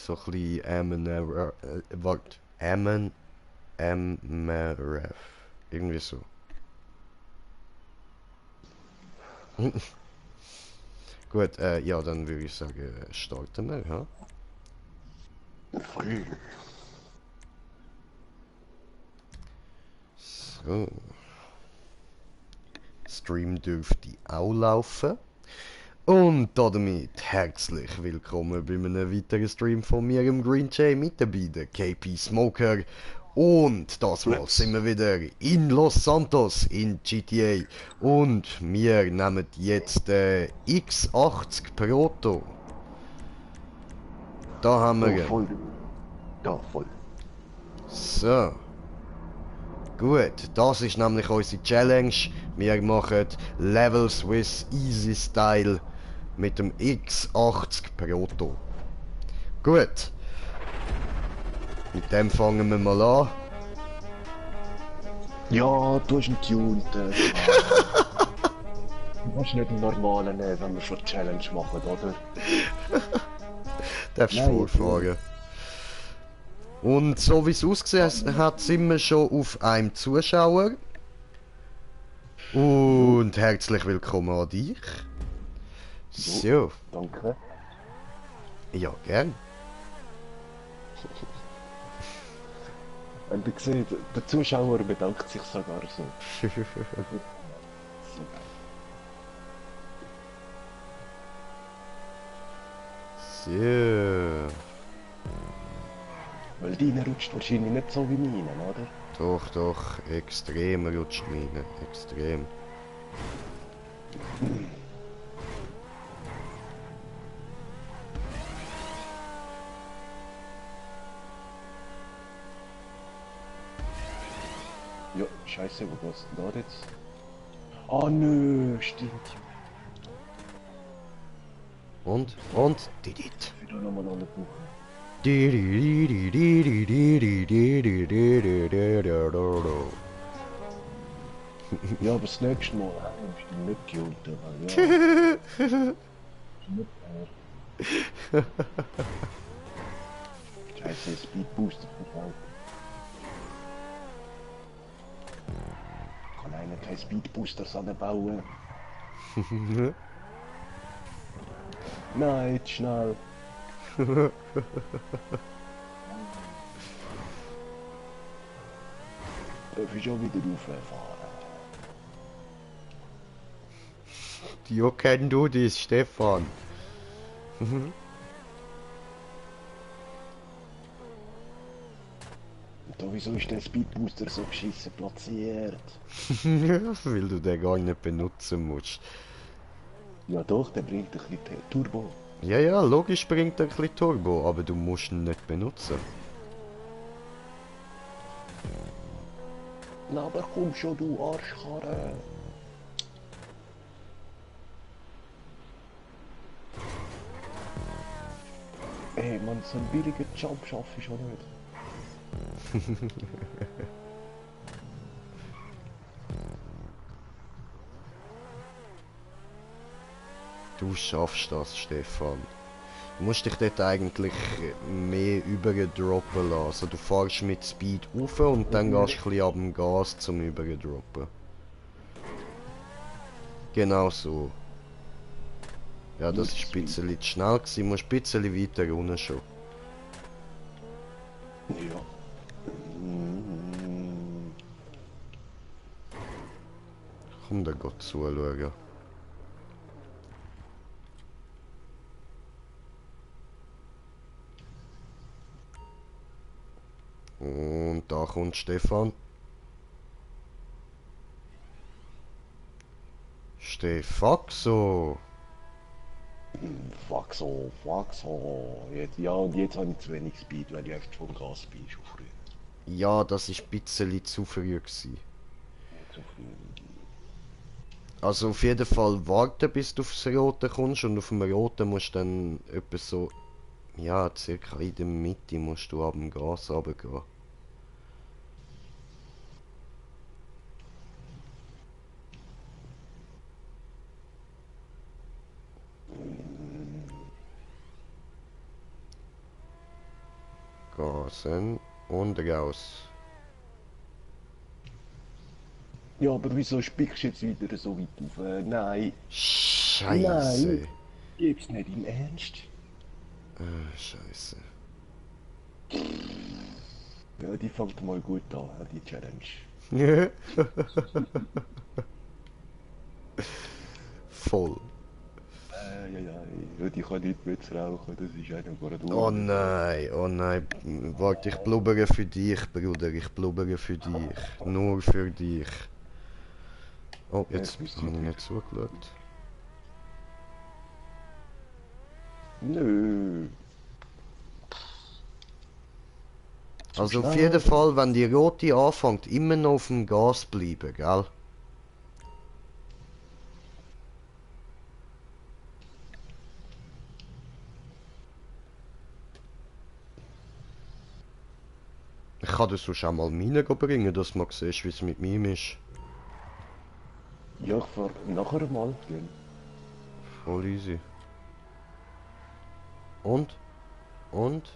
so ein bisschen warte, MRF. Irgendwie so. Gut, ja, dann würde ich sagen, starten wir, ja? Voll. So. Stream dürfte auch laufen. Und damit herzlich willkommen bei einem weiteren Stream von mir im Green Jay mit dabei, der KP Smoker. Und das Mal sind wir wieder in Los Santos in GTA. Und wir nehmen jetzt den X80 Proto. Da haben wir Oh, ihn. voll. Ja, voll. So. Gut, das ist nämlich unsere Challenge. Wir machen Levels with Easy Style mit dem X80 Proto. Gut, mit dem fangen wir mal an. Ja, du hast einen tunten. Du kannst nicht einen normalen nehmen, wenn wir schon Challenge machen, oder? Darfst Nein, vorfahren. Und so wie es ausgesehen hat, sind wir schon auf einem Zuschauer. Und herzlich willkommen an dich. So, Danke. ja, gern. Und ihr seht, der Zuschauer bedankt sich sogar so. So, Weil deine rutscht wahrscheinlich nicht so wie meine, oder? doch, extrem rutscht meine, extrem. Ja, scheiße, wo geht's denn da jetzt? Ah, nö, stimmt. Und, didit. Wieder nochmal alle buchen. Ja, aber das nächste Mal ist du nicht geunten, weil ja. Nicht Scheiße, Speed Booster verkauft. Kann einer kein Speed Booster bauen? Nein, jetzt schnell. Darf ich schon wieder rauffahren? Ja, kenn du das, Stefan. Und wieso ist der Speed Booster so beschissen platziert? Weil du den gar nicht benutzen musst. Ja doch, der bringt ein bisschen Turbo. Ja, logisch bringt er ein bisschen Turbo, aber du musst ihn nicht benutzen. Na, aber komm schon, du Arschkarre. Ey, man, so einen billigen Jump schaffe ich schon nicht. Du schaffst das, Stefan. Du musst dich dort eigentlich mehr überdroppen lassen. Also du fährst mit Speed rauf und dann gehst du ein bisschen ab dem Gas zum überdroppen. Genau so. Ja, das ist ein bisschen zu schnell gewesen. Du musst ein bisschen weiter runter schon. Ja. Komm, da geht zuschauen. Und da kommt Stefan. Stefaxo. Fuck so, fuck so. Jetzt, ja, und jetzt habe ich zu wenig Speed, weil ich echt vom Gas bin, schon früh. Ja, das ist ein bisschen zu früh gewesen. Zu früh. Also auf jeden Fall warten, bis du aufs Rote kommst und auf dem Roten musst du dann etwa so, ja, circa in der Mitte musst du ab dem Gas runtergehen. Gasen und raus. Ja, aber wieso spickst du jetzt wieder so weit auf? Nein. Scheiße. Nein. Gib's nicht im Ernst. Scheiße. Ja, die fängt mal gut an, die Challenge. Voll. Ja, ja, ja, die kann nicht mehr rauchen, das ist einer gerade Oh nein, oh nein. Warte, ich blubbere für dich, Bruder. Ich blubbere für dich. Nur für dich. Oh, jetzt habe ich nicht zugeschaut. Nö. Also auf jeden Fall, wenn die rote anfängt, immer noch auf dem Gas bleiben, gell? Ich kann das sonst auch mal reinbringen, dass man sieht, wie es mit mir ist. Ja, ich fahr nachher mal gehen. Voll easy. Und? Und?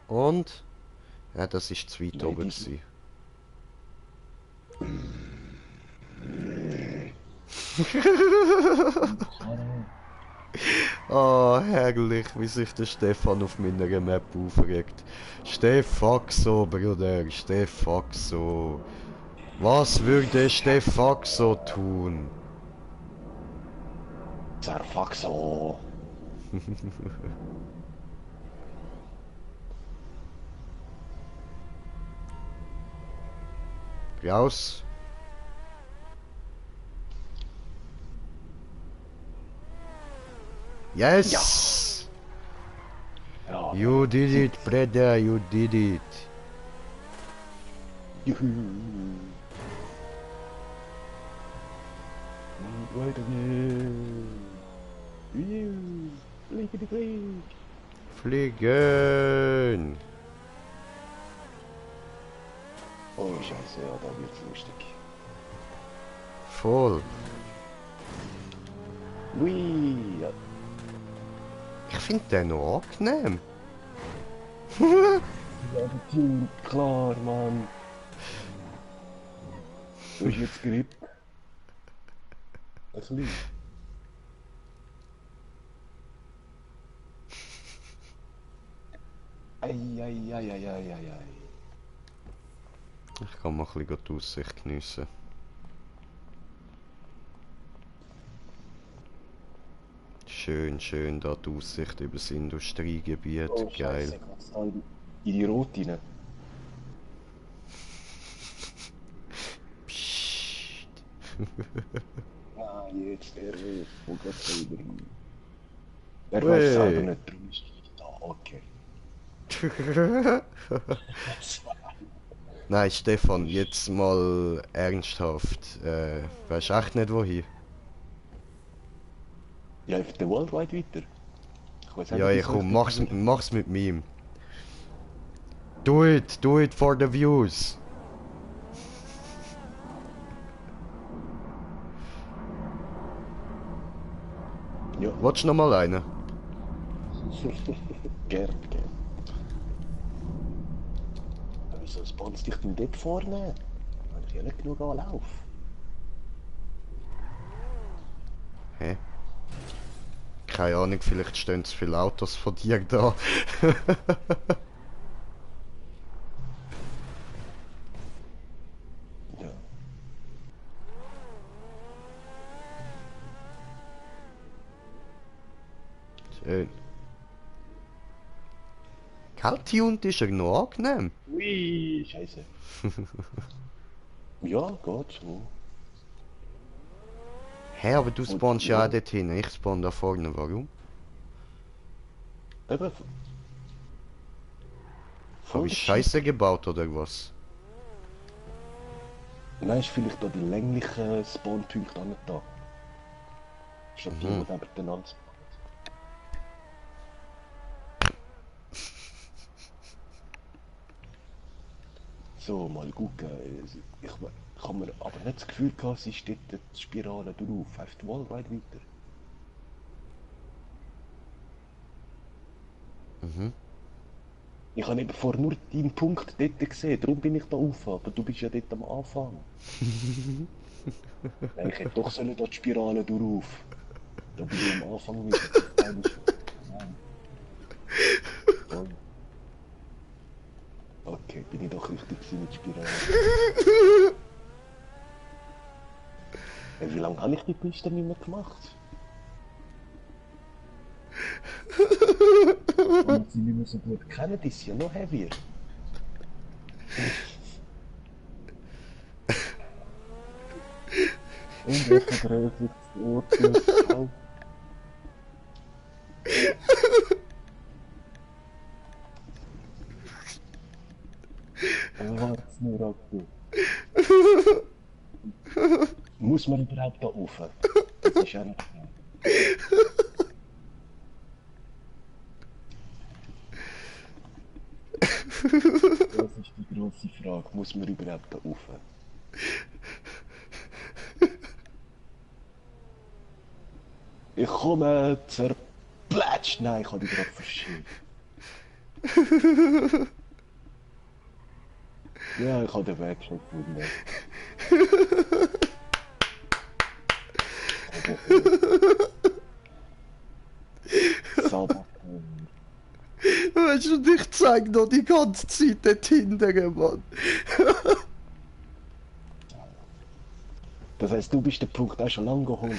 Und? Ja, das ist zu weit Nein, oben dies- gewesen. Ah, herrlich, wie sich der Stefan auf meiner Map aufregt. Stefaxo, Bruder, Stefaxo. Was würde Stefaxo tun? Zerfaxo. Raus. Yes! Ja. You did it, brother, you did it. Juhu. Und weiter geht's. Juhu. Fliege die Flieg. Fliegen! Oh Scheiße, ja, da wird's lustig. Voll. Ui, ja. Ich finde den noch angenehm. Ja, Team, klar, Mann. Du hast jetzt Grip. Ein bisschen. Ei, ei, ei, ei, ei, ei, ei. Ich kann mal ein bisschen die Aussicht geniessen. Schön, schön da die Aussicht über das Industriegebiet. Oh, Geil. Scheiße, geht's da in die Rote rein? Psst. Nein, jetzt der wo geht's da wieder hin? Er weiß selber nicht, darum ist er da, okay. Nein, Stefan, jetzt mal ernsthaft. Weisst echt nicht wohin? Ja, auf der Worldwide weiter. Ich weiß Ja, ich komm, mach's mit mir. Do it for the views. Ja. Willst du noch mal einen? Gern, gern. Aber wieso spawnst dich denn dort vorne? Wenn ich ja nicht genug Anlauf. Hä? Keine Ahnung, vielleicht stehen zu viele Autos von dir da. Ja. Schön. Kalttuned ist er noch angenehm. Ui, Scheiße. Ja, geht so. Hä, aber du Und- spawnst ja ja. auch dort hin. Ich spawn da vorne. Warum? Eben. Habe ich Scheiße gebaut oder was? Nein, ist vielleicht da die länglichen Spawnpunkte auch nicht da. Statt die, die neben den anderen. So, mal gucken. Ich habe mir aber nicht das Gefühl gehabt, sie steht die Spirale drauf. Auf die Wallride weiter. Mhm. Ich habe eben vorher nur deinen Punkt dort gesehen, darum bin ich da rauf, aber du bist ja dort am Anfang. Nein, ich hätte doch sollen da die Spirale durch. Da bin ich am Anfang wieder. Nein. Voll. Okay, bin ich doch richtig gewesen mit Spirale. Wie lange habe ich die Piste nicht mehr gemacht? Und sie nicht mehr so gut kennen, die ist ja noch heavier. Und welche Größe ist das Ort? Wart's nur ab, du. Muss man überhaupt da rauf? Das ist ja nicht klar. Das ist die grosse Frage. Muss man überhaupt da rauf? Ich komme zerplätscht. Nein, ich habe dich gerade verschickt. Ja, ich habe den Weg schon gefunden. Sabaton. Weißt du, ich zeig noch die ganze Zeit dort hinten, Mann. Das heisst, du bist den Punkt auch schon lange geholt.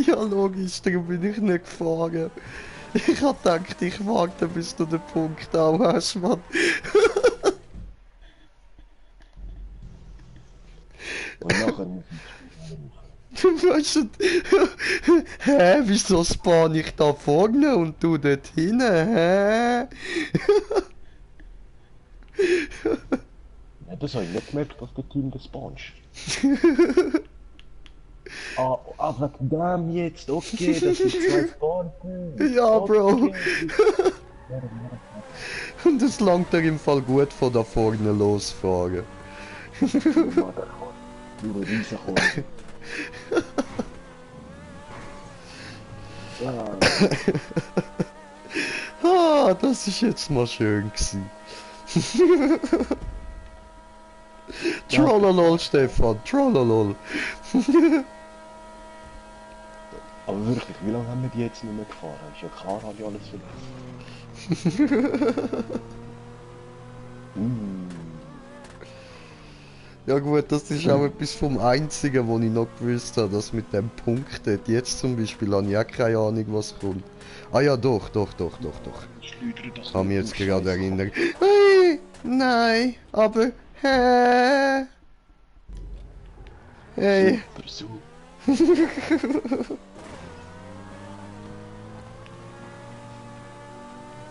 Ja, logisch, darum bin ich nicht gefahren. Ich hab gedacht, ich warte, bis du den Punkt auch hast, Mann. Und nachher muss Weißt du, hä, wieso spawn ich da vorne und du dort hinten, hä? Ja, das habe ich nicht gemerkt, dass der Team das spawnst. Wegen dem jetzt, okay, das sind zwei Spawn. Ja, Bro. Okay. Und es langt dir im Fall gut von da vorne losfahren. Nur rauskommen. Ja, Ah, das ist jetzt mal schön gewesen. Trollolol, Stefan, trollolol. aber wirklich, wie lange haben wir die jetzt nicht mehr gefahren? Ist ja klar, habe ich alles vergessen. Ja gut, das ist auch etwas vom Einzigen, was ich noch gewusst habe, das mit dem Punkt dort. Jetzt zum Beispiel habe ich auch keine Ahnung, was kommt. Ah ja, doch. Schleudern das Habe mich nicht jetzt auf, gerade Scheiße. erinnert. Hey, nein, aber hä? Hey. Super,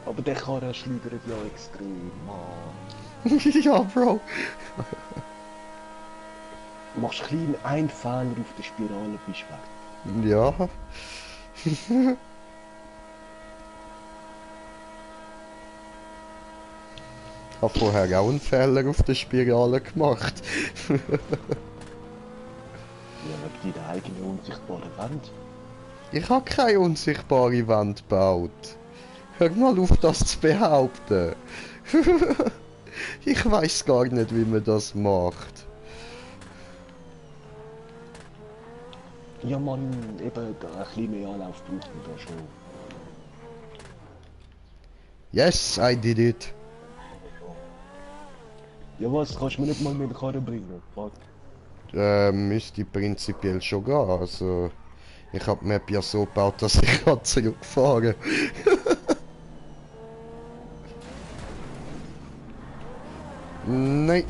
aber der Karren schleudert ja extrem, Mann. Ja, Bro. Du machst klein einen Fehler auf der Spirale, bist weg. Ja. Ich habe vorher auch einen Fehler auf der Spirale gemacht. Ja, wegen deiner eigenen unsichtbaren Wand. Ich habe keine unsichtbare Wand gebaut. Hör mal auf, das zu behaupten. Ich weiß gar nicht, wie man das macht. Ja, Mann, eben ein bisschen mehr Anlauf braucht man da schon. Yes, I did it. Ja, was? Kannst du mir nicht mal mit der Karre bringen? Fuck. Müsste prinzipiell schon gehen. Also, ich habe die Map ja so gebaut, dass ich zurückfahren Nein.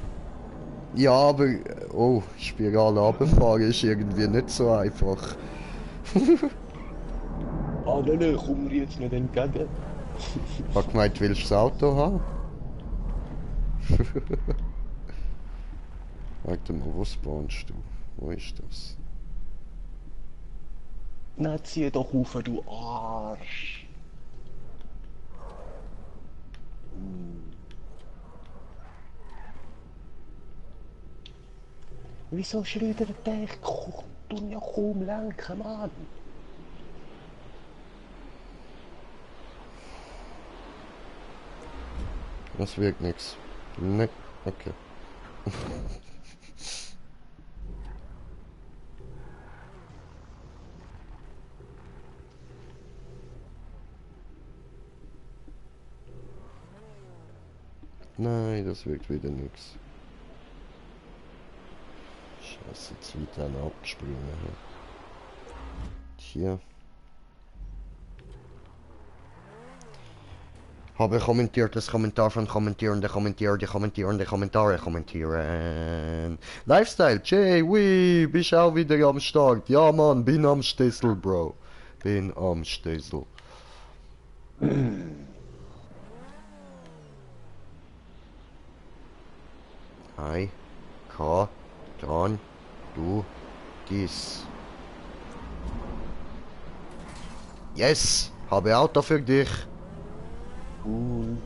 Ja, aber... Oh, Spirale runterfahren ist irgendwie nicht so einfach. Ah, nein, komm mir jetzt nicht entgegen. Ich hab gemeint, willst du das Auto haben? Warte mal, wo spawnst du? Wo ist das? Na, zieh doch auf, du Arsch. Wieso schleudert der? Ich kann ja kaum lenken, Mann. Das wirkt nix. Ne, okay. Nein, das wirkt wieder nix. Scheiße, jetzt wieder einer abgesprungen. Hier. Habe kommentiert das Kommentar von Kommentierende, Kommentierende, Kommentierende, Kommentare kommentieren. Lifestyle, Jay, wee, bist auch wieder am Start. Ja, Mann, bin am Stissel, Bro. Bin am Stissel. Hi, K, dran, du, dies. Yes, habe Auto für dich. Cool.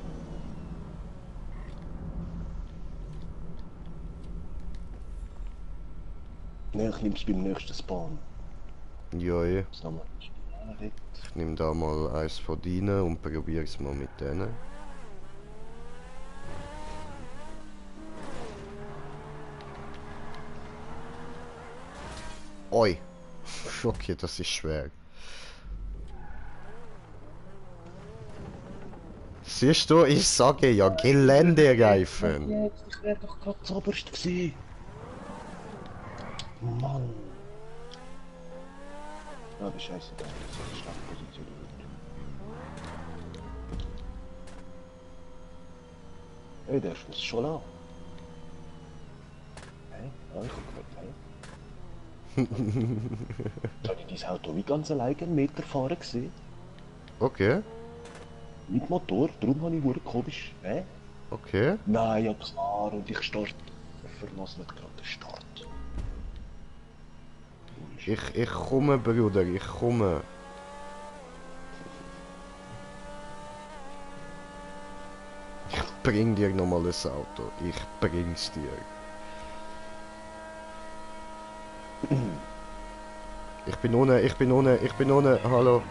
Ne, ich nehm's beim nächsten Spawn. Ja, ja. Das nochmal. Ich nehme da mal eins von deinen und probiere es mal mit denen. Oi. Okay, das ist schwer. Siehst du, ich sage ja, Geländereifen. Jetzt, ich wär doch gerade zuoberst gewesen. Mann. Ja, aber scheiße, das ist eine Startposition. Hey, der ist schon an. Hey, ja, ich guck mal, hey. Soll ich dein Auto wie ganz alleine einen Meter fahren gesehen? Okay, Mit Motor, darum habe ich wirklich komisch. Hä? okay. Nein, ja klar, und ich starte. Ich verlasse nicht gerade den Start. Ich komme, Bruder, ich komme. Ich bring dir nochmal das Auto. Ich bring's dir. Ich bin ohne, ich bin ohne, ich bin ohne. Hallo.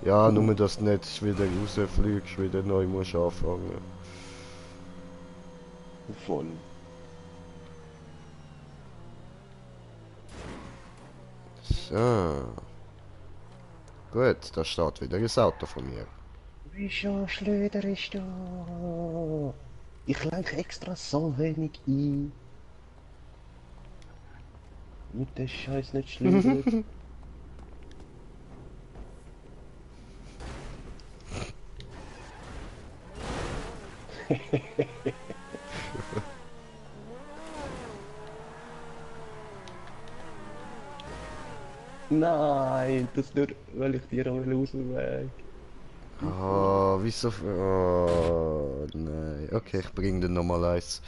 Ja, nur dass du nicht wieder rausfliegst, wieder neu musst anfangen. Voll. So. Gut, da steht wieder das Auto von mir. Wieso schlöderst du? Ich lenke extra so wenig ein. Mit der Scheiß nicht schlödern. Nein, das nur, weil ich dir auch aus dem Weg. Oh, wieso? Oh, nein. Okay, ich bring dir nochmal eins.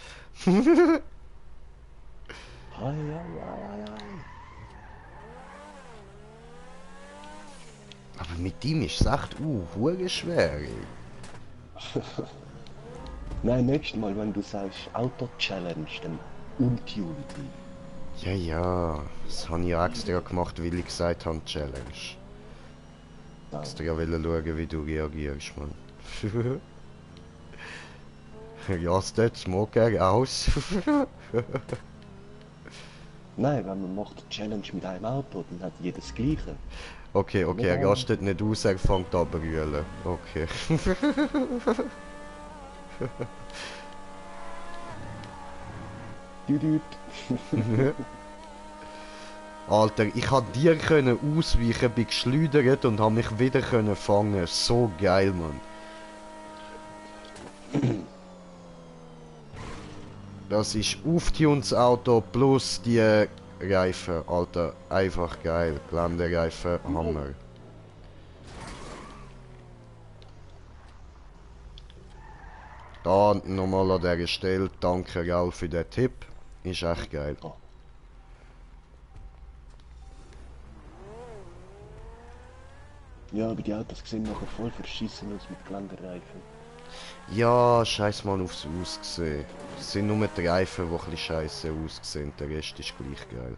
Ai, ai, ai, ai, ai. Aber mit ihm ist es echt, hure schwer, ey. Nein, nächstes Mal, wenn du sagst Auto-Challenge, dann untuned. Ja, ja. Das habe ich auch extra gemacht, weil ich gesagt habe, Challenge. Extra wollte schauen, wie du reagierst, Mann. Rastet, Smoker, aus. Nein, wenn man macht Challenge mit einem Auto, dann hat jeder das Gleiche. Okay, okay, er Ja. rastet nicht aus, er fängt an zu brüllen. Okay. Düdüt. Alter, ich hab dir können ausweichen, bin geschleudert und hab mich wieder können fangen. So geil, Mann. Das ist aufgetuntes Auto plus die Reifen, Alter. Einfach geil. Geländereifen, Hammer. Da nochmal an dieser Stelle, danke Raul für den Tipp. Ist echt geil. Ja, aber die Autos sehen nachher voll verschissen aus mit Geländereifen. Ja, scheiß mal aufs Aussehen. Es sind nur die Reifen, die ein bisschen scheiße aussehen. Der Rest ist gleich geil.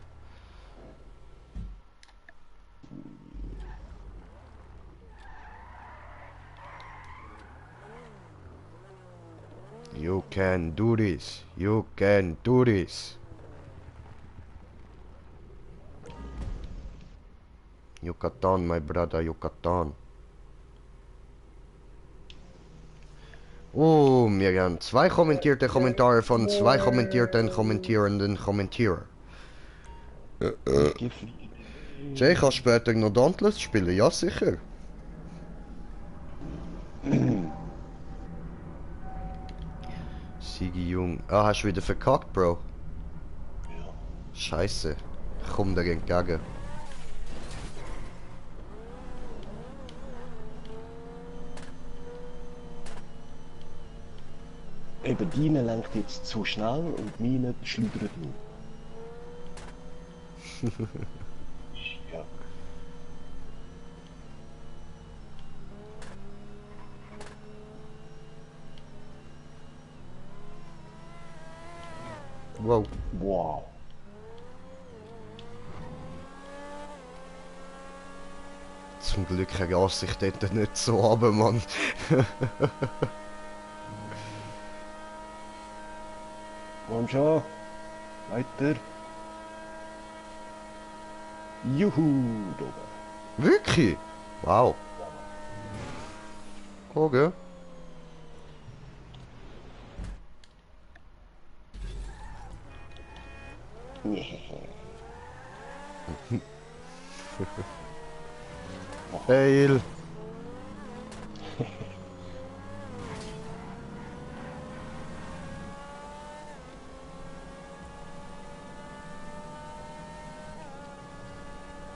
You can do this. You can do this. Yucatan, my brother, Yucatan. Oh, wir haben 2 kommentierte Kommentare von 2 kommentierten kommentierenden Kommentierer. Ich geh fliegen. Jay, kannst du später noch Dauntless spielen? Ja, sicher. Sigi Jung. Ah, hast du wieder verkackt, Bro? Ja. Scheiße. Ich komm dir entgegen. Eben deine lenkt jetzt zu schnell und meine schleudert nur. Ja. Wow. Wow. Zum Glück raste ich dort nicht so runter, Mann. Komm schon. Weiter. Juhu, da oben. Wirklich? Wow. Okay. Fail.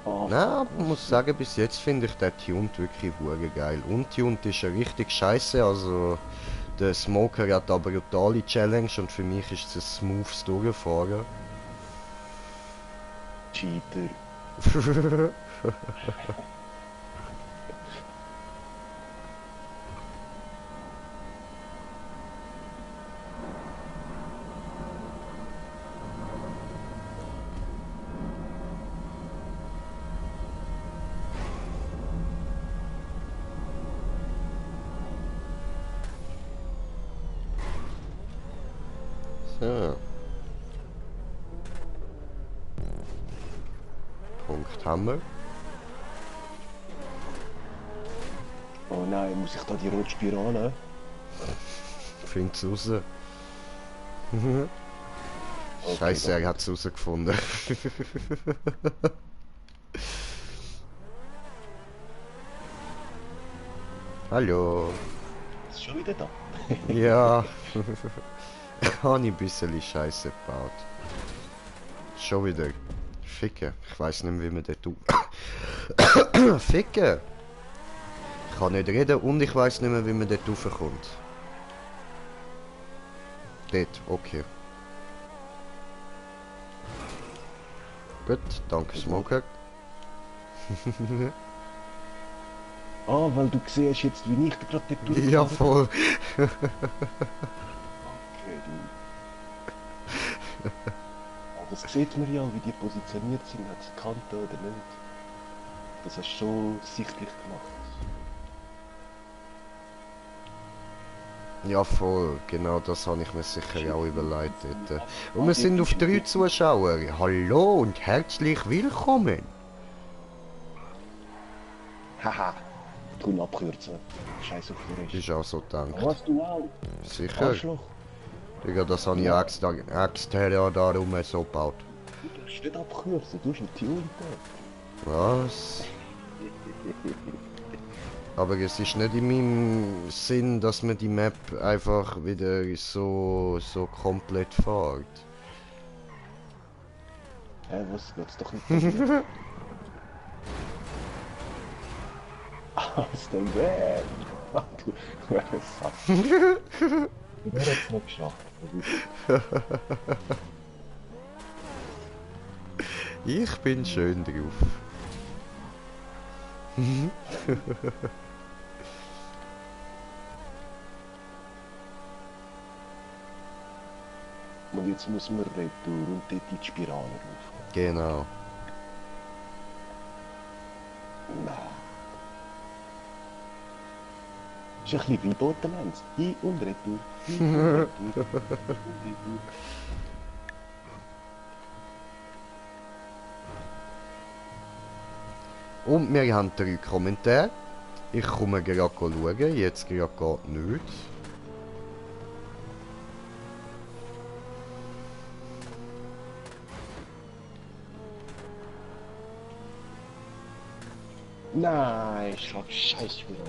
Oh, Na, ich muss sagen, bis jetzt finde ich den Tuned wirklich hure geil. Untuned ist ja richtig scheiße, also der Smoker hat aber eine brutale Challenge und für mich ist es ein smoothes Durchfahren. Cheater. So. Punkt haben wir. Oh nein, muss ich da die rote Spirale? Find's raus. Okay, Scheiße, dann. er hat's rausgefunden. Hallo. Ist schon wieder da. Ja. Habe ich ein bisschen Scheiße gebaut. Schon wieder. Ficken. Ich weiß nicht mehr, wie man das tut. Ficken. Ich kann nicht reden und ich weiß nicht mehr, wie man dort raufkommt. Dort, okay. Gut, danke Smoker. Ah, weil du siehst jetzt, wie ich gerade dort durchgehe. Ja, voll. Okay, du. Ah, das sieht man ja, wie die positioniert sind, hat es Kante oder nicht. Das hast du schon sichtlich gemacht. Ja, voll. Genau das habe ich mir sicher auch überlegt dort. Und wir sind auf 3 Zuschauer. Hallo und herzlich willkommen. Haha, tun abkürzen. Scheiß auf die Rest. Ist auch so gedacht. Was du auch? Sicher. Arschloch. Digga, das habe ich extra darum so gebaut. Du darfst nicht abkürzen, du hast einen Tune da. Was? Aber es ist nicht in meinem Sinn, dass man die Map einfach wieder so komplett fährt. Hä, was? Geht's doch nicht passieren. Aus dem Weg! Du Sack. Du hast es nicht geschafft. Ich bin schön drauf. Und jetzt muss man retour und dort in die Spirale rauf. Genau. Nein. ist ein bisschen wie Borderlands. Hin und retour. Hin und retour. Hin und retour. Und wir haben 3 Kommentare. Ich komme gerade schauen, jetzt gerade geht nichts. Nein, scheiße wieder.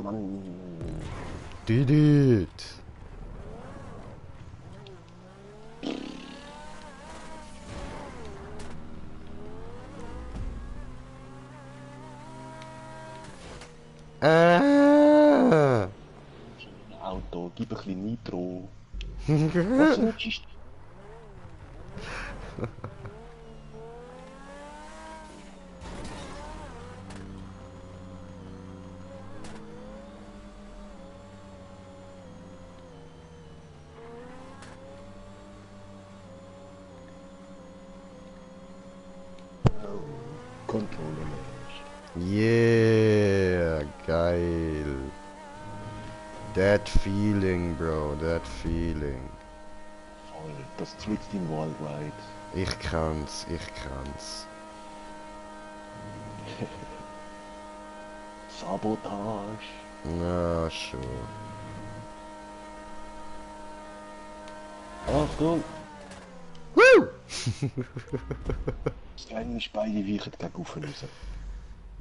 Mann. Did it! Auto, gib ein bisschen Nitro. Was ist Controller nicht. Yeah, geil. That feeling, bro, that feeling. Voll, das zwickt in Waldride. Ich kann's, ich kann's. Sabotage. Na, schon. Achtung! Woo! Das kleine Beine weichen gegen oben raus.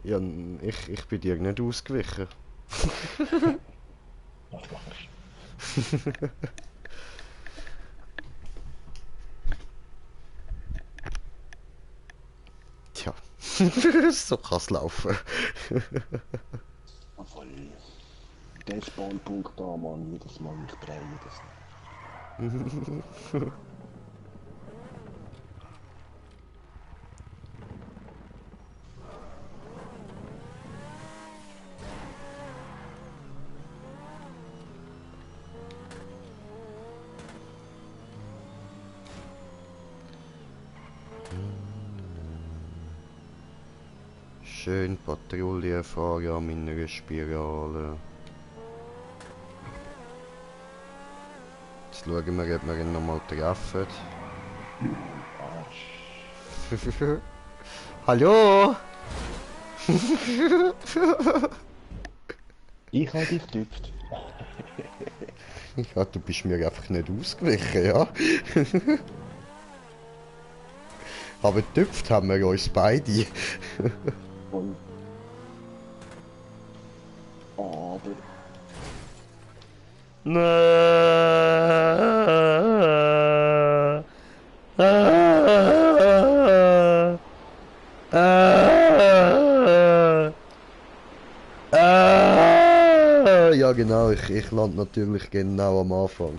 Ja, ich bin dir nicht ausgewichen. Was machst du? Tja, so kann's laufen. Voll. Der Spawnpunkt da, Mann, jedes Mal mich drehe das. Schön Patrouille fahren an meiner Spirale. Jetzt schauen wir, ob wir ihn nochmal treffen. Arsch. Hallo? Ich hab dich getüpft. Ja, du bist mir einfach nicht ausgewichen, ja? Aber getüpft haben wir uns beide. Voll. Aber... Ja genau, ich lande natürlich genau am Anfang.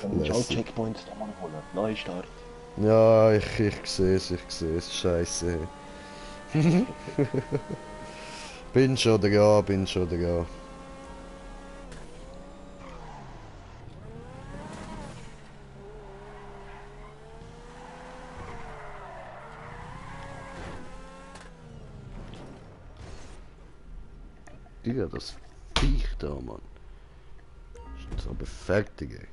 Dann musst du auch Checkpoints da mal holen. Neustart. Ja, ich sehe es, scheiße. Bin schon da. Ja, das Viech da, Mann. Ist jetzt aber fertig, ey.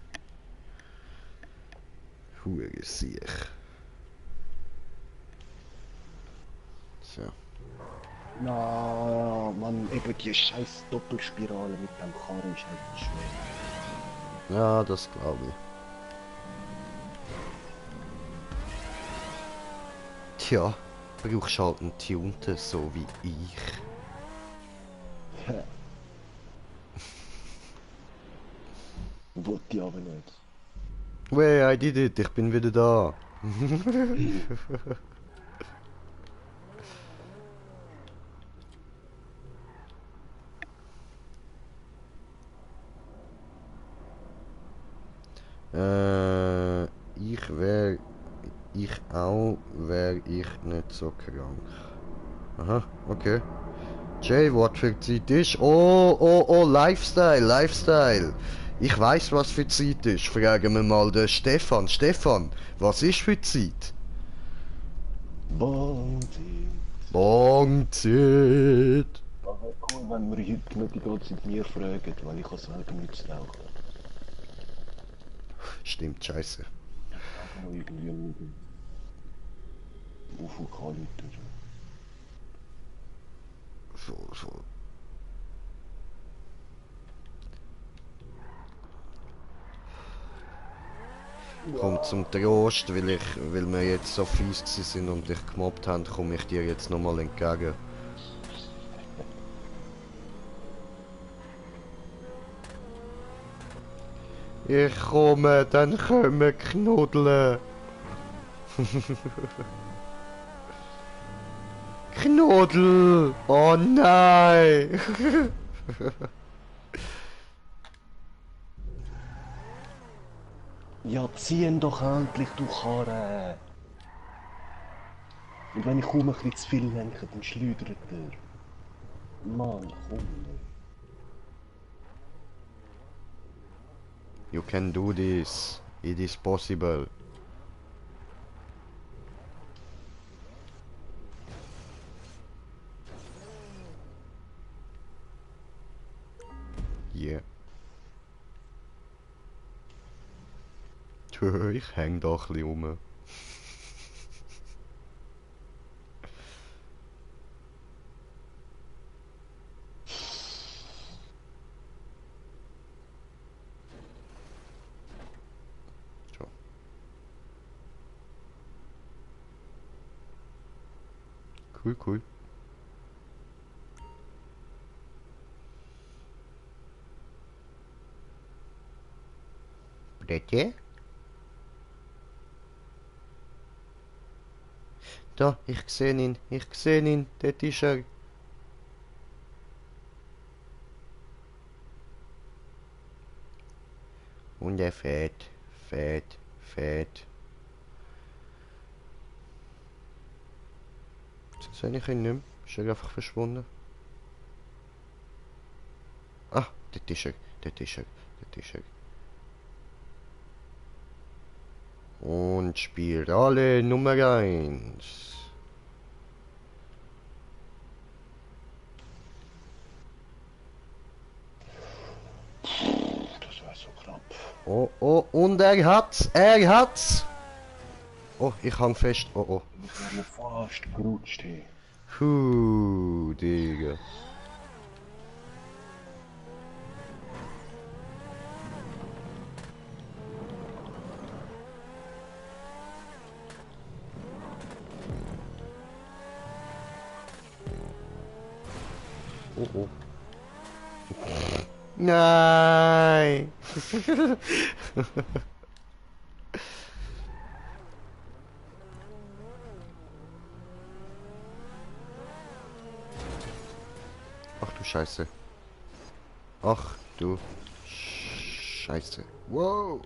Hure Siech. So. Na, Mann, eben die scheiß Doppelspirale mit dem Karren ist halt schwer. Ja, das glaube ich. Tja, brauchst halt einen Tunten, so wie ich. Wollte ich aber nicht. Wey, I did it, ich bin wieder da. Ich auch, wär ich nicht so krank. Aha, okay. Jay, was für Zeit ist? Oh, Lifestyle. Ich weiß, was für Zeit ist. Fragen wir mal den Stefan. Stefan, was ist für Zeit? Wahnsinn. Bongzeit! Das wäre cool, wenn wir heute nicht die ganze Zeit mir fragen, weil ich kann selber nichts rauchen. Stimmt, scheiße. Auch noch irgendwie UVK-Leute. So. Komm zum Trost, weil wir jetzt so fies gewesen sind und dich gemobbt haben, komme ich dir jetzt nochmal entgegen. Ich komme, dann können wir knuddeln. Knuddel! Oh nein! Ja, ziehen doch endlich, du Karre! Und wenn ich kaum ein bisschen zu viel lenke, dann schleudert er. Mann, komm. You can do this. It is possible. Yeah. Tö, ich häng da ein bisschen rum. So. Cool. Bitte? Da, ich sehe ihn. Dort ist er. Und er fährt. Jetzt sehe ich ihn nicht mehr. Ist er einfach verschwunden? Ah, dort ist er. Und Spirale Nummer 1. Das war so knapp. Oh, und er hat's! Oh, ich hang fest. Oh. Ich wäre fast gerutscht, hey. Digga. Oh. Nein! Ach du Scheiße. Wow!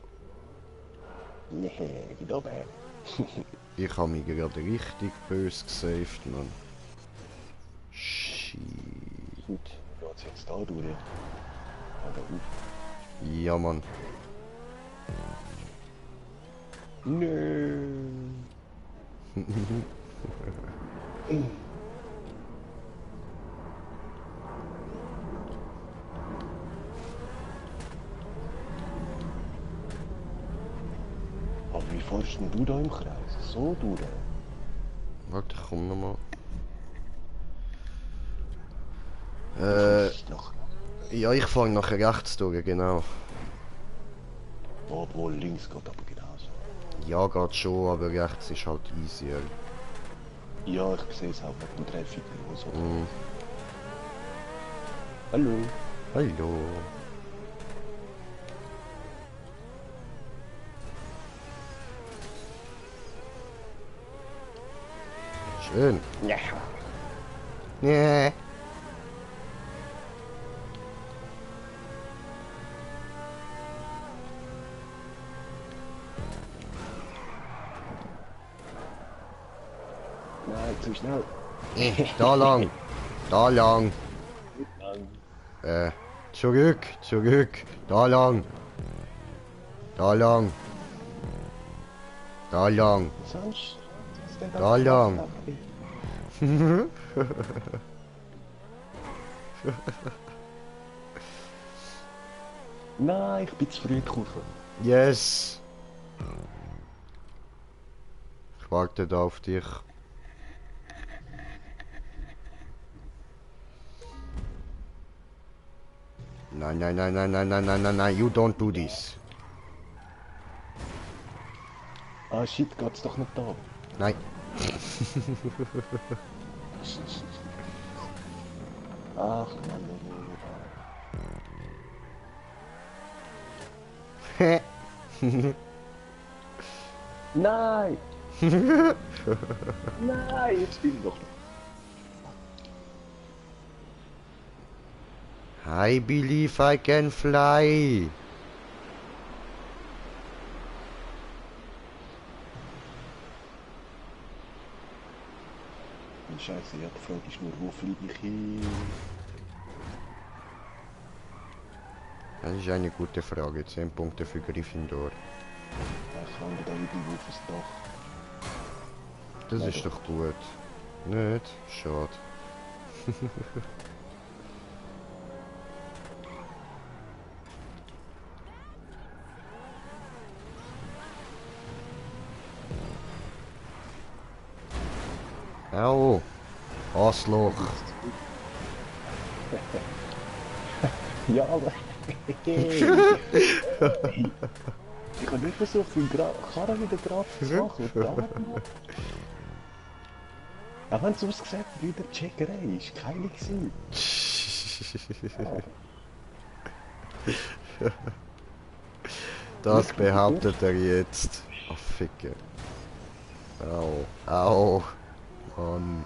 Nee, geht oben. Ich habe mich gerade richtig böse gesaved, Mann. Shit. Geht's jetzt da durch? Oder auf? Ja, Mann. Nö. Aber wie fährst denn du da im Kreis? So durch? Warte, komm nochmal. Noch. Ja, ich fange nachher rechts durch, genau. Obwohl links geht aber genauso. Ja, geht schon, aber rechts ist halt easier. Ja, ich sehe es auch bei dem Traffic. So. Mm. Hallo. Hallo. Schön. Ja. Nee. Nein, zu schnell. Da lang. Da lang. Zurück. Da lang. Da lang. Sonst jetzt denn das Galang. gemacht? Nein, ich bin zu früh gekommen. Yes. Ich warte da auf dich. Nein, nein, nein, nein, nein, nein, nein, nein, nein, you don't do this. Ah shit, geht's doch nicht da. Nein. Ach Mann, nein! Nein, jetzt bin ich doch noch. I believe I can fly. Scheiße, ja, die Frage ist nur, wo fliege ich hin? Das ist eine gute Frage. 10 Punkte für Gryffindor. Ich lande da irgendwo aufs Dach. Das Nein, ist doch gut. Nicht? Schade. Au! Arschloch! Ja, aber... ich habe nicht versucht, den Karren wieder gerade zu machen. Und da... Auch wenn es ausgesehen wie der Checkerei, ist keine gewesen. Das behauptet er jetzt. Oh, Ficke. Au. Au. Mann.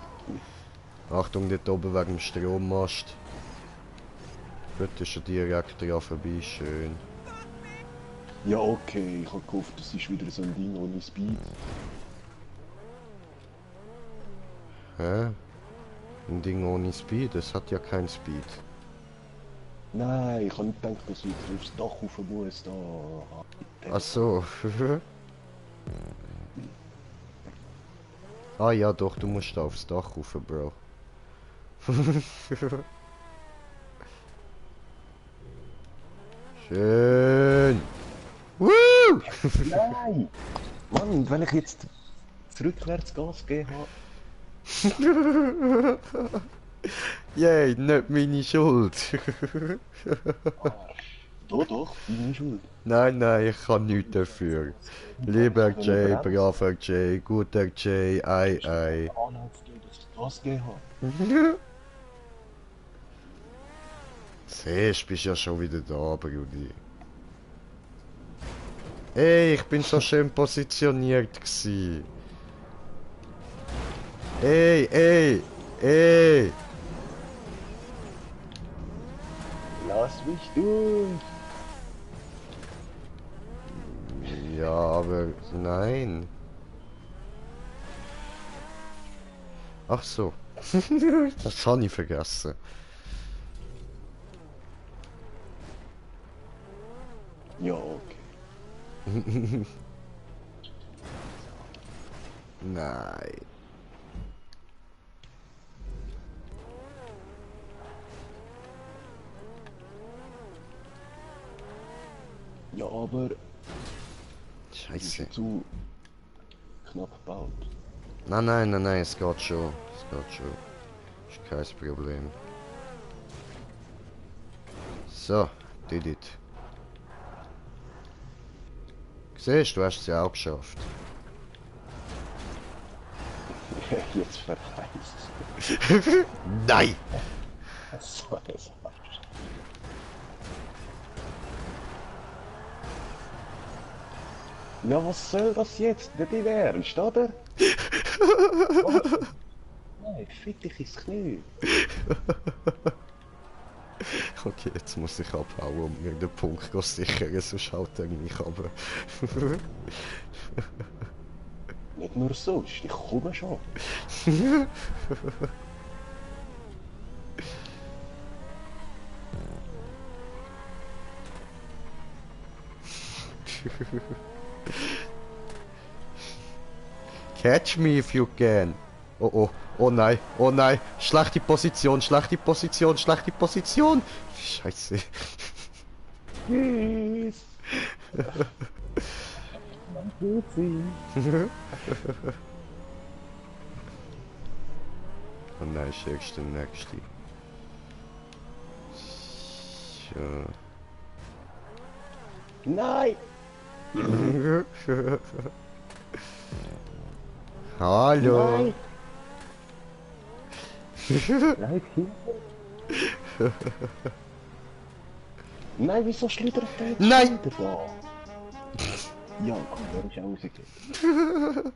Achtung, dort oben wegen dem Strommast. Dort ist er direkt dran vorbei. Schön. Ja, okay, ich habe gehofft, das ist wieder so ein Ding ohne Speed. Hä? Ein Ding ohne Speed? Es hat ja kein Speed. Nein, ich habe nicht gedacht, dass ich jetzt aufs Dach rauf muss. Da. Ach so. Ah ja, doch, du musst da aufs Dach rauf, Bro. Schön. Woo! Nein! Mann, wenn ich jetzt rückwärts Gas gegeben habe. Yay, nicht meine Schuld. Doch, deine Schuld. Nein, nein, ich kann nichts dafür. Lieber Jay, braver Jay, guter Jay, ei, ei. Anlauf, dass ich Gas gegeben habe. Siehst, bist ja schon wieder da, Brudi. Ey, ich bin so schön positioniert gsi. Ey, ey, ey. Lass mich durch! Ja, aber nein. Ach so. Das habe ich vergessen. Ja, okay. Nein. Ja, aber... Scheiße. Ist zu knapp gebaut. Nein, nein, nein, nein, es geht schon. Es geht schon. Ist kein Problem. So, did it. Siehst du, hast es ja auch geschafft. Jetzt verreist. Nein! So ein Arsch. Ja, was soll das jetzt? Nicht im Ernst, oder? Nein, fick dich ins Knie. Okay, jetzt muss ich abhauen und mir den Punkt sichern, sonst haut er mich aber. Nicht nur sonst, ich komme schon. Catch me if you can. Oh oh, oh nein. Schlechte Position, schlechte Position, schlechte Position. Scheiße. Yes! Oh nein, ist der nächste. So. Nein! Hallo. Nein! Bleib hier! Nein, wieso schlittert der jetzt Nein! wieder da? Ja, komm, der ist auch rausgegangen.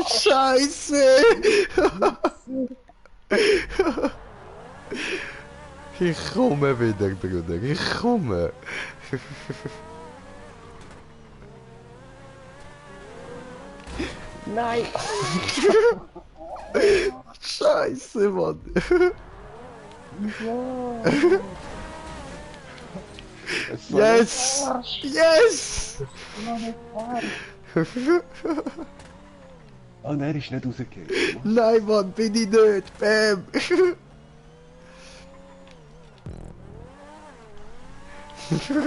Scheiße! Ich komme wieder, Bruder, ich komme. Nein! Scheiße, Mann. Yes! Yes! Oh nein, er ist nicht rausgegangen. Nein, Mann, bin ich nicht. Bam!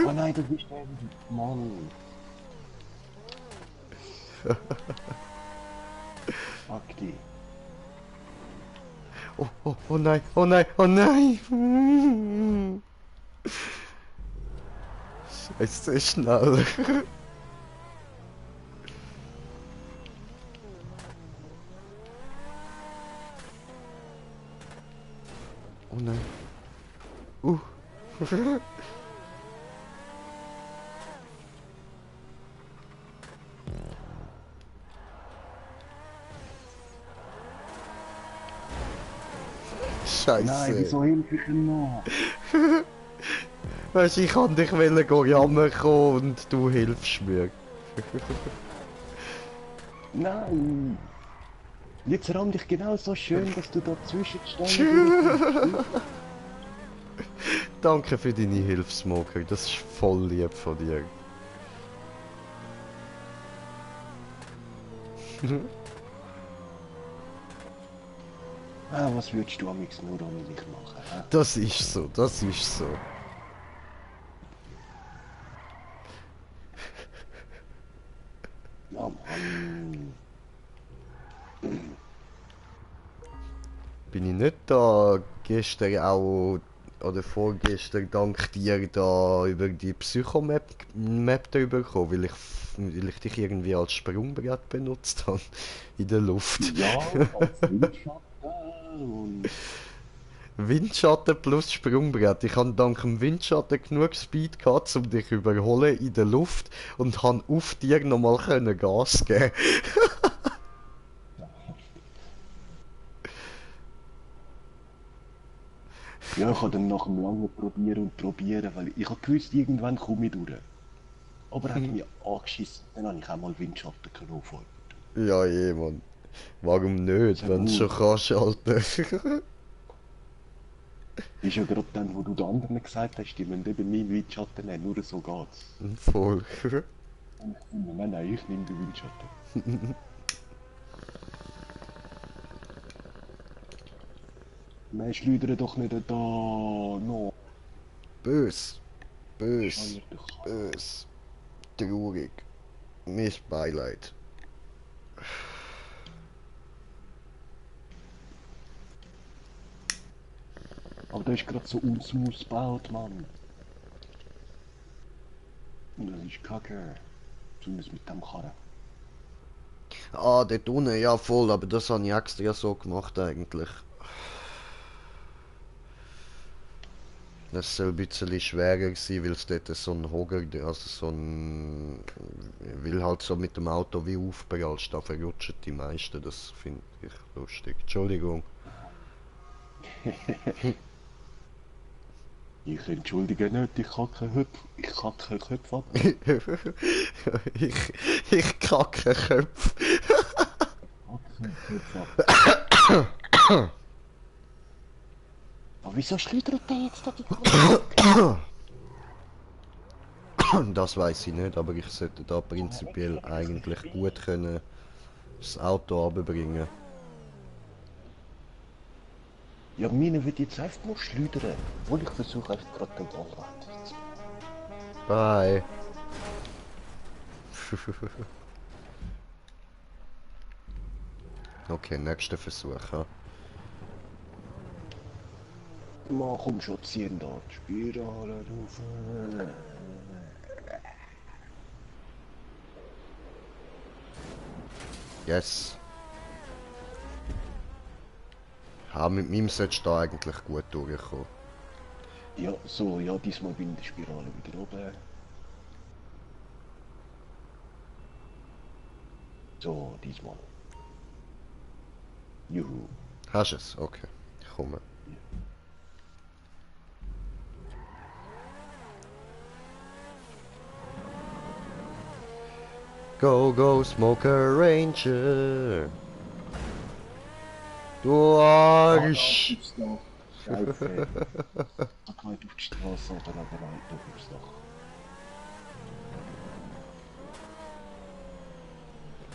Oh nein, du bist der Mann. Fuck die. Oh, oh, oh nein, oh nein, oh nein! Scheiße, schnell. Oh nein. Scheiße. Nein, wieso hilf ich ihm noch? Weißt du, ich kann dich jammern kommen und du hilfst mir. Nein! Jetzt ramm dich genau so schön, dass du da zwischenstehen. Danke für deine Hilfe, Smoker. Das ist voll lieb von dir. Ah, was würdest du am liebsten nur ohne mich machen? Hä? Das ist so, das ist so. Ja, Mann. Bin ich nicht da gestern auch oder vorgestern dank dir da über die Psycho-Map drüber gekommen, weil ich dich irgendwie als Sprungbrett benutzt habe in der Luft. Ja, als Windschatten und... Windschatten plus Sprungbrett. Ich habe dank dem Windschatten genug Speed gehabt, um dich überholen in der Luft und habe auf dir nochmal Gas geben. Ja, ich habe dann nach dem langen Probieren, weil ich habe gewusst, irgendwann komme ich durch. Aber er hat mich angeschissen, dann habe ich auch mal Windschatten genommen. Ja, Mann. Warum nicht, Ja, wenn du schon gut. kannst, Alter. Ist ja gerade dann, wo du den anderen gesagt hast, die müssen eben meinen Windschatten nehmen, nur so geht's. Voll. Und ich finde, nein, ich nehme den Windschatten. Nein, schleudere doch nicht da, no. Bös. Bös. Scheuer dich. Bös. Traurig. Mir Beileid. Aber der ist gerade so unsmooth gebaut, Mann. Und das ist kacke. Zumindest mit dem Karren. Ah, dort unten, ja voll, aber das habe ich extra so gemacht eigentlich. Das soll ein bisschen schwerer sein, weil es dort so ein Hoger, also so ein... Weil halt so mit dem Auto wie aufprallst, da verrutschen die meisten, das finde ich lustig. Entschuldigung. Ich entschuldige nicht, ich kacke Köpfe ab. ich kacke Köpfe. Kacke Köpfe ab. Aber wieso schleudert der jetzt da die Kamera? Das weiß ich nicht, aber ich sollte da prinzipiell eigentlich gut können das Auto runterbringen. Ja, meine wird jetzt einfach nur schleudern. Obwohl ich versuche einfach gerade den Ball zu. Bye. Okay, nächster Versuch. Ja. Mal komm schon, ziehen da die Spirale rauf. Yes. Ja, mit meinem solltest du da eigentlich gut durchkommen. Ja, so, ja, diesmal bin ich in der Spirale wieder oben. So, diesmal. Juhu. Hast du es? Okay. Ich komme. Go, go, Smoker Ranger. Du Arsch! Scheiße. Da kann ich auf die Straße oder bereit aufs Dach.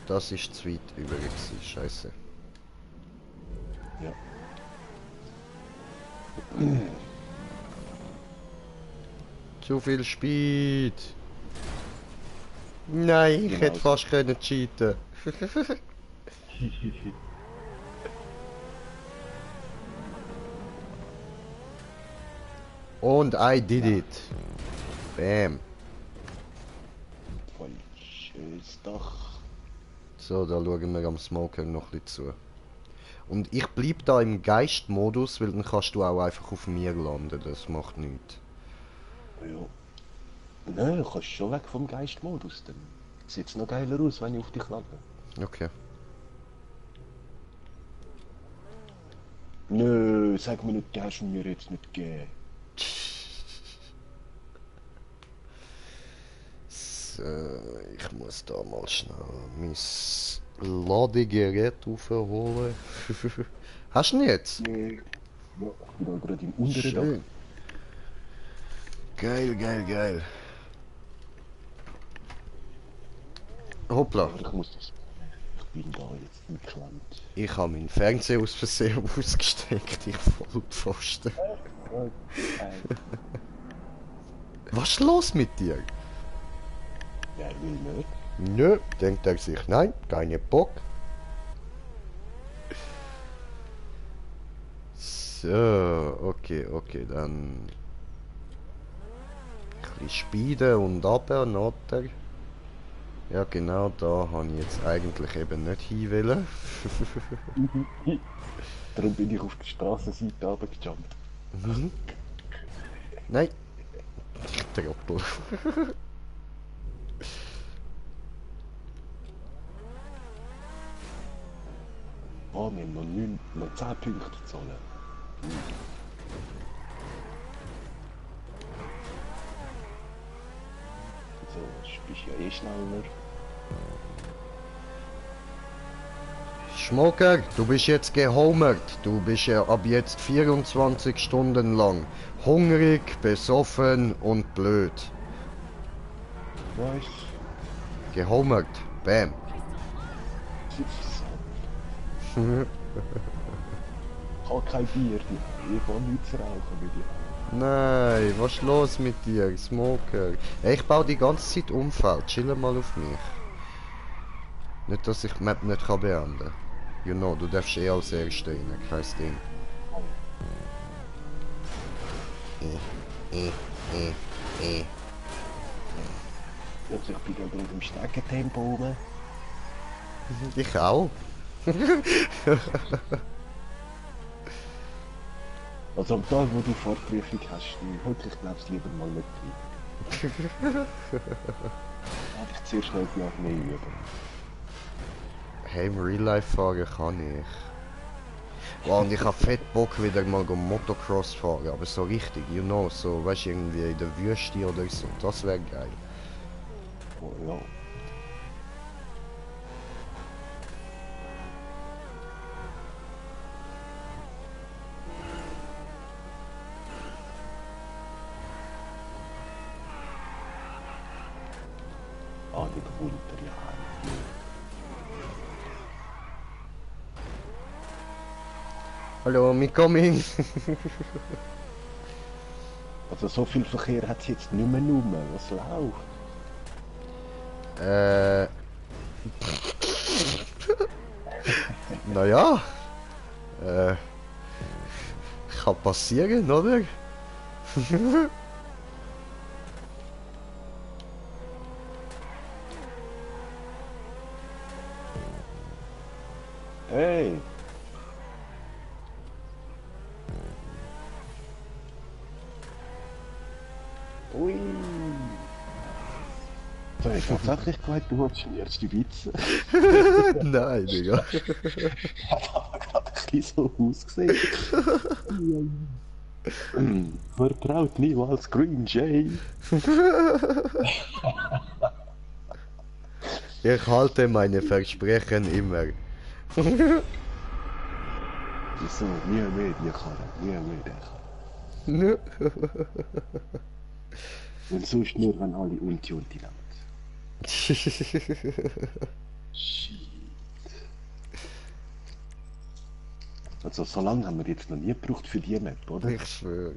Das ist zu weit über gewesen. Scheiße. Ja. Zu viel Speed. Nein, ich Genau hätte so. fast können cheaten. Und I did it. Bam. Falsches Dach. So, da schauen wir am Smoker noch ein bisschen zu. Und ich bleib da im Geistmodus, weil dann kannst du auch einfach auf mir landen. Das macht nichts. Ja. Nein, du kannst schon weg vom Geistmodus. Dann sieht es noch geiler aus, wenn ich auf dich lande. Okay. Nö, sag mir nicht, du hast ihn mir jetzt nicht gegeben. So, ich muss da mal schnell mein Ladegerät aufholen. Hast du ihn jetzt? Nee. Ja, ich bin da gerade im unteren Schön. Dach. Geil, geil, geil. Hoppla. Aber ich muss das. Ich bin da jetzt geklemmt. Ich habe meinen Fernseher aus Versehen ausgesteckt. Ich Vollpfosten. Was ist los mit dir? Wer will nicht? Nö, denkt er sich, nein, keine Bock. So, okay, okay, dann... Ein bisschen speeden und runter, oder? Ja genau, da habe ich jetzt eigentlich eben nicht hin wollen. Darum bin ich auf die Strassenseite runtergejumpt. Nein. Trottel. Oh, wir haben noch 10 Punkte zu zahlen. So, du bist ja eh schneller. Schmocker, du bist jetzt gehomert. Du bist ja ab jetzt 24 Stunden lang hungrig, besoffen und blöd. Was? Gehomert. Bam. Ich habe kein Bier, ich kann nichts rauchen mit dir. Nein, was ist los mit dir, Smoker? Hey, ich baue die ganze Zeit Unfall. Chill mal auf mich. Nicht, dass ich die Map nicht kann beenden kann. You know, du darfst eh als Erster rein, kein Ding. Jetzt ich bin gerade auf dem Steckentempo rum. Ich auch. Also am Tag, wo du Fahrprüfung hast, dann holte ich glaub's lieber mal nicht rein. Hätte ich zuerst noch ein Jahr mehr üben. Hey, im Real Life fahren kann ich. Wow, und ich hab fett Bock wieder mal Motocross fahren, aber so richtig, you know, so, weißt du, irgendwie in der Wüste oder so, das wäre geil. Oh ja. Ich runter, ja. Hallo, me coming. Also so viel Verkehr hat es jetzt nicht mehr rum. Was läuft? Naja. Kann passieren, oder? Hey! Ui! So, ich hab tatsächlich gemeint, du hast schon erste Witze. Nein, Digga. Hat aber gerade ein bisschen so ausgesehen. Vertraut niemals Green Jay. Ich halte meine Versprechen immer. Wieso? Nie mehr die Karre, nie mehr der Karre. Und sonst nur, wenn alle Unti nehmen. Shit. Also so lange haben wir jetzt noch nie gebraucht für die Map, oder? Ich schwöre.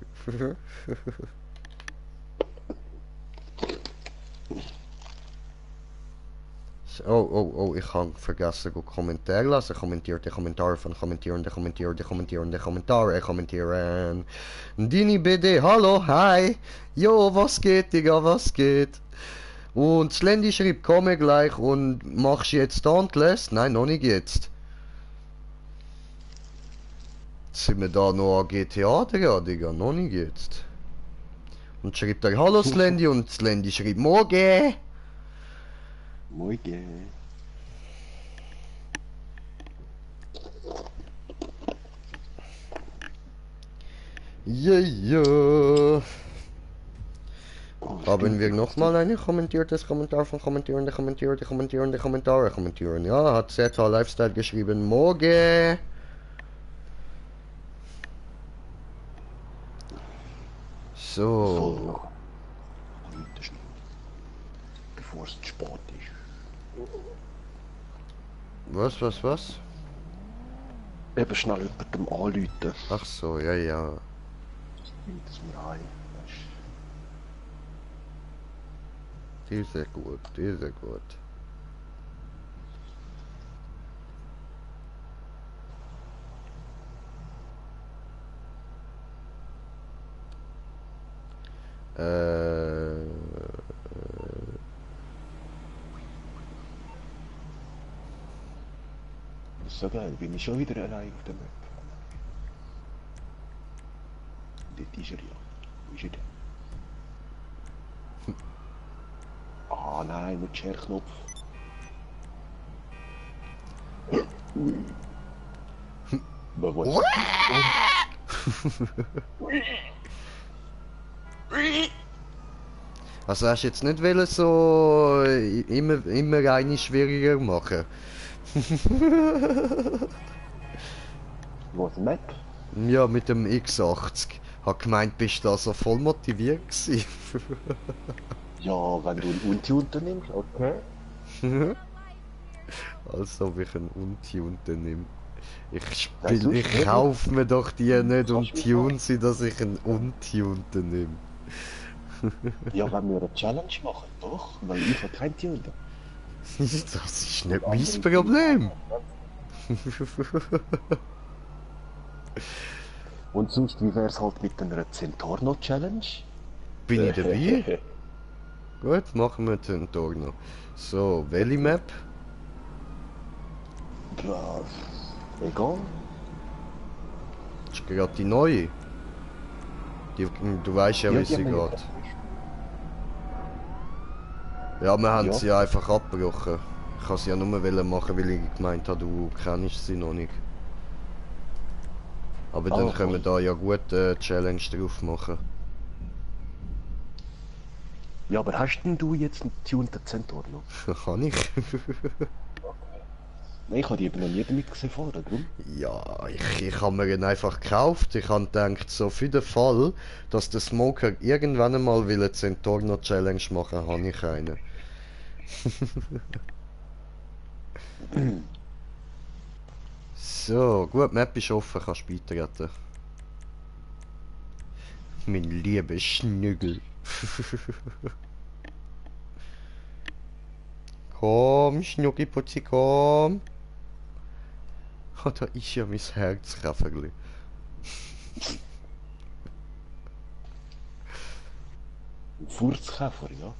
Oh, ich habe vergessen gut Kommentare lassen. Kommentierte Kommentare von kommentierende Kommentare kommentieren. Dini BD, hallo, hi. Jo, was geht, Digga, was geht? Und Slendy schreibt, komme gleich und machst jetzt Dauntless? Nein, noch nicht jetzt. Sind wir da noch an GTA, Digga, noch nicht jetzt. Und schreibt er, hallo Slendy und Slendy schreibt, morgen. Morgen. Yeah. Oh, Haben stimmt, wir du kannst nochmal ein kommentiertes Kommentar von kommentierende Kommentare kommentieren. Ja, hat Zeta Lifestyle geschrieben, morgen. voll So. noch. Heute schnell, bevor es zu spät ist. Was? Eben schnell jemandem anrufen. Ach so, ja. Dass wir heim. Weisst Die ist sehr gut. Äh, Das ist so geil, bin ich schon wieder allein auf der Map. Dort ist er ja. Wo ist er denn? Ah nein, mit Share-Knopf. Aber was? Also hast du jetzt nicht wollen so immer eine schwieriger machen? Was, Map? Ja, mit dem X80. Hab gemeint, bist du da so voll motiviert gewesen. Ja, wenn du ein Unti unternimmst, okay. Als ob ich einen Untuned nehme. Ich Nein, sonst nicht. kaufe mir doch die nicht und Kannst du tune sie, dass ich einen Untuned nehme. Ja, wenn wir eine Challenge machen, doch, weil ich habe kein Tuner. Das ist nicht mein Problem. Und sonst, wie wär's halt mit einer Centorno-Challenge? Bin ich dabei? Gut, machen wir den Tag noch. So, welche Map? Ja, egal. Das ist gerade die neue. Du weißt ja, wie sie haben wir geht. Ja, wir haben Ja. sie einfach abgebrochen. Ich kann sie ja nur machen, weil ich gemeint habe, du kennst sie noch nicht. Aber dann Ah, können wir da ja gut Challenge drauf machen. Ja, aber hast denn du jetzt einen tunten Centorno? Kann ich? Nein, ich habe die eben noch nie damit gesehen fahren, drum. Ja, ich habe mir ihn einfach gekauft. Ich habe gedacht, so für den Fall, dass der Smoker irgendwann einmal will eine Centorno Challenge machen, habe ich einen. So, gut, Map ist offen, kannst beitreten. Mein lieber Schnügel. Komm, Schnucki-Putzi, komm. Oh, da ist ja mein Herzkäferli. Ein Furzkäfer, ja.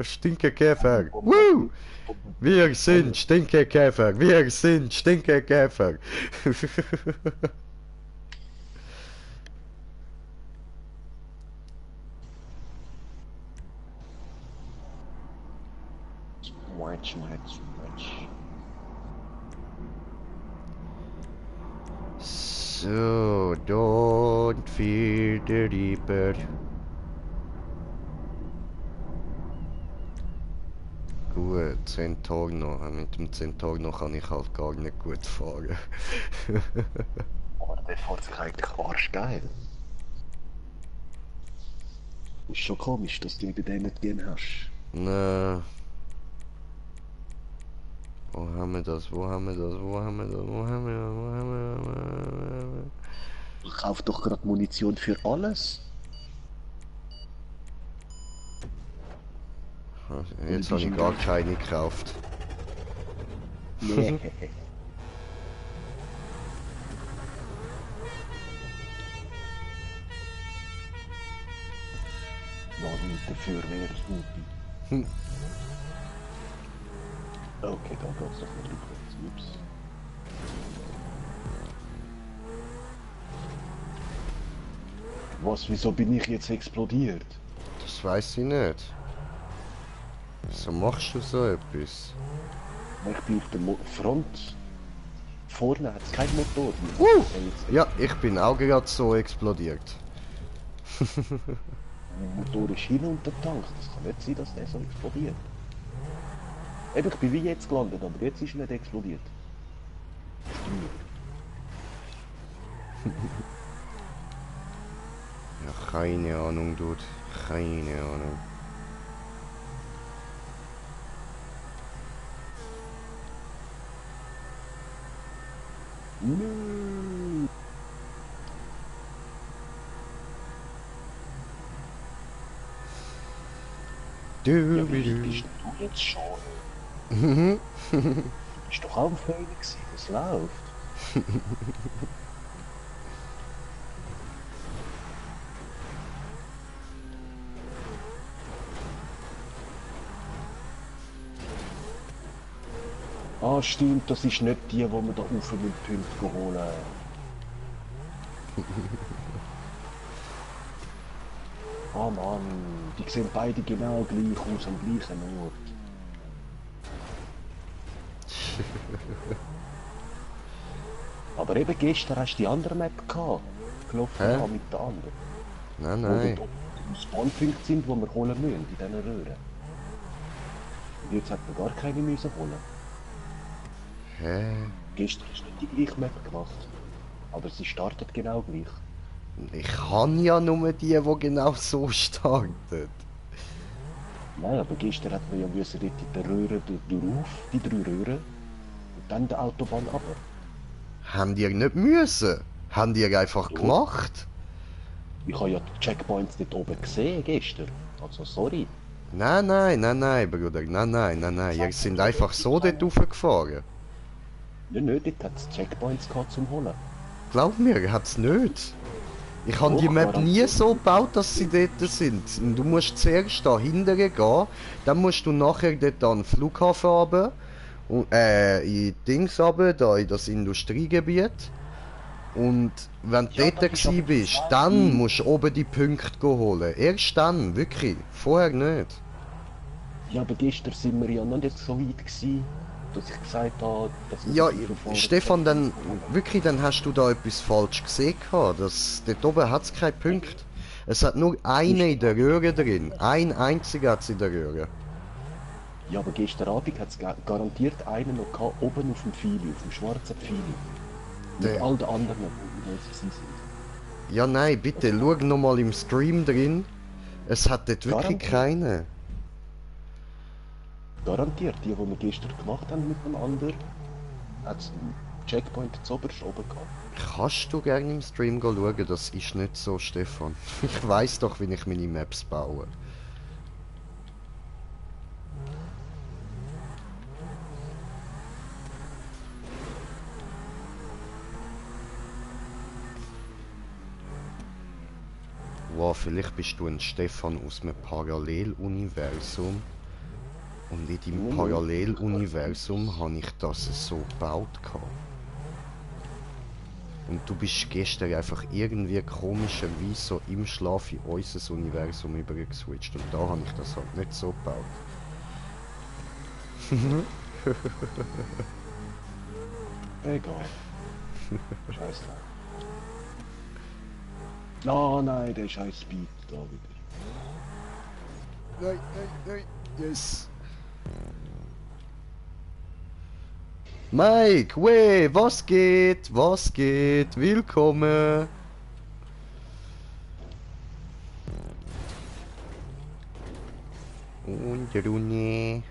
Stinkekäfer. Woo! Wir sind Stinkekäfer. Wir sind Stinkekäfer. Watch, watch, watch. So, don't fear the Reaper. Gut, Centaurno. Mit dem Centaurno kann ich halt gar nicht gut fahren. Aber der fährt sich eigentlich arschgeil. Ist schon komisch, dass du bei denen nicht gehen hast. Na. Wo haben wir das? Wo haben wir das? Wo haben wir das? Wo haben wir das? Wo haben wir das? Wo haben wir das? Kauf doch gerade Munition für alles. Jetzt habe ich gar keine gekauft. Nee. Noch nicht dafür wäre es Mutti. Hm. Okay, da geht's doch nicht rückwärts. Ups. Was, wieso bin ich jetzt explodiert? Das weiß ich nicht. Wieso machst du so etwas? Ich bin auf der Front. Vorne hat es keinen Motor. Ja, ich bin auch gerade so explodiert. Mein Motor ist hin und der Tank. Das kann nicht sein, dass der so explodiert. Eben, ich bin wie jetzt gelandet, aber jetzt ist er nicht explodiert. Ja, keine Ahnung, Dude. Keine Ahnung. Nö. Ja, wie bist du jetzt schon? Mhm. Du bist doch auch am Feuer gewesen, was läuft? Ah, stimmt, das ist nicht die, wo wir da rauf mit Punkten holen. Ah Mann, die sehen beide genau gleich aus am gleichen Ort. Aber eben gestern hast du die andere Map gehabt. Gelaufen Hä? mit der anderen. Nein, Wo nein. dort Spawnpunkte sind, die wir holen müssen, in diesen Röhren. Und jetzt hat man gar keine müssen holen. Hä? Gestern hast du nicht die gleiche Map gemacht. Aber sie startet genau gleich. Ich kann ja nur die genau so startet. Nein, aber gestern hat man ja müssen dort in der Röhre durch, die 3 Röhren. Und dann die Autobahn runter. Haben die nicht müssen? Haben die einfach Doch. gemacht? Ich habe ja die Checkpoints dort oben gesehen gestern. Also sorry. Nein, nein, nein, nein, Bruder. Nein, nein, nein, nein. Ihr sind einfach so dort raufgefahren. Ja, nicht, dort hat es Checkpoints gehabt zum Holen. Glaub mir, hat's nicht. Ich habe die Doch, Map nie garantiert. so gebaut, dass sie dort sind. Und du musst zuerst da hinten gehen, dann musst du nachher dort an den Flughafen runter, und, in Dings runter, da in das Industriegebiet. Und wenn du Ja, dort das ist aber gewesen bist, das dann Gleiche. musst du oben die Punkte holen. Erst dann, wirklich. Vorher nicht. Ja, aber gestern sind wir ja noch nicht so weit gewesen, dass ich gesagt habe, dass wir Ja, das Verfahren- Stefan, dann wirklich, dann hast du da etwas falsch gesehen gehabt. Dort oben hat es keine Punkte. Es hat nur eine in der Röhre drin. Ein einziger hat es in der Röhre. Ja, aber gestern Abend hat es garantiert einen noch gehabt, oben auf dem Pfeili, auf dem schwarzen Pfeili. Mit Der- all den anderen, die sie sind. Ja, nein, bitte, schau nochmal im Stream drin. Es hat dort wirklich Garantiert. keine. Garantiert, die wir gestern gemacht haben mit dem anderen, hat es einen Checkpoint zuoberst oben gehabt. Kannst du gerne im Stream schauen? Das ist nicht so, Stefan. Ich weiß doch, wie ich meine Maps baue. Wow, vielleicht bist du ein Stefan aus einem Paralleluniversum. Und in deinem Paralleluniversum habe ich das so gebaut gehabt. Und du bist gestern einfach irgendwie komischerweise so im Schlaf in unser Universum übergeswitcht. Und da habe ich das halt nicht so gebaut. Egal. Scheiße. Oh nein, der scheiß Speed da wieder. Nein, nein, nein, yes. Mike, weh, was geht? Was geht? Willkommen. Und Rune.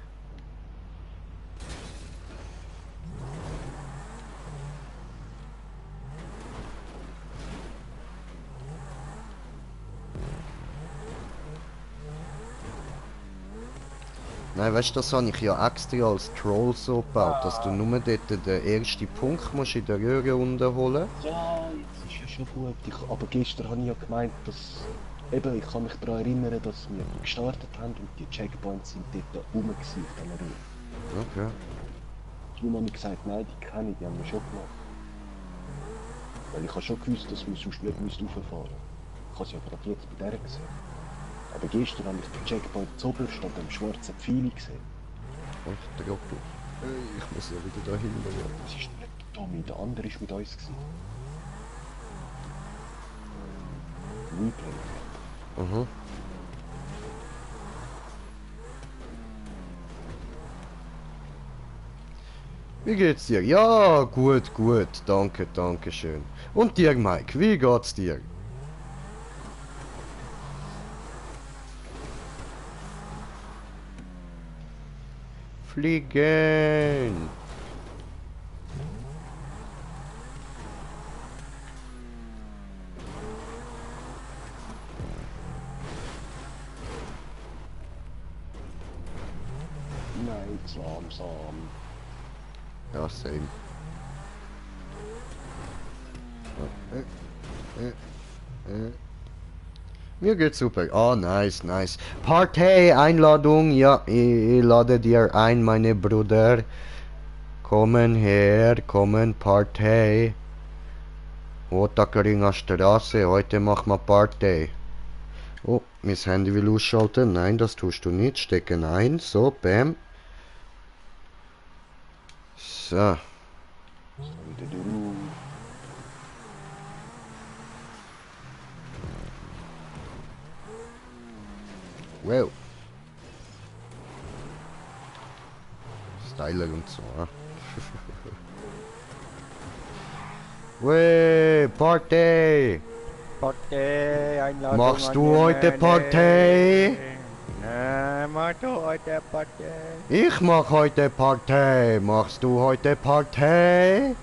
Nein, weißt du, das habe ich ja extra als Troll so gebaut, dass du nur dort den ersten Punkt musst in der Röhre unten holen. Ja, jetzt ist ja schon gut. Aber gestern habe ich ja gemeint, dass... Eben, ich kann mich daran erinnern, dass wir gestartet haben und die Checkpoints sind dort oben gewesen, auf dieser Röhre. Okay. Darum habe ich gesagt, nein, die kenne ich, die haben wir schon gemacht. Weil ich habe schon gewusst, dass wir sonst nicht rauffahren müssen. Ich habe sie ja gerade jetzt bei der gesehen. Aber gestern habe ich den Checkpoint zuoberst an dem schwarzen Pfeil gesehen. Ach, der Trottel. Ich muss ja wieder dahin. Das ist nicht der Tommy, der andere war mit uns. Replay. Aha. Wie geht's dir? Ja, gut, gut. Danke, danke schön. Und dir, Mike, wie geht's dir? Fliegen! Nein, zu langsam. Ja, same. Mir geht's super. Ah, nice, nice. Party, Einladung. Ja, ich lade dir ein, meine Brüder. Kommen her, kommen, Party. Ottakeringa Straße, heute machen wir Party. Oh, mein Handy will ausschalten. Nein, das tust du nicht. Stecken ein. So, bam. So. Wieder durch. Wow. Styler und so. Wey, Party! Party, Einladung. Machst du heute Party? Machst du heute Party? Ich mach heute Party. Machst du heute Party?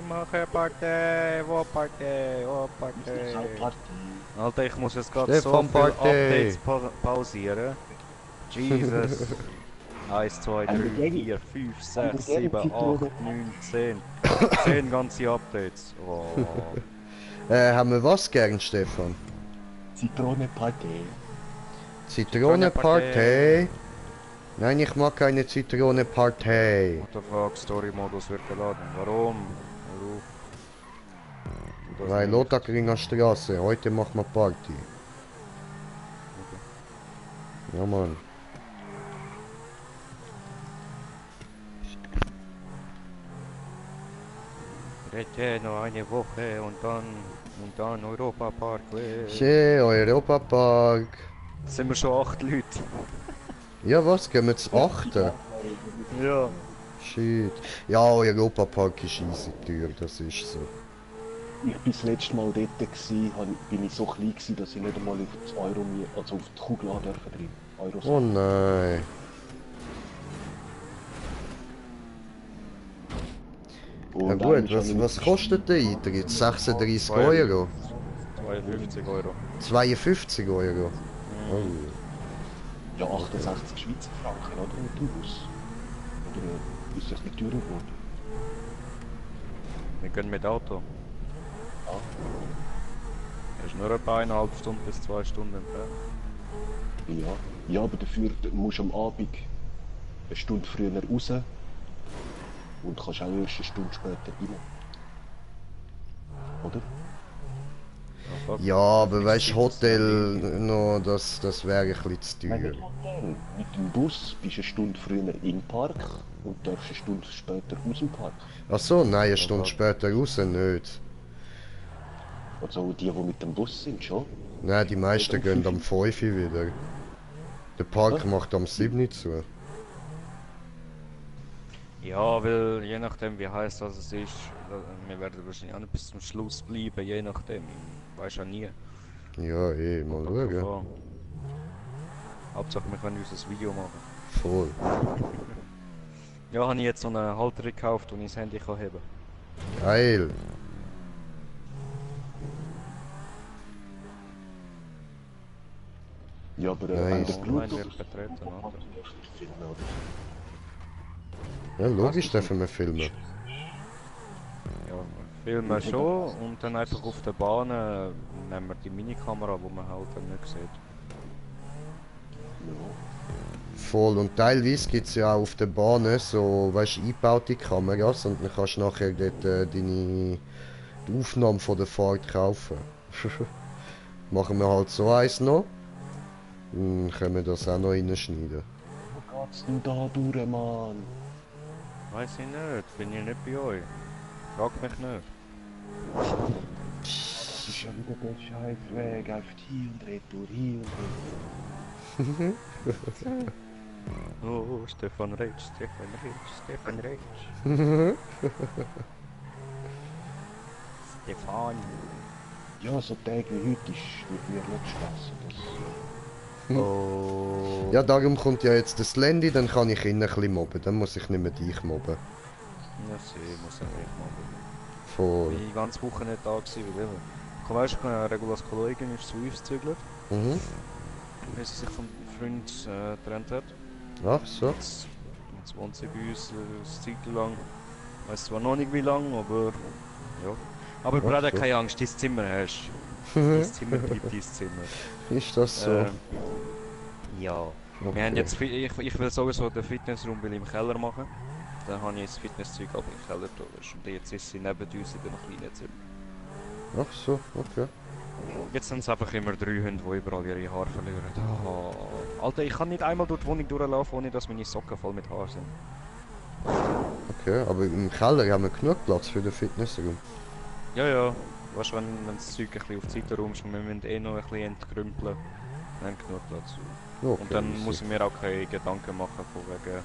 Mache Party, wo Party, wo Auch Party. Party. Alter, ich muss jetzt gerade so Stefan viele Party. Updates pausieren. Jesus. 1, 2, 3, 4, 5, 6, 7, 8, 9, 10. 10 ganze Updates. Oh. Haben wir was gern, Stefan? Zitrone Party. Zitrone Party? Nein, ich mag keine Zitrone Party. What the fuck, Story-Modus wird geladen. Warum? Warum? Weil Ottakringer Straße, heute machen wir Party. Ja, Mann. Bitte noch eine Woche und dann Europa Park. Schön, Europapark. Sind wir schon 8 Leute? Ja, was? Gehen wir zu 8? Ja. Shit. Ja, Europapark ist easy teuer, das ist so. Ich war das letzte Mal dort, bin ich so klein gewesen, dass ich nicht einmal auf das Euro, also auf die Kugel dürfen drin. Euros. Oh nein. Ja Und gut, was kostet der Eintritt? 36 Euro? 52 Euro. 52 Euro? Oh. Ja, 68 Schweizer Franken, oder? Mit dem Bus. Oder ist das nicht teurer geworden? Wir gehen mit Auto. Ja. Das ist nur etwa 1,5 Stunden bis 2 Stunden entfernt. Ja. Ja, aber dafür musst du am Abend eine Stunde früher raus und kannst auch erst eine Stunde später rein. Oder? fuck. Ja, aber Nichts weißt du, Gescheites, Hotel, Liege. no, das wäre ein bisschen zu Nein, teuer. nicht Hotel. Mit dem Bus bist du eine Stunde früher im Park und darfst eine Stunde später aus dem Park. Ach so, nein, eine Stunde fuck. später raus nicht. Also die mit dem Bus sind schon. Nein, die meisten Oder gehen am 5 5 Uhr wieder. Der Park Uhr. macht am 7 Uhr zu. Ja, weil je nachdem wie heiß das es ist, wir werden wahrscheinlich auch nicht bis zum Schluss bleiben, je nachdem. Ich weiß ja nie. Ja, mal Kommt halt schauen. drauf an. Hauptsache wir können uns ein Video machen. Voll. Ja, habe ich jetzt so eine Halterung gekauft, und ich das Handy kann heben. Geil. Ja, aber Nice. wenn der Online Bluetooth wird betreten, oder? filmen, oder? Ja, logisch dürfen wir filmen. Ja, filmen schon und dann einfach auf der Bahn nehmen wir die Minikamera, die man halt dann nicht sieht. Ja. Voll. Und teilweise gibt es ja auch auf den Bahnen so, weißt du, eingebaute Kameras und dann kannst du nachher dort die Aufnahme von der Fahrt kaufen. Machen wir halt so eins noch. Dann können wir das auch noch reinschneiden. Wo geht's denn da durch, Mann? Weiß ich nicht, bin ich nicht bei euch. Frag mich nicht. Das ist ja wieder der Scheißweg, einfach hier und retour, hier und retour. Oh, Stefan Reitsch, Stefan Reitsch, Stefan Reitsch. Stefan. Ja, so Tage wie heute ist mit mir nicht Spaß. Oh. Ja, darum kommt ja jetzt das Landy, dann kann ich ihn ein bisschen mobben. Dann muss ich nicht mehr dich mobben. Ja, sie muss ja nicht machen. Voll. Ich war die ganze Woche nicht da gewesen, weil eben. Komm, weißt du, Regulas Kollegin ist zu uns gezügelt, Mhm. weil sie sich vom Freund getrennt hat. Ach so. Jetzt wohnt sie bei uns eine Zeit lang. Ich weiß zwar noch nicht wie lange, aber ja. Aber Bruder, so. keine Angst, dein Zimmer hast du. Dein Zimmer bleibt dein Zimmer. Ist das so? Ja. Okay. Wir haben jetzt, ich will sowieso den Fitnessraum will ich im Keller machen. Dann habe ich das Fitnesszeug aber im Keller tun. Und jetzt ist sie neben uns in dem kleinen Zimmer. Ach so, okay. Jetzt sind es einfach immer 3 Hunde, die überall ihre Haare verlieren. Oh. Alter, ich kann nicht einmal durch die Wohnung durchlaufen, ohne dass meine Socken voll mit Haar sind. Okay, aber im Keller haben wir genug Platz für den Fitnessraum. Ja, ja. Weißt du, wenn das Zeug ein bisschen auf die Seite räumst und wir müssen eh noch ein bisschen entkrümpeln, dann haben wir genug Platz. Okay, Und dann easy. muss ich mir auch keine Gedanken machen von wegen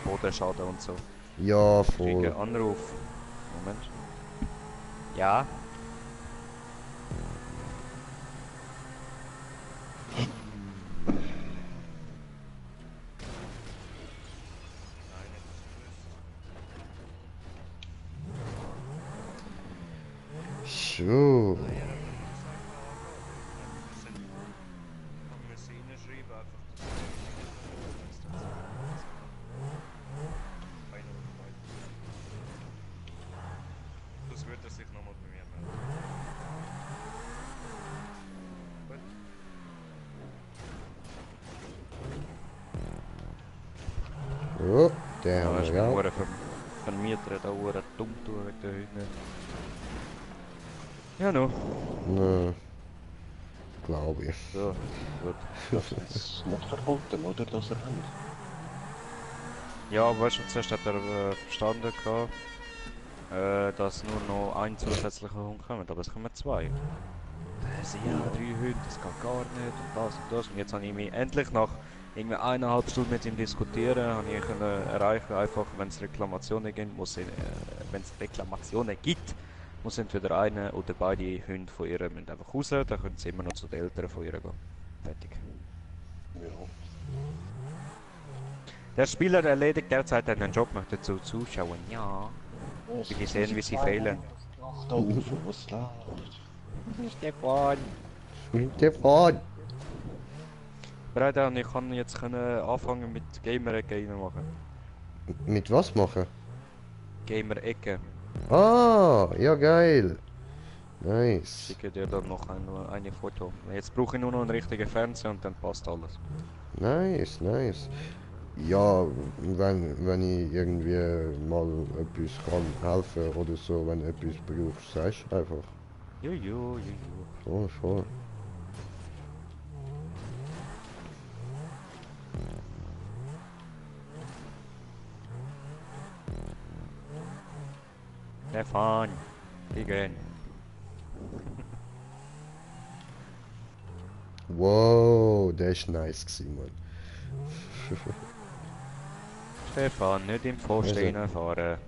Bodenschaden und so. Ja, Ich kriege voll. einen Anruf. Moment. Ja? So. Das wird er sich nochmal bei mir melden. Ja, der Ja, haben ist wir auch. mir Vermieter da hure dumm tun wegen der Hunde. Ja, no. Ne, glaube ich. So, gut. Das ist nicht verboten, oder? Dass er hat. Ja, aber weißt du, zuerst hat er verstanden gehabt, dass nur noch ein zusätzlicher Hund kommt, aber es kommen 2. Da sind ja 3 Hunde, das geht gar nicht und das und das. Und jetzt habe ich mich endlich nach irgendwie 1,5 Stunden mit ihm diskutieren, habe ich können erreichen, einfach wenn es Reklamationen gibt, muss entweder eine oder beide Hunde von ihr müssen einfach raus, dann können sie immer noch zu den Eltern von ihr gehen. Fertig. Ja. Der Spieler erledigt derzeit einen Job, möchte zu zuschauen. Ja. Will ich sehen, wie sie fehlen. Ach, da rauf, was läuft? Stefan! Stefan! Bruder, und ich kann jetzt anfangen mit Gamer-Ecke reinmachen. Mit was machen? Gamer-Ecke. Ah, ja geil. Ich Nice. schicke dir dann noch eine Foto. Jetzt brauche ich nur noch einen richtigen Fernseher und dann passt alles. Nice, nice. Ja, wenn ich irgendwie mal etwas kann helfen oder so, wenn du etwas brauchst, sagst du einfach. Juju. Voll, voll. Stefan! Gegen. Wow, der ist nice gewesen, Mann. Stefan, nicht im Pfosten Also. reinfahren.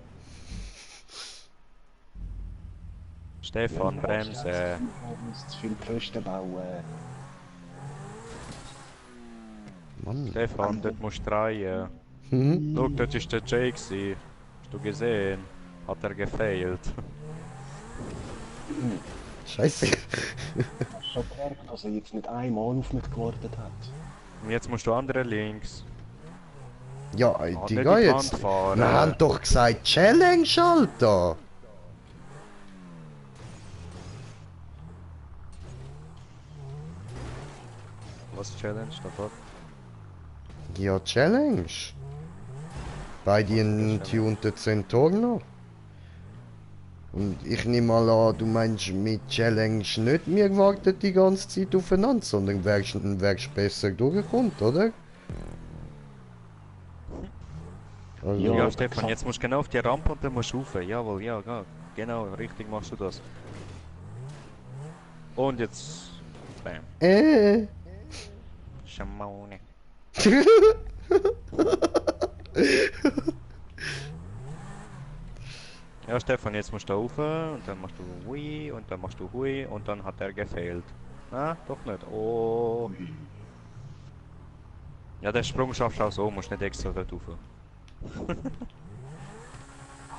Stefan, bremsen. Wir müssen zu viel Pfosten bauen. Mann. Stefan, dort musst du drehen. Hm? Schau, dort war der Jay. Hast du gesehen? Hat er gefailt. Scheiße. Hast du schon gemerkt, dass er jetzt nicht einmal auf mich gewartet hat? Und jetzt musst du andere links. Ja, Nicht in Digga, die jetzt. Wand fahren. Wir haben doch gesagt Challenge, Alter. Was Challenge davor? Ja, Challenge. Bei den tunten Zentorno. Und ich nehme mal an, du meinst mit Challenge nicht, wir warten die ganze Zeit aufeinander, sondern wärst besser durchgekommen, oder? Also, Ja, Ja, Stefan, exakt. jetzt musst du genau auf die Rampe und dann musst du rauf. Jawohl, ja, genau, richtig machst du das. Und jetzt... Bam. Schamone. Ja, Stefan, jetzt musst du da rauf und dann machst du Hui und dann machst du Hui und dann hat er gefehlt. Na, doch nicht. Oh. Ja, den Sprung schaffst du auch so, musst nicht extra dort rauf.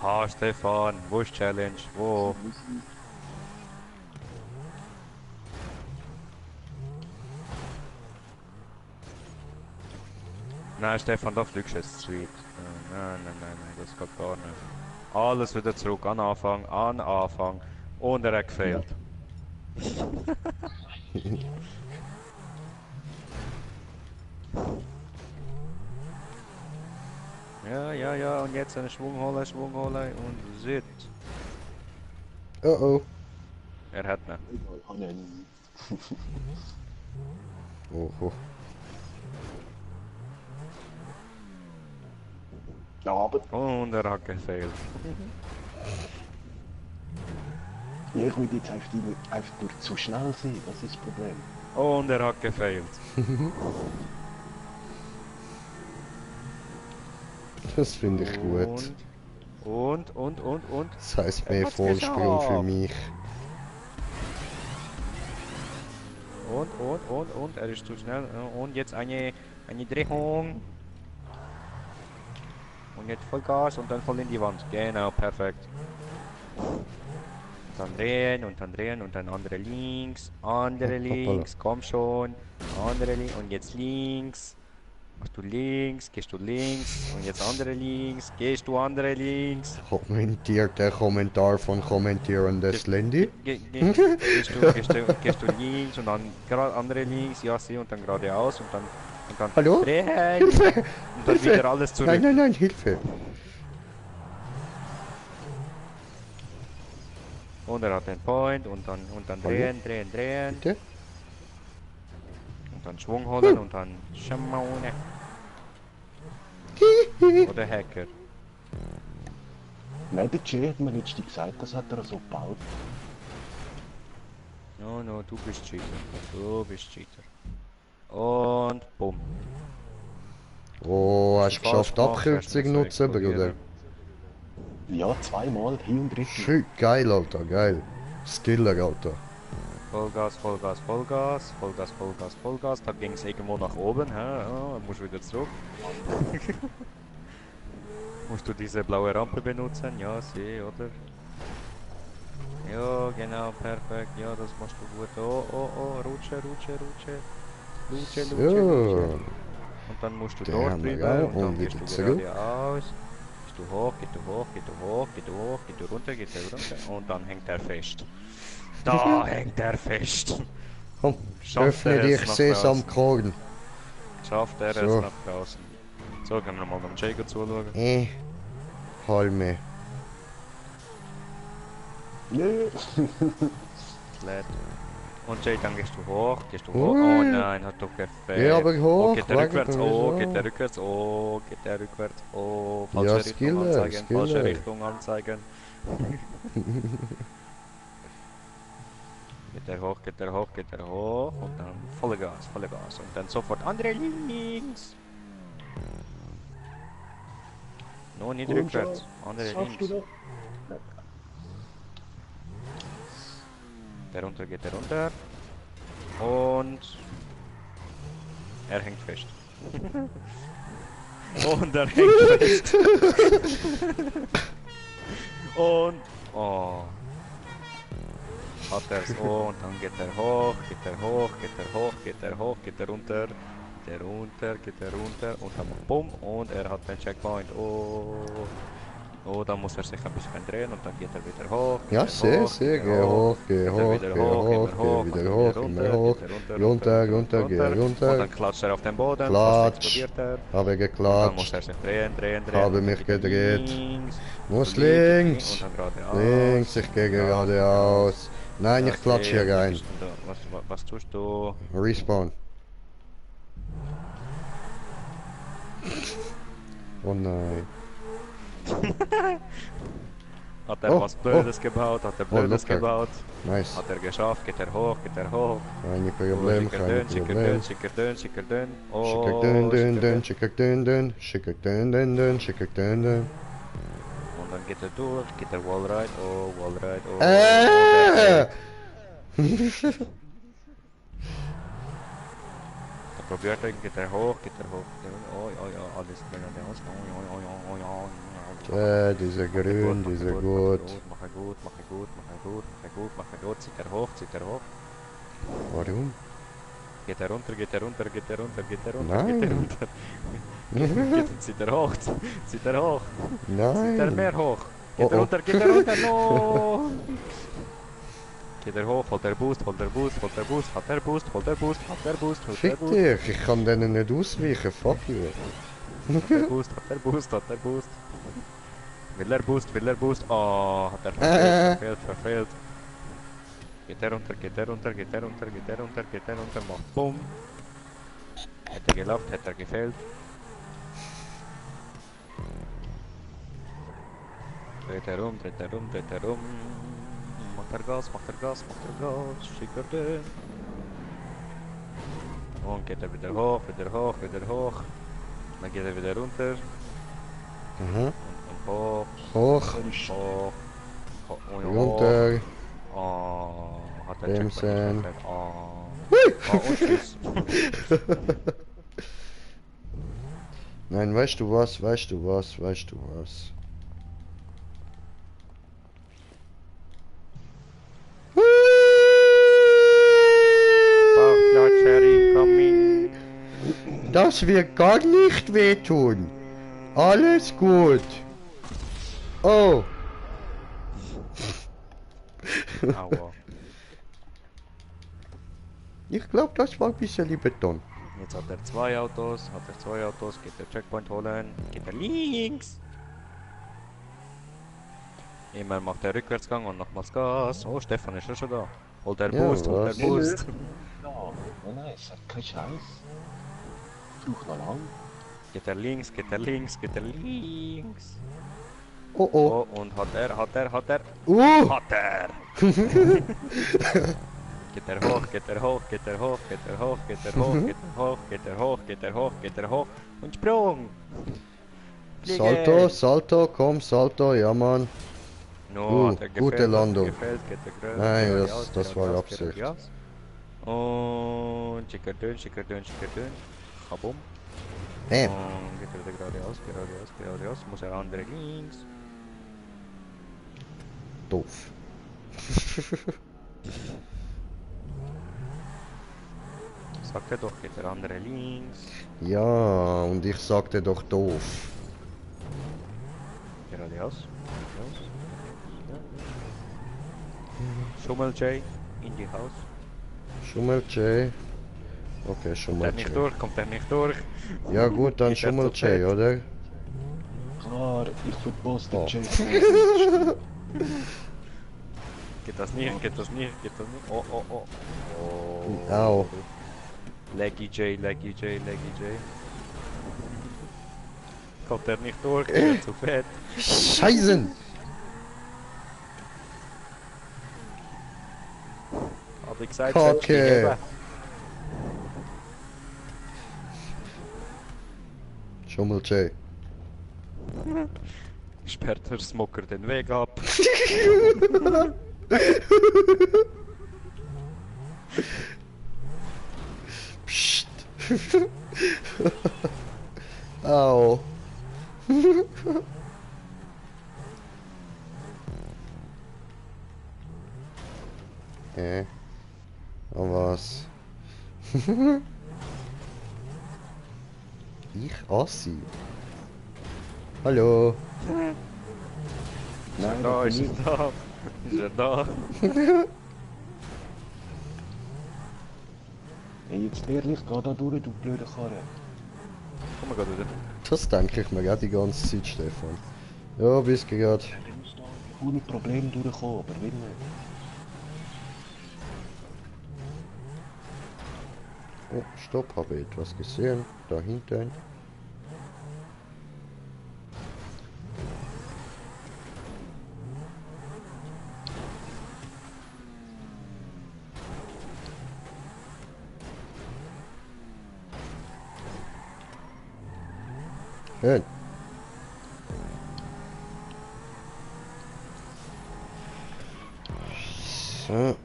Ha, Stefan, wo ist Challenge? Wo? Nein, Stefan, da fliegst du jetzt zu weit. Nein, das geht gar nicht. Alles wieder zurück, an Anfang. Und er hat gefehlt. Ja, und jetzt einen Schwung holen und sit. oh oh. Er hat ihn. Ich habe ihn. Oh, oh. Ja, aber Und er hat gefehlt. ja, ich will jetzt einfach nur zu schnell sein, das ist das Problem. Und er hat gefehlt. Das finde ich gut. Und. Das heisst Er mehr hat's Vorsprung für geschafft. mich. Und. Er ist zu schnell. Und jetzt eine Drehung. Und jetzt Vollgas und dann voll in die Wand. Genau, perfekt. Dann drehen und dann andere links. Andere links. Komm schon. Andere links. Und jetzt links. Machst du links, gehst du links. Und jetzt andere links. Gehst du andere links. Kommentiert der Kommentar von kommentierendes Landy? Gehst du links und dann gerade andere links, ja sie und dann geradeaus und dann Hallo? drehen Hilfe! und dann wieder alles zurück. Nein, Hilfe! Und er hat den Point und dann drehen. Bitte? Und dann Schwung holen und dann Schamone. Oder Hacker. Nein, der Jay hat mir letztens gesagt, das hat er so gebaut. No, du bist Cheater. Und bumm. Oh, hast du Falsch geschafft, gemacht, Abkürzung hast du nutzen, explodieren. Bruder? Ja, zweimal, hin und retour. Schön, geil, Alter, geil. Skiller, Alter. Vollgas. Dann ging es irgendwo nach oben. Ja, musst wieder zurück. Musst du diese blaue Rampe benutzen? Ja, sehe, oder? Ja, genau, perfekt. Ja, das machst du gut. Oh, oh, oh, rutsche, rutsche, rutsche. Lutsche, Lutsche, Lutsche. So, Und dann musst du den dort haben wir drüber auch und dann und gehst wieder du zurück. geradeaus. Gehst du hoch, geht du hoch, geht du hoch, geht du hoch, geht du runter, geht du runter und dann hängt er fest. Da hängt er fest. Komm, Schafft öffne er es dich, nach draußen? Sesamkorn. Schafft er es So, nach draußen? So, können wir mal beim Jago zuschauen. Halme. Nö. Lädt. Und Jay, dann gehst du hoch, gehst du hoch. Ui. Oh nein, hat doch gefällt. Geh aber hoch, Oh, geht der warte, rückwärts? Oh, wieso? geht der rückwärts? Oh, geht der rückwärts? Oh, Ja, falsche Richtung Skiller, anzeigen, falsche Skiller. Richtung anzeigen. Geht der hoch, geht der hoch, geht der hoch und dann volle Gas und dann sofort andere links. No, nicht Komm rückwärts, schon. andere Schaffst du links. doch. Der runter geht der runter und er hängt fest. Und er hängt fest. Und oh. Hat er's. Oh, und dann geht er hoch, geht er hoch, geht er hoch, geht er hoch, geht er runter. Geht er runter, geht er runter und dann bumm und er hat den Checkpoint. Oh. Oh, dann muss er sich ein bisschen drehen und dann geht er wieder hoch. Ja, geht er hoch, sehr, geht geh er hoch, geh geht er hoch, wieder geh hoch, hoch, immer hoch, geh wieder und hoch, dann immer hoch. geht er Runter, runter, geh Und runter. dann klatscht er auf den Boden, fast Klatsch. explodiert er. Habe Und dann muss geklatscht. er sich drehen. Habe und mich dann wieder gedreht. Links, Muss links, links. und dann geradeaus. Links, ich gehe geradeaus. Nein, ich klatsche hier rein. Und was tust du? Respawn. Oh nein. Hat er Oh, was Blödes gebaut? Hat er Blödes locker. gebaut? Nice. Hat er geschafft? Geht er hoch? Geht er hoch? Keine Problem, keine Problem. Schicker dünn. Schicker Oh, dün dün schicker dün, schicker dün dün, schicker dün dün dün, schicker dün dün. Und dann geht er durch, geht er Wallride, oh, Wallride, oh. Und er fällt. Da probiert er, geht er hoch, geht er hoch. Oh, ja, ja, alles geradeaus. Diese grün, diese gut. Mach er gut. Zieht er hoch. Warum? Geht er runter. Nein. Zieht er hoch. Zieht er Nein. mehr hoch. Oh, oh. Geht er runter, no! Geht er hoch, holt er Boost. Hat er Boost. Fick dich, ich kann denen nicht ausweichen, fuck you. Hat er Boost. Will er Boost? Oh, hat er verfehlt. Geht er runter, macht Bumm. Hätte er gelaufen, hätte er gefehlt. Dreht er um. Macht er Gas, schicker dünn. Und geht er wieder hoch. Dann geht er wieder runter. Mhm. Und hoch. Hoch, Und runter. Oh, hat er Bremsen. Checkpoint. Oh, und tschüss. Nein, weißt du was? Das wird gar nicht wehtun. Alles gut. Oh. Aua. Ich glaube, das war ein bisschen Beton. Jetzt hat er zwei Autos, geht der Checkpoint holen, geht er links. Immer macht er Rückwärtsgang und nochmals Gas. Oh, Stefan ist schon da. Holt er Ja, Boost. was? Ja, oh nein, es hat keinen Scheiß. Braucht noch lang. Geht er links. Oh oh. Oh, und hat er. Hat er! Geht er hoch. Und Sprung! Fliege. Salto, komm, Salto, ja Mann. No, hat er gute gefällt, Landung. Geht er grün, Nein, geradeaus, das war geradeaus, Absicht. geradeaus. Und schicker dünn. Kabum. Bam. Und geht wieder geradeaus, geradeaus, geradeaus. Muss der andere links. Doof. Sagt er doch, geht der andere links. Ja, und ich sagte doch doof. Geradeaus. Geradeaus. Schummel J in die Haus. Schummel J. Okay, Kommt Schummel er nicht J. durch, kommt er nicht durch. Ja gut, dann Geht er Schummel zu J, fett? oder? Klar, ich verbosse den Oh. Jay. Geht das nicht, geht das nicht, geht das nicht. Oh, oh, oh. Oh. Au. Leggy J, Leggy J, Leggy J. Kommt er nicht durch, ist er zu fett. Scheißen! Hab ich gesagt, Kacke. setz dich heben. Schummel J. Sperrt der Smoker den Weg ab. Psst. Au. Und was? Ich Assi. Hallo. Nein, Da das ist bin er da. Ist er da. Hey, jetzt ehrlich, geh da durch, du blöde Karre. Komm mal wieder. Das denke ich mir gerade die ganze Zeit, Stefan. Ja, bis gerade. Ja, der muss da ohne Probleme durchkommen, aber will nicht. Oh, stopp, habe etwas gesehen. Da hinten. Schön. So.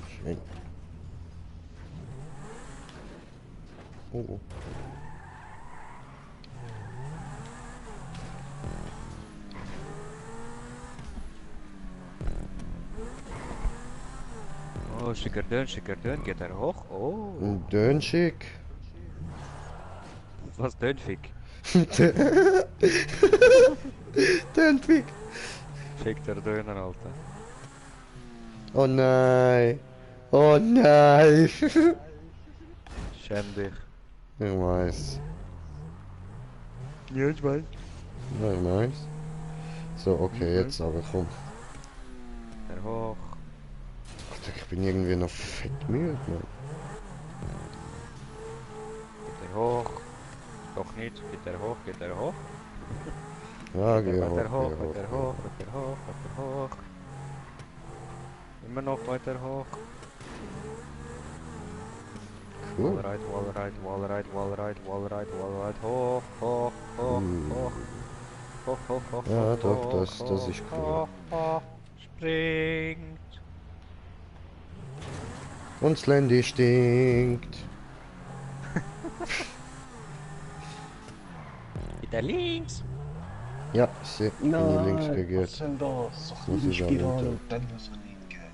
Schön. Oh. Oh, schicker Dön, geht er hoch? Oh, Ein Dönschick. was Dönfick? Dönfick. Schickt der Döner, Alter. Oh nein. Oh nein. Schäm dich. Ich weiß. Ja, ich weiß. Ja, ich weiß. So, okay, jetzt aber komm. Der hoch. Alter, ich bin irgendwie noch fett müde, Mann. Geht er hoch. Doch nicht. Geht er hoch, geht er hoch. Ja, Geht geh er hoch, weiter hoch, geh hoch. weiter hoch, weiter hoch, weiter hoch. Immer noch weiter hoch. Cool. Wallride, Wallride, Wallride, Wallride, Wallride, Wallride, hoch, hoch, hoch, hoch. Hoch, hoch, hoch, Ja, hoch, doch, hoch, das ist cool. hoch, hoch. Springt. Und das Landy stinkt. Wieder links. Ja, sie bin ich links Nein, was regiert. soll das? So Muss kleine ich auch Spirale runter. und dann so hingehen.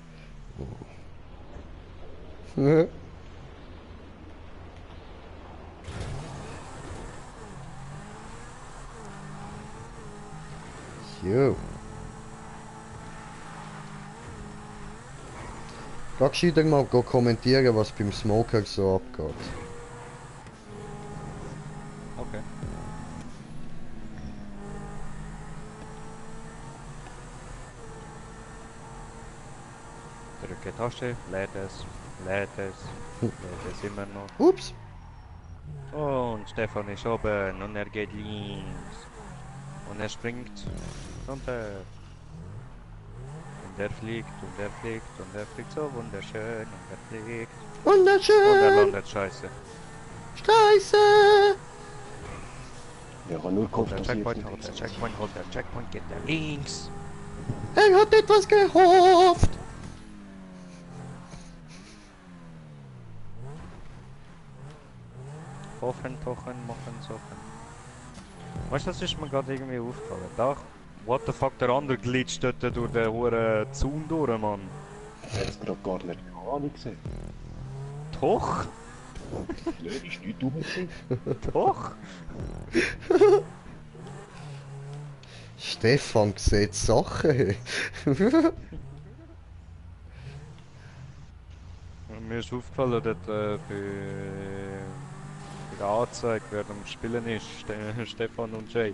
Jo. Geh gescheiter mal kommentieren, was beim Smoker so abgeht. Okay. Drücke Tasche, lädt es, lädt es immer noch. Ups. Und Stefan ist oben und er geht links. Und er springt runter. Und er fliegt und er fliegt und er fliegt so wunderschön und er fliegt. Und er Wunderschön. landet scheiße. Scheiße. Ja, ich habe nur Holt gehofft, der dass ich Checkpoint, jetzt holt der nicht Checkpoint, holt der Checkpoint, geht er links. Er hat etwas gehofft. machen, Sachen. Weißt du, das ist mir gerade irgendwie aufgefallen. Da, what the fuck, der andere glitscht dort durch den hohen Zaun durch, Mann. Ich hab's gerade gar nicht gesehen. Doch, Ja, ist nicht dumm gewesen. doch. Stefan sieht Sachen. Mir ist aufgefallen, dass bei der Anzeige, wer am Spielen ist, Stefan und Jay.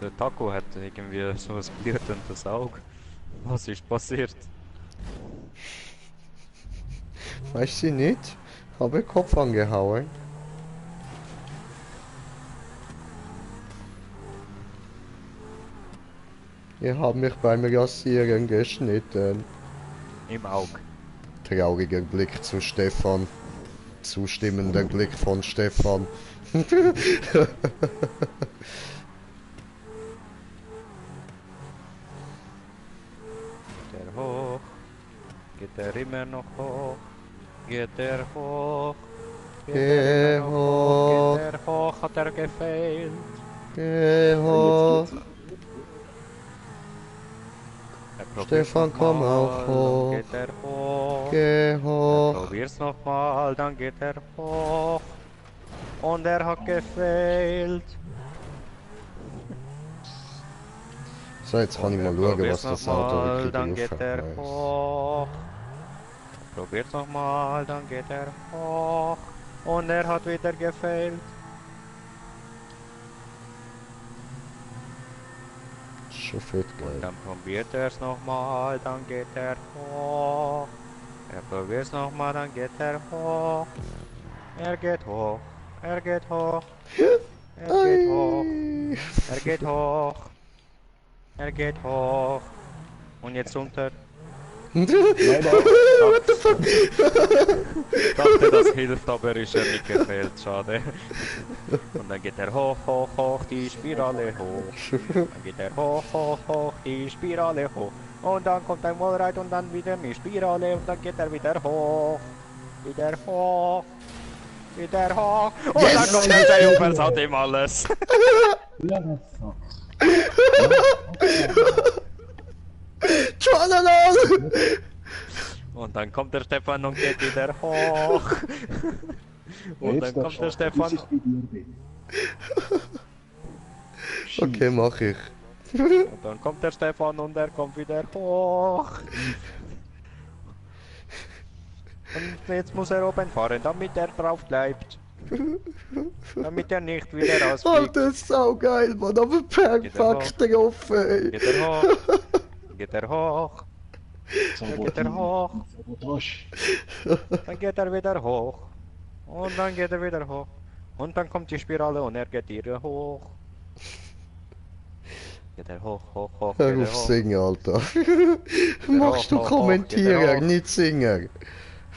Der Taco hat irgendwie so ein blutendes Auge. Was ist passiert? Weißt du nicht? Habe den Kopf angehauen. Ihr habt mich beim Rasieren geschnitten. Im Auge. Trauriger Blick zu Stefan. Zustimmender Blick von Stefan. Geht er hoch? Geht er immer noch hoch? Geht er hoch? Geh immer noch hoch. Geht er hoch? Hat er gefehlt? Geh hoch. Er probiert's Stefan, noch komm mal, auch hoch. Dann geht er hoch. Geh Er hoch. probiert's nochmal, dann geht er hoch. Und er hat gefehlt. So, jetzt kann ich mal schauen, was das Auto wirklich Dann geht er drauf hat. hoch. Probiert's nochmal, dann geht er hoch. Und er hat wieder gefehlt. Schon fett Und geil. dann probiert er es nochmal, dann geht er hoch. Er probiert es nochmal, dann geht er hoch. Er geht hoch. Er geht hoch. Er geht hoch. Ei. Er geht hoch. Er geht hoch. Und jetzt runter. What the fuck? Dachte, das hilft, aber ist er nicht gefehlt. Schade. Und dann geht er hoch, hoch, hoch, die Spirale hoch. Dann geht er hoch, hoch, hoch, die Spirale hoch. Und dann kommt ein Wallride und dann wieder eine Spirale und dann geht er wieder hoch. Wieder hoch. Wieder hoch. Und Yes! dann kommt der Jay und versaut ihm alles. Ja, das fuck. Tralala! Und dann kommt der Stefan und geht wieder hoch. Und dann kommt der Stefan. Okay, mach ich. Und dann kommt der Stefan und er kommt wieder hoch. Und jetzt muss er oben fahren, damit er drauf bleibt. Damit er nicht wieder rausfliegt. Alter, ist saugeil, Mann. Aber perfekt getroffen, Geht er hoch. Geht er hoch. Dann geht er hoch. Sabotage. Dann geht er wieder hoch. Und dann geht er wieder hoch. Und dann kommt die Spirale und er geht wieder hoch. Geht er hoch, hoch, hoch, Hör geht er auf hoch. singen, Alter. hoch, Machst du hoch, hoch, Kommentierer, geht er hoch. nicht Singen.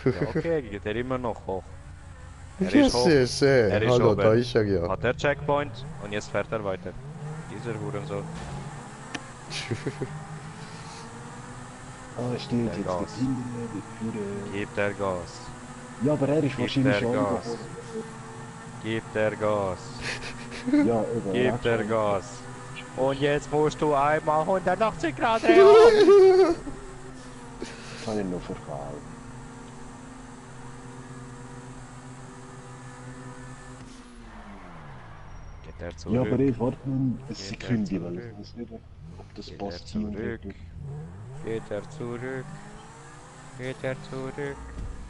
Ja, okay, geht er immer noch hoch. Er Ja, ist hoch. sehr, sehr. Er ist Hallo, oben. da ist er ja. Hat er Checkpoint und jetzt fährt er weiter. Dieser Hurensohn. Ah, stimmt, Der jetzt Gas. die Kinder, die Führer. Gibt er Gas. Ja, aber er ist Gibt wahrscheinlich er schon Gas. angekommen. Gibt er Gas. Ja, eben. Gibt er schon. Gas. Und jetzt musst du einmal 180 Grad drehen. Das habe ich noch verkauft. Geht er zurück. Ja, aber ich warte noch eine Geht Sekunde, er weil ich zurück? weiß nicht, ob das Geht passt. er hier und zurück? dort. Geht er zurück? Geht er zurück?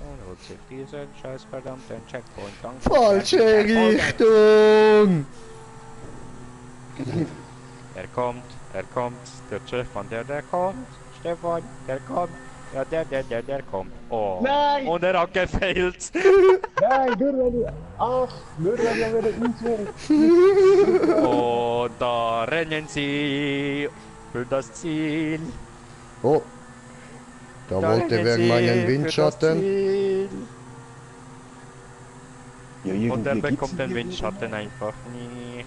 Und holt sich diesen scheiß verdammten Checkpoint. Dann Falsche kommt Richtung! er kommt, der Stefan, der kommt, Stefan, der kommt, ja, der kommt. Oh. Nein! Und er hat gefailt. Nein, nur wenn ich... Ach, nur wenn ich wieder auswähle. Und da rennen sie für das Ziel. Oh, da wollte rennen wer sie meinen für das Windschatten. Ziel. Ja, Und er irgendwie gibt's bekommt den die Windschatten einfach nicht.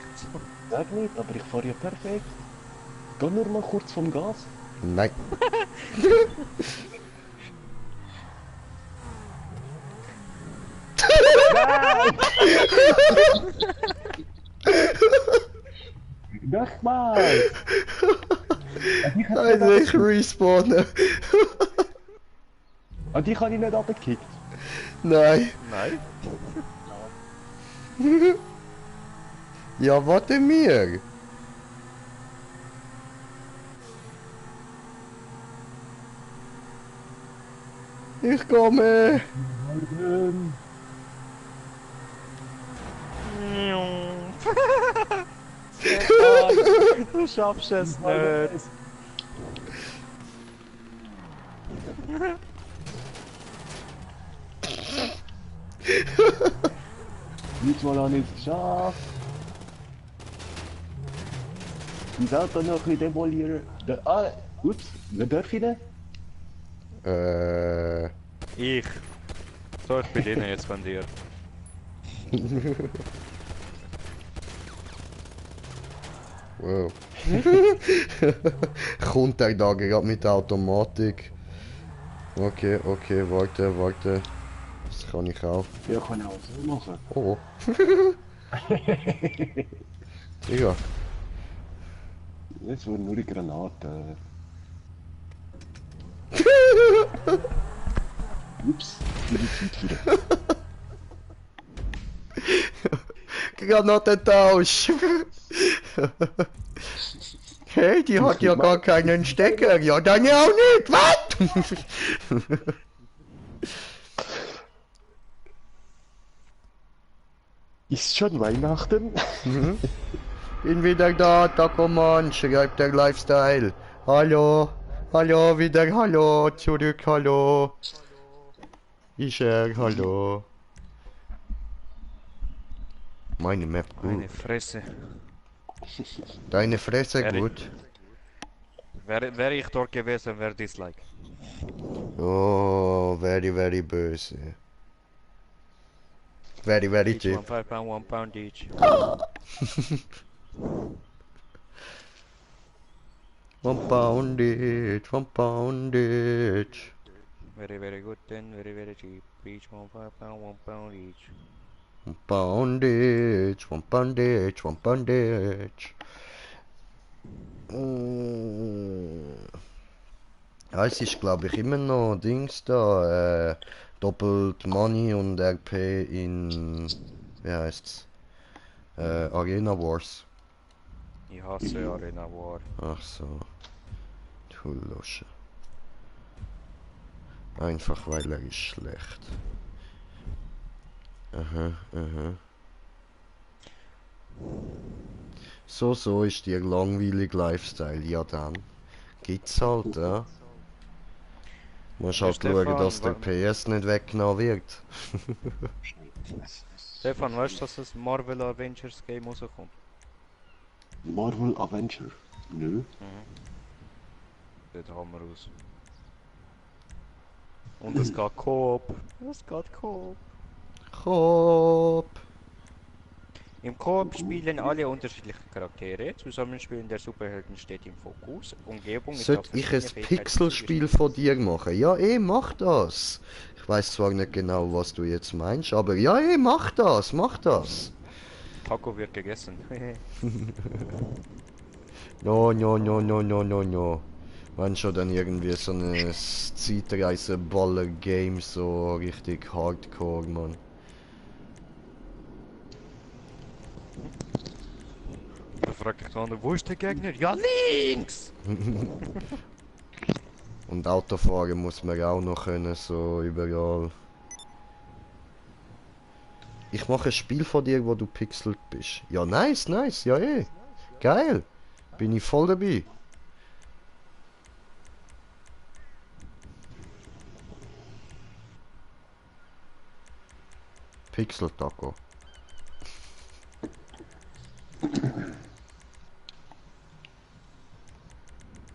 Sag nicht, aber ich fahre ja perfekt. Geh nur mal kurz vom Gas. Nein. Mann! Also ich respawne. An dich habe ich nicht runtergekickt. Nein. Nein. Ja, warte mir. Ich komme. Du schaffst es nicht. Diesmal habe ich es geschafft. Ich Auto noch ein bisschen demolieren. Ups, wer darf ich denn? Ich. So, ich bediene jetzt von dir. Wow. Kommt der da gerade mit der Automatik? Okay, okay, warte. Das kann ich auch. Ja, kann ich auch so machen. Oh. Digga. Jetzt wurden nur die Granaten. Ups, die Zeit wieder. Granatentausch! Hey, die hat ja gar keinen Stecker. Ja, dann ja auch nicht. Was? Ist schon Weihnachten? Bin wieder da, Takoman, schreibt der Lifestyle. Hallo, hallo, wieder hallo, zurück, hallo. Hallo. Meine Map gut. Meine Fresse. Deine Fresse Ehrlich? gut. Wäre ich dort gewesen, wäre Dislike. Oh, very böse. Very Each cheap. one, £5, £1 each. £1 each, £1 each. Very good then, very cheap. Each one, £5, £1 each. £1 each, £1 each, £1 each. Ja, es ist glaube ich immer noch Dings da, doppelt Money und RP in, wie heißt's, Arena Wars. Ich hasse Arena War. Ach so, du Lusche. Einfach weil er ist schlecht. Aha. So ist dir langweilig Lifestyle, ja dann. Gibt's halt, ja. Musst Ja, halt schauen, Stefan, dass der PS nicht weggenommen wird. Stefan, weißt du, dass das Marvel Avengers Game rauskommt? Marvel Avenger? Nö. Dort haben wir raus. Und es geht Coop. Es geht Coop. Coop. Im Koop spielen alle unterschiedliche Charaktere. Zusammenspielen der Superhelden steht im Fokus. Umgebung ist auf Sollte ich ein verschiedene Fähigkeiten Pixelspiel von dir machen? Ja, mach das. Ich weiß zwar nicht genau, was du jetzt meinst, aber ja, mach das. zugeschnitten. Taco wird gegessen. No. Wenn schon dann irgendwie so eine Zeitreise-Baller-Game, so richtig hardcore, Mann. Da fragt dich der andere, wo ist der Gegner? Ja, links! Und Autofahren muss man auch noch können, so überall. Ich mache ein Spiel von dir, wo du pixelt bist. Ja, nice, ja Geil. Bin ich voll dabei. Pixel Taco.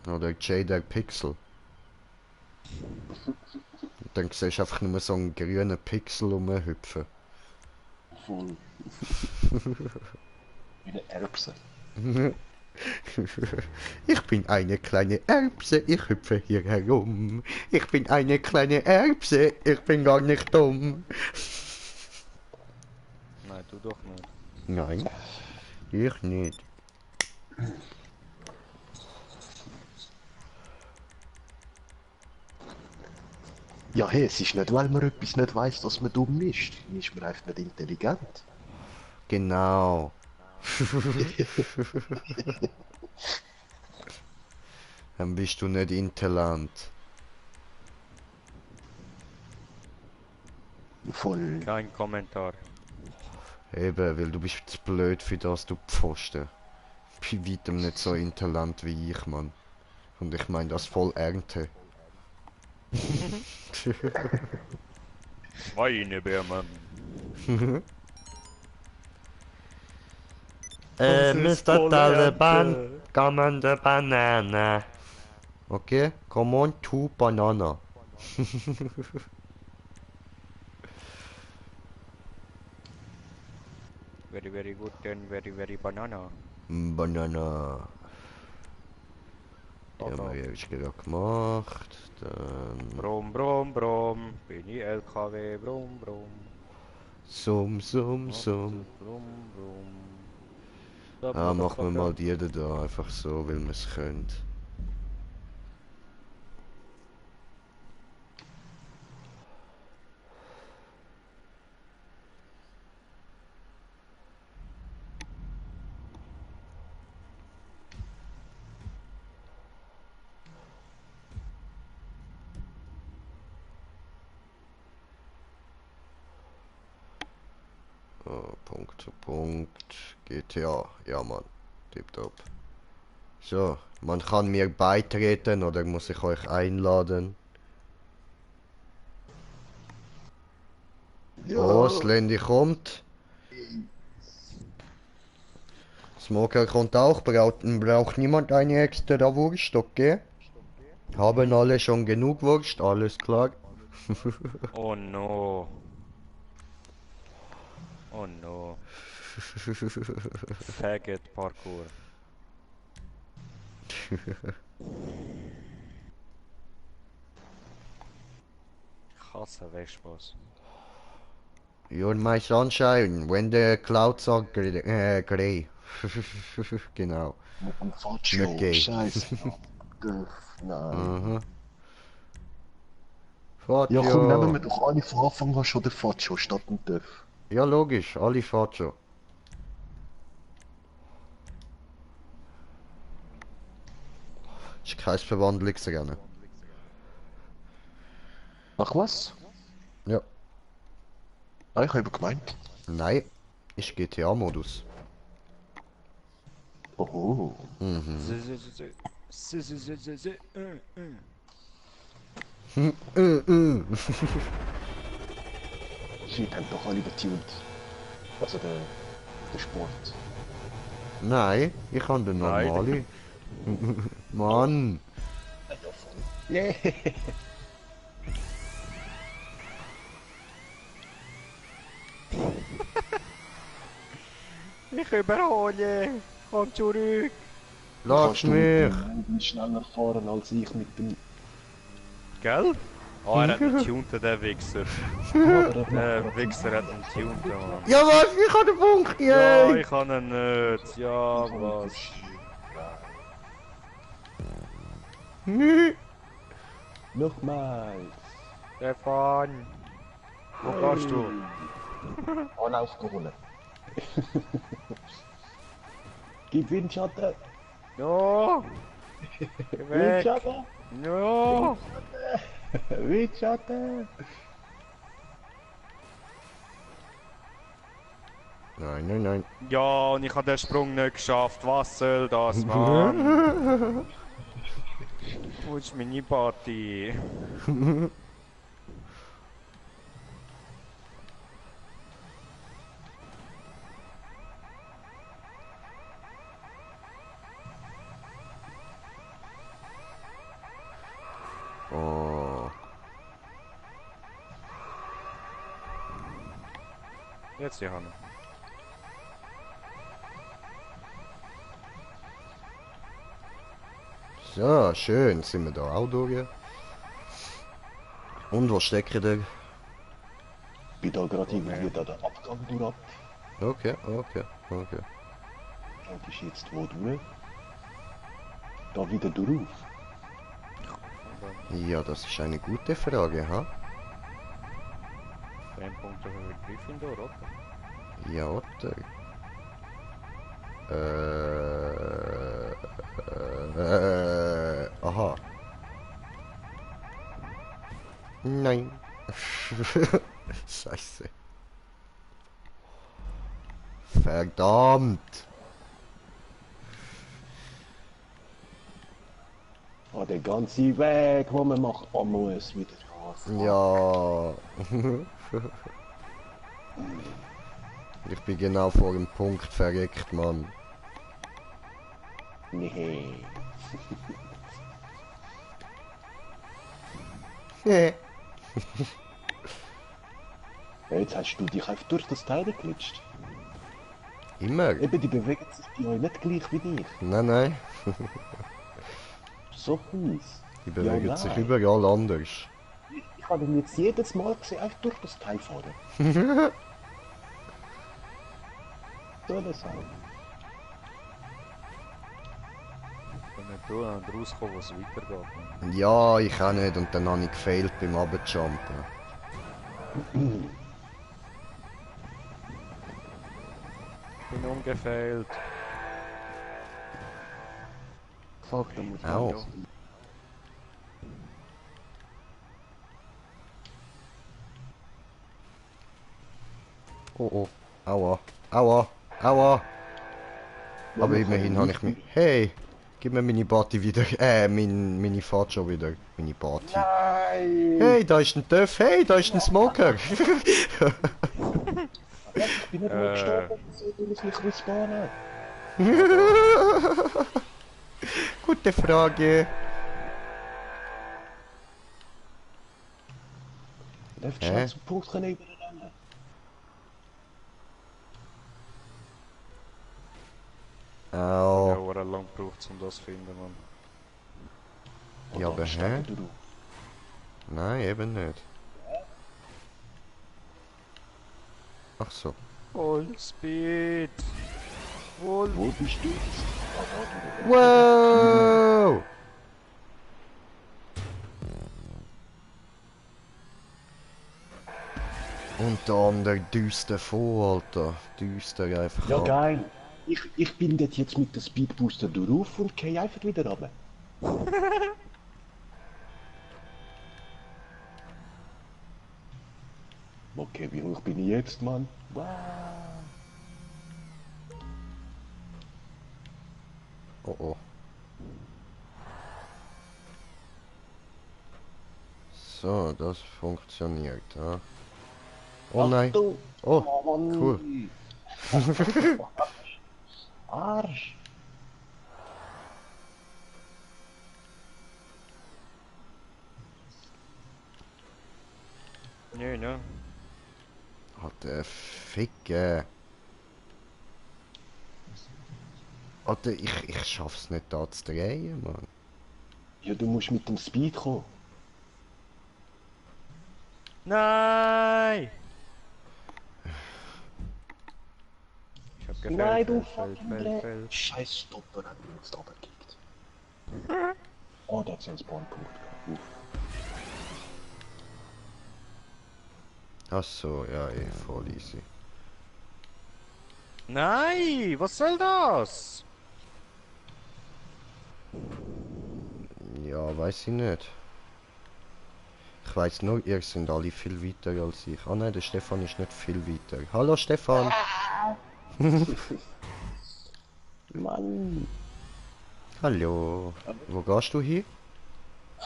Oder Jader Pixel. Und dann siehst du einfach nur so einen grünen Pixel rumhüpfen. Voll. Wie eine Erbse. Ich bin eine kleine Erbse, ich hüpfe hier herum. Ich bin eine kleine Erbse, ich bin gar nicht dumm. Nein, du doch nicht. Nein, ich nicht. Ja, hey, es ist nicht, weil man etwas nicht weiß, dass man dumm ist. Dann ist man einfach nicht intelligent. Genau. Dann bist du nicht intelligent. Voll. Kein Kommentar. Eben, weil du bist zu blöd für das, du Pfosten. Bei weitem nicht so intelligent wie ich, Mann. Und ich meine das voll Ernte. Schweinebärmann. Mr. Taliban, come on the banana. Okay, come on, 2 banana. Very, very good and very, very banana. Banana. Die haben Tata. wir jetzt gerade gemacht. Dann Brumm, brumm, brumm. Bin ich LKW, brumm, brumm. Summ, Summ, Summ. Brumm, brumm. Ah, machen wir mal die da einfach so, weil wir es können. Punkt zu Punkt. GTA. Ja, Mann. Tipptopp. So, man kann mir beitreten oder muss ich euch einladen? Oh, Ja. Slendy kommt. Smoker kommt auch. Braucht niemand eine extra Wurst, okay? Haben alle schon genug Wurst? Alles klar. Oh no. Oh no. Faggot Parkour. Ich hasse Wespas. You're my sunshine when the clouds are grey. Genau. Ein Nicht Faccio. gay. Scheiße. Nein. Mhm. Ja, komm, nehmen wir Faccio. doch alle von Anfang an schon den Faccio statt dem Dörf. Ja, logisch. Alle Faccio. Ist kein Verwandlungsrennen. Ach was? Ja. Ah, ich habe gemeint. Nein. Ist GTA-Modus. Oh. Mhm. Shit, haben doch alle getuned. Also der Sport. Nein, ich habe den Nein. normale. Mann. Yeah. Ich überhole! Komm zurück! Lass Kannst du mich. mit dem schneller fahren als ich mit dem... Gell? Oh, er hat einen tunten, der Wichser. Der Wichser hat einen tunten, Mann. Ja was, ich habe den Punkt. Ja, Yay. ich habe ihn nicht. Ja, was? Nochmals. Stefan! Wo gehst du? Anlauf geholt. Gib Windschatten. No! Geh weg! Windschatten. No! Windschatten. Nein, nein, nein. Ja, und ich habe den Sprung nicht geschafft. Was soll das, Mann? Wo ist meine Party? Oh. Jetzt die Hand. So, schön. Sind wir da auch durch? Und wo steckt ihr? Bin da gerade irgendwie da den Abgang durch. Okay, okay, okay. Und ist jetzt wo durch? Da wieder durch. Ja, das ist eine gute Frage, ha? 10 Punkte für Gryffindor, oder? Ja, oder? Aha. Nein. Scheiße. Verdammt. Oh, der ganze Weg, wo man macht, oh, muss wieder raus. Ja. Ich bin genau vor dem Punkt verreckt, Mann. Nee. Jetzt hast du dich einfach durch das Teil geglitscht. Immer? Eben, die bewegen sich bei euch nicht gleich wie dich. Nein, nein. So fies. Die bewegen Ja, sich nein. überall anders. Ich habe ihn jetzt jedes Mal gesehen, einfach durch das Teil fahren. So das auch. Wenn wir da und rauskommen, wo es weitergeht. Ja, ich auch nicht. Und dann habe ich gefailt beim Abjumpen. Bin umgefailt. Fuck, da muss Au. man Oh oh. Aua. Aua. Aua. Aber immerhin habe ich mich... Hey! Gib mir meine Party wieder. Meine Fahrt schon wieder. Meine Party. Nein! Hey, da ist ein Töff. Hey, da ist ein Smoker. Ich bin nicht mehr gestorben, wieso will ich mich respawnen? Gute Frage. Darf ich schnell zum Punkt können überrennen? Au. Ja, war lang gebraucht, um das zu finden, Mann. Und Ja, dann aber stecken hä? du. Nein, eben nicht. Ach so. Voll Speed! Voll. Wo bist du jetzt? Wow! Und der andere düster vor, Alter. Düster einfach. Ja, ab. geil. Ich bin dort jetzt mit dem Speedbooster durch und gehe einfach wieder runter. Okay, wie hoch bin ich jetzt, Mann? Wow. Oh oh. So, das funktioniert, ja. Oh nein. Achtung. Oh, Mann. cool. Arsch. Nee, ne? Alter, Ficke. Alter, ich schaff's nicht da zu drehen, Mann. Ja, du musst mit dem Speed kommen. Nein! Ich hab gefällt, Nein, du fällt, fucking fällt, fällt. Scheiß Stopper hat mich jetzt runtergekickt. Oh, da hat's einen Spawnpunkt gehabt. Uff. Ach so, ja, voll easy. Nein! Was soll das? Ja, weiß ich nicht. Ich weiß nur, ihr seid alle viel weiter als ich. Ah nein, der Stefan ist nicht viel weiter. Hallo Stefan! Mann. Hallo! Wo gehst du hin?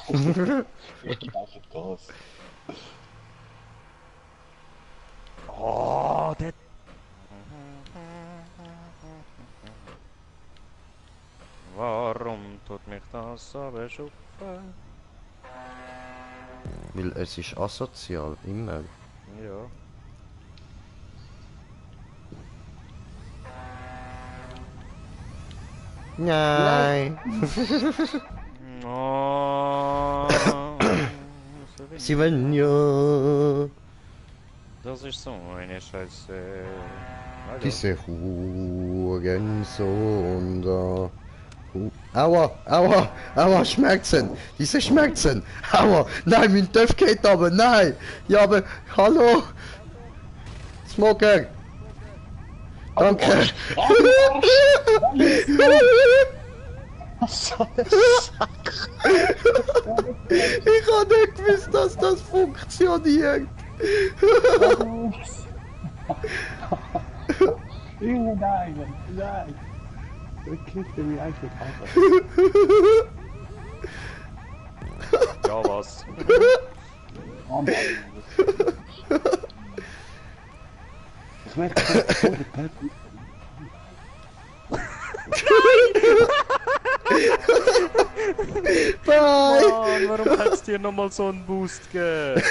Ich geb einfach Gas. Oh, der... Warum tut mich das so beschuppen? Weil es ist asozial, immer. Ja. Nein! Oh, Sie wollen ja! das ist so eine Scheiße. Hallo. Diese Hurensohn da. Aua, aua, aua, Schmerzen, diese Schmerzen, aua, nein, mein Töpf geht aber, nein, ja, aber, hallo, Smoker! Danke! So ein Sack! Ich habe nicht gewusst, dass das funktioniert! Junge, nein! Nein! Der kippt mich einfach ab. Ja, was? Oh Mann! Ich merke, dass der Pep Bye! Mann, warum hat es dir nochmal so einen Boost gegeben?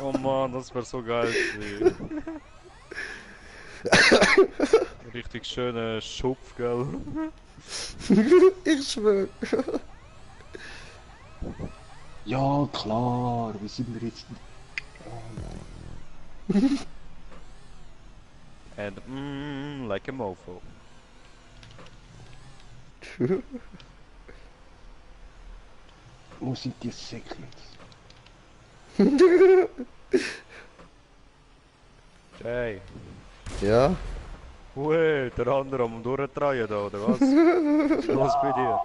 Oh Mann, das wäre so geil gewesen. Richtig schöner Schupf, gell? Ich schwöre. Ja, klar, wie sind wir jetzt? And like a mofo. Wo sind die Säcke jetzt? Hey, Ja? ui, der andere am Durchdrehen da, oder was? Was ist los bei dir?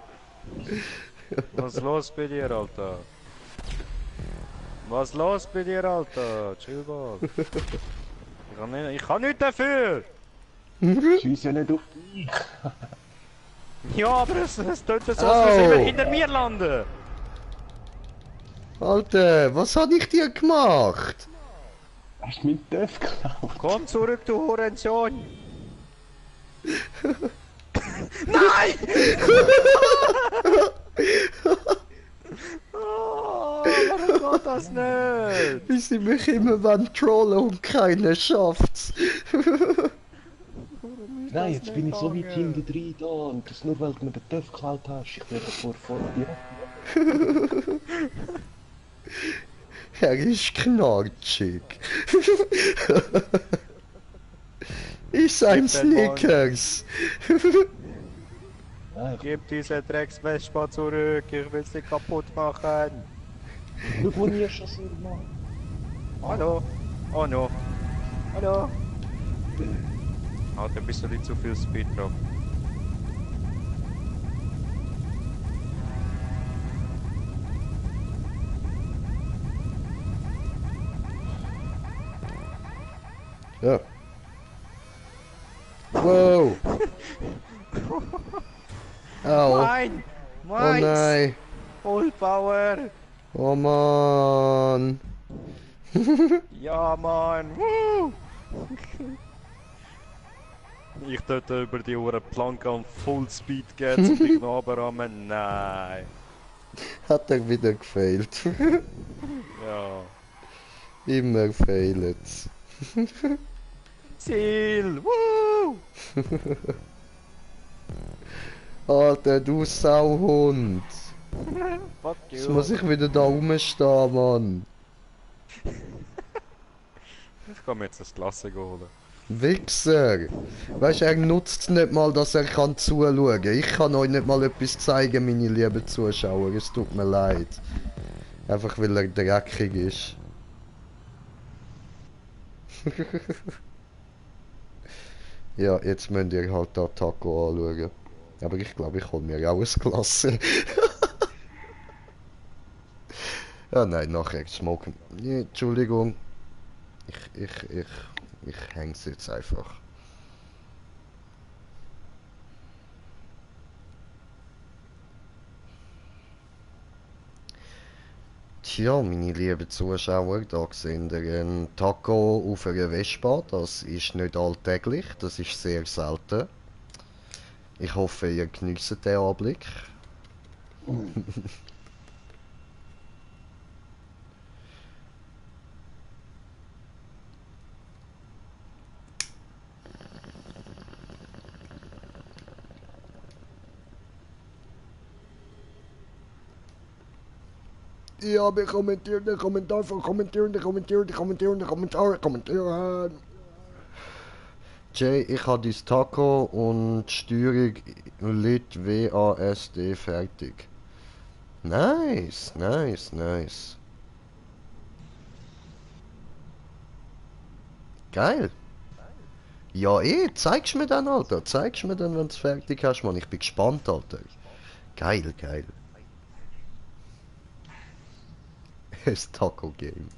Was ist los bei dir, Alter? Was ist los bei dir, Alter? Chill mal. Ich kann nicht dafür! Schieß ja nicht auf dich! Ja, aber es tut so, als würde immer hinter mir landen! Alter, was hab ich dir gemacht? Hast du meinen Töff geklaut? Komm zurück, du Hurensohn! Nein! Oh, warum geht das nicht? Wie sie mich immer trollen und keiner schafft's. Nein, jetzt bin ich so weit hinten drin da und das nur weil du mir den Töff geklaut hast. Ich werde vor dir. Er ist knatschig. Ist ein Snickers. Nein, Gib diese Dreckswespa zurück, ich will sie kaputt machen. schau, wo ihr schon sind, Mann. Hallo? Oh no. Hallo? Alter, bist du nicht zu viel Speed drauf? Ja. Wow. Au. Nein! Oh Meins! nein. Full Power! Oh Mann. Ja, Mann! Woo! Ich dort über die Uhr Planke an Full Speed gehen, um dich noch runterzurammen. Nein! Hat er wieder gefailt. Ja. Immer failet's. Ziel! Woo! Alter, du Sauhund. Fuck Jetzt you! muss ich wieder da rumstehen, Mann. Ich kann mir jetzt das Klasse holen. Wichser! Weisst, er nutzt nicht mal, dass er kann zuschauen. Ich kann euch nicht mal etwas zeigen, meine lieben Zuschauer. Es tut mir leid. Einfach weil er dreckig ist. Ja, jetzt müsst ihr halt da Taco anschauen. Aber ich glaube, ich hol mir auch ein Klasse. Ja, nein, nachher smoken. Nee, Entschuldigung. Ich häng's jetzt einfach. Tja, meine lieben Zuschauer, da seht ihr einen Taco auf einer Vespa. Das ist nicht alltäglich, das ist sehr selten. Ich hoffe, ihr genießt den Anblick. Ja, wir kommentieren den Kommentar von kommentieren. Jay, ich habe dein Taco und die Steuerung Lit WASD fertig. Nice, nice, nice. Geil. Ja, zeigst mir dann, Alter. Zeigst mir dann, wenn du es fertig hast, Mann. Ich bin gespannt, Alter. Geil, geil. Das Taco Game.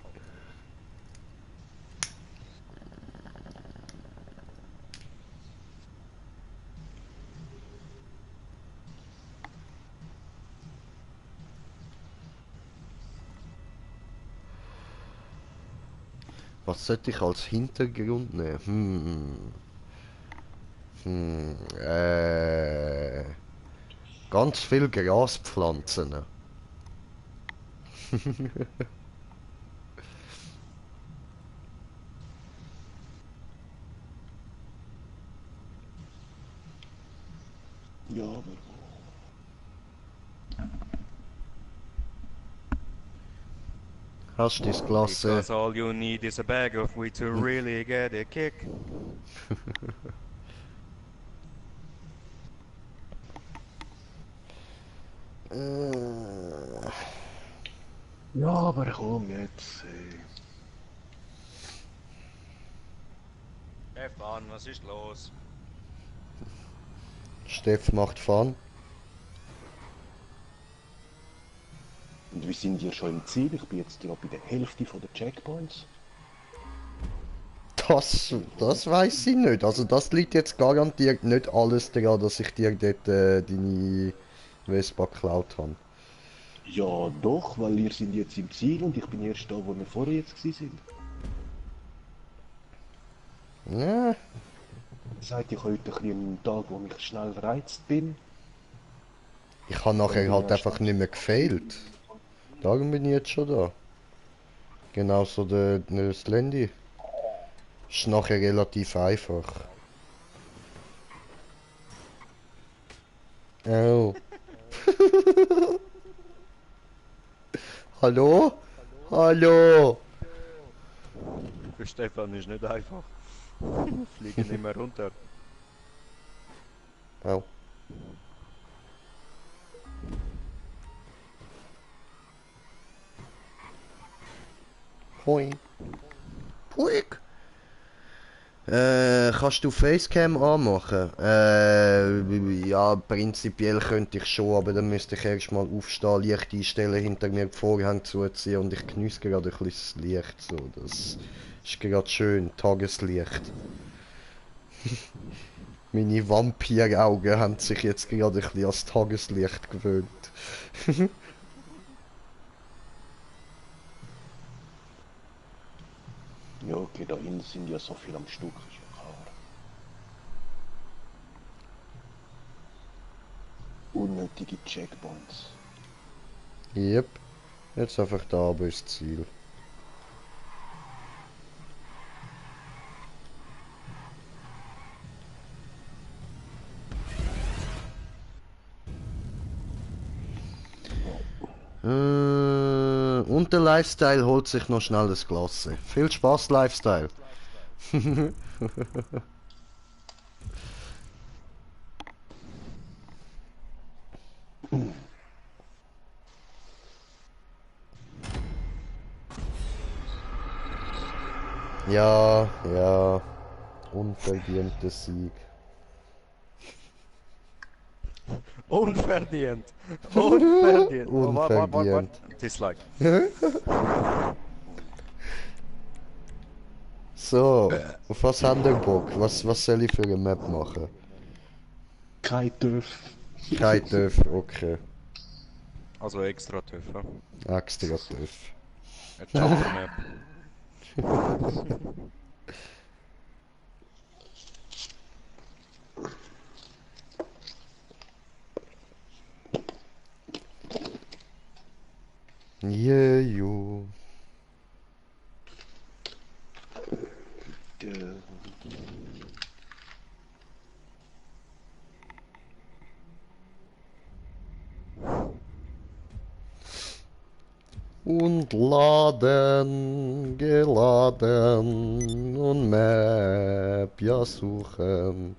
Was sollte ich als Hintergrund nehmen? Hm, ganz viel Graspflanzen. Ja, aber Hast du das Glas? Because all you need is a bag of weed to really get a kick. ja, aber komm jetzt. Stefan, was ist los? Steff macht Fun. Und wir sind ja schon im Ziel. Ich bin jetzt gerade bei der Hälfte von der Checkpoints. Das weiß ich nicht. Also das liegt jetzt garantiert nicht alles daran, dass ich dir dort deine Vespa geklaut habe. Ja, doch, weil wir sind jetzt im Ziel und ich bin erst da, wo wir vorher jetzt sind. Ja, Seit ich heute ein einen Tag, wo ich schnell gereizt bin. ich habe nachher halt einfach nicht mehr gefailt. Darum bin ich jetzt schon da. Genauso das Landy. Ist nachher relativ einfach. Oh. Hallo? Hallo? Für Stefan ist nicht einfach. Fliegen nicht mehr runter. Oh. Hoi. Puik. Kannst du Facecam anmachen? Ja, prinzipiell könnte ich schon, aber dann müsste ich erstmal aufstehen, Licht einstellen, hinter mir die Vorhänge zuziehen und ich genieße gerade ein bisschen das Licht. So. Das ist gerade schön, Tageslicht. Meine Vampiraugen haben sich jetzt gerade ein bisschen ans Tageslicht gewöhnt. Ja, okay, da hinten sind ja so viel am Stück, ist ja klar. Unnötige Checkpoints. Yep. Jetzt einfach da aber ist das Ziel. Und der Lifestyle holt sich noch schnell das Glas. Viel Spaß, Lifestyle. Ja, ja. Unverdienter Sieg. Unverdient! Unverdient! Oh, Unverdient. Dislike. So, auf was haben wir Bock? Was soll ich für eine Map machen? Kein Dörf. Kein Dörf, okay. Also extra TÜV, ja? Extra Dörf. Eine Jumper Map. Yeah, jo. Und laden, geladen und Map ja suchen.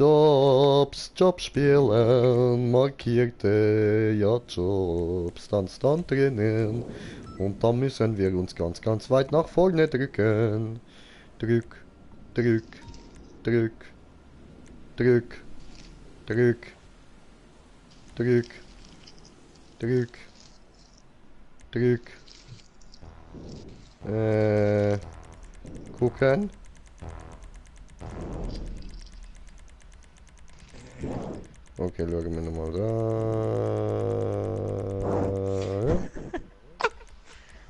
Jobs, Jobs spielen, markierte, ja Jobs, dann stand drinnen. Und dann müssen wir uns ganz, ganz weit nach vorne drücken. Drück, drück, drück, drück, drück, drück, drück, drück. Gucken. Okay, schauen wir nochmal da.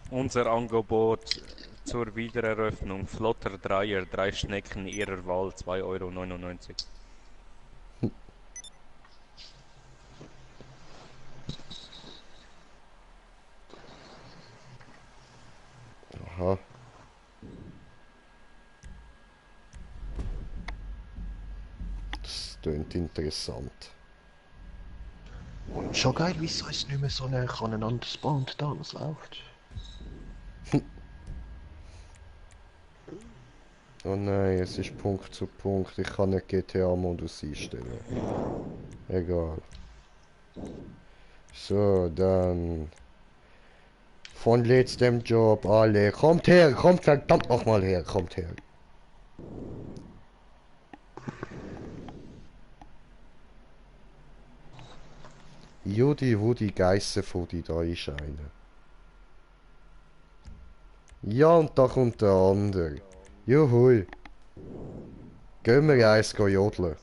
Unser Angebot zur Wiedereröffnung. Flotter Dreier, 3 Schnecken ihrer Wahl, 2,99 €. Aha. Das klingt interessant. Und schon geil, wieso ist nicht mehr so nah aneinander spawnt da, was läuft? Oh nein, es ist Punkt zu Punkt. Ich kann nicht GTA-Modus einstellen. Egal. So, dann... Von letztem Job alle. Kommt her, kommt verdammt nochmal her, kommt her. Judy, wo die Geisse von die da ist eine. Ja, und da kommt der andere. Juhui. Gehen wir eins jodeln.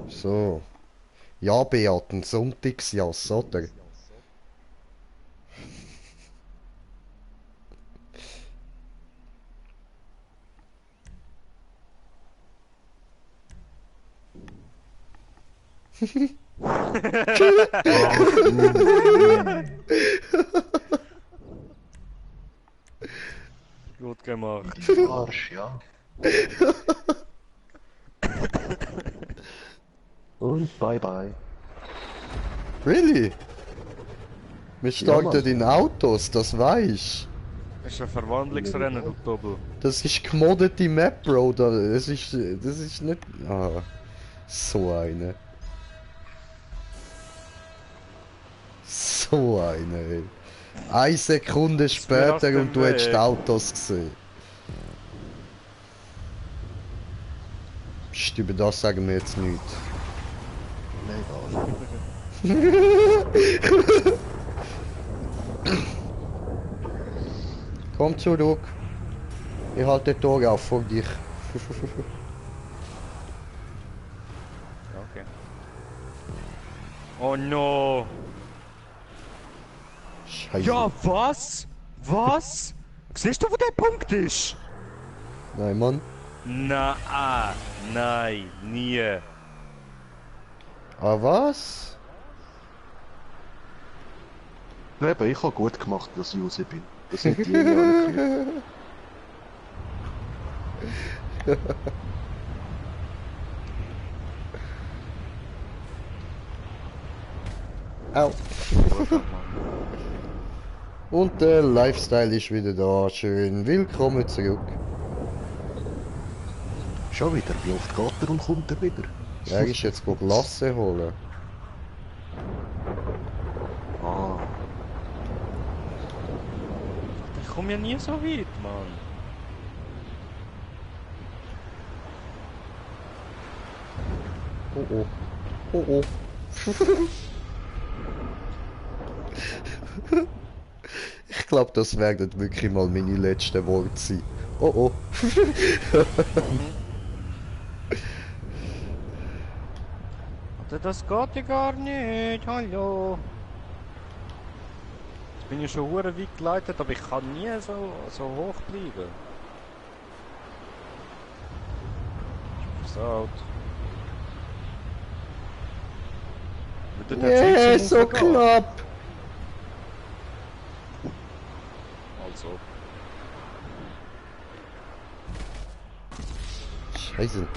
So. Ja, Beat, ein Sonntagsjass, oder? Gut gemacht. Arsch, ja. Und bye bye. Really? Wir starten Mann. in Autos, das weisst. Das ist ein Verwandlungsrennen, du Doppel. Das ist gemoddete Map, Bro. Das ist nicht... Ah, so eine. So eine, ey. Eine Sekunde mir aus später dem und du hättest die Weg. Autos gesehen. Psst, über das sagen wir jetzt nichts. Egal. Komm zurück. Ich halte die Tür auf vor dich. Okay. Oh no! Scheiße. Ja, was? Was? Siehst du, wo der Punkt ist? Nein, Mann. Nein, nie. Ah, was? Eben, ich habe gut gemacht, dass ich raus bin. Das sind die Indianer. Au. Und der Lifestyle ist wieder da. Schön. Willkommen zurück. Schon wieder, wie oft geht er und kommt er wieder? Er ist jetzt Glasse holen. Ah, Ich komme ja nie so weit, Mann. Oh oh. Oh oh. Ich glaube, das werden wirklich mal meine letzten Worte sein. Oh oh. Das geht ja gar nicht, hallo. Ich bin ja schon hure weit geleitet, aber ich kann nie so hoch bleiben. Ich bin versaut. Wird der Yeah, Jetski so raufgehen? knapp. Also. Scheiße.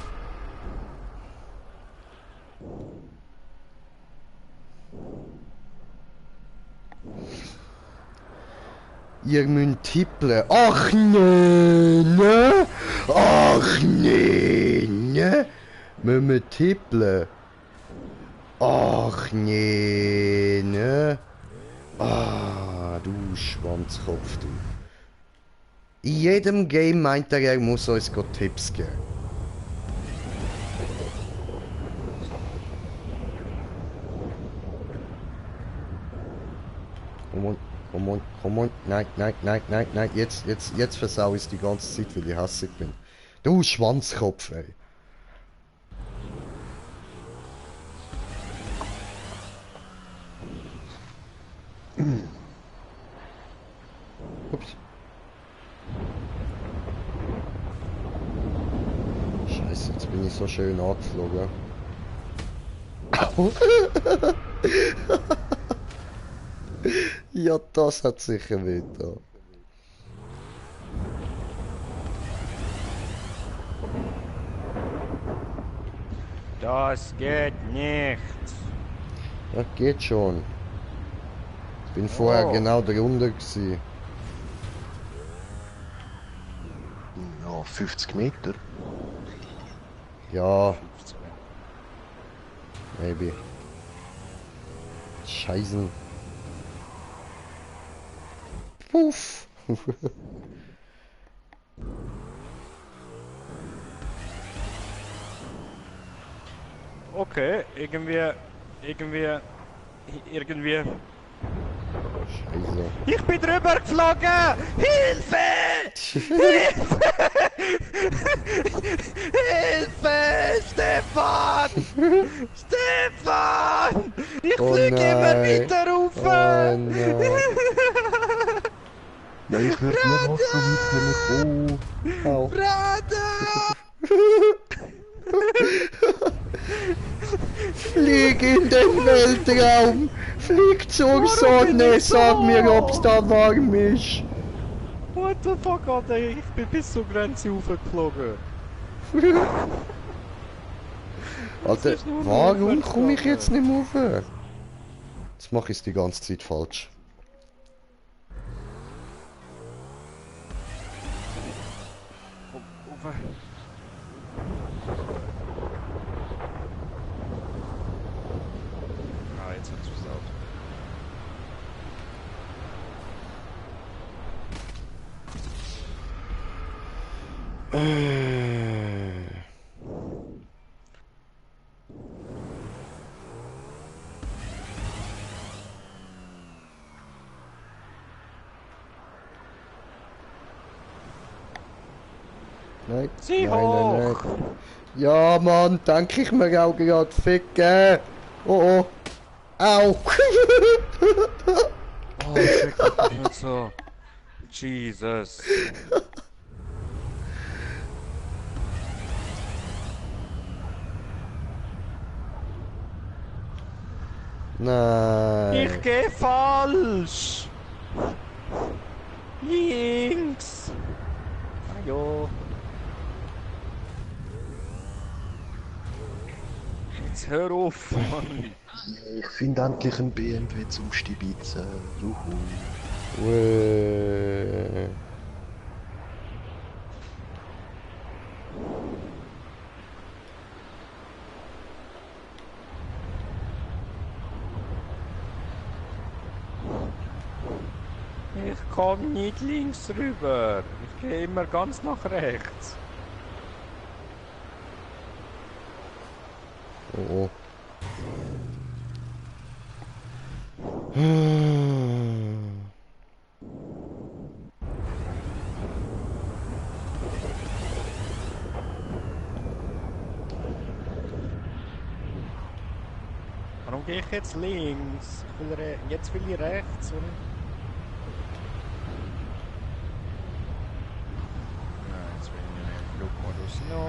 Ihr müsst tippeln. Ach nee, ne? Ach nee, ne? Müssen wir tippeln? Ach nee, ne? Ah, du Schwanzkopf, du. In jedem Game meint er muss uns Tipps geben. Komm on, komm on. Nein, nein, nein, nein, nein. Jetzt versau ich die ganze Zeit, weil ich hässig bin. Du Schwanzkopf, ey. Ups. Scheiße, jetzt bin ich so schön angeflogen. Ja, das hat sicher weh da. Das geht nicht. Ja, geht schon. Ich bin vorher genau drunter gewesen. Ja, 50 Meter. Ja, maybe. Scheißen. Puff. Okay, irgendwie. Scheiße. Ich bin drüber geflogen! Hilfe! Hilfe! Hilfe! Stefan! Stefan! Ich Oh fliege immer nein. weiter rauf! Oh nein. Ja, ich würde nur noch so weit kommen. Au. Brada! Flieg in den Weltraum! Flieg zur Sonne! Sag mir, ob's da warm ist! What the fuck, Alter? Ich bin bis zur Grenze hochgeflogen. Alter, ist nur warum rückwärts komme ich gegangen. jetzt nicht mehr rauf? Jetzt mache ich es die ganze Zeit falsch. Ah, jetzt hat's versaut. Nein, Sieh nein, nein, hoch! nein. Ja, Mann, denke ich mir auch gerade. Ficken! Oh, oh. Au! Oh, fick dich nicht so. Jesus. Nein. Ich geh falsch! Links! Ah jo. Jetzt hör auf, Mann. Ich finde endlich einen BMW zum Stibitzen. Juhu. Uäh. Ich komm nicht links rüber. Ich gehe immer ganz nach rechts. Oh, oh. Warum gehe ich jetzt links? Ich will jetzt will ich rechts und... Nein, jetzt will ich nicht im Flugmodus. No.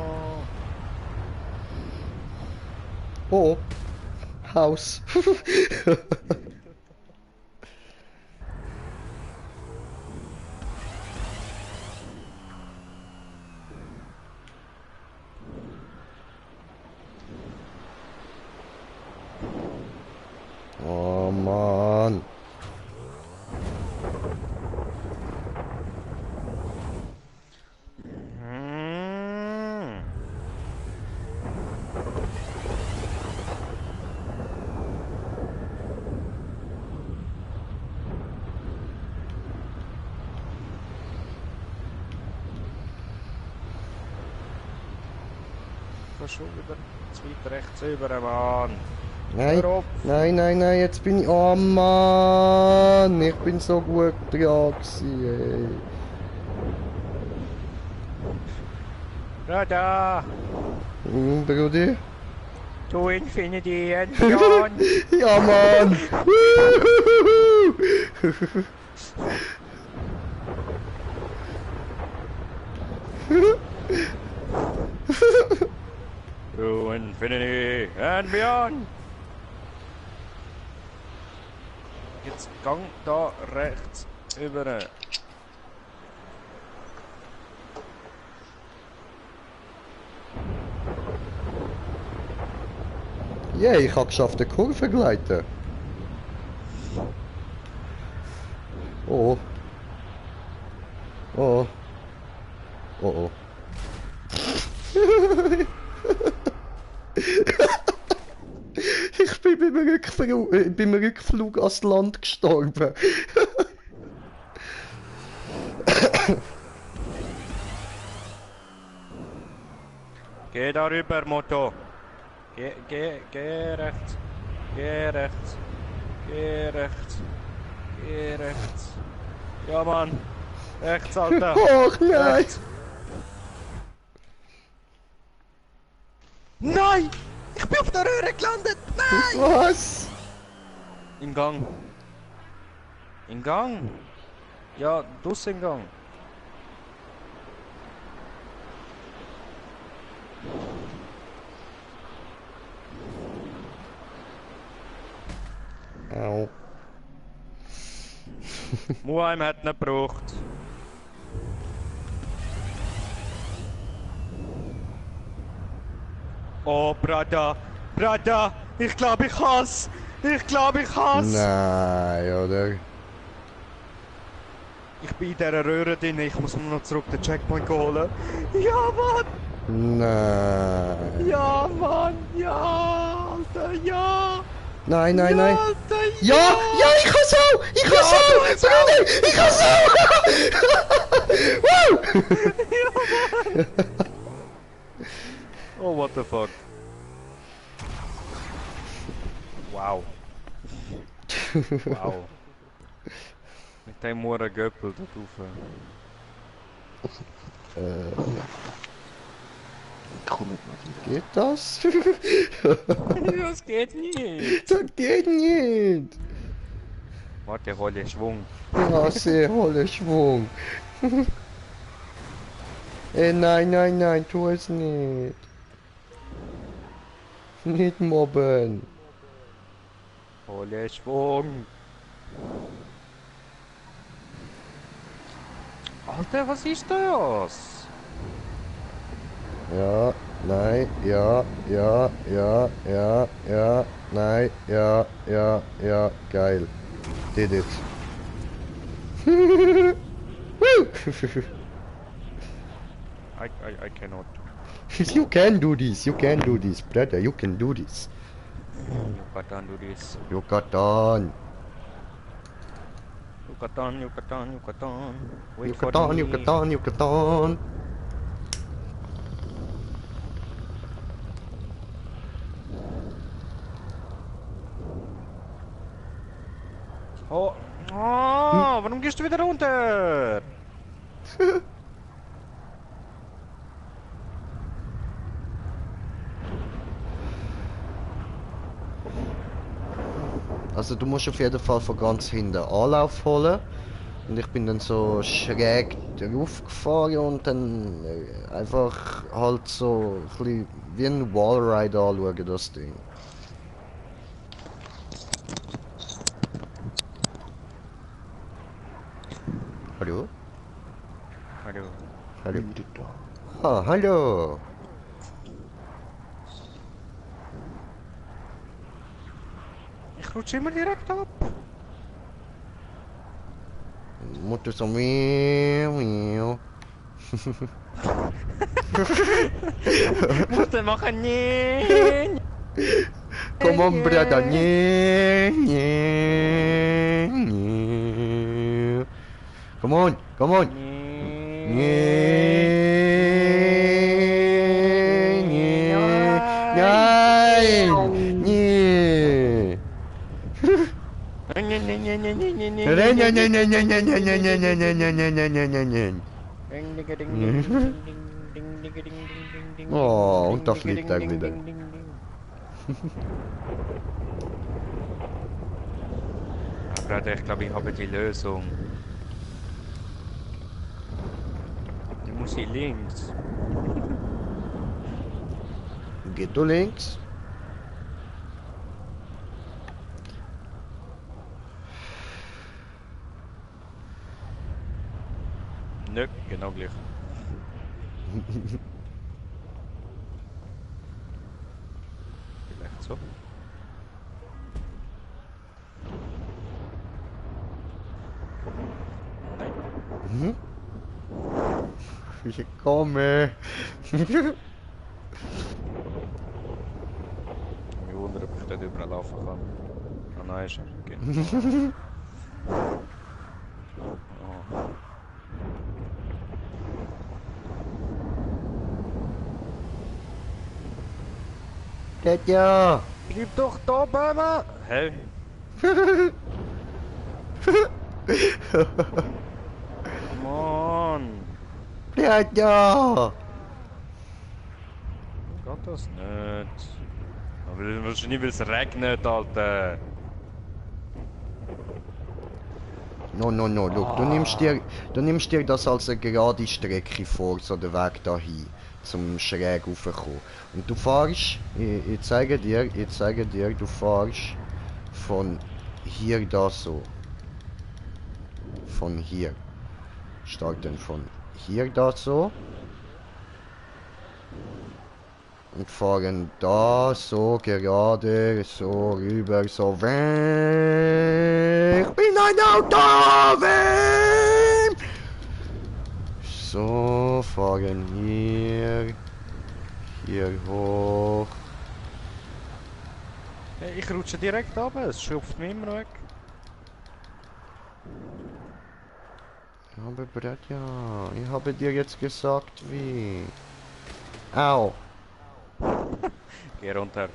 Oh, Haus. Oh Mann. Hm. gehe schon wieder zu weit rechts rüber, Mann. Nein, Hör auf. nein, nein, nein, jetzt bin ich... Oh Mann, ich bin so gut dran gewesen, ey. Brother, Brudi? to infinity and beyond. Ja, Mann! To infinity and beyond. Jetzt gang da rechts über. Yeah, ich habe geschafft, eine Kurve gleiten. Oh. Oh. Oh oh. Ich bin beim Rückflug ans Land gestorben. Geh da rüber, Motto. Geh rechts. Geh rechts. Geh rechts. Geh rechts. Ja, Mann. Rechts, Alter. Och nein! Rechts. Nein! Ich bin auf der Röhre gelandet! Nein! Was? Im Gang. Im Gang? Ja, draussen im Gang. Au. Muheim hat nicht gebraucht. Oh, Brada! Brada! Ich glaube, ich hasse! Ich glaube, ich hasse! Nein, oder? Ich bin in dieser Röhre drin, ich muss nur noch zurück den Checkpoint holen. Ja, Mann! Nein. Ja, Mann! Ja, Alter, ja! Nein, nein, ja, nein. Alter, Ja, ja, ich hab's auch! Ich hab's Ja, auch! du hast Bruder, ich hab's auch! Woo! Oh, what the fuck? Wow. Wow. Mit dem Mohren Göppel da drauf. Komm mit mal. Geht das? Das geht nicht! Das geht nicht! Warte, hole Schwung. Ja, sehr holler Schwung. Nein, nein, nein, tu es nicht. Nicht mobben. Hole Schwung. Alter, was ist das? Ja, nein, ja, ja, ja, ja, ja, nein, ja, ja, ja, geil. Did it. I cannot. You can do this, you can do this, brother, you can do this. You can't do this. You got on. You got on, you got on, you got on. Wait You for got on, me. you got on, you got on. Oh, oh, warum gehst du wieder runter? Also du musst auf jeden Fall von ganz hinten Anlauf holen. Und ich bin dann so schräg drauf gefahren und dann einfach halt so ein bisschen wie ein Wallride anschauen, das Ding. Hallo? Hallo. Hallo? Wieder da. Ah, hallo! Ich rutsche immer direkt ab. Mutter so miau, miau. Mutter machen nicht. Come on, brother. Nye, nye, nye. Come on, come on. Nye, nye. Oh, und da fliegt er wieder. Aber ich glaube, ich habe die Lösung. Die muss hier links. Geht du links? Nö, genau gleich. Vielleicht so. Mhm. Ich komme. Ich wundere, ob ich dort überall laufen kann. Ah nein, ist er. Genau. Oh. Ja. Bleib doch da oben! Hä? Come on! Ja. Geht das nicht? Aber wahrscheinlich weil es regnet, Alter! No, look, du nimmst dir das als eine gerade Strecke vor, so der Weg dahin, zum schräg raufkommen. Und du fährst, ich zeige dir, du fährst von hier da so. Von hier. Starten von hier da so. Und fahren da so gerade so rüber so. Ich bin ein Auto! Wem? So, fahren hier hoch. Hey, ich rutsche direkt ab, es schupft mich immer weg. Aber Bratja, ich habe dir jetzt gesagt wie. Au! Geh runter.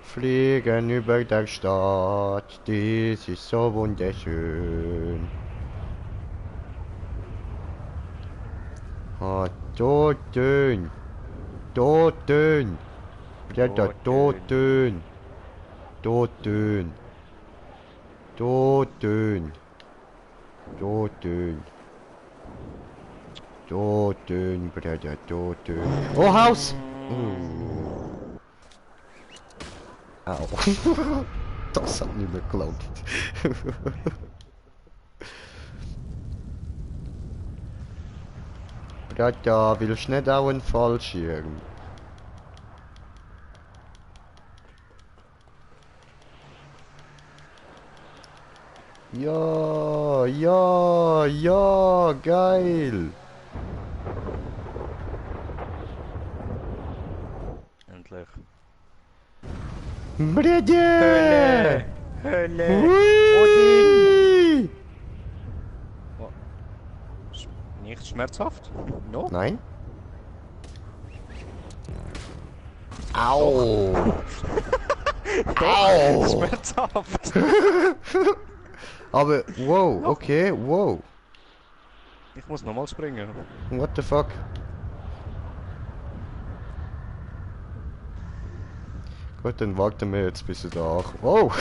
Fliegen über der Stadt, dies ist so wunderschön. Ah, Toten! Toten! Blätter, Toten! Toten! Toten! Toten! Toten, Blätter, Toten! Oh, Haus! Au. Das hat nicht mehr geglaubt. Blätter, willst du nicht auch einen Fallschirm? Ja, geil. Endlich. Hölle! Hölle! Hui! Oh. Nicht schmerzhaft? No? Nein? Au! Au! Schmerzhaft! Aber, wow, okay, wow. Ich muss nochmal springen. What the fuck? Gut, dann warten wir jetzt bis er da auch. Wow!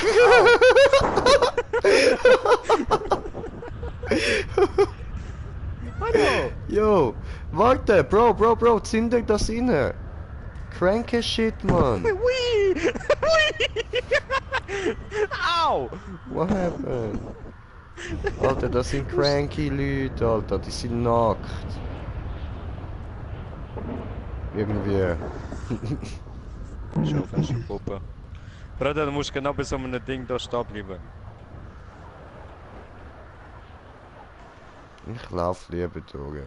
Hallo! Yo! Warte! Bro! Zinder das inne! Cranky shit, man! Wee! Wee! Au! What happened? Alter, das sind cranky Leute, Alter, die sind nackt. Irgendwie. Schaufensterpuppe. Bruder, du musst genau bei so einem Ding da stehen bleiben. Ich lauf lieber durch.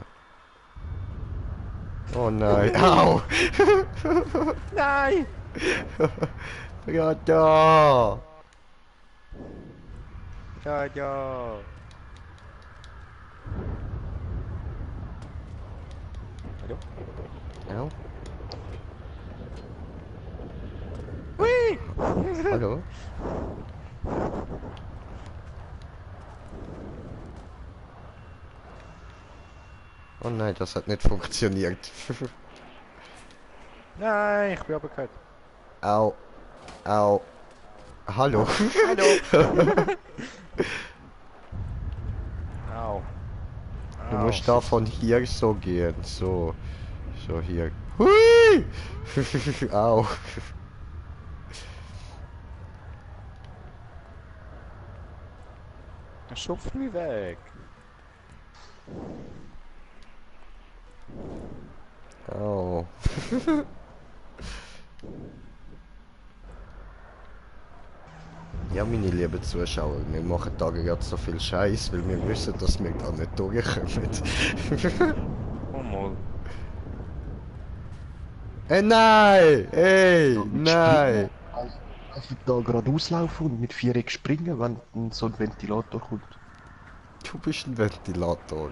Oh nein. Au! Nein! Ja, da! Ja. Hallo? Au. Hui! Hallo? Oh nein, das hat nicht funktioniert. Nein, ich bin runtergefallen. Au. Au. Hallo. Hallo! Au. Du Au. musst da von hier so gehen. So. So hier. Hui! Au. Er schupft mich weg. Au. Ja, meine lieben Zuschauer, wir machen da gerade so viel Scheiß, weil wir wissen, dass wir da nicht durchkommen. Oh mal. Nein! Ey, Ja, mit nein! Springen, einfach da geradeaus laufen und mit Viereck springen, wenn so ein Ventilator kommt. Du bist ein Ventilator.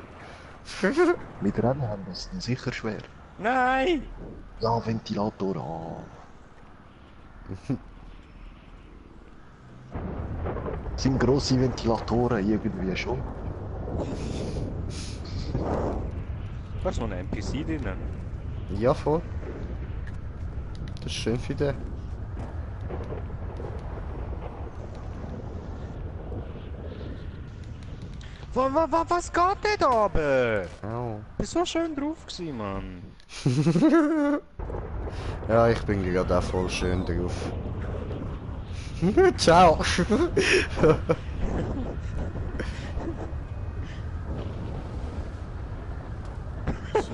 Mit Rennen haben wir es dann sicher schwer. Nein! Ja, Ventilator an. Sind grosse Ventilatoren irgendwie schon? Da ist noch ein NPC drin. Ja, voll. Das ist schön für dich. Was geht denn da oben? Au. Bist so schön drauf gewesen, Mann. Ja, ich bin gerade auch voll schön drauf. Ciao.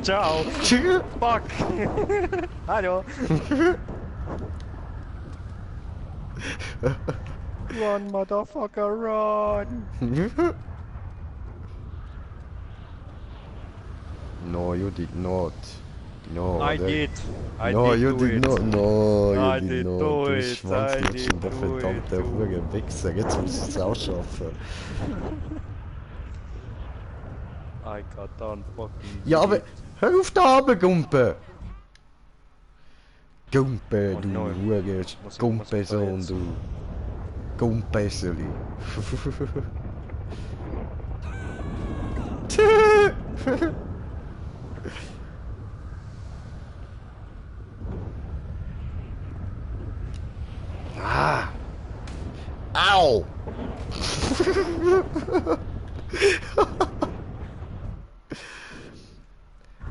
Ciao! Tschüss. Fuck! Hallo! Run, motherfucker, run! No, you did not. No, I that- did. I no, did you do did it. not. No, I you did did not. do Du it. schwanzlutschender I did do verdammter it. Hurenwichser. Jetzt musst du es auch schaffen. I got done fucking. Ja, aber hör auf da runter, Gumpe! Gumpe, Oh du no. Hure, Muss Gumpesohn, ich da du. Gumpeseli. Ah! Au!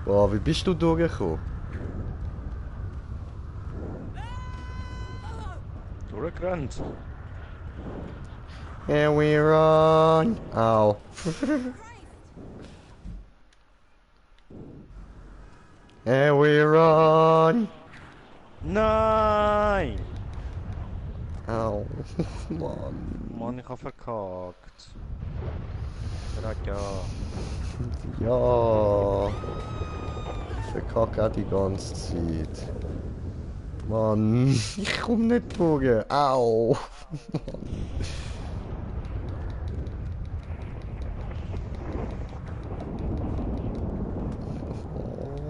Boah, wie bist du durchgekommen? Durchgerannt. Here we run! Au. Here we run! Nein! Au. Mann. Mann, ich hab verkackt. Ja. Ja. Ich verkacke auch die ganze Zeit. Mann, ich komm nicht durch. Au.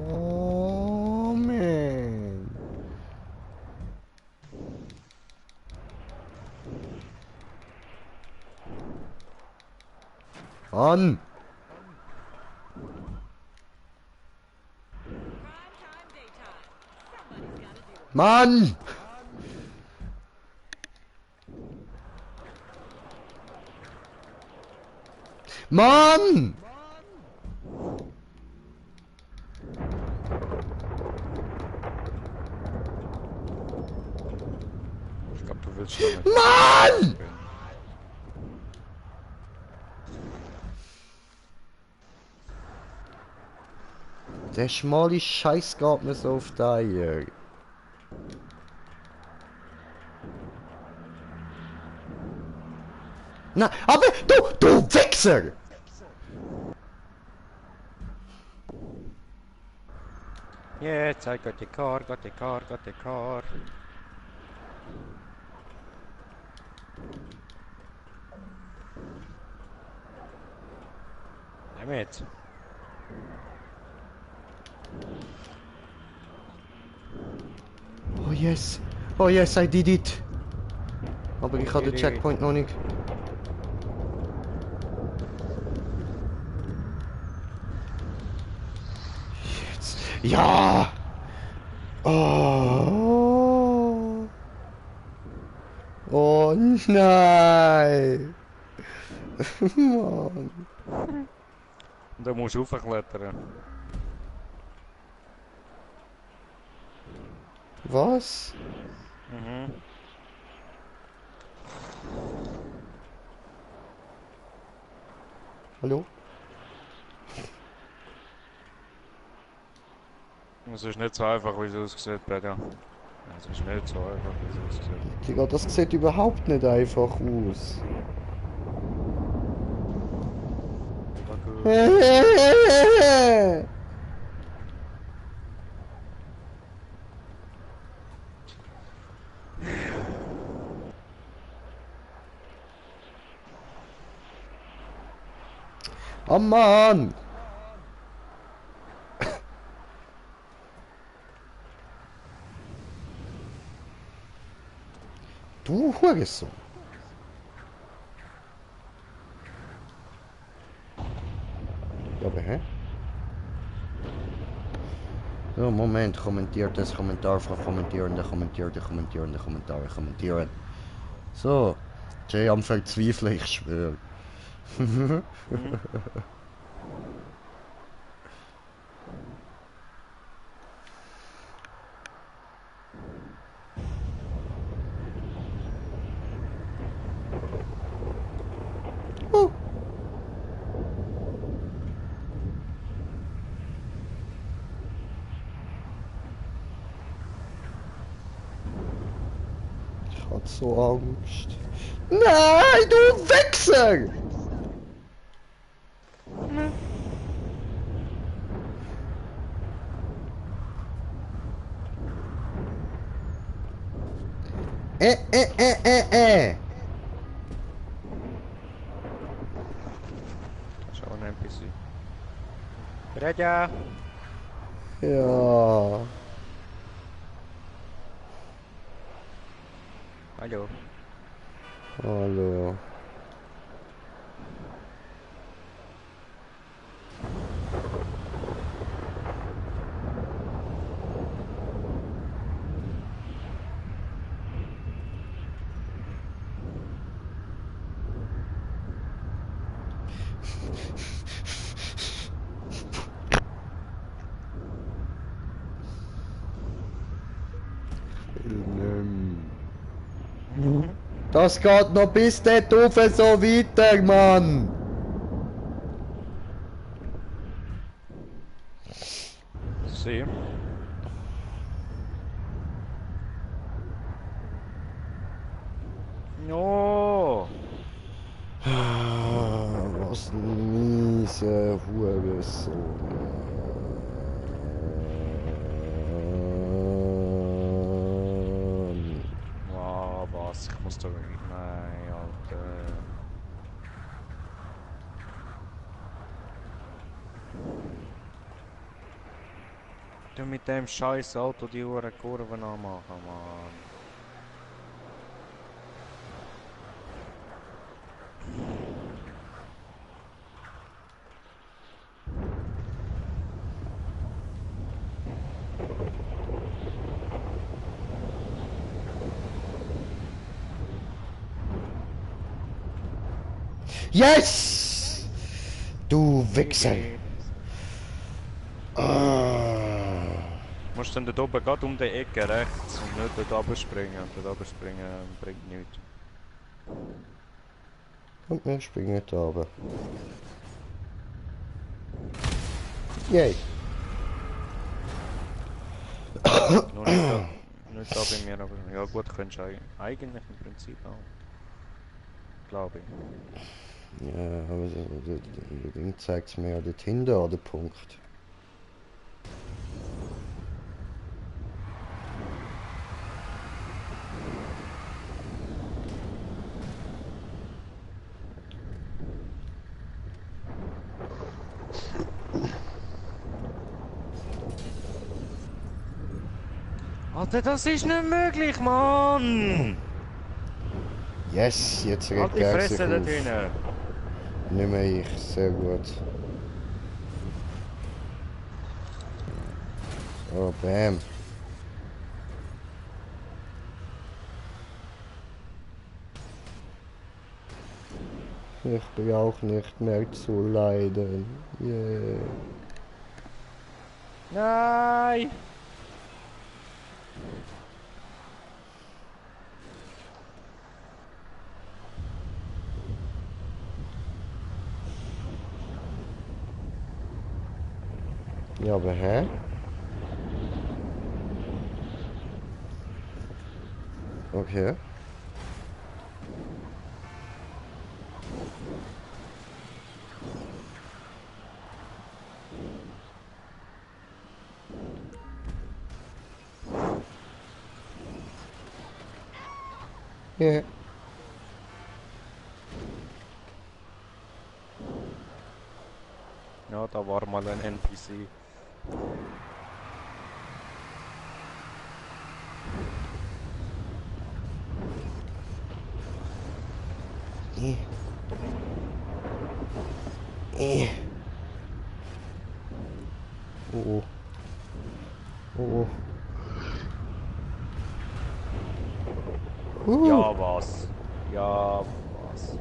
Oh, man. Mann. Mann! Mann! Ich glaub, du willst schon nicht. Mann! Der schmale Scheiß geht mir so auf die Eier. Na, aber du Wichser! Jetzt, I got the car, got the car, got the car. Nimm mit. Oh yes! Oh yes, I did it! Aber ich habe den Checkpoint noch nicht. Jetzt. Ja! Oh! Oh nein! Mann! Und dann musst du raufklettern. Was? Mhm. Hallo? Es ist nicht so einfach, wie es aussieht, Peter. Es ist nicht so einfach, wie es aussieht. Digga, das sieht überhaupt nicht einfach aus. Aber gut. Oh Mann! Du Hurensohn! Ja, aber hä? So, Moment, kommentiert das Kommentar von Kommentierenden, Kommentare kommentieren. So, Jay am Verzweifeln, ich schwöre. Ich hab so Angst. Nein, du Wichser! Äh. Schau ein NPC. Peter! Ja. Hallo. Hallo. Das geht noch bis dort rauf so weiter, Mann! Sie. No! Was ein miese Hurensohn. Wow, was? Ich muss da... Nein, Alter. Du mit dem scheiß Auto die Uhren Kurven anmachen, Mann. Yes! Du Wichser! Ah. Musst dann dort oben gerade um die Ecke rechts und nicht dort runterspringen. Dort runterspringen bringt nichts. Und wir springen da oben. Yay! Nur nicht da, nicht da bei mir, aber ja gut, könntest du eigentlich im Prinzip auch. Glaube ich. Ja, aber der Ding zeigt es mir ja dorthin da, der Punkt. Alter, das ist nicht möglich, Mann! Yes, jetzt Halt regt die er sich Fresse da auf. drinnen! Nicht mehr ich, sehr gut. So, bam. Ich brauche nicht mehr zu leiden. Yeah. Nein! Ja, aber hä? Okay. Ja. Ja, da war mal ein NPC. Eh. Eh. Oh. Oh. Oh. Ja, was? Ja, was?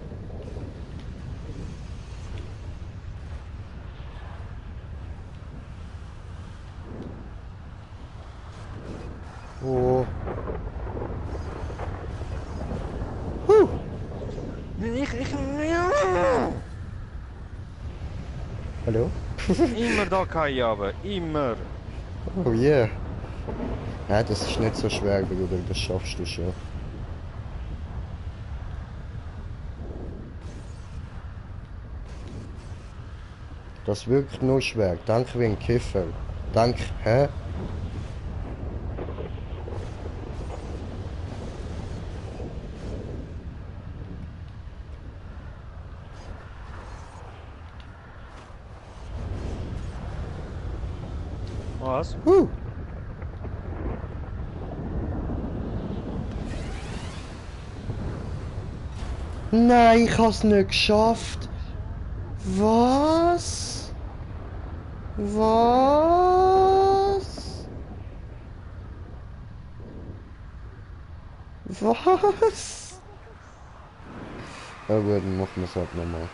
Oh. Hallo? Immer da kann ich aber, immer. Oh yeah. Ja, das ist nicht so schwer, Bruder, das schaffst du schon. Das wirkt nur schwer. Danke wie ein Kiffer. Danke, hä? Was? Nein, ich hab's nicht geschafft. Was? Was? Was? Ja gut, dann machen wir es halt nochmal.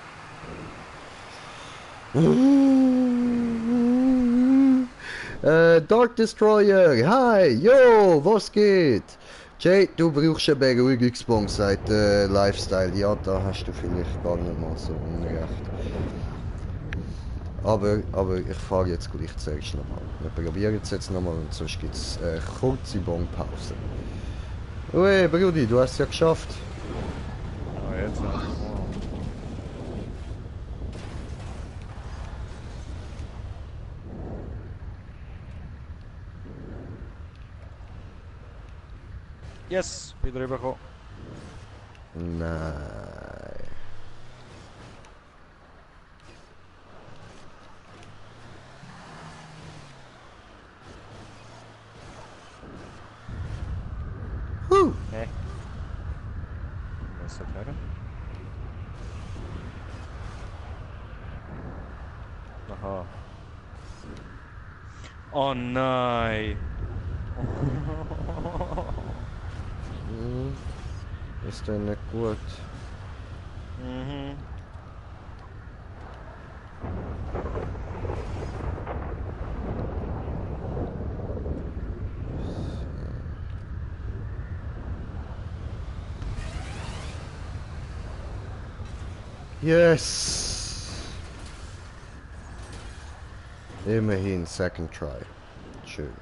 Dark Destroyer, hi, yo, was geht? Jay, du brauchst eine Beruhigungsbombe, sagt Lifestyle. Ja, da hast du vielleicht gar nicht mal so unrecht. Aber ich fahre jetzt gleich zuerst nochmal. Wir probieren es jetzt nochmal und sonst gibt es eine kurze Bonpause. Ui, Brudi, du hast es ja geschafft. Ah, jetzt. Yes, wieder rübergekommen. Nein. Hä? Was ist das her? Aha. Oh nein! Ist denn nicht gut? Mhm. Yes! Immerhin, second try. Schön.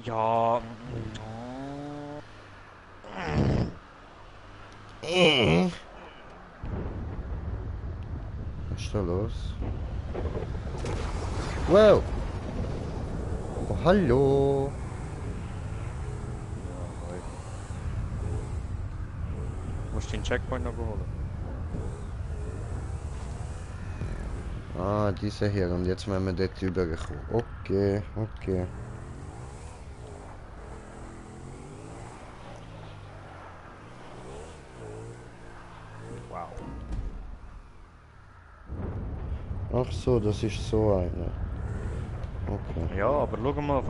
Ja. Was ist da los? Wow! Oh, hallo! Musst du den Checkpoint noch holen? Ah, diese hier. Und jetzt müssen wir dort rüberkommen. Okay, okay. Wow. Ach so, das ist so eine. Okay. Ja, aber schau mal,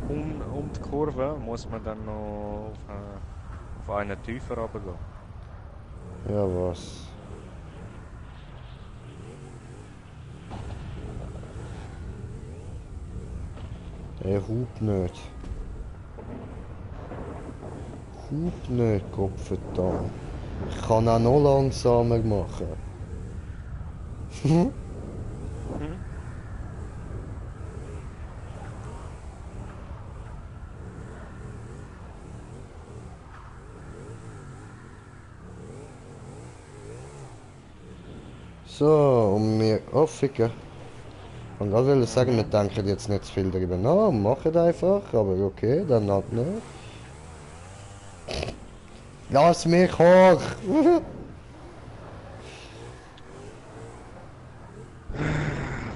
um die Kurve muss man dann noch auf einen tiefer runtergehen. Ja, was? Er hupt nicht. Hupt nicht, Gottverdammt. Ich kann auch noch langsamer machen. Hm? So, um mir aufficken. Ich wollte sagen, wir denken jetzt nicht zu viel darüber nach, machen einfach, aber okay, dann halt nicht. Lass mich hoch! Auf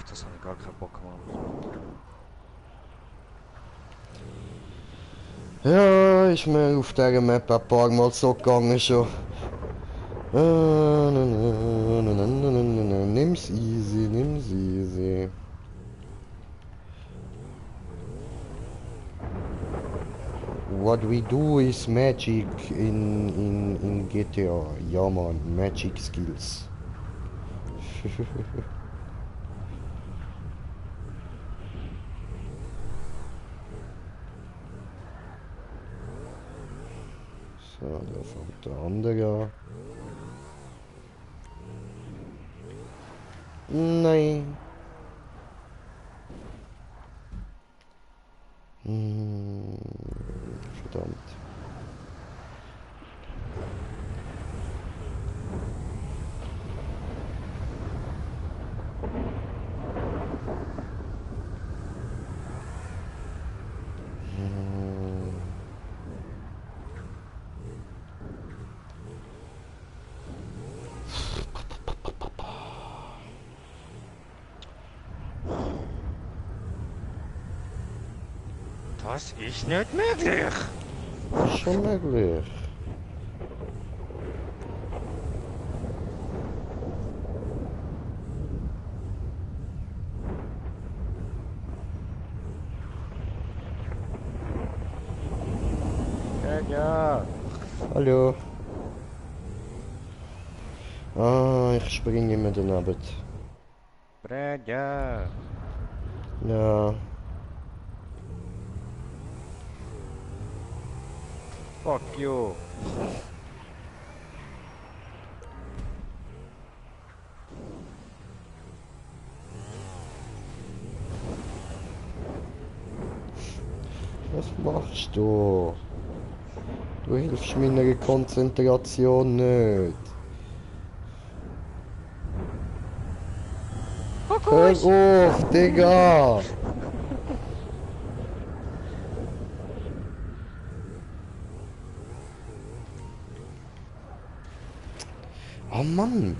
das habe ich gar keinen Bock, Mann. Ja, ist mir auf dieser Map ein paar Mal so gegangen schon. Nimm's easy, nimm's easy. What we do is magic in GTA. Ja man, magic skills. So, da fängt der andere an. Nein. Hm, verdammt. Hm. Das ist nicht möglich! Ist schon möglich. Ja. Hallo. Ah, ich springe immer daneben. Bredja. Ja. Fuck you. Was machst du? Du hilfst meiner Konzentration nicht. Hör auf, Digga! Oh Mann!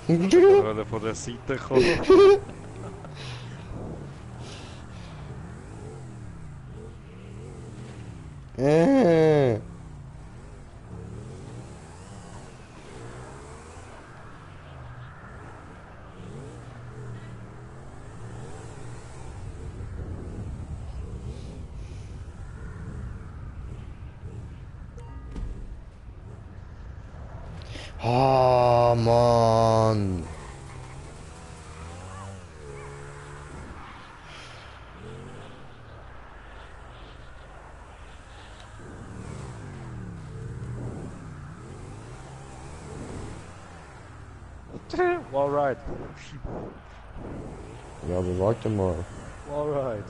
Oder von der Seite kommen. Äh. Ah, Mann! Alright. Ja, aber warte mal. Alright.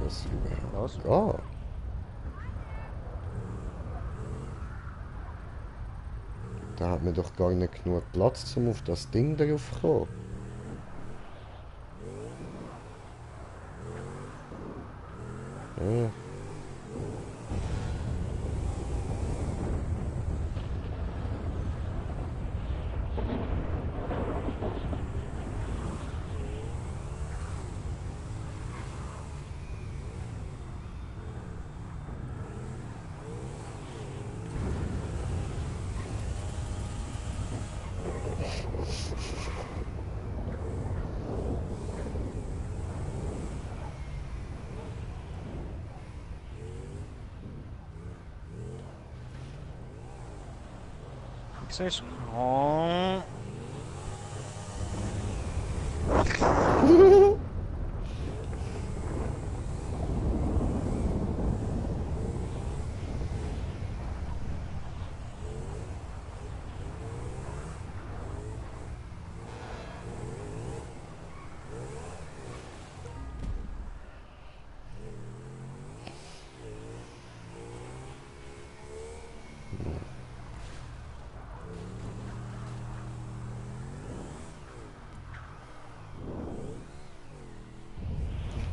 Das Was? Ah. Da hat man doch gar nicht genug Platz, um auf das Ding drauf zu kommen. Ja. Siehst du? Oh.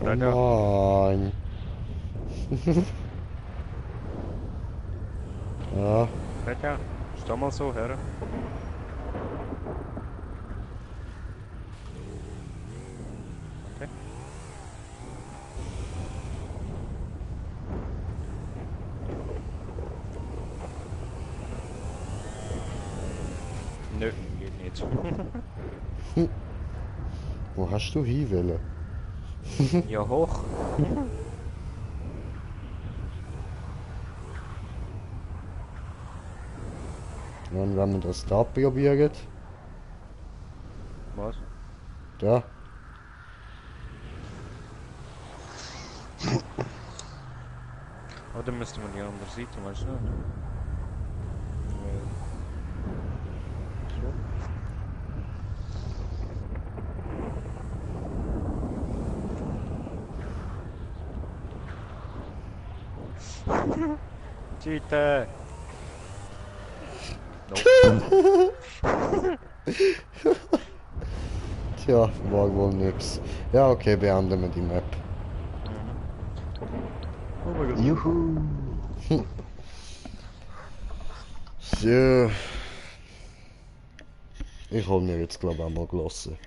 Oh Alter, Mann. Ja, Alter, steh mal so her. Okay. Nö, geht nicht. wo hast du hin wollen? Ja, hoch. Und wenn wir das da probieren? Was? Da. Oder müsste man die andere Seite, weißt du nicht? Weil- So. Cheater! Nope. Tja, war wohl nix. Ja, okay, beenden wir die Map. Mhm. Oh mein Gott. Juhu! So. Ich hol mir jetzt, glaube ich, auch mal gelassen.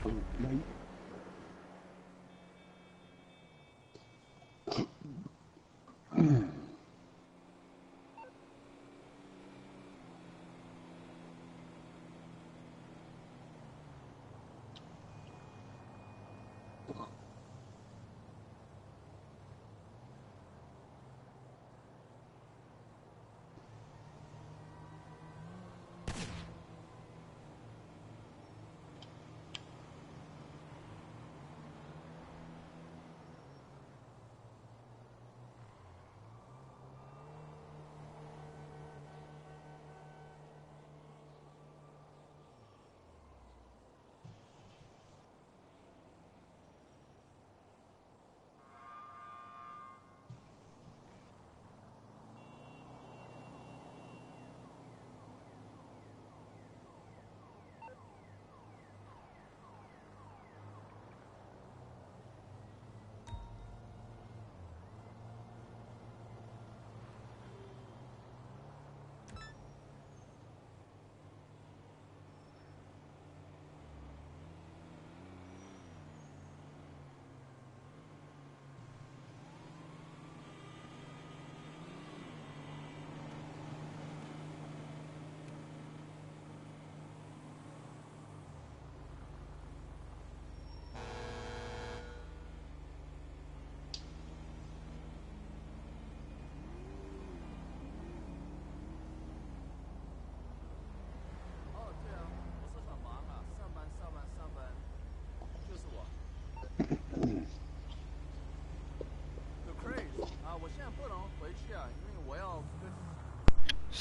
Oh, nein.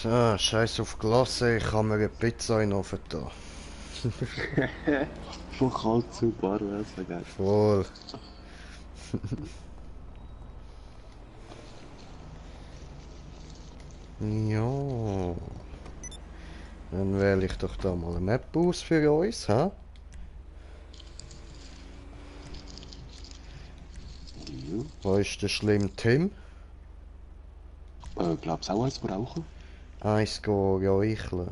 So, scheiß auf Glasse, ich kann mir eine Pizza in den Ofen tun. Von kalt zu warm, das wäre geil. Voll. Ja. Dann wähle ich doch da mal eine Map aus für uns, hä? Ja. Wo ist der schlimme Tim? Glaubst du auch eins brauchen? Eins gehen räucheln.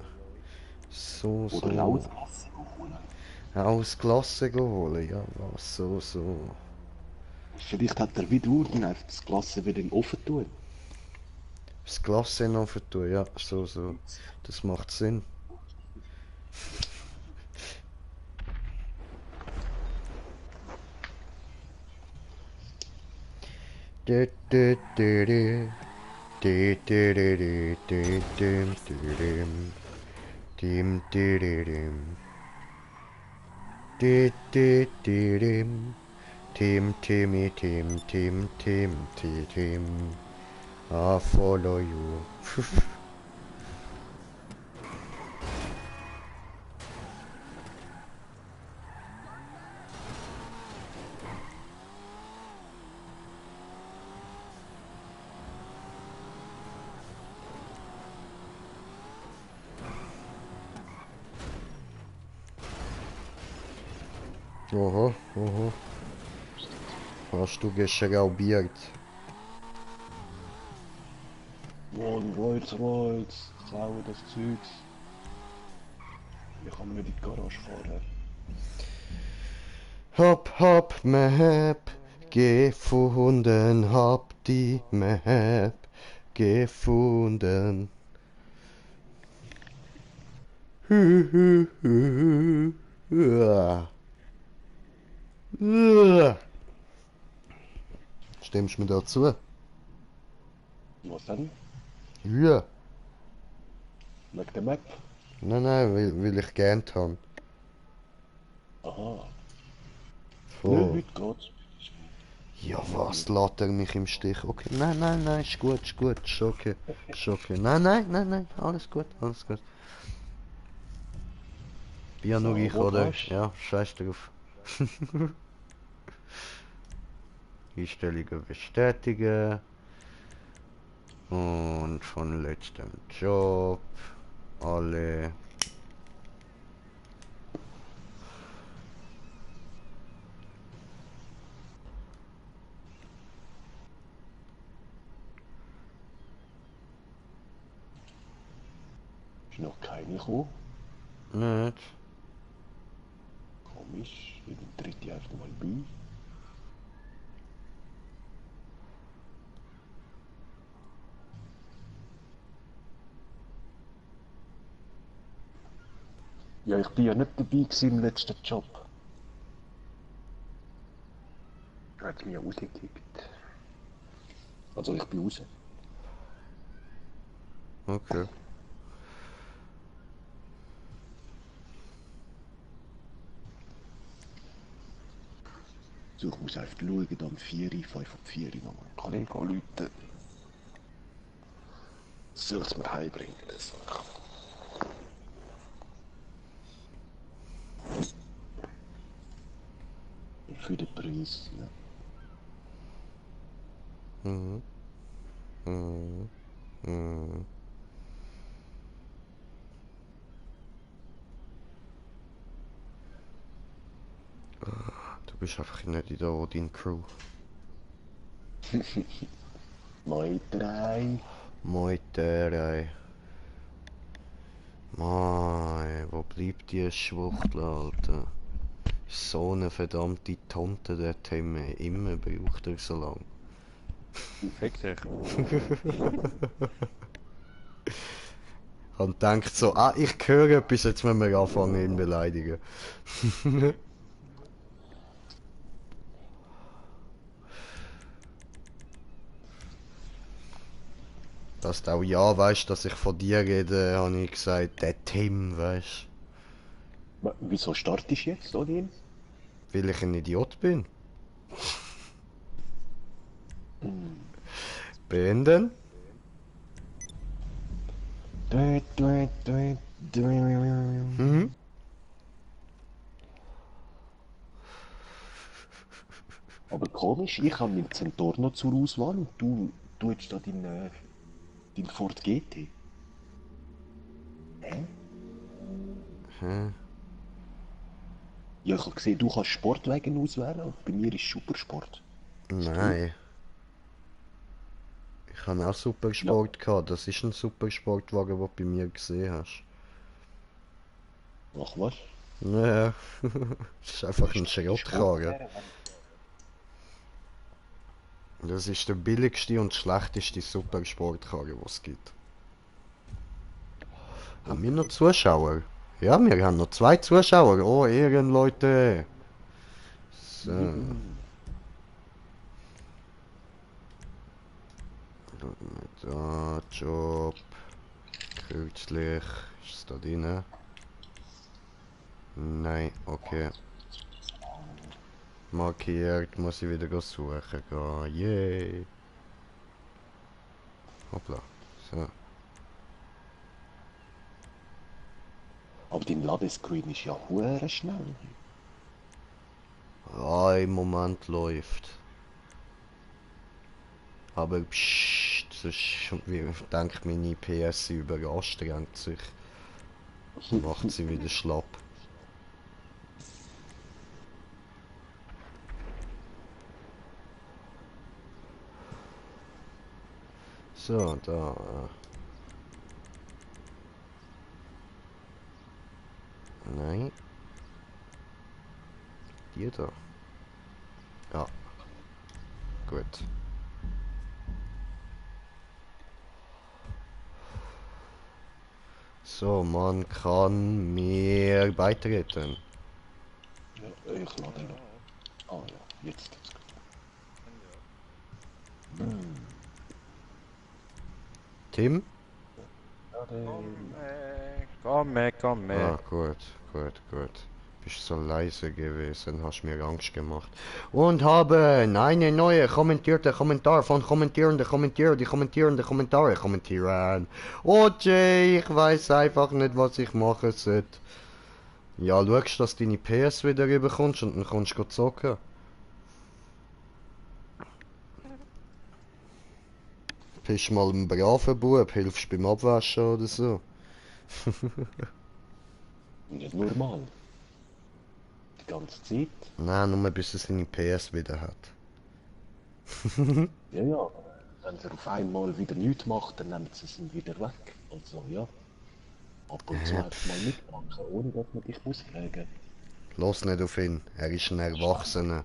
So, Oder so. Lausgasse holen? Aus Klasse holen, ja, was, so, so. Vielleicht hat er wie du dann einfach das Glas wieder in den Ofen tun. Das Glas in den Ofen tun, ja, so, so. Das macht Sinn. Du, du, du, du. Du, du, du, du, du, dum, du, dum. Dim, du, du, dum. Du, du, du, dum. Tim, Timmy, Tim, Tim, Tim, Tim, Tim. I follow you. Oho, oho. Hast du geschraubiert? Mann, Rolls-Royce, klauen das Zeugs. Ich kann nicht in die Garage fahren. Hop, hop, Map, gefunden, hab die Map gefunden. Stimmst du mir dazu? Was denn? Ja. Wegen der Map? Nein, nein, weil ich gähnt habe. Aha. Nö, Voll. heute geht's. Ja, was, lässt er mich im Stich? Okay, nein, nein, nein, ist gut, ist okay, ist okay. Nein, nein, nein, nein, alles gut, alles gut. Bin ja nur So, ich, wo oder? fährst Ja, scheiß drauf. Einstellungen bestätigen. Und von letztem Job. Alle. Ist noch keine gekommen? Nicht. Komisch, ich bin dritte Hälfte mal bei. Ja, ich bin ja nicht dabei gewesen im letzten Job. Er hat mich ja rausgekickt. Also ich bin raus. Okay. So, ich muss einfach schauen, da am 4, 5 ab 4 noch mal einen Kollegen anrufen. Soll es mir heimbringen, das für den Preis, ne? Mhm. Mhm. Mhm. Du bist einfach nicht in der Odin-Crew. Moi 3. Moiterei. Mei, wo bleibt die Schwuchtel, Alter? So eine verdammte Tonte, der Thema. Immer braucht er so lang. Fick dich. Und denkt so, ah, ich höre etwas, jetzt müssen wir anfangen, ihn beleidigen. Dass du auch ja weißt, dass ich von dir rede, habe ich gesagt, der Tim, weißt Wieso startest du jetzt, Odin? weil ich ein Idiot bin. Beenden? Mhm. Aber komisch, ich habe meinen Centaur noch zur Auswahl und du hast da dein Ford GT. Hä? Hä? Ja, ich habe gesehen, du kannst Sportwagen auswählen und bei mir ist Supersport. Nein. Ich habe auch Supersport gehabt. Das ist ein Supersportwagen, den du bei mir gesehen hast. Ach was? Ja, das ist einfach ein Schrottkarren. Das ist der billigste und schlechteste Supersportkarren, den es gibt. Haben wir noch Zuschauer? Ja, wir haben noch 2 Zuschauer. Oh, Ehrenleute. So. Da, Job. Kürzlich. Ist es da drin? Nein, okay. Markiert, muss ich wieder suchen gehen. Yay. Hoppla. So. Aber dein Ladescreen ist ja hure schnell. Ja, im Moment läuft. Aber pssst, ich denke, meine PS überanstrengt sich. Macht sie wieder schlapp. So, da. Nein. Die da. Ja. Gut. So, man kann mir beitreten. Ja, ich lade noch. Ah ja, jetzt. Tim? Komm, Ah, gut, gut, gut. Bist so leise gewesen, hast mir Angst gemacht. Und haben eine neue kommentierte Kommentar von kommentierende Kommentierer, die kommentierende Kommentare kommentieren. Oh Jay, ich weiß einfach nicht, was ich machen soll. Ja, schaust, dass du deine PS wieder rüberkommst und dann kannst du zocken. Bist mal ein braver Bub, hilfst beim Abwaschen oder so. Nicht normal. Die ganze Zeit. Nein, nur bis er seine PS wieder hat. Ja, ja. Wenn er auf einmal wieder nichts macht, dann nimmt sie es wieder weg. Also ja. Ab und zu einfach mal mitmachen, ohne dass man dich muss fragen. Los nicht auf ihn, er ist ein Erwachsener.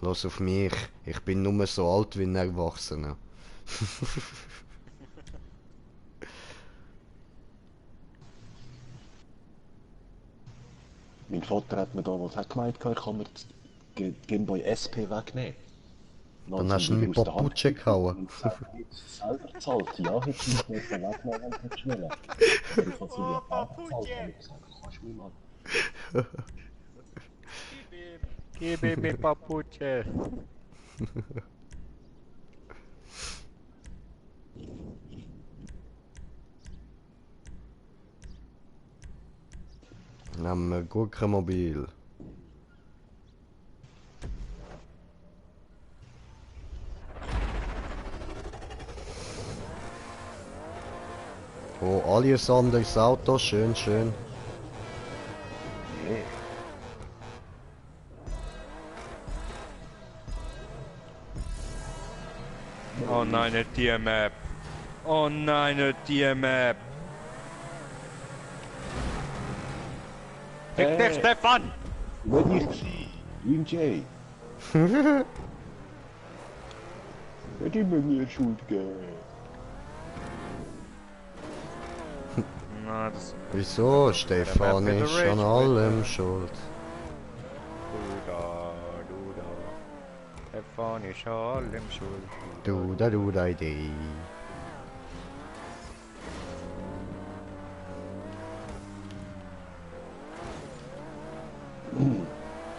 Los auf mich, ich bin nur so alt wie ein Erwachsener. Mein Vater hat mir damals auch gemeint, ich kann mir den Gameboy SP wegnehmen. Dann hast du ihn mit Paputsche gehauen. Und gesagt, jetzt selber gezahlt. Ja, hätte ich nicht wegnehmen, wenn du hättest wollen. Aber ich habe sie mir selber gezahlt. Und ich gesagt, kannst du mir mal. Gib ihm mit Papuche. Nehmen wir Gurkenmobil. Oh, alles anderes Auto, schön, schön. Nee. Oh nein, nicht die Map. Oh nein, nicht die Map. Fick dich, Stefan! Nicht ich gewesen. Jay. Hätte ich mir Schuld gegeben. Na, das... Wieso? Stefan Der Map ist mit der an Rage allem Quit. schuld. Du da. Stefan ist allem schuld. Du da Idee.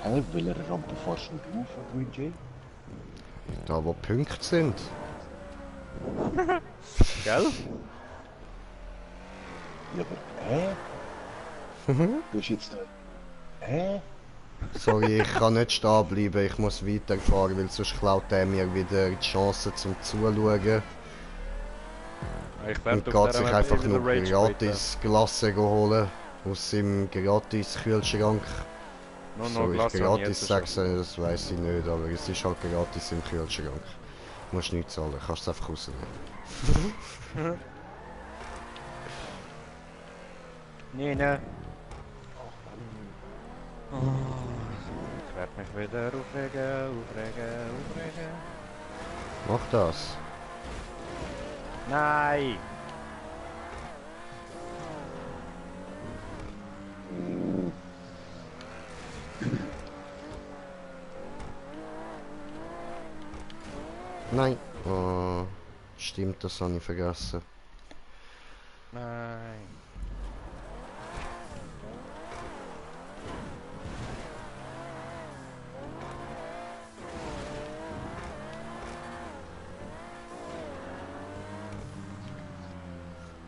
Hä, welcher Rampe fährst du auf, Green Jay? Da wo Punkte sind. Gell? Ja, aber du bist jetzt da. Sorry, ich kann nicht stehen bleiben, ich muss weiterfahren, weil sonst klaut er mir wieder die Chance zum Zuschauen. Ich Und werde geht sich einfach nur gratis Glasse holen aus seinem gratis Kühlschrank. Nur So, noch ich Glas gratis sage, das weiß ich nicht, aber es ist halt gratis im Kühlschrank. Du musst nichts zahlen, kannst es einfach rausnehmen. Nee, ne. Oh, ich werde mich wieder aufregen. Mach das. Nein! Nein. Oh, stimmt, das habe ich vergessen. Nein.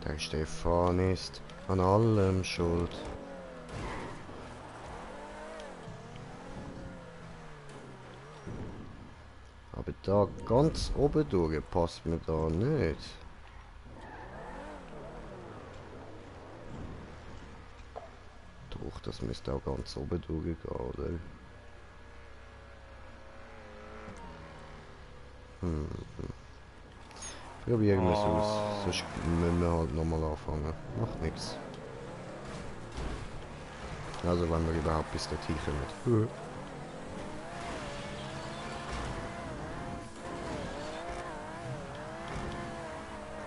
Der Stefan ist an allem schuld. Aber da ganz oben durch passt mir da nicht. Doch, das müsste auch ganz oben durchgehen, oder? Probieren wir es aus, sonst müssen wir halt nochmal anfangen. Macht nichts. Also wenn wir überhaupt bis dorthin kommen.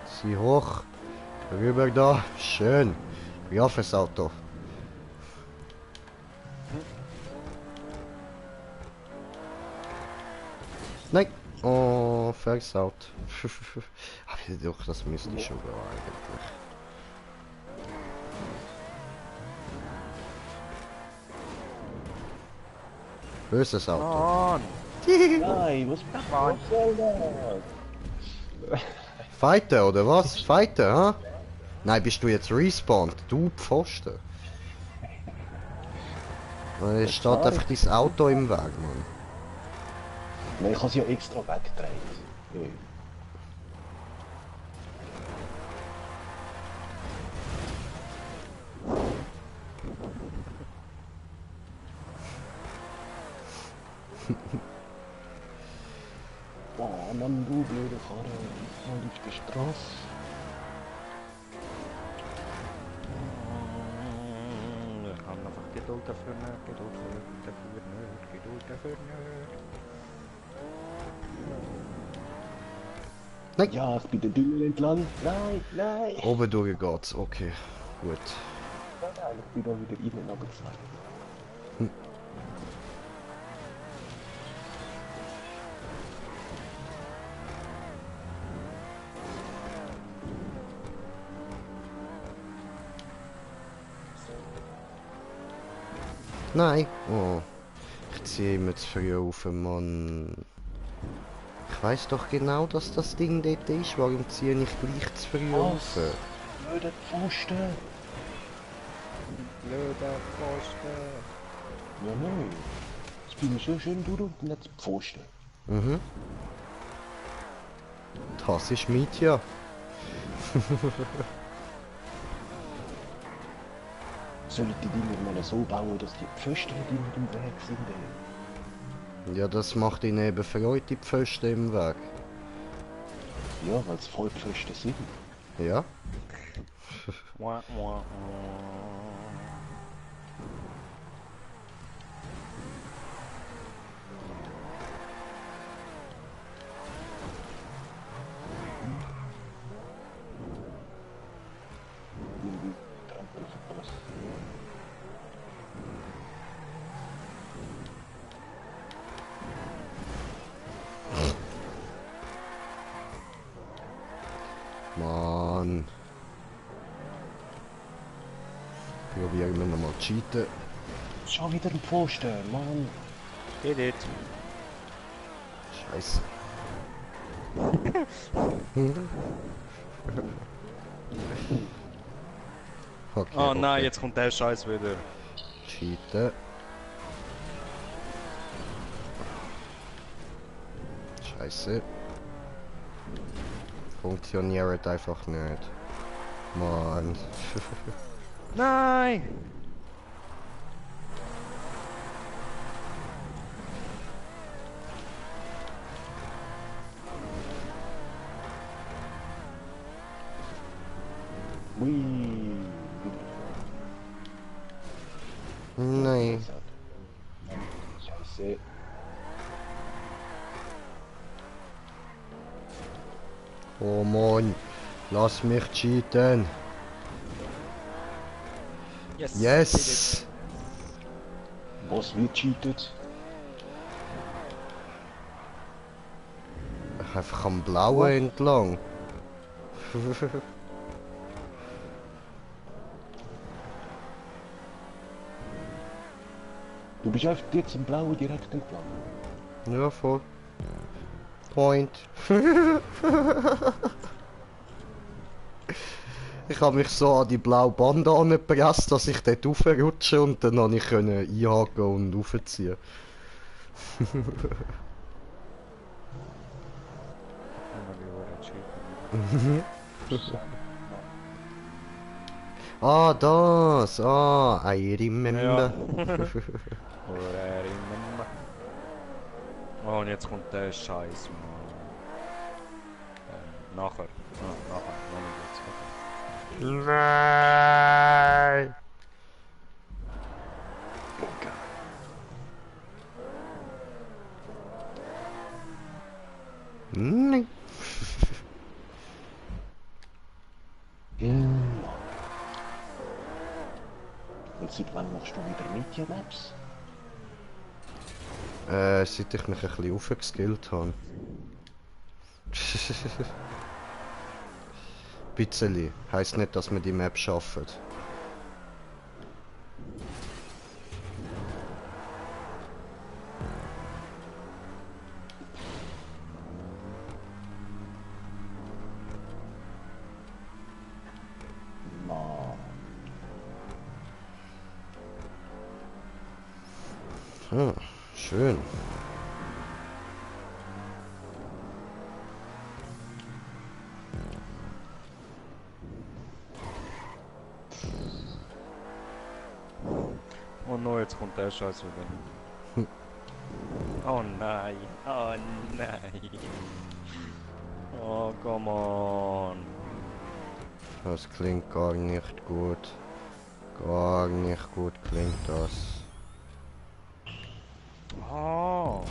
Sieh hoch. Rüber da. Schön. Wie auf das Auto. Nein. Oh, versaut. Aber doch, das müsste ich schon gehen eigentlich. Böses Auto. Mann! Nein, was soll das? Fighter oder was? Fighter, ha? Nein, bist du jetzt respawned? Du Pfosten. Es steht einfach dein Auto im Weg, Mann. Nein, ich habe sie ja extra weggedreht. Ja. Oh Mann, du blöde Karre, mal auf der Straße. Ich kann einfach die Geduld dafür nicht, Geduld dafür nicht, Geduld dafür nicht. Nein. Ja, ich bin der Dümmel entlang. Nein, nein. Oben durch geht's, okay. Gut. Nein, ich bin da wieder innen runtergefallen. Nein. Oh. Ich ziehe immer zu früh auf, Mann. Ich weiß doch genau, dass das Ding dort ist. Warum ziehe ich gleich zu früh auf? Blöder Pfosten. Blöder Pfosten. Ja, nein. Jetzt bin ich so schön durch und nicht Pfosten. Mhm. Das ist Mietja. Soll ich die Dinger mal so bauen, dass die Pfosten nicht immer im Weg sind? Ey? Ja, das macht ihnen eben Freude, die Pfosten im Weg. Ja, weil es voll Pfosten sind. Ja? Wah, wah, wah. Irgendwie Trampel verpasst. Mann. Probieren wir nochmal zu cheaten. Schon wieder ein Pfosten, Mann. Geht it. Scheiße. Okay, Oh nein, okay. jetzt kommt der Scheiß wieder. Cheaten. Scheiße. Funktioniert einfach nicht. Mann. Nein! Ui. Nein. Scheiße. Oh Mann. Lass mich cheaten. Yes! Yes! Was wird cheatet? Einfach am Blauen entlang. Du bist einfach jetzt im Blauen direkt entlang. Ja, voll. Point. Ich habe mich so an die blaue Bande angepresst, dass ich dort raufrutsche und dann konnte ich einhaken und raufziehen. Ah, das. Ah, I remember. Oder remember. Oh, und jetzt kommt der Scheiß, Mann. Nachher. Ah, nachher. Noch nicht jetzt. Okay. Nein! Nein. Und seit wann machst du wieder Media-Maps? Seit ich mich ein bisschen aufgeskillt habe. Bisschen. Heisst nicht, dass wir die Map schaffen. Mann. Ah, schön. Oh no, jetzt kommt der Scheiß wieder. Oh nein. Oh nein. Oh, come on. Das klingt gar nicht gut. Gar nicht. ziemlich gut klingt das. Oh.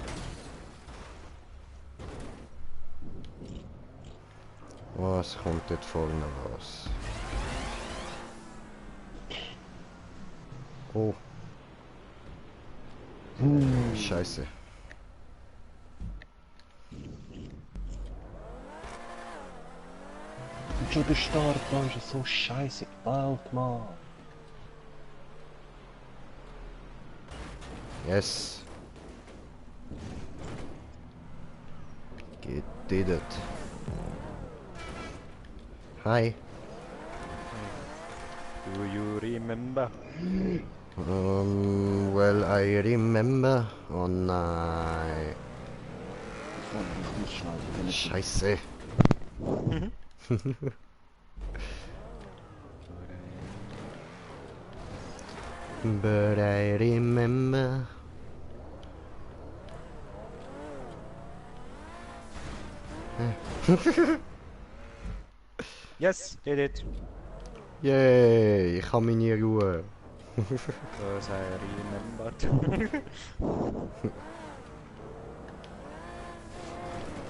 Was kommt dort vorne raus? Oh, Scheiße. Und schon der Startplan ist so scheiße gewählt, Mann. Yes. Did it. Hi. Do you remember? Well, I remember. Oh nein. Ich muss schnell. Scheiße. But I remember. Yes, did it. Yay, ich habe meine Ruhe. Because I remembered.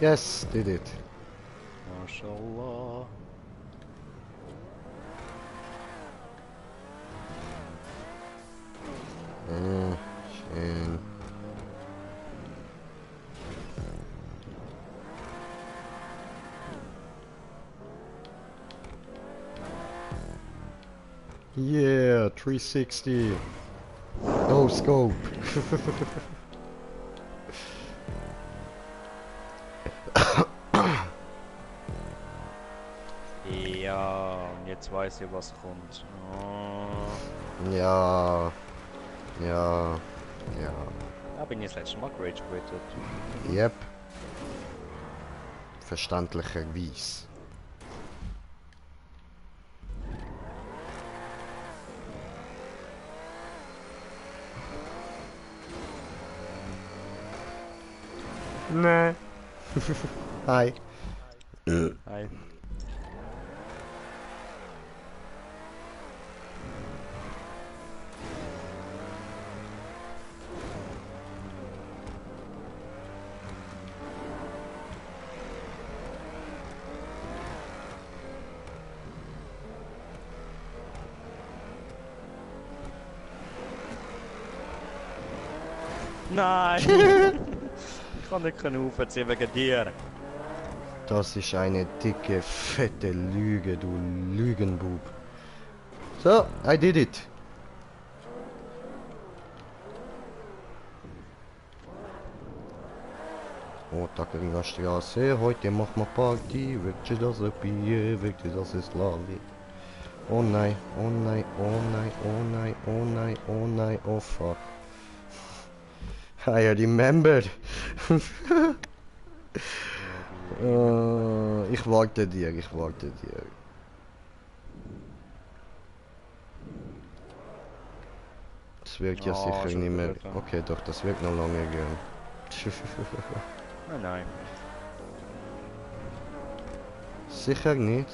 Yes, did it. MashaAllah. Schön. Yeah, 360. No scope. Ja, und jetzt weiß ich, was kommt. Oh. Ja. Ja. Ja. Da bin ich das letzte Mal gerage quittet. Yep. Verständlicherweise. Nee. Hi. Hi. Nein! Ich kann nicht aufziehen wegen dir. Das ist eine dicke, fette Lüge, du Lügenbub. So, I did it. Oh, Tackeringer Straße, heute machen wir Party. Wirklich das Bier, wirklich das ist Lali. Oh nein, oh nein, oh nein, oh nein, oh nein, oh nein, oh fuck. I remembered. Ich warte dir, ich warte dir. Das wird ja Oh, sicher schon nicht mehr. wieder. Okay, doch, das wird noch lange gehen. Nein, nein. Sicher nicht.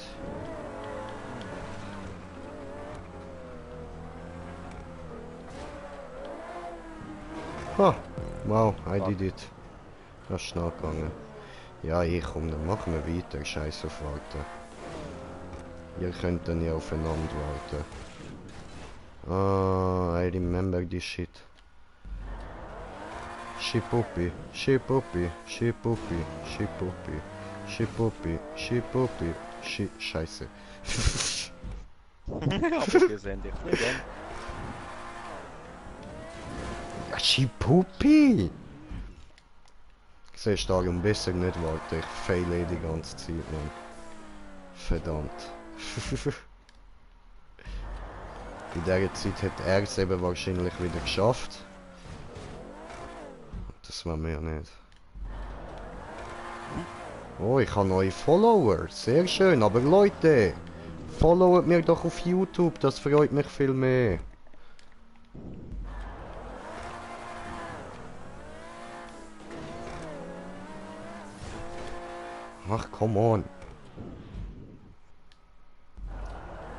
Ah, wow, I did it. Das ist schnell gegangen. Ja, komm, dann machen wir weiter. Scheiß auf warten. Ihr könnt dann ja aufeinander warten. Ah, I remember this shit. Shipupi, shipupi, shipupi, shipupi, shipupi, shipupi, Scheiße. Aber gesehen, dich fliegen. Ja, Shipupi! Siehst du, darum besser nicht warten. Ich fehle die ganze Zeit, Mann. Verdammt. In dieser Zeit hat er es eben wahrscheinlich wieder geschafft. Das war mir nicht. Oh, ich habe neue Follower. Sehr schön. Aber Leute, followet mir doch auf YouTube. Das freut mich viel mehr. Ach, come on.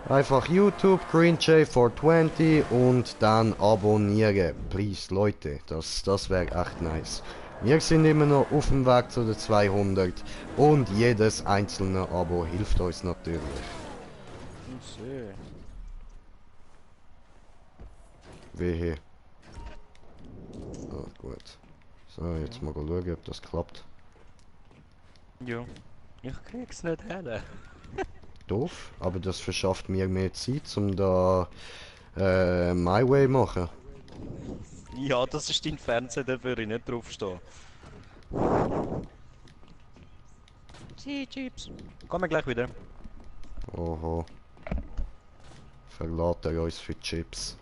Einfach YouTube, GreenJ420 und dann abonnieren. Please, Leute, das wäre echt nice. Wir sind immer noch auf dem Weg zu den 200 und jedes einzelne Abo hilft uns natürlich. Ich sehe. Wehe. Ah, gut. So, jetzt mal schauen, ob das klappt. Ja. Ich krieg's nicht hin. Doof, aber das verschafft mir mehr Zeit, um da My Way machen. Ja, das ist dein Fernseher, da würde ich nicht draufstehen. Sie, Chips. Kommen wir gleich wieder. Oho. Verlässt er uns für Chips.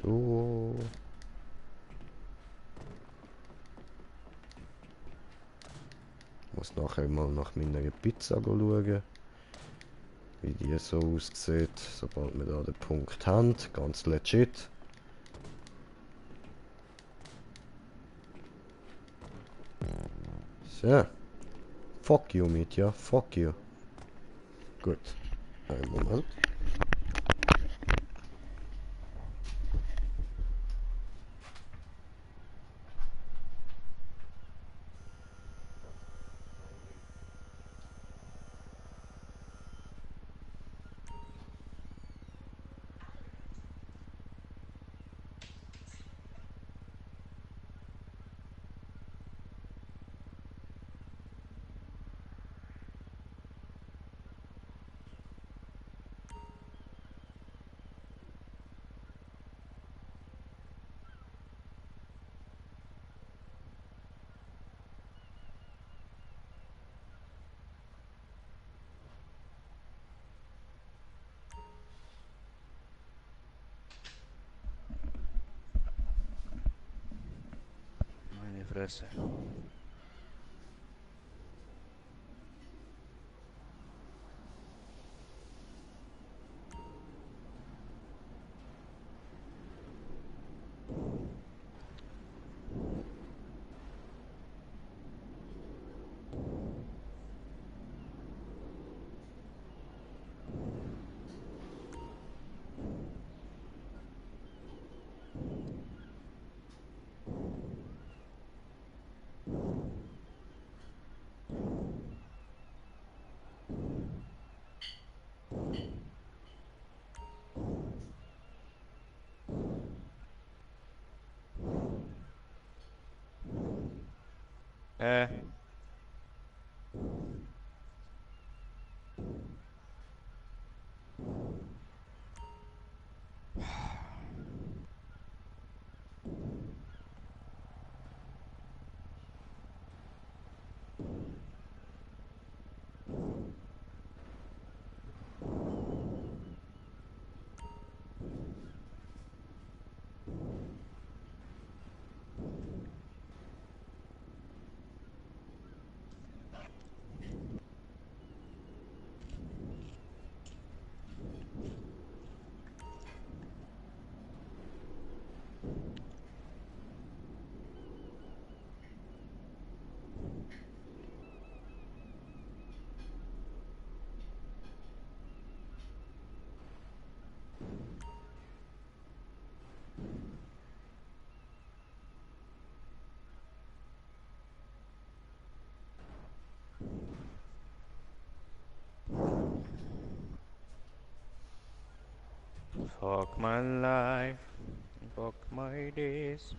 So. Muss nachher mal nach meiner Pizza schauen, wie die so aussieht, sobald wir da den Punkt haben. Ganz legit. So. Fuck you, Mitya. Fuck you. Gut. Einen Moment. Meine Fresse. Äh. Fuck my life. Fuck my days.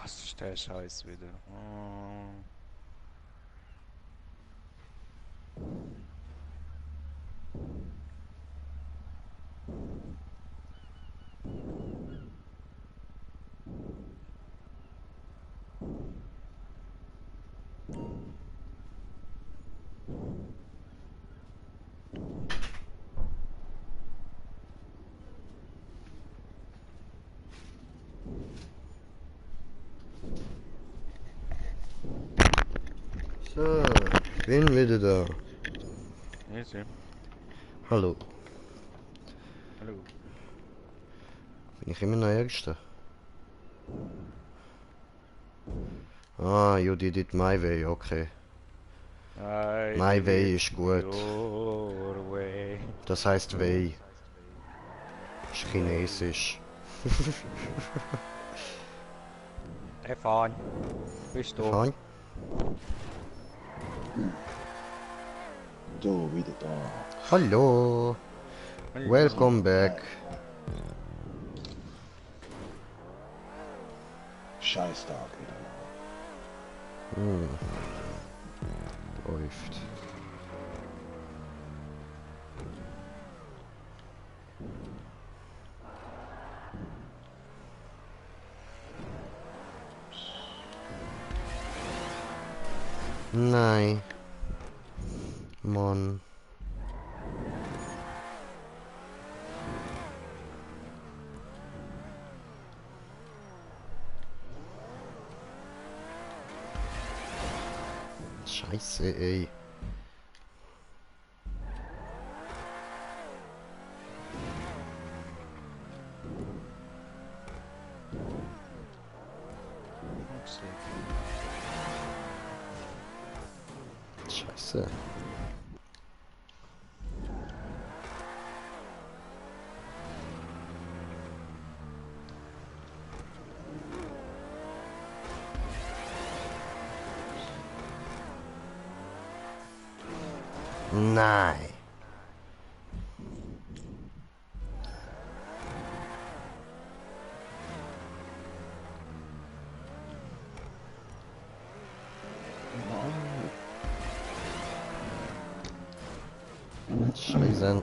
Was ist der Scheiß wieder? Oh. So, bin wieder da. Easy. Hallo. Hallo. Bin ich immer noch Erster? Ah, you did it my way, okay. My way ist gut. Your way. Das heißt Way. Ist Chinesisch. Stefan, bist du? Fein? So, wieder da. Hallo. Welcome back. Scheiß Tag wieder mal. Hm. Läuft. Nein. Mann. Scheiße, ey. Scheiße. Nein. Scheiße.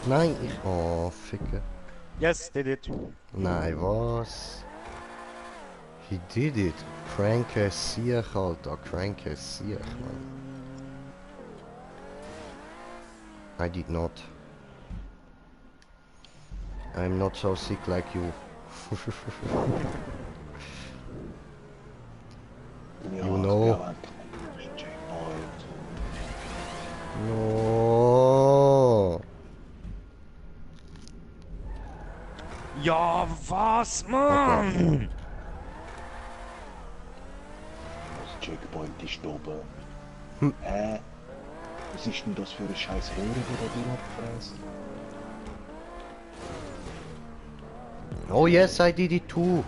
Nein, ich... Oh, ficke. Yes, did it. Nein, was? He did it. Cranke Siech, Alter. Cranke Siech, man. I did not. I'm not so sick like you. Ja, You know. ja, Checkpoint. No. Ja, was, Mann? Das Checkpoint ist oben. Hm. Was ist denn das für eine scheiß Röhre, die da drin abgefräst? Oh yes, I did it too.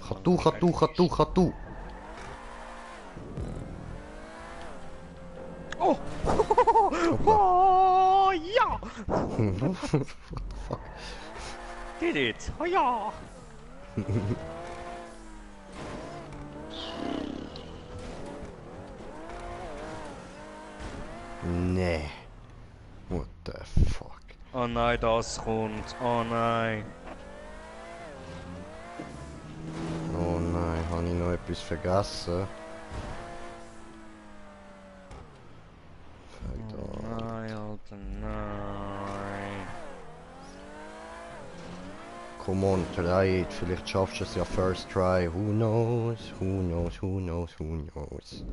Khatu, khatu, khatu, khatu. Oh! Hoppla. Oh, ja! What the fuck? Did it! Oh, ja! Nee. What the fuck? Oh nein, das kommt. Oh nein. Oh nein, habe ich noch etwas vergessen? Oh Verdammt. nein, Alter, nein. Come on, try it. Vielleicht schaffst du es ja first try. Who knows? Who knows? Who knows? Who knows?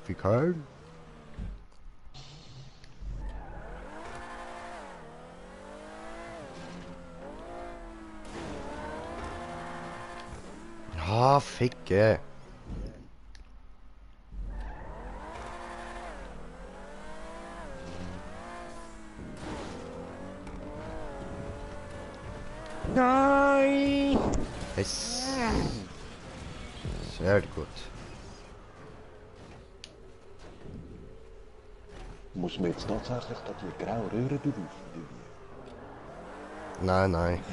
Wie kalt? Ah, ficke. Nein! Es. Sehr gut. Muss man jetzt tatsächlich da die graue Röhre berufen? Nein, nein.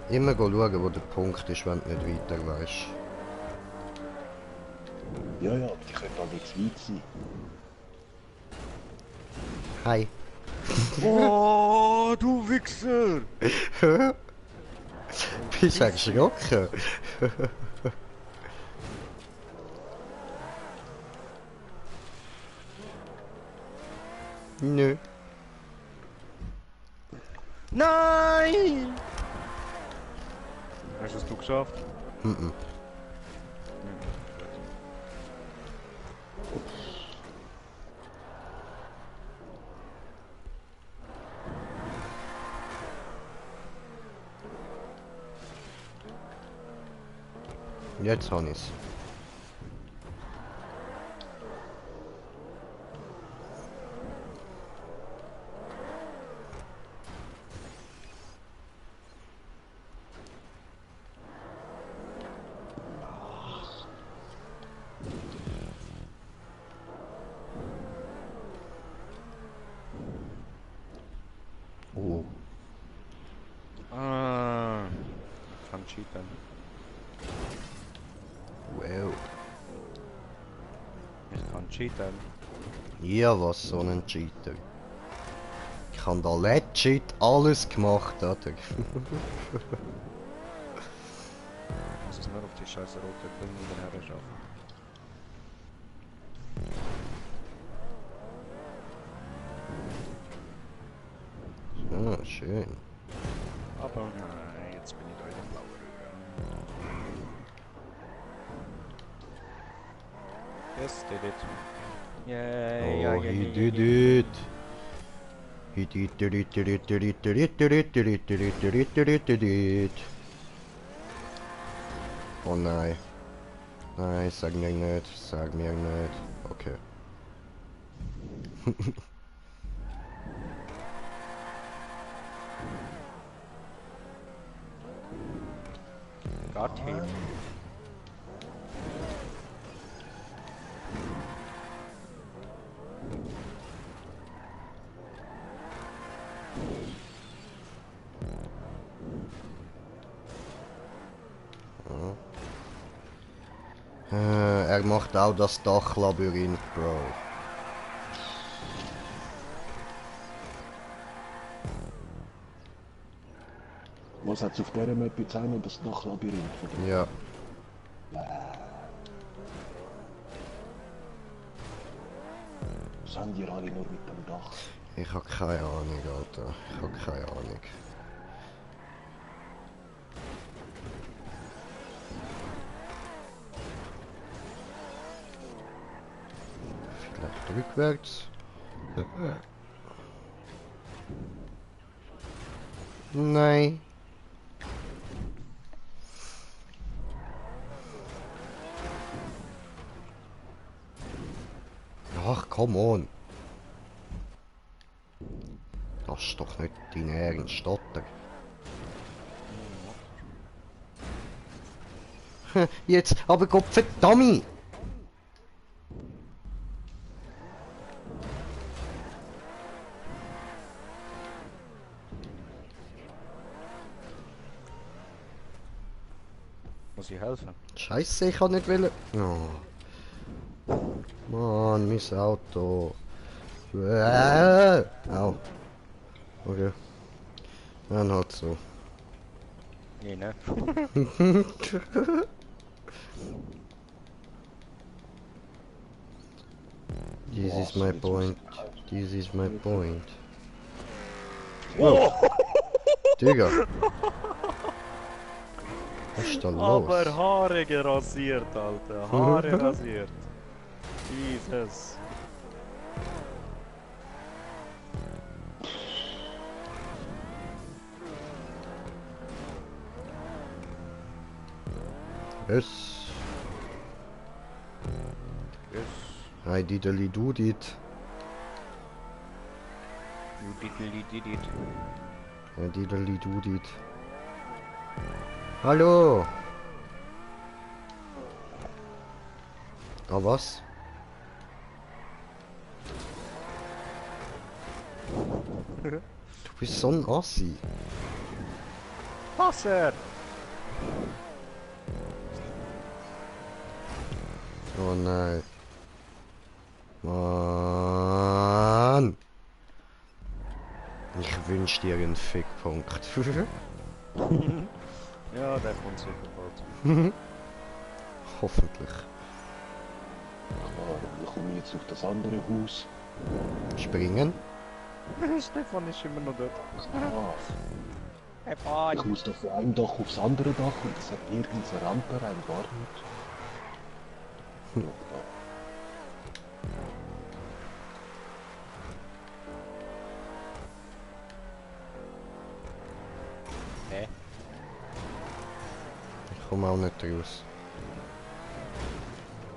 Immer schauen, wo der Punkt ist, wenn du nicht weiter weißt. Ja, ja, aber die können da nichts weit sein. Hi. Oh, du Wichser! Bist du erschrocken? Nö. Nein! Hast du es geschafft? Mhm. Jetzt habe ich's. Oh. Ah, ich kann cheaten. Wow. Ich kann cheaten. Ja, was so ein Cheater. Ich habe da legit alles gemacht, oder? Ich muss es nur auf die scheiße rote Klinge hinterher schaffen. Ah, schön. Aber nein, jetzt bin ich da in der blauen Röhre. Yes, did it. Yay, Oh, he did it. He did it. Oh nein. Nein, sag mir nicht. Sag mir nicht. Okay. Got him. Er macht auch das Dachlabyrinth, Bro. Was hat es auf dieser Map jetzt auch noch das Dachlabyrinth? Ja. Was haben die alle nur mit dem Dach? Ich hab keine Ahnung, Alter. Ich hab keine Ahnung. Vielleicht rückwärts? Nein. Ach, come on. Das ist doch nicht dein Ernst, Stotter. Jetzt, aber Gott verdammt! Muss ich helfen? Scheiße, ich kann nicht wollen. Oh. Mann, mein Auto. Au. Okay. Dann halt so. Nee, ne? This is my point. This is my point. Oh! Digga. Was ist da los? Aber Haare gerasiert, Alter. Haare rasiert. Jesus. Yes. Yes. I diddly do it. You diddly did it. I diddly do it. Hallo! Ah, was? Du bist so ein Assi. Wasser! Oh nein. Mann! Ich wünsch dir einen Fickpunkt. Ja, der kommt sicher bald. Hoffentlich. Ich komme jetzt auf das andere Haus. Springen? Stefan ist immer noch dort. Ah, Hey, bye! ich muss da von einem Dach aufs andere Dach und es hat nirgends eine Rampe rein, gar nicht. Ja, da. Hä? Ich komme auch nicht raus.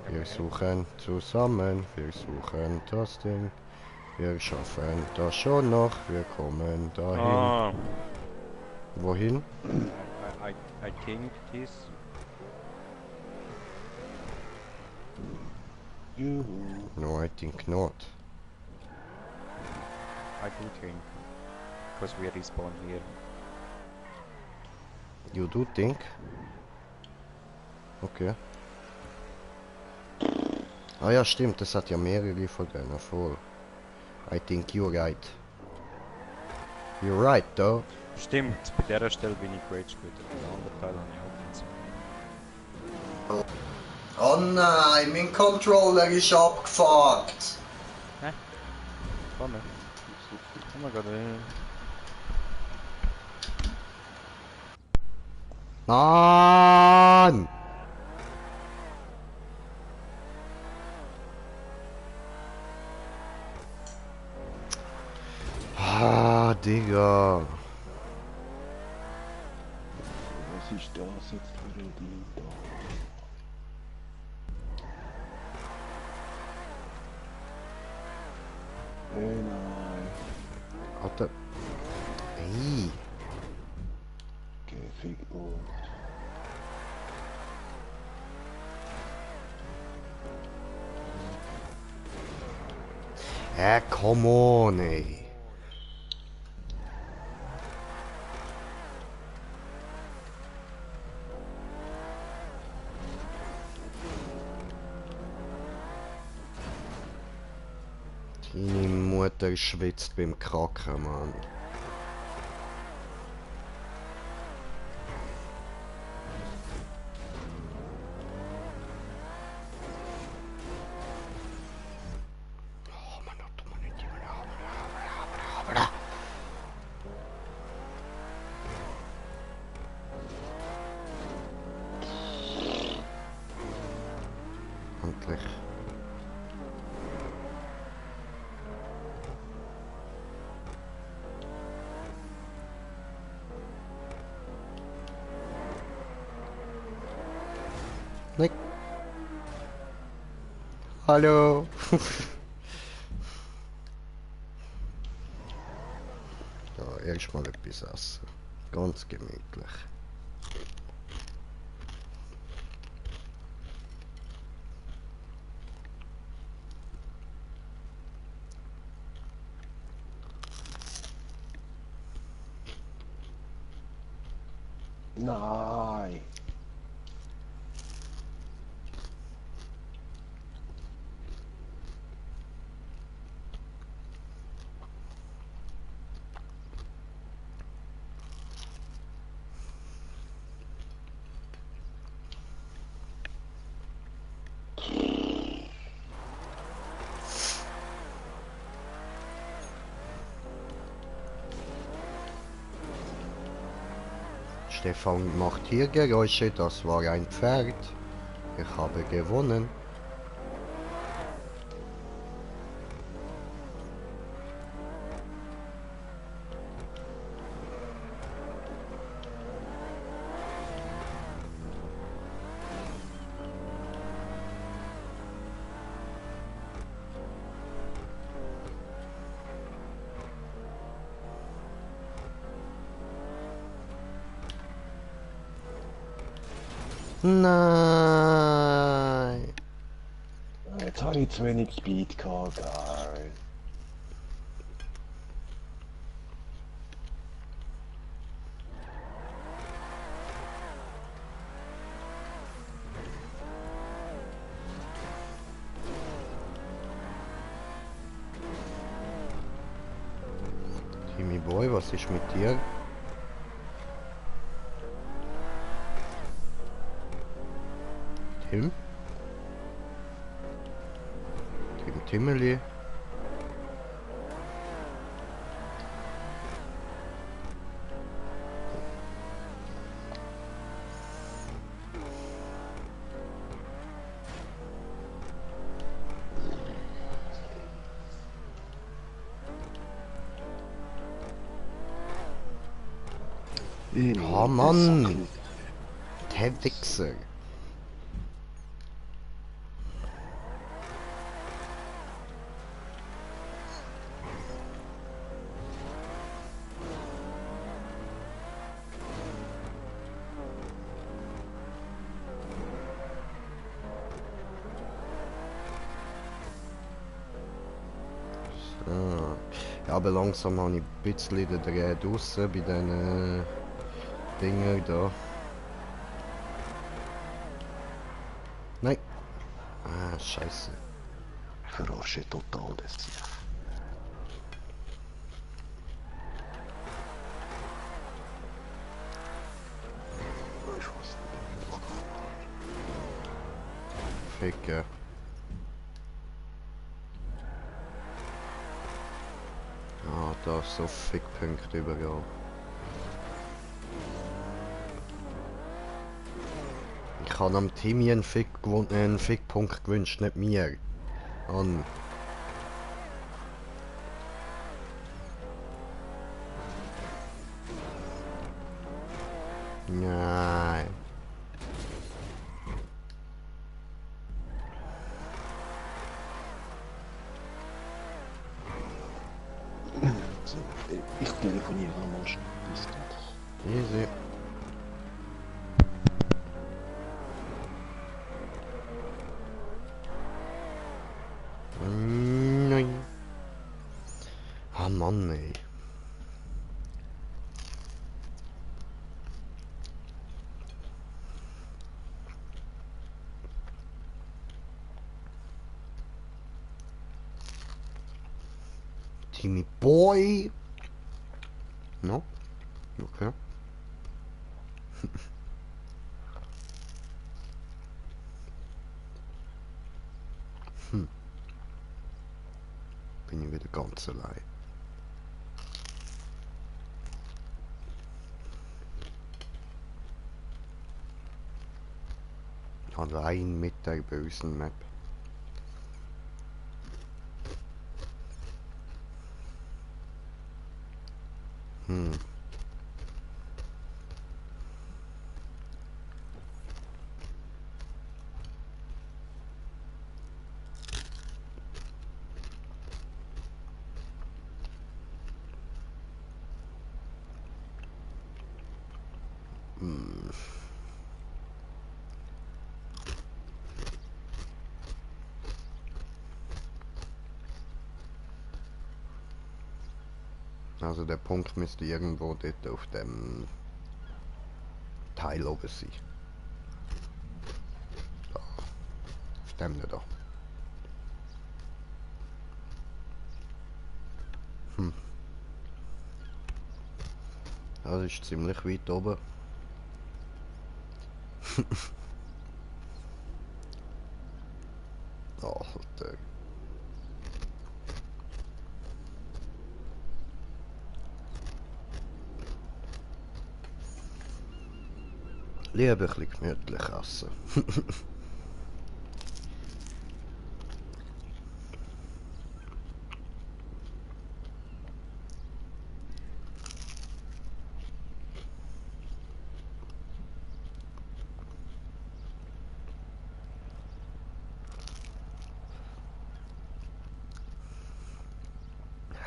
Wir suchen zusammen, wir suchen das Ding. Wir schaffen das schon noch, wir kommen dahin. Ah, Wohin? I think this. Juhu. No, I think not. I do think. Because we respawn here. You do think? Okay. Ah ja, stimmt, das hat ja mehrere von denen voll. I think you're right. You're right, though. Stimmt, bei dieser Stelle bin ich Rage Quit. Den anderen Teil habe ich auch nicht. Oh nein, mein Controller ist abgefuckt. Komm her. Oh mein Gott, Mann! Ah, Digga. Was ist das jetzt für ein Ding da? Hey, nein. Alter. Ey. Gefickt. Come on, ey. Deine Mutter schwitzt beim Kacken, Mann. Oh, Mann, du Mann, nicht Endlich. Nick. Hallo. Ja, erstmal etwas essen. Ganz gemütlich. Nein. Stefan macht hier Geräusche, das war ein Pferd. Ich habe gewonnen. Nein. Jetzt habe ich zu wenig Speed gehabt, geil. Timmy Boy, was ist mit dir? Tim? Timmeli? Oh Mann! Der Wichser! So. Ja, aber langsam habe ich ein bisschen den Dreh draussen bei diesen Dinger da. Nein! Ah, scheiße. Verarsche total das. Weißt du was? Ficken. Ah, da ist so Fickpunkte überall. Ich habe am Timmy einen Fickpunkt gewünscht, nicht mir. An. Nein. So, ich telefoniere mal schnell. Bis gleich. Easy. Nein. Ah Mann, ey. Timmy Boy. No? Okay. Bin ich wieder ganz allein. Allein mit der bösen Map. Hm. Hm. Also der Punkt müsste irgendwo dort auf dem Teil oben sein. Da. Auf dem da. Hm. Das ist ziemlich weit oben. Alter. Lieber ein bisschen gemütlich essen.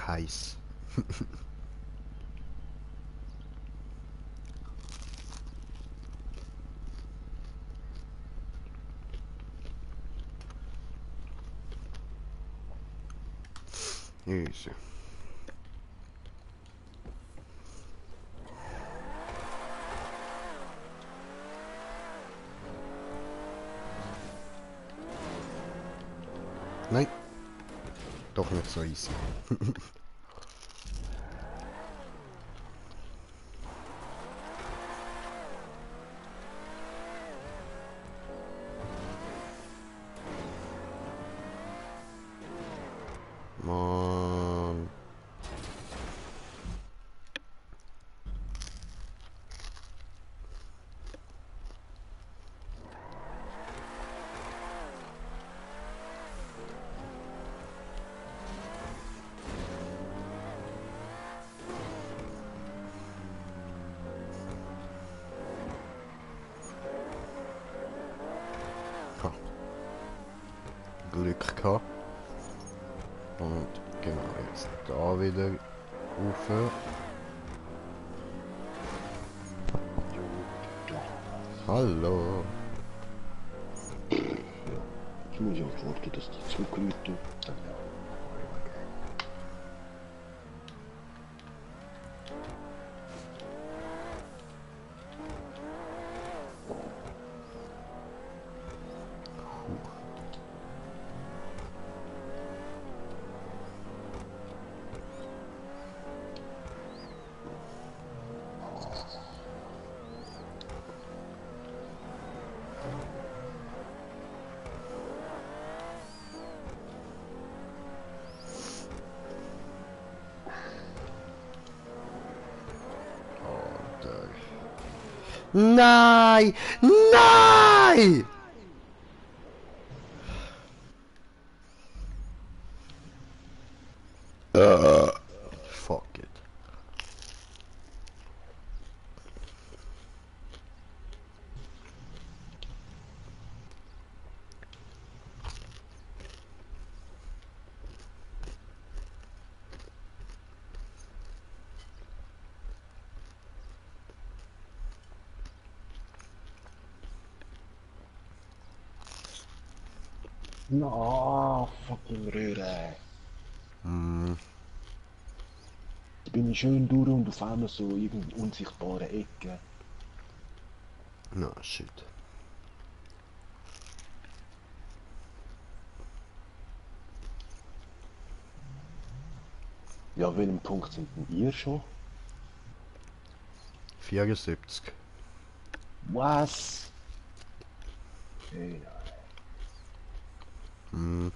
Heiß. Easy. Nein. Doch nicht so easy. Mann. Ha. Glück gehabt. Und genau, jetzt da wieder rauf. Hallo. Ich muss ja warten, dass die zurückrufen. Dann ja. Nein! Nein! Fuck it. Na, fucking Röhre. Hm, Da bin ich schön durch und auf einmal so irgendeine unsichtbare Ecke. na shit. Ja, an welchem Punkt sind denn ihr schon? 74. Was? Hey, Hm.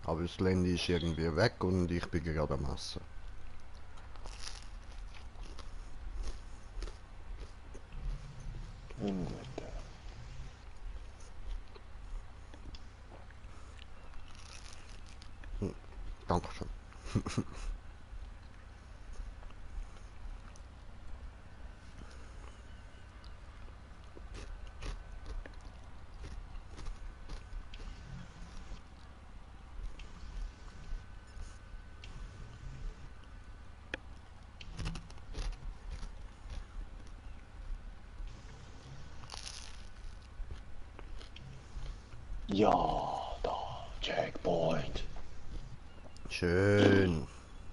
Aber das Handy ist irgendwie weg und ich bin gerade am Essen. ungut. Dankeschön. Ja, da, Checkpoint. Schön.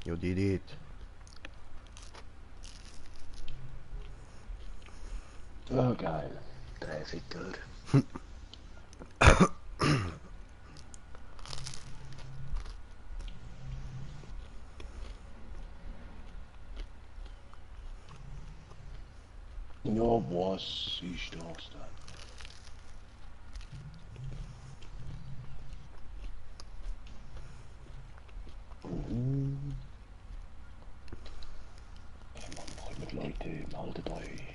You did it. Oh, geil. Dreiviertel. Ja, was ist das denn? Mhm. Hey, Mann, kommt Leute, meldet euch.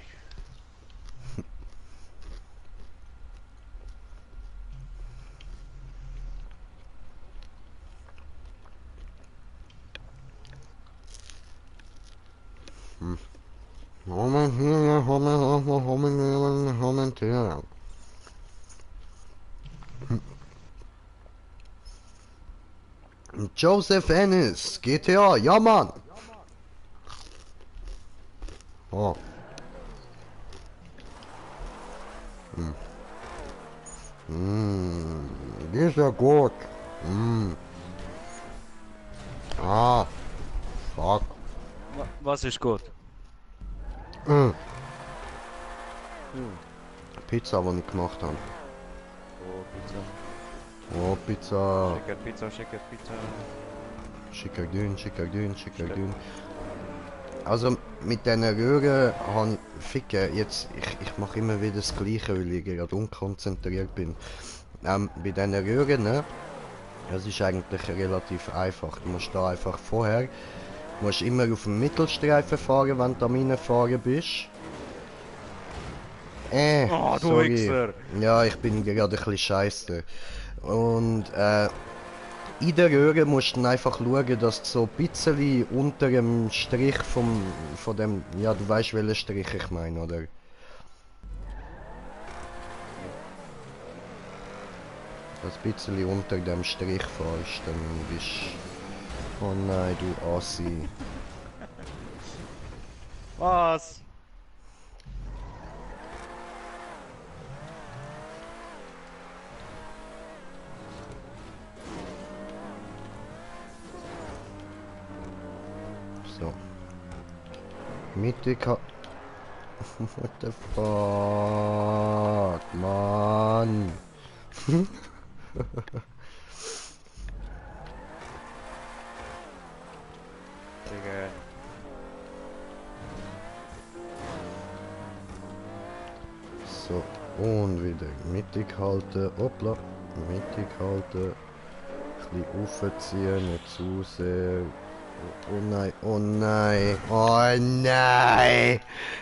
Joseph Ennis, GTA, ja Mann! Oh. Die ist ja gut. Ah, fuck. Was ist gut? Pizza, die ich gemacht habe. Oh, Pizza. Oh, Pizza. Schicker Pizza, schicker Pizza. Schicker dünn, schicker dünn, schicker dünn. Also mit diesen Röhren habe ich Ficken, jetzt, ich mache immer wieder das Gleiche, weil ich gerade unkonzentriert bin. Bei diesen Röhren, ne, das ist eigentlich relativ einfach. Du musst da einfach vorher, du musst immer auf dem Mittelstreifen fahren, wenn du am Reinfahren bist. Oh, du Sorry. Wichser! Ja, ich bin gerade ein bisschen scheiße. Und in der Röhre musst du dann einfach schauen, dass du so ein bisschen unter dem Strich von dem, ja, du weißt welchen Strich ich meine, oder? Dass du ein bisschen unter dem Strich fährst, dann bist du... Oh nein, du Assi. Was? So. Mittig ha... What the fuck, Mann. Digga. So, und wieder mittig halten, hoppla, mittig halten, ein bisschen aufziehen, nicht zu sehr. Oh nein, oh nein, oh nein,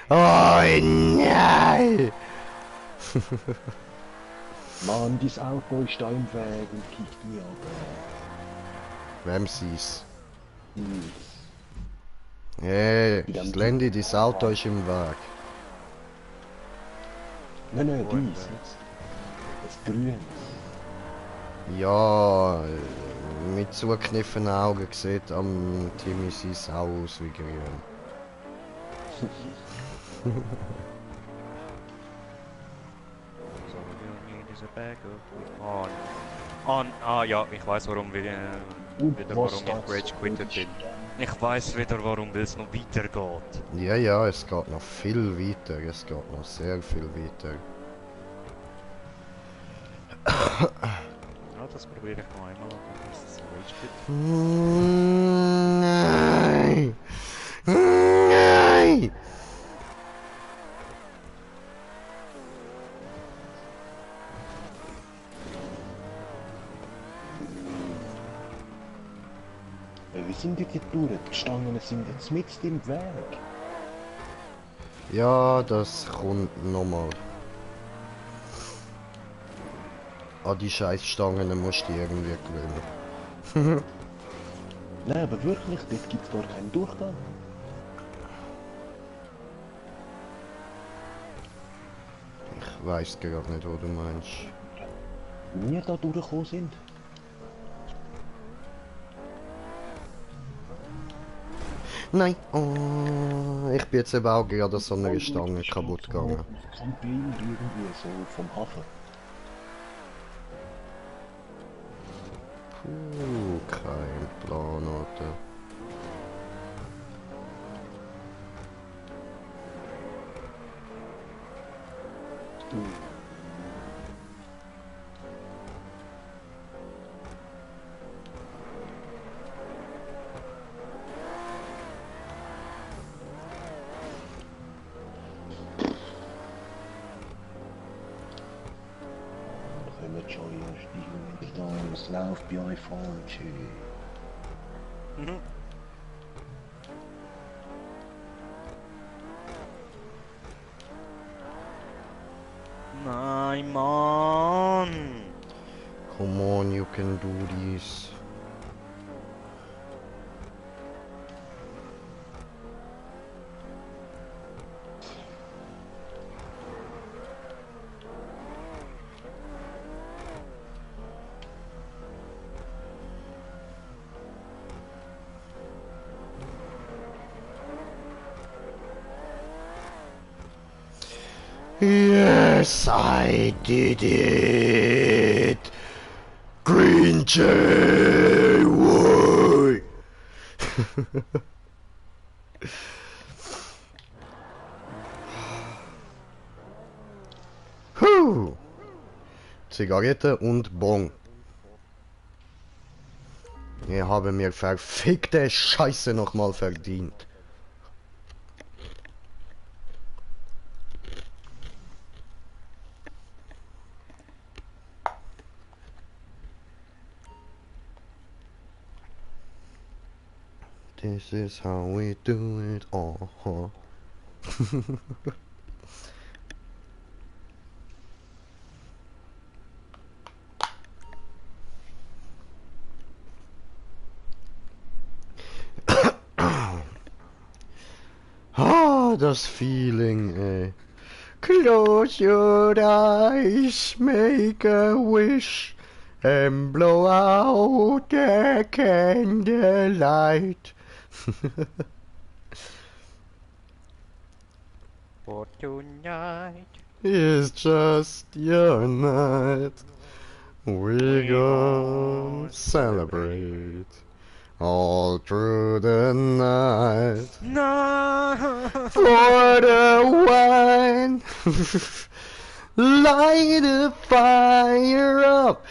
oh nein! Mann, dein Auto ist da im Weg und kickt mich ab. Wem sie's? Hm. Hey, Slendy, dein Auto ist im Weg. Nein, nein, Wo dies. denn? Das Grün. Ja, mit zugekniffenen Augen sieht am Timmy sein auch aus wie grün. So, you need is a bag of... Oh, ah ja, ich weiß warum wir, wieder warum ich Rage quittet bin. Ich weiß wieder warum, weil es noch weitergeht. Ja, ja, es geht noch viel weiter, es geht noch sehr viel weiter. Ja, das probiere ich noch einmal, dann ist es Rage quit. Nein! Nein! Wie sind die jetzt durch? Die Stangen sind jetzt mit im Weg. Ja, das kommt nochmal. An die Scheißstangen musst du irgendwie gewöhnen. Nein, aber wirklich, dort gibt es gar keinen Durchgang. Ich weiß gerade nicht, wo du meinst. Wir da durchgekommen sind. Nein! Oh, ich bin jetzt eben auch gerade an so einer Stange kaputt gegangen. Camping irgendwie, so vom Hafen. Kein Plan, oder? Können wir schon erst die da, es läuft bei euch falsch. Nein, Mann! Come on, you can do this. Yes, I did it! Green Jay! Woi! Puh. Zigarette und Bon. Ich habe mir verfickte Scheiße nochmal verdient. This is how we do it. Oh. Ah, das Feeling, ey. Close your eyes, make a wish, and blow out the candlelight. For tonight. It's just your night. We're gonna celebrate all through the night. No! For the wine, light the fire up.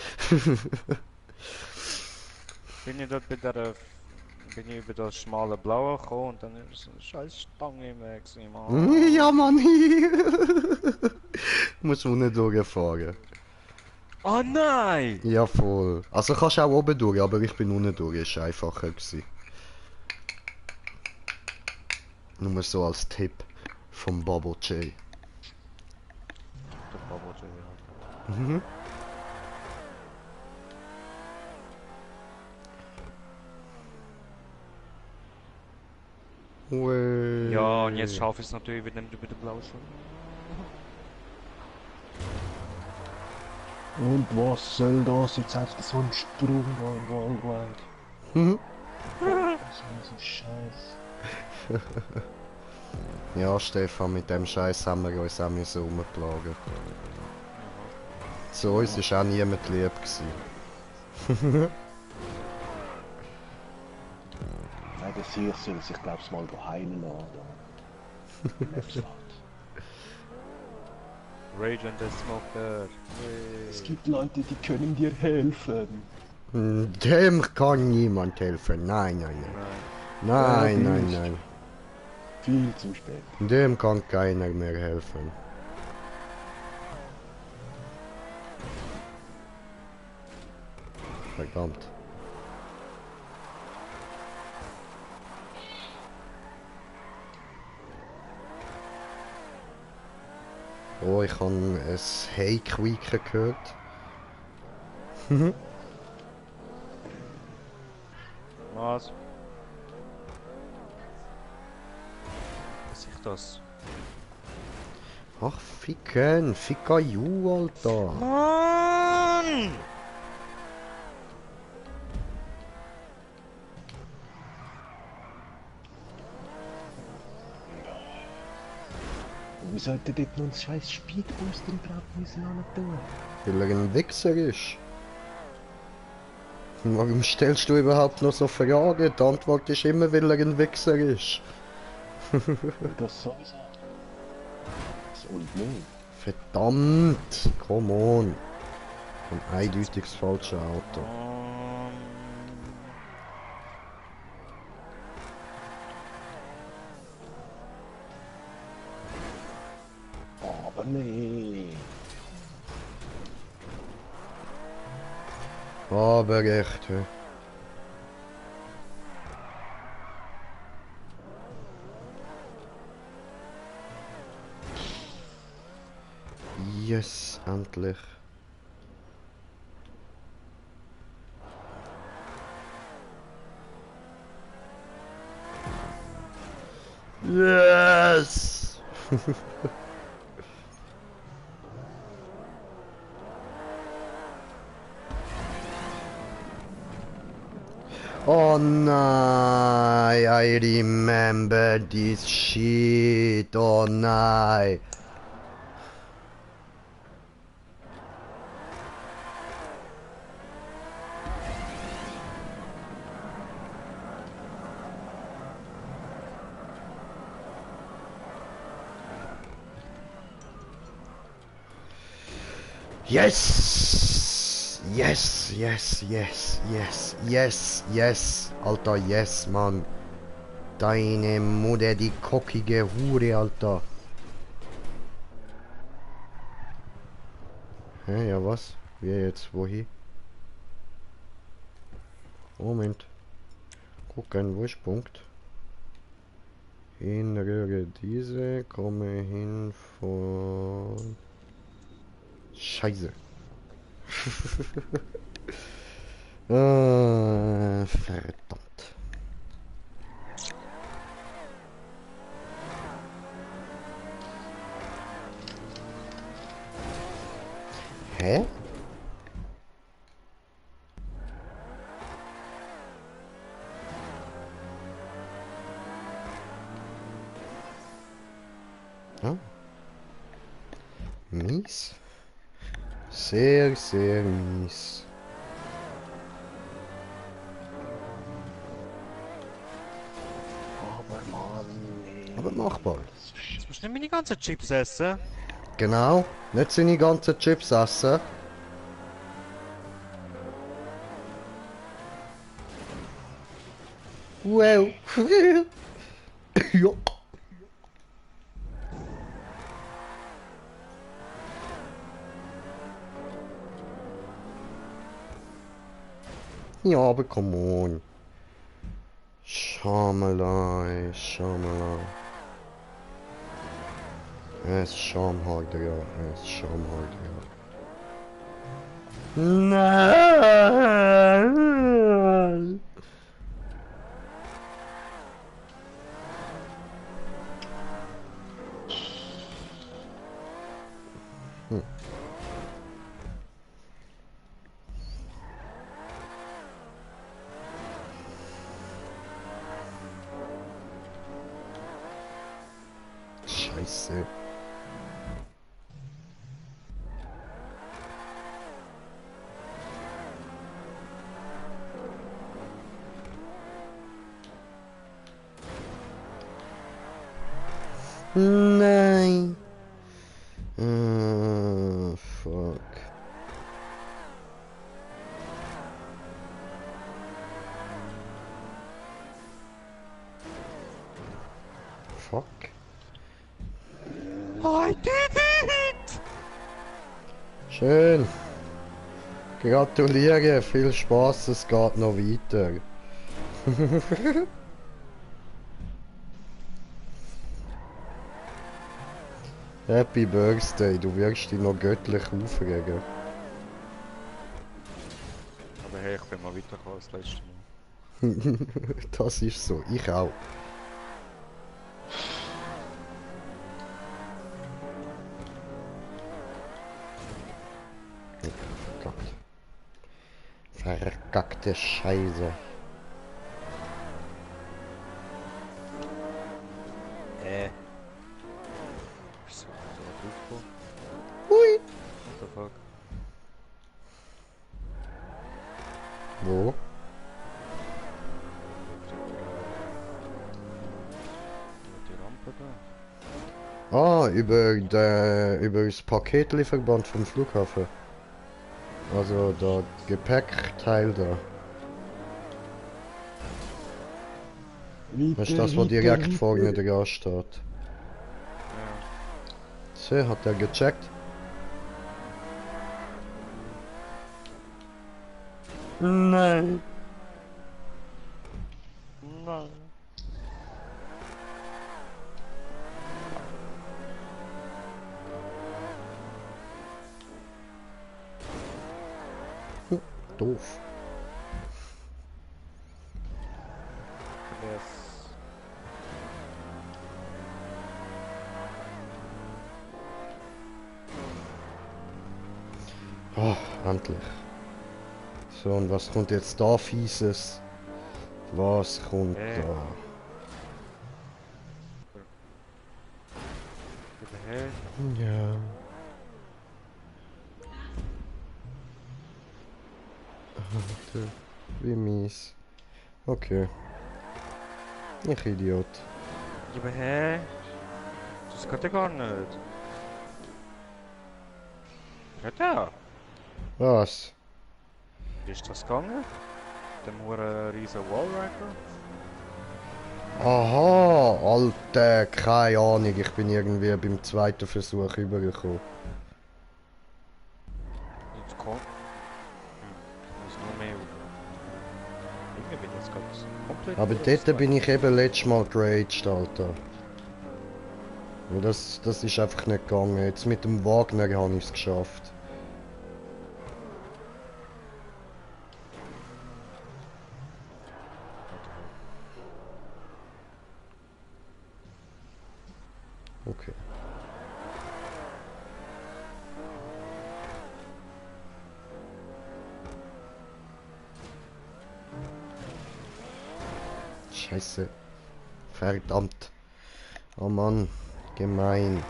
Bin ich über das schmale Blaue gekommen und dann ist so eine scheiß Stange im Weg gewesen, Mann. Ja, Mann. Muss unten durchfahren. Oh nein! Ja, voll. Also kannst du auch oben durch, aber ich bin unten durch. Ist einfacher gewesen. Nur so als Tipp vom Bubble J. Der Bubble J, ja. Mhm. Ui. Ja, und jetzt schaffe ich es natürlich wieder nicht über den Blauen schon. Und was soll das jetzt einfach so ein Sprung da im Waldweg? Mhm. Was ist so ein Scheiß? Ja, Stefan, mit dem Scheiß haben wir uns auch müssen rumplagen. Zu uns war auch niemand lieb gewesen. Nein, der Sieg soll sich, glaub's mal, heilen lassen. Rage and the Smoker. Es gibt Leute, die können dir helfen. Dem kann niemand helfen. Nein, nein, nein. Nein. Viel zu spät. Dem kann keiner mehr helfen. Verdammt. Oh, ich habe ein Hey-Quieken gehört. Was? Was ist das? Ach, ficken. Ficka you, Alter. Mann! Und wie sollte dort noch ein scheiß Speedbooster drauf müssen tun? Weil er ein Wichser ist. Warum stellst du überhaupt noch so Fragen? Die Antwort ist immer, weil er ein Wichser ist. Das sowieso. Das und nicht. Verdammt! Come on! Ein eindeutig das falsche Auto. Aber nee. Aber echt, hä? Yes, endlich. Yes! Oh nein, I remember this shit. Oh nein. Yes! Yes, yes, yes, yes, yes, yes. Alter, yes, Mann. Deine Mutter, die kockige Hure, Alter. Hä, ja was? Wer jetzt? Wohin? Moment. Gucken, wo ist Punkt? Hinrühre diese, komme hin von... Scheiße. Verdammt. Hä? Ah. Mies. Sehr, sehr mies. Aber Mann, nee. Aber machbar. Jetzt musst du nicht meine ganzen Chips essen. Genau. Nicht seine ganzen Chips essen. Wow. Ja. Ja, aber come on. Schamalai, Schamalai. Es ist Schamharder, ja. Es ist Schamharder, ja. Nein! Hm. Scheiße. Nein. Fuck. Fuck. I did it! Schön. Gratuliere, viel Spaß, es geht noch weiter. Happy Birthday, du wirst dich noch göttlich aufregen. Aber hey, ich bin mal weitergekommen als letztes Mal. Das ist so, ich auch. Verkackt. Verkackte Scheiße. Wieso bin ich da draufgekommen? Hui. What the fuck? Wo? Die Rampe da? Ah, über das Paketlieferband vom Flughafen. Also der Gepäckteil da. Das ist das, was direkt vorne dran steht. Ja. So, hat er gecheckt? Nein. Nein. Doof. Yes. Oh, endlich. So, und was kommt jetzt da Fieses? Was kommt da? Gib mir her. Ja. Alter, wie mies. Okay. Ich Idiot. Gib mir her. Das geht ja gar nicht. Geht ja. Was? Wie ist das gegangen? Dem huren riesen Wallrider? Aha, Alter, keine Ahnung. Ich bin irgendwie beim zweiten Versuch übergekommen. Jetzt kommt. Ich muss noch mehr. Irgendwie bin ich jetzt ganz komplett. Aber dort bin ich eben letztes Mal geraged, Alter. Und das ist einfach nicht gegangen. Jetzt mit dem Wagner habe ich es geschafft. Okay. Scheiße. Verdammt. Oh Mann. Gemein.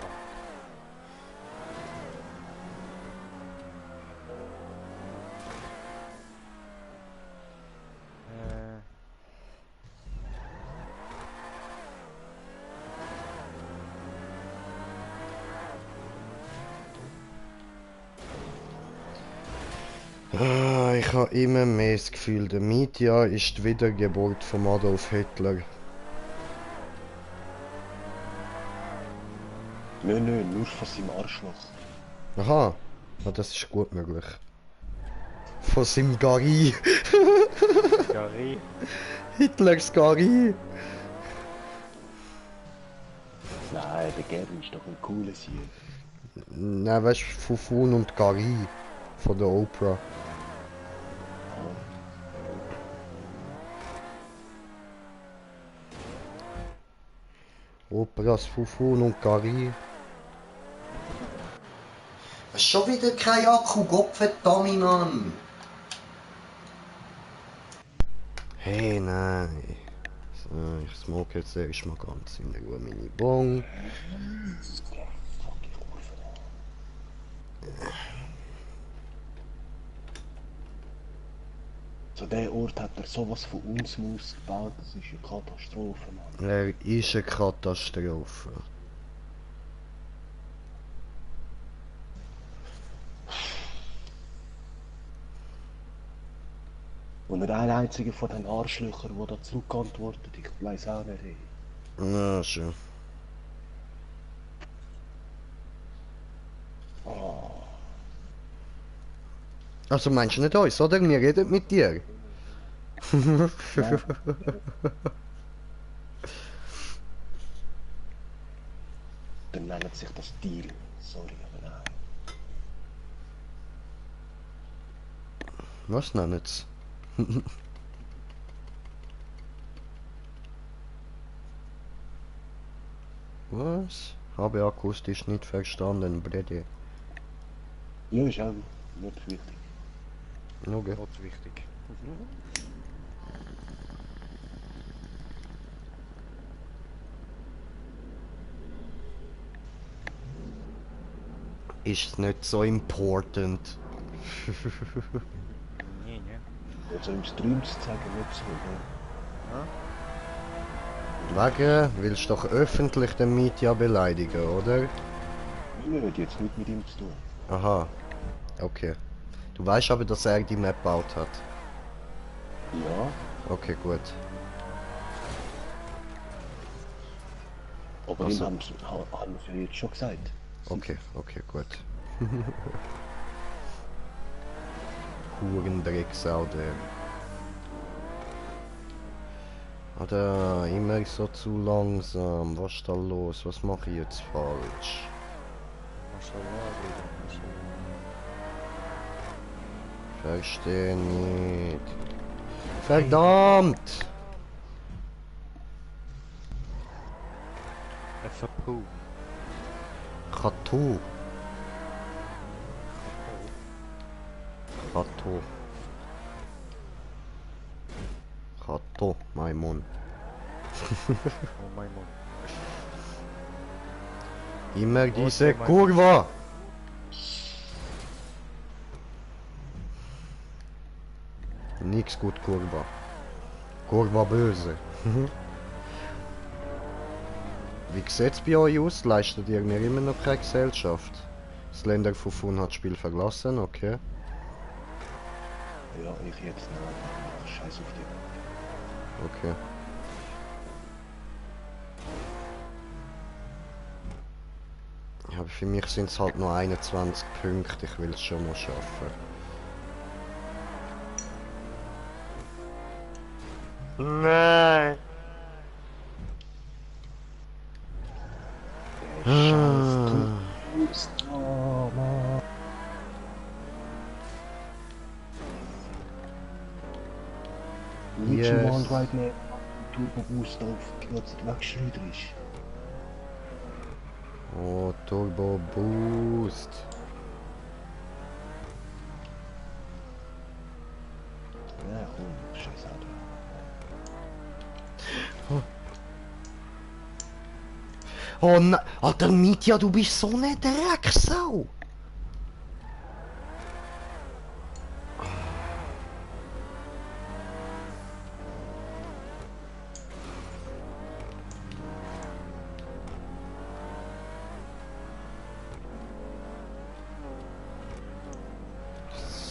Ich habe immer mehr das Gefühl, der Mitya ist die Wiedergeburt von Adolf Hitler. Nein, nur von seinem Arschloch. Aha, ja, das ist gut möglich. Von seinem Gary. Gary. Hitlers Gary. Nein, der Gary ist doch ein cooles hier. Nein, weißt du, Fufun und Gary von der Oprah. Operas Fufun und Gary. Schon wieder kein Akku, Gottverdammt, Mann! Hey, nein. So, ich smoke jetzt erstmal ganz in der Ruhe meine Bong. So der Ort hat er sowas von uns gebaut, das ist eine Katastrophe, Mann. Er ist eine Katastrophe. Und er ein einziger von den Arschlöchern, der da zurückantwortet, ich weiß auch nicht, ey. Na schon. Oh. Also meinst du nicht uns, oder? Wir reden mit dir. Dann nennt sich das Deal. Sorry, aber nein. Was nennen sie? Was? Habe akustisch nicht verstanden, Brede. Ja, ist auch nicht wichtig. Okay. Not wichtig. Ist nicht so important. Nee, nee. Also im Stream zu zeigen, nicht so, ne? Wegen, willst du doch öffentlich den Mitya beleidigen, oder? Wir haben jetzt nichts mit ihm zu tun. Aha. Okay. Du weißt aber, dass er die Map gebaut hat. Ja, Okay, gut. aber Also- ihm haben sie ja jetzt schon gesagt. Okay, okay, gut. Hurendrecksau, der. Oder immer so zu langsam. Was ist da los? Was mache ich jetzt falsch? Mashallah, Bruder, Mashallah. Verstehe nicht. Verdammt! FAPU. Kato. Kato. Kato, Maimon. Oh mein Mann. Immer diese Maimon. Kurva! Nix gut, Kurva. Kurva böse. Wie sieht's bei euch aus? Leistet ihr mir immer noch keine Gesellschaft? Das Länder von Fun hat das Spiel verlassen, okay. Ja, ich jetzt noch. Scheiß auf dich. Okay. Ja, aber für mich sind es halt nur 21 Punkte, ich will es schon mal schaffen. Nein! Scheiß Boost. Oh Mann. Literally Yes. one right now. Turbo Boost auf plötzlich wegschleudert. Oh, Turbo Boost. Ja, komm, scheiß Auto. Oh nein! Alter Mitya, du bist so eine Drecksau!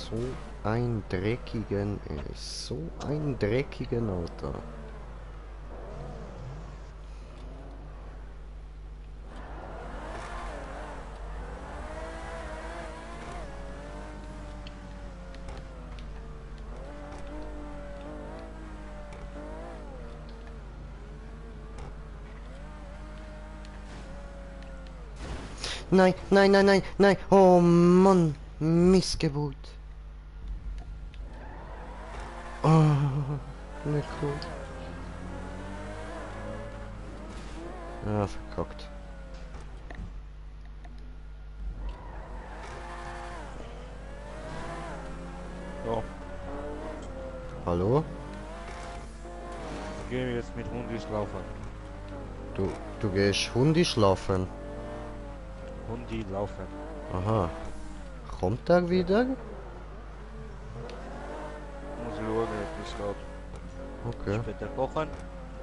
So ein dreckigen, so ein dreckigen Alter. Nein, nein, nein, nein, nein. Oh Mann, Missgeburt. Oh, nicht gut. Ah, verkackt. Ja, Hallo? gehen wir jetzt mit Hundi laufen. Du gehst Hundi schlafen? Hundi laufen. Aha. Kommt er wieder? Muss ich schauen, ob es geht. Okay, Später kochen.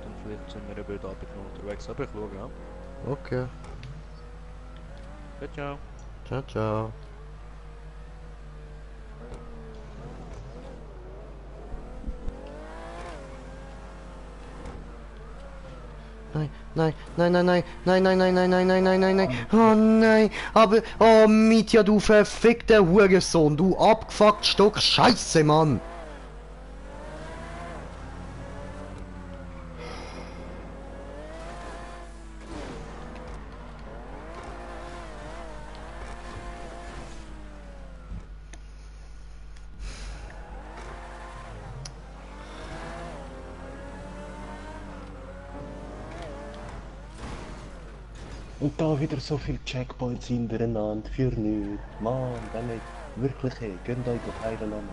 Dann vielleicht sind wir über den Abend noch unterwegs. Aber ich schaue, ja. okay. Ciao, ciao. Ciao, ciao. Nein, nein, nein, nein, nein, nein, nein, nein, nein, nein, nein, nein, nein, nein. Oh nein, aber, oh Mitya, du verfickter Hurensohn, du abgefuckt Stock Scheiße, Mann. Und da wieder so viele Checkpoints hintereinander für nichts. Mann, wenn nicht wirklich, hey, gönnt euch doch heilen lassen.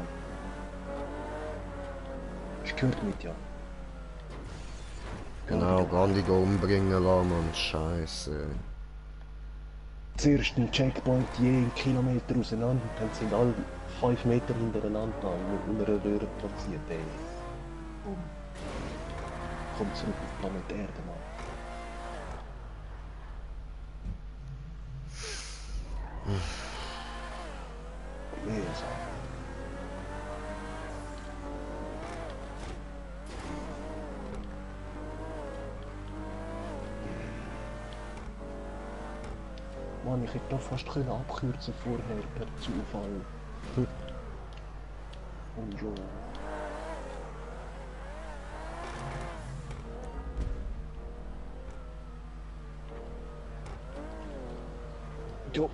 Das gehört mit, ja. Genau, Gandhi umbringen lassen, Mann, Scheiße. Zuerst ein Checkpoint je einen Kilometer auseinander und dann sind alle 5 Meter hintereinander da in einer Röhre platziert, ey. Boom. Kommt zurück auf Planet Erde, Mann. Mühsam. Mann, ich hätte doch fast können abkürzen vorher per Zufall. Und so. Jo.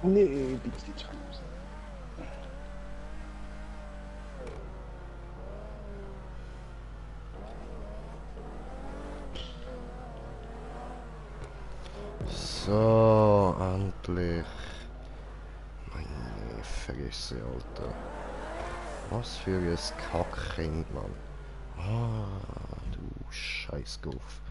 Nee, die ist nicht raus. So, endlich. Meine Fresse, Alter. Was für ein Kackkind, Mann. Ah, du Scheißgolf.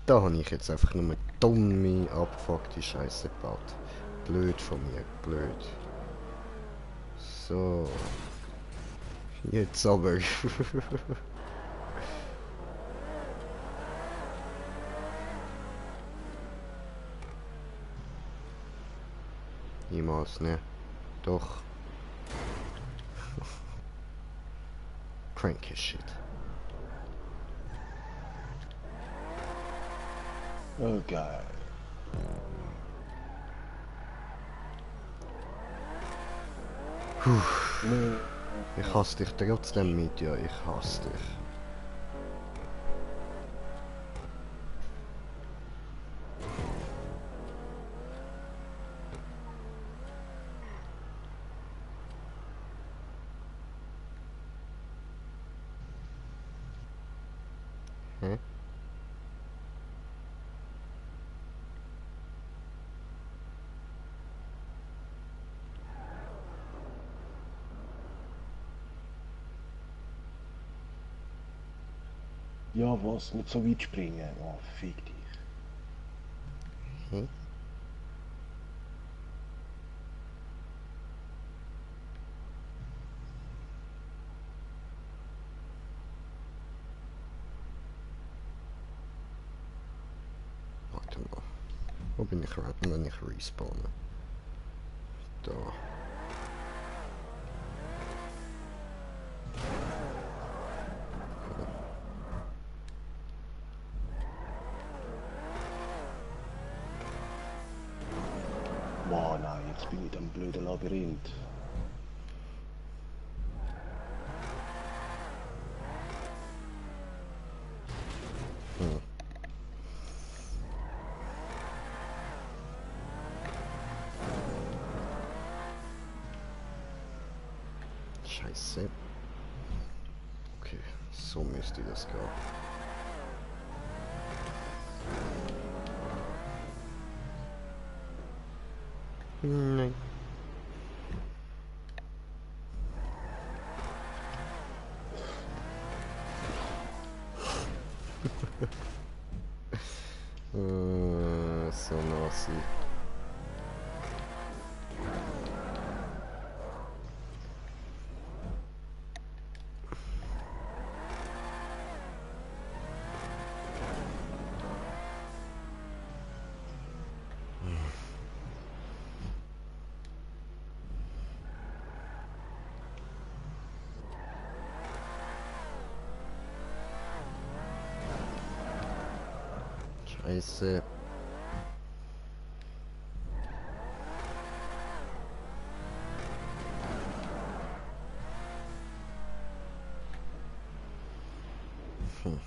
Da habe ich jetzt einfach nur dumme, abgefuckte Scheiße gebaut. Blöd von mir, blöd. So. Jetzt aber. niemals, ne. Doch. Cranky shit. Oh, geil. Nee. Ich hasse dich trotzdem mit, ja, ich hasse dich. Hä? Ja, was? Nicht so weit springen. Oh, fick dich. Hä? Warte mal. Wo bin ich raten, wenn ich respawne? Da. Boah, nein, jetzt bin ich in dem blöden Labyrinth. Hm. Scheiße. Okay, so müsste das gehen. Nein. So nasty. Scheiße. Hm.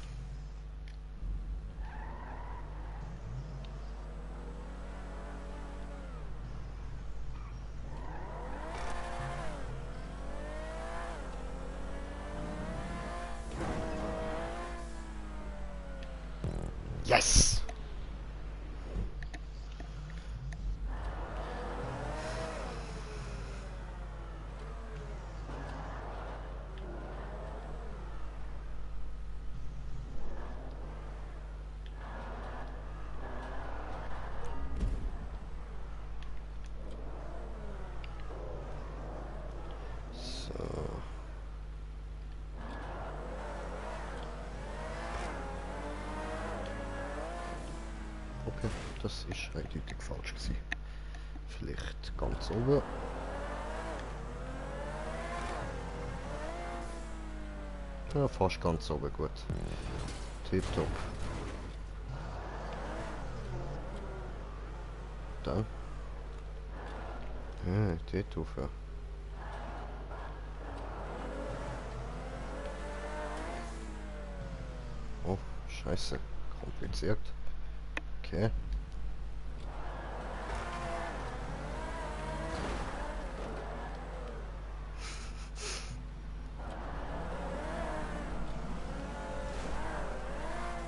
Yes! So. Okay, das ist eindeutig falsch gewesen. Vielleicht ganz oben. Ja, fast ganz oben, gut. Tipptopp. Dann. Ja, dort rauf. Oh, scheiße. Kompliziert. Okay.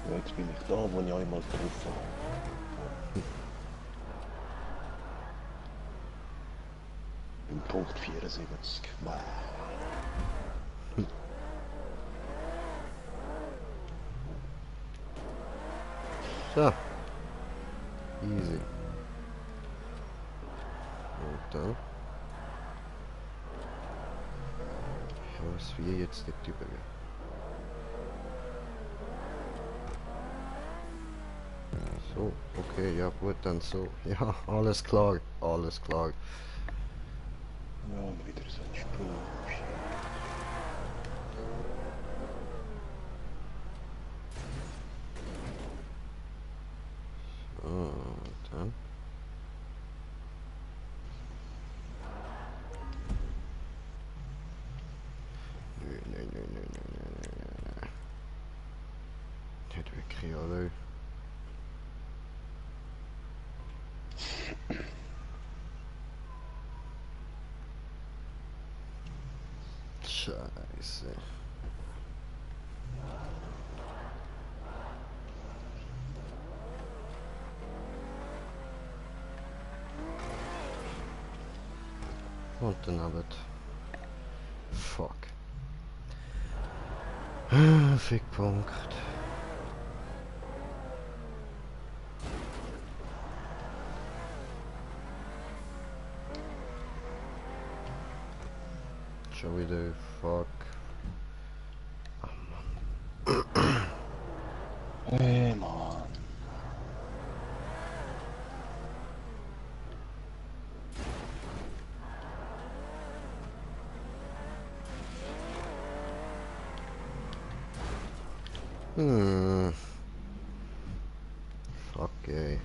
Ja, jetzt bin ich da, wo ich einmal getroffen habe. Im Punkt 74. Wow. So. Easy. Und dann. Ja, was wir jetzt nicht übergehen. So, okay, ja gut, dann so. Ja, alles klar, alles klar. Ja, und wieder so ein Sprung. So, dann. Nö. Nicht wirklich, oder? Scheiße. Und dann aber. Fuck. Fickpunkt. Schon wieder. Fuck. Hey, Mann. Fuck, ey.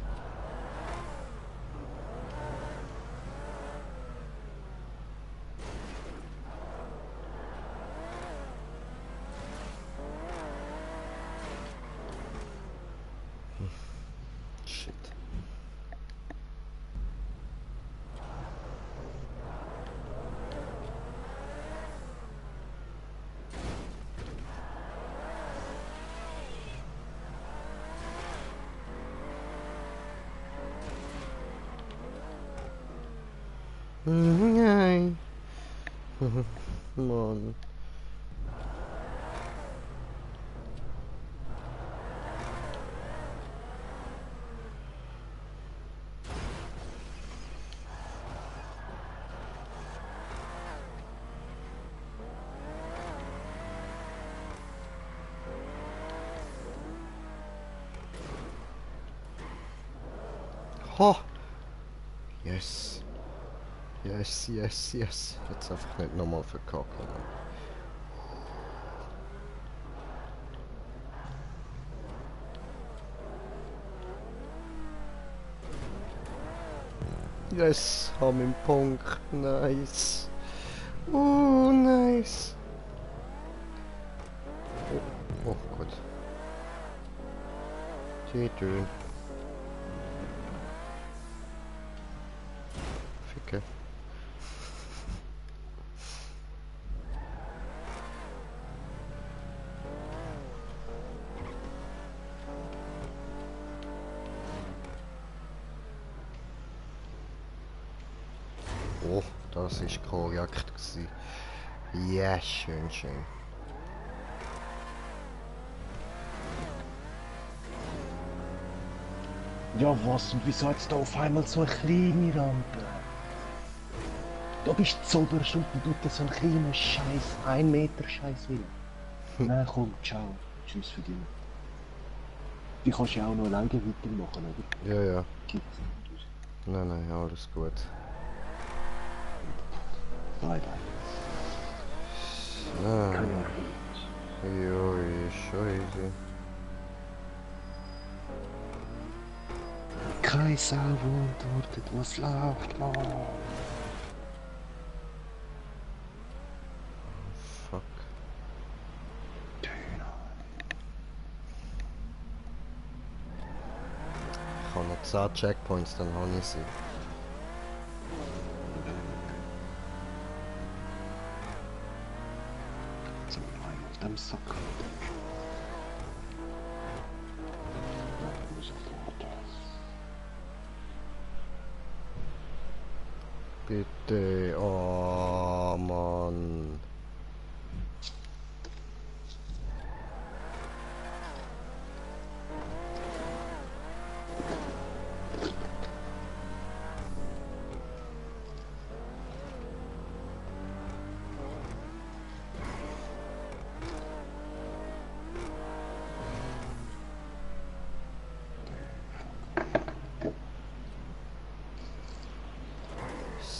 Shit. Nein. Mann. Ho! Yes. Yes. Jetzt einfach nicht nochmal verkacken. Yes, haben einen Punkt. Nice. Nice. Oh gut. Tschüss. Ficke. Oh, das ist korrekt gewesen. Ja, schön. Ja, was? Und wieso jetzt da auf einmal so eine kleine Rampe? Da bist du zoberst und du tut so einen kleinen Scheiß, 1 Meter Scheiß wieder. Nein, komm, ciao. Tschüss für dich. Die kannst du ja auch noch alleine weitermachen, oder? Ja. Gibt's nicht. Nein, alles gut. Bye. Ah, Keine Ahnung. jo, ist schon easy. Keine Sau antwortet, was läuft, Mann? Fuck. Ich habe noch 10 Checkpoints, dann habe ich sie. Jetzt sind wir noch einmal auf dem Sack. Ich muss auf die Worte. Bitte, oh Mann.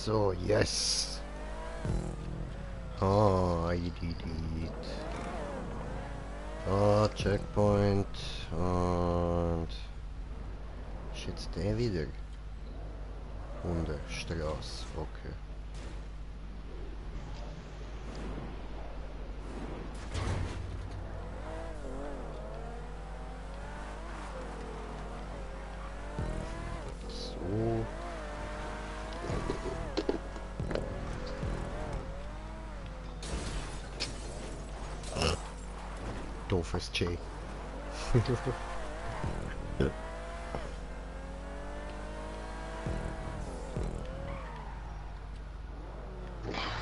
So, yes. Ah, I did it. Ah, Checkpoint. Und... Ist jetzt der wieder? Hundestraße, okay. So. Doofes J.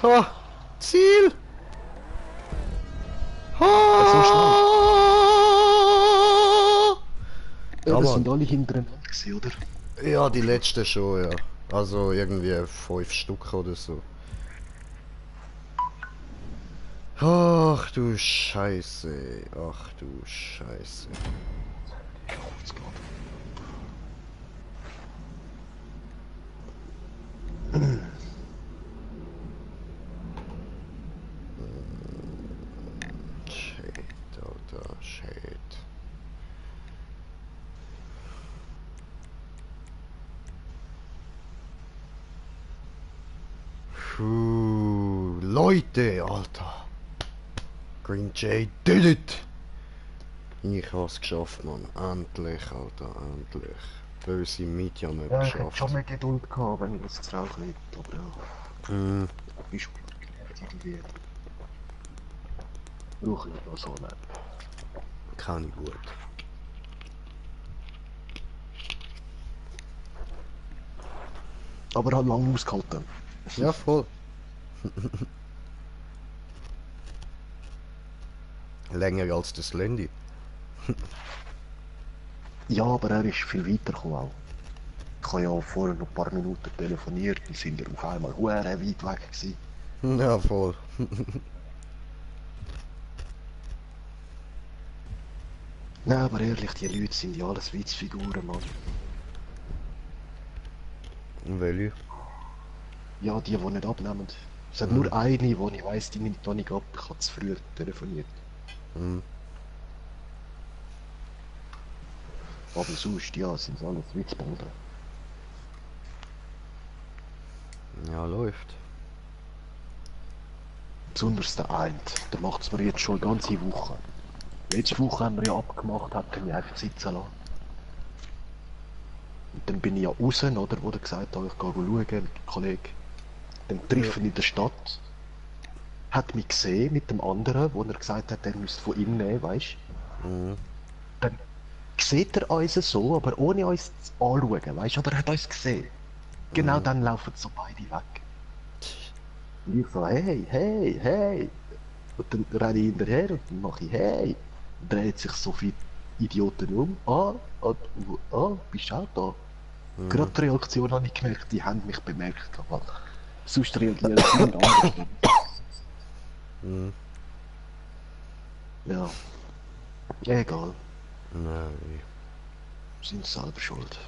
Ha! Ziel! Ha! So schnell. Ja, Ja, das Mann. sind alle hintereinander gewesen, oder? Ja, die letzte schon, ja. Also irgendwie 5 Stück oder so. Ach du Scheiße. Ach du Scheiße. Jetzt geht. Shit, Alter, shit. Puh, Leute, Alter. Green Jay did it! Ich hab's geschafft, Mann. Endlich, Alter, endlich. Böse Media nicht Ja, ich hätte geschafft. schon mehr Geduld gehabt, wenn ich das zu rauchen hätte, aber ja. Hm, Ist schon gelernt irgendwie. Brauche ich noch so nicht. kann ich gut. Aber hat lange ausgehalten. Ja, voll. Länger als das Landy. Ja, aber er ist viel weiter gekommen auch. Ich habe ja vorher noch ein paar Minuten telefoniert und sind wir auf einmal sehr weit weg gewesen. Ja, voll. Nein, aber ehrlich, die Leute sind ja alles Witzfiguren, Mann. Welche? Ja, die nicht abnehmen. Es hat nur eine, wo ich weiss, die nimmt noch nicht ab. Ich habe zu früh telefoniert. Hm. Aber sonst, ja, sind alles Witzbolden. Ja, läuft. Besonders der eine, der macht es mir jetzt schon eine ganze Woche. Letzte Woche haben wir ja abgemacht, hat er mich einfach sitzen lassen. Und dann bin ich ja raus, oder, wo er gesagt hat, ich gehe schauen mit dem Kollegen. Dann treffen in der Stadt. Hat mich gesehen mit dem anderen, wo er gesagt hat, er müsste von ihm nehmen, weißt du. Mhm. Dann sieht er uns so, aber ohne uns zu anschauen, weißt du, aber er hat uns gesehen. Genau dann laufen so beide weg. Und ich so, hey, hey, hey. Und dann renne ich hinterher und dann mache ich, hey. Und dreht sich so viele Idioten um. Bist du auch da? Gerade die Reaktion habe ich gemerkt, die haben mich bemerkt. Aber sonst reagieren sie nicht anders. Mhm. Ja. Egal. Nein. Sind selber schuld.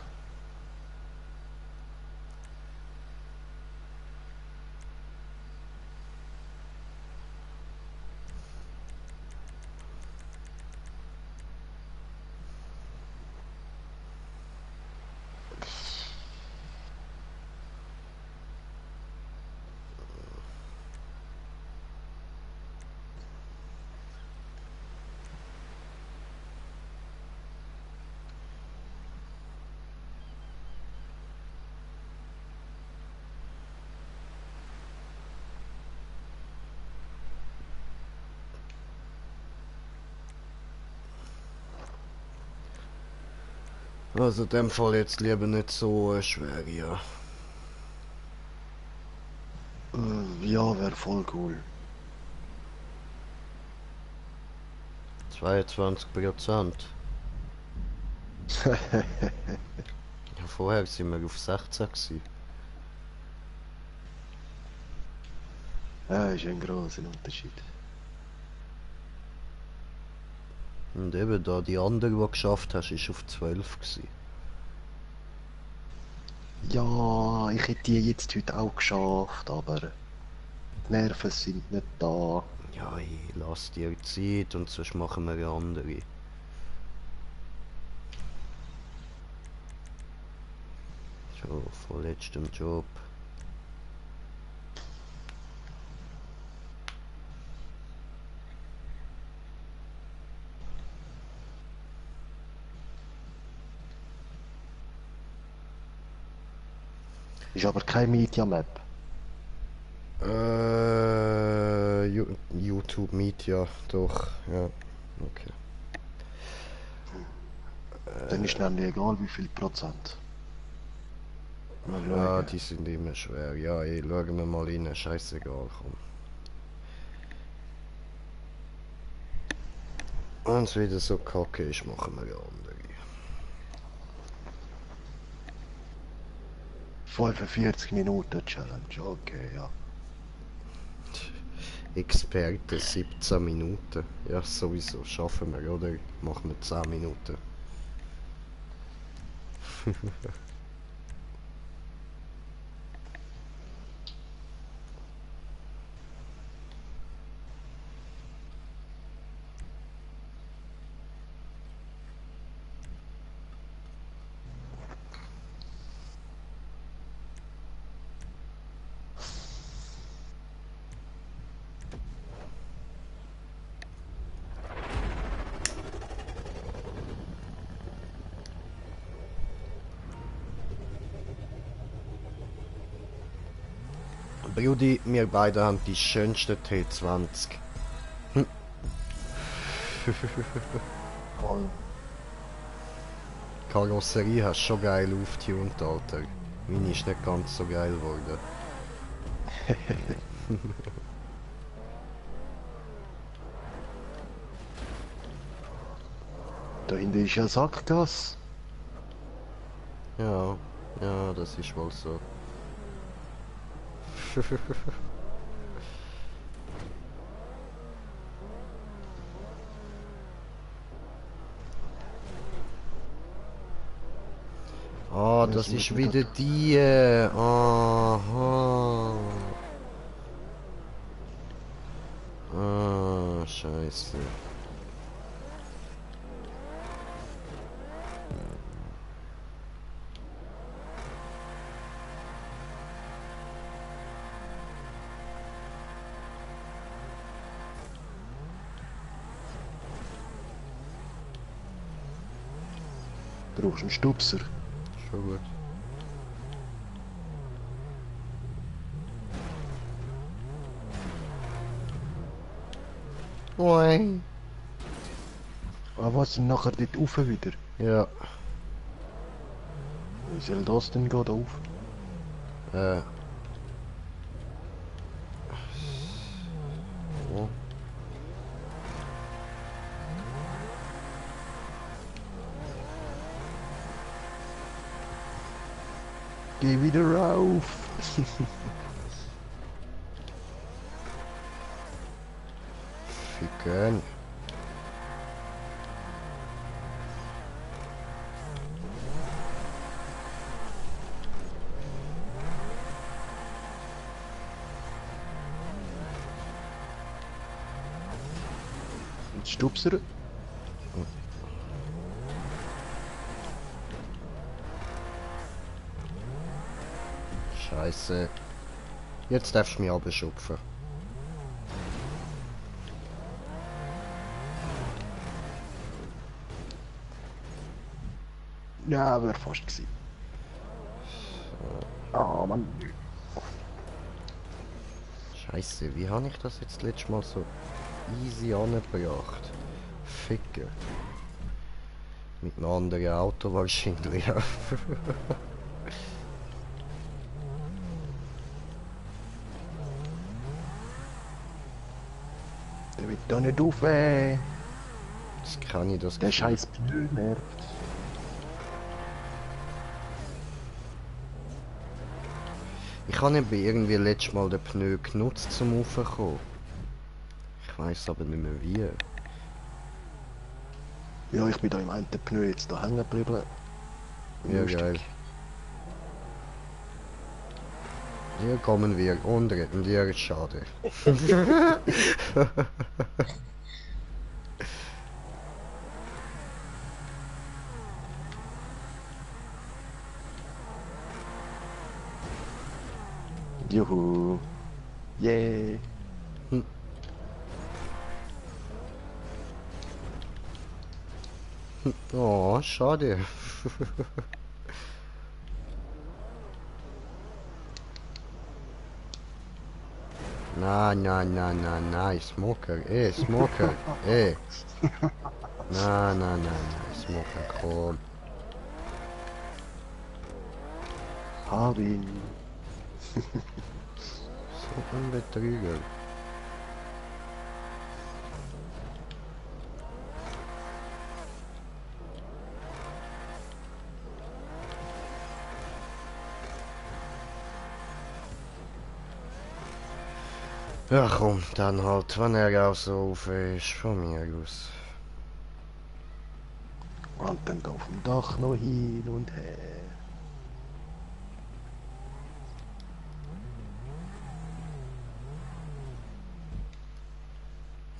Also in dem Fall jetzt lieber nicht so schwer, ja. Ja, wäre voll cool. 22%. Ja, vorher sind wir auf 16 gewesen. Ja, ist ein grosser Unterschied. Und eben da die andere, die du geschafft hast, ist auf 12 gewesen. Ja, ich hätte die jetzt heute auch geschafft, aber Nerven sind nicht da. Ja, ich lass dir Zeit und sonst machen wir eine andere. Schon von letztem Job. Ist aber kein Media Map. YouTube Media, doch, ja. Okay. Dann ist nämlich egal wie viel Prozent. Mal Ja, schauen. die sind immer schwer. Ja, schauen wir mal rein. Scheißegal, komm. Wenn es wieder so kacke ist, machen wir eine andere. 45 Minuten Challenge, okay, ja. Experte 17 Minuten. Ja, sowieso. Schaffen wir, oder? Machen wir 10 Minuten. Brudi, wir beide haben die schönste T20. Voll. Karosserie hast schon geil aufgetunt, Alter. Meine ist nicht ganz so geil geworden. Da hinten ist ja Sackgasse. Ja, ja, das ist wohl so. Ah, das Müssen wir ist wieder- wieder die. Aha. Ah, scheiße. Brauchst einen Stupser. Schon gut. Oi. Ah, was? Und nachher dort rauf wieder? Ja, Wie soll das denn gehen, da auf? äh. Oh. Geh wieder rauf! Ficken. Und Stupser? Scheiße. Jetzt darfst du mich abschupfen. Ja, wär fast gewesen. Ah, Mann. Scheiße, wie habe ich das jetzt letztes Mal so easy angebracht? Ficken. Mit einem anderen Auto wahrscheinlich. Ja. Der wird da nicht rauf. Das kann ich, das Der Gefühl. scheiß Pneu nervt. Ich habe eben irgendwie letztes Mal den Pneu genutzt zum Raufkommen. Ich weiß aber nicht mehr wie. Ja, ich bin da im einen Pneu jetzt da hängen geblieben. Ja, Lustig. geil. Hier kommen wir und retten dir. Schade. Juhu. Yay. Oh, schade. Na, Smoker, Smoker, Na, Smoker, komm. Hab ihn. So ein Betrüger. Ja komm, dann halt, wenn er auch so auf ist, von mir aus. Und dann auf dem Dach noch hin und her.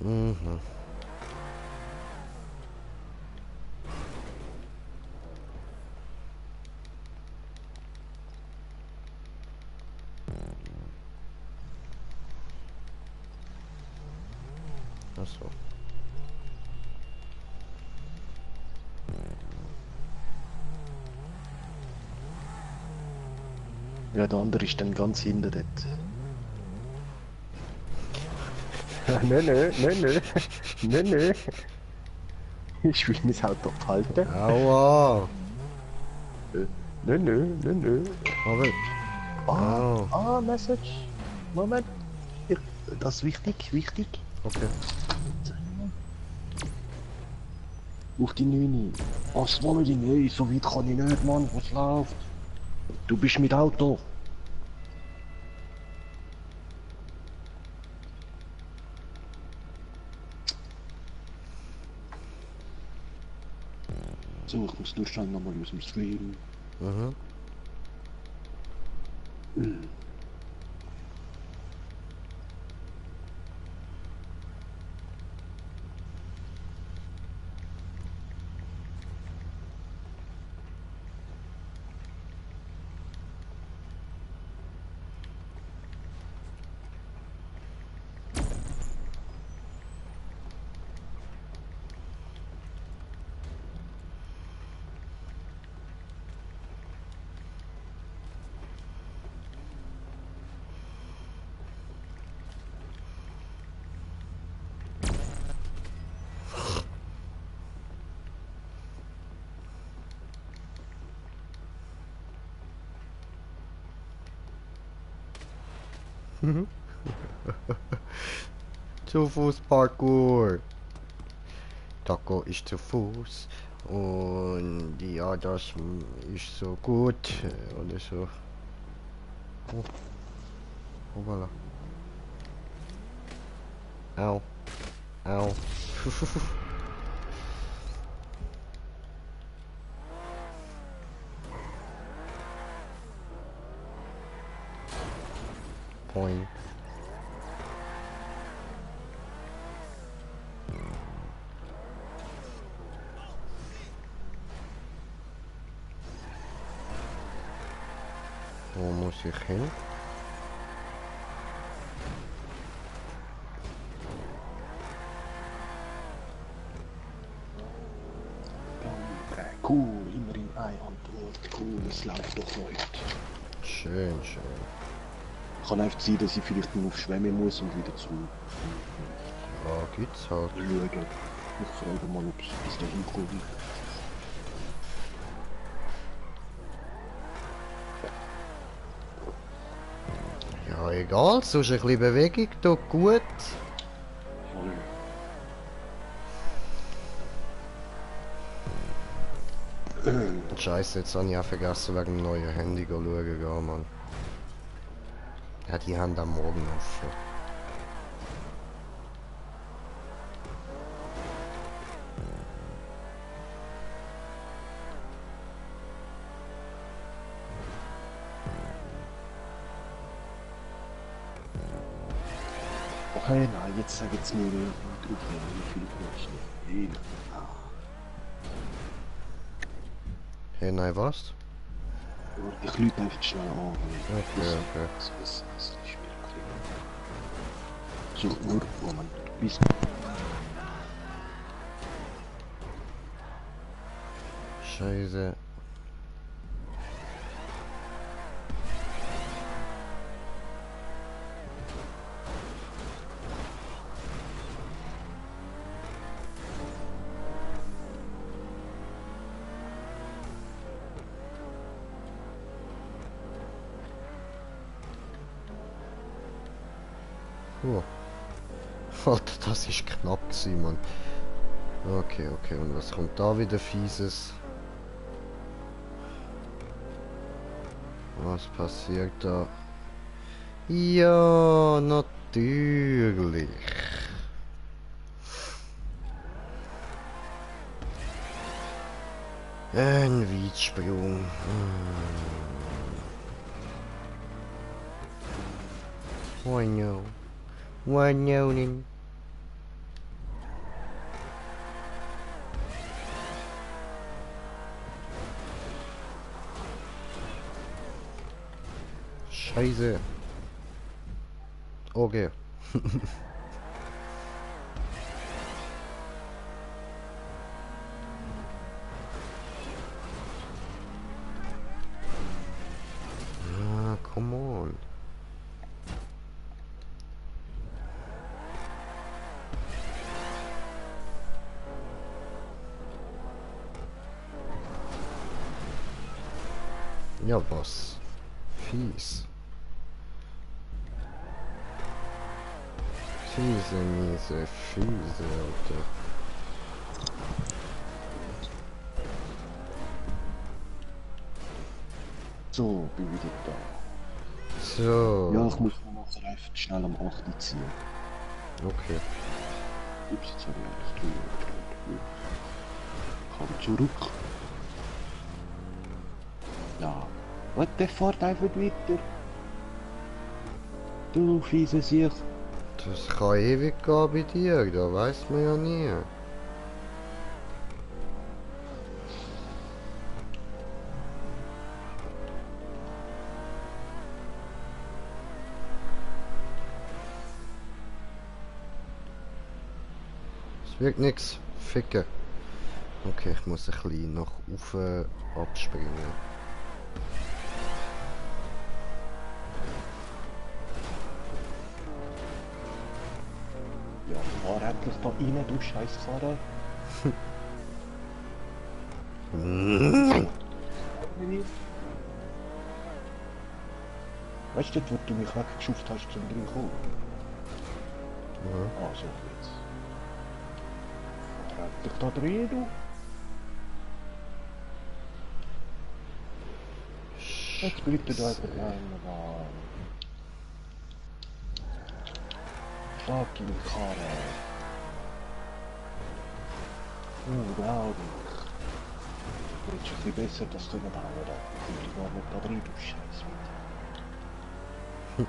Mhm. Ach so. Ja, der andere ist dann ganz hinten dort. Nö. Ich will mein Auto abhalten. Aua! Nö. Aber, Message. Moment. Das ist wichtig. okay. Auf die 9. Was wollen die? Nee, so weit kann ich nicht, Mann. Was läuft? Du bist mit Auto. So, ich muss durchschauen nochmal aus dem Stream. Mhm. Zu Fuß Parkour. Taco ist zu Fuß. Und ja, das ist so gut. Oder so. Oh, hoppala. Au. Au. Point. Wo muss ich hin? Cool, immer in Ei-Antwort. Cool, es läuft doch heute. Schön. Kann einfach sein, dass ich vielleicht nur auf Schwämme muss und wieder zu Ja, gibt's halt. schauen. Ich frage mal, ob es bis dahin kommt. Ja, egal, sonst ein bisschen Bewegung tut gut. Scheiße, jetzt habe ich auch vergessen, wegen dem neuen Handy schauen gehen, Mann. Ja, die haben am Morgen offen. Hey, nein, jetzt sag jetzt nur drauf, wie viel brauchst du nicht. Hey, nein, was? Ich lüte einfach schnell an. Okay, okay. Das ist wirklich. So, nur, Moment, bis. Scheiße. Oh. Alter, das ist knapp gewesen, Mann. Okay, okay, und was kommt da wieder Fieses? Was passiert da? Ja, natürlich. Ein Weitsprung. Oh no. Oh no. Scheiße. Okay. Ah, come on. Ja, was? Fies. Miese Füße, Alter. So, bin wieder da. So. Ja, ich muss mir nachher einfach schnell am 8. ziehen. Okay. Ups, jetzt habe ich eigentlich drüber. Komm zurück. Ja. Was, der fährt einfach weiter. Du fiese Sieg. Das kann ewig gehen bei dir, da weiß man ja nie. Es wird nix. Ficken. Okay, ich muss ein bisschen nach oben abspringen. Ja, fahr endlich da rein, du scheiß Karre. Weißt du, wo du mich weggeschafft hast zum drin kommen? Ja. Ah, so jetzt. Fahr endlich da drin, du. Jetzt bleibt er da einfach hängen, Mann. Fucking Karre. Unglaublich. Du hättest ein bisschen besser das können bauen, da. Ich war nicht da drin, du Scheiß mit.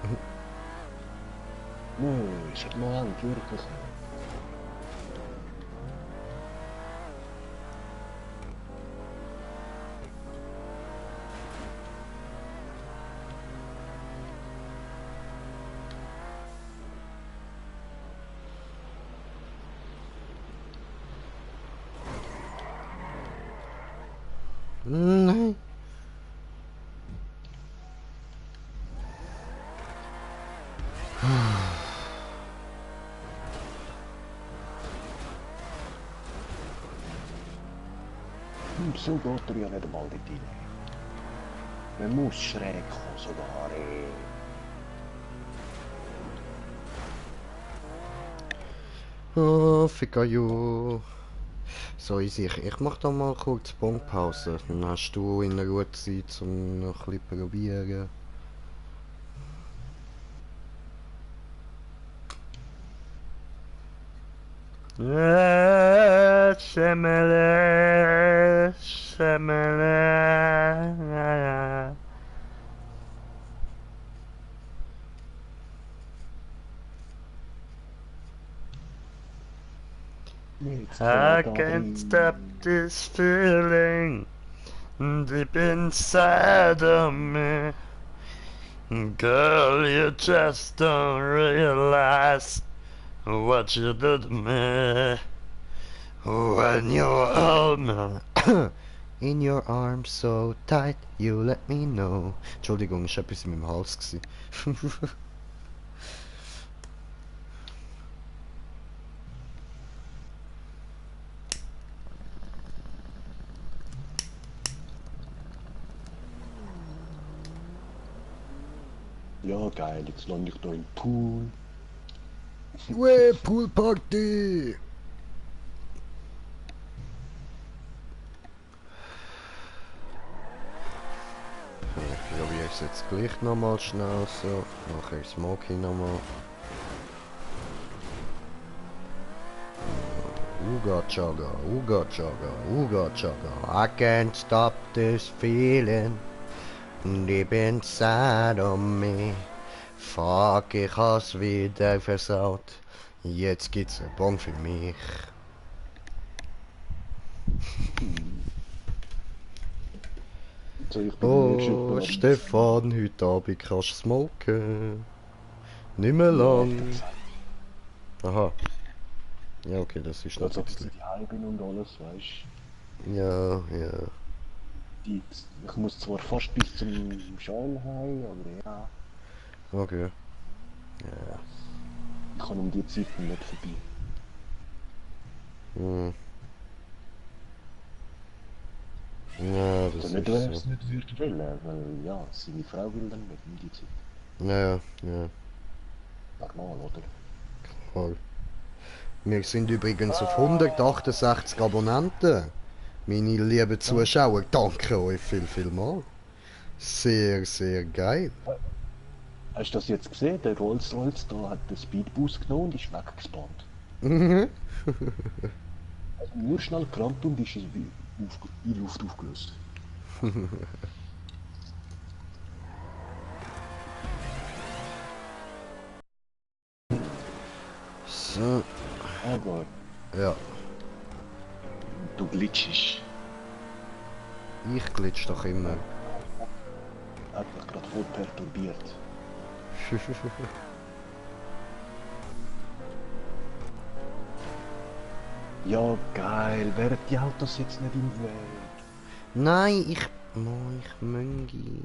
Nö, es hat noch lang, wirklich. Nein. So geht er ja nicht einmal dort rein. Man muss schräg kommen sogar, ey. Oh, Ficayo. So, ich mach da mal kurz Punktpause. Dann hast du in Ruhe Zeit, um noch ein bisschen probieren. Schemmele, Schemmele. Jetzt I da can't drin. stop this feeling deep inside of me. Girl, you just don't realize what you do to me. When you hold me in your arms so tight, you let me know. Entschuldigung, ich war etwas in meinem Hals. Ja, geil, jetzt lande ich da im Pool. Ué, Poolparty! Ich probiere es jetzt gleich nochmal schnell so. Nachher Smokey nochmal. Uga chaga, uga chaga, uga chaga. I can't stop this feeling deep inside of me. Fuck, ich has wieder versaut. Jetzt gibt's ein Bon für mich. So, ich bin der nächste Oh, Paris. Stefan, heute Abend kannst du smoken. Nicht mehr Ja, hat er lang. gesagt. Aha. Ja, okay, das ist noch Als ein ob ich bisschen. die Heim bin und alles, weißt Ja, ja. du. Ich muss zwar fast bis zum Shanghai, aber ja, Okay. ich kann um die Zeit nicht vorbei. Hm. Ja, das Also nicht, ist wenn er es so. nicht würde wollen, weil ja, seine Frau will dann nicht um die Zeit. Ja, ja, Normal, oder? voll. Wir sind übrigens auf 168 Abonnenten. Meine lieben Zuschauer, danke euch viel mal. Sehr, sehr geil. Hast du das jetzt gesehen? Der Rolls-Royce da hat den Speedboost genommen und ist weggespawnt. Mhm. Also nur schnell gerammt und ist in Luft aufgelöst. So, Aber ja. du glitschst. Ich glitsch doch immer. Hat mich gerade voll perturbiert. Ja, geil. Wären die Autos jetzt nicht im Weg? Nein, ich... Oh, ich Möngi.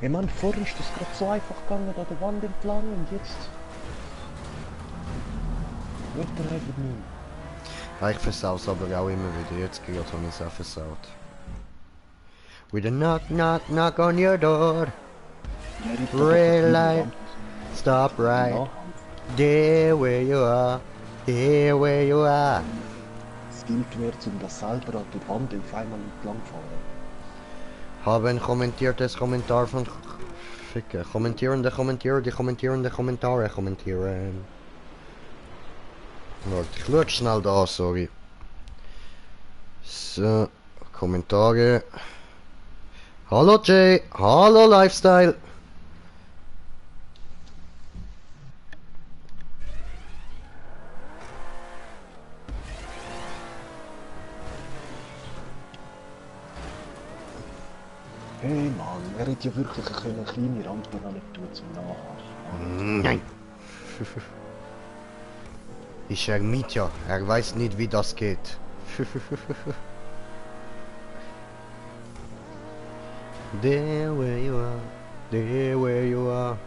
Hey Mann, vorher ist das gerade so einfach gegangen an der Wand entlang und jetzt... Wird er einfach nicht. Ja, ich versau's aber auch immer wieder. Jetzt gerade habe ich es auch versaut. With a knock, knock, knock on your door. Ja, ich Red light, stop right there where you are. There where you are. Es gilt mir, um das selber an der Wand auf einmal entlang zu fahren. Habe ein kommentiertes Kommentar von... Ficke. Kommentierende Kommentierer, die kommentierende Kommentare kommentieren. Warte, ich schau schnell da, sorry. So, Kommentare. Hallo Jay, hallo Lifestyle. Hey Mann, er hätte ja wirklich eine kleine Rampe noch nicht tun zum Nachhaken. Nein. Ist er mit ja, er weiß nicht wie das geht. There where you are, there where you are.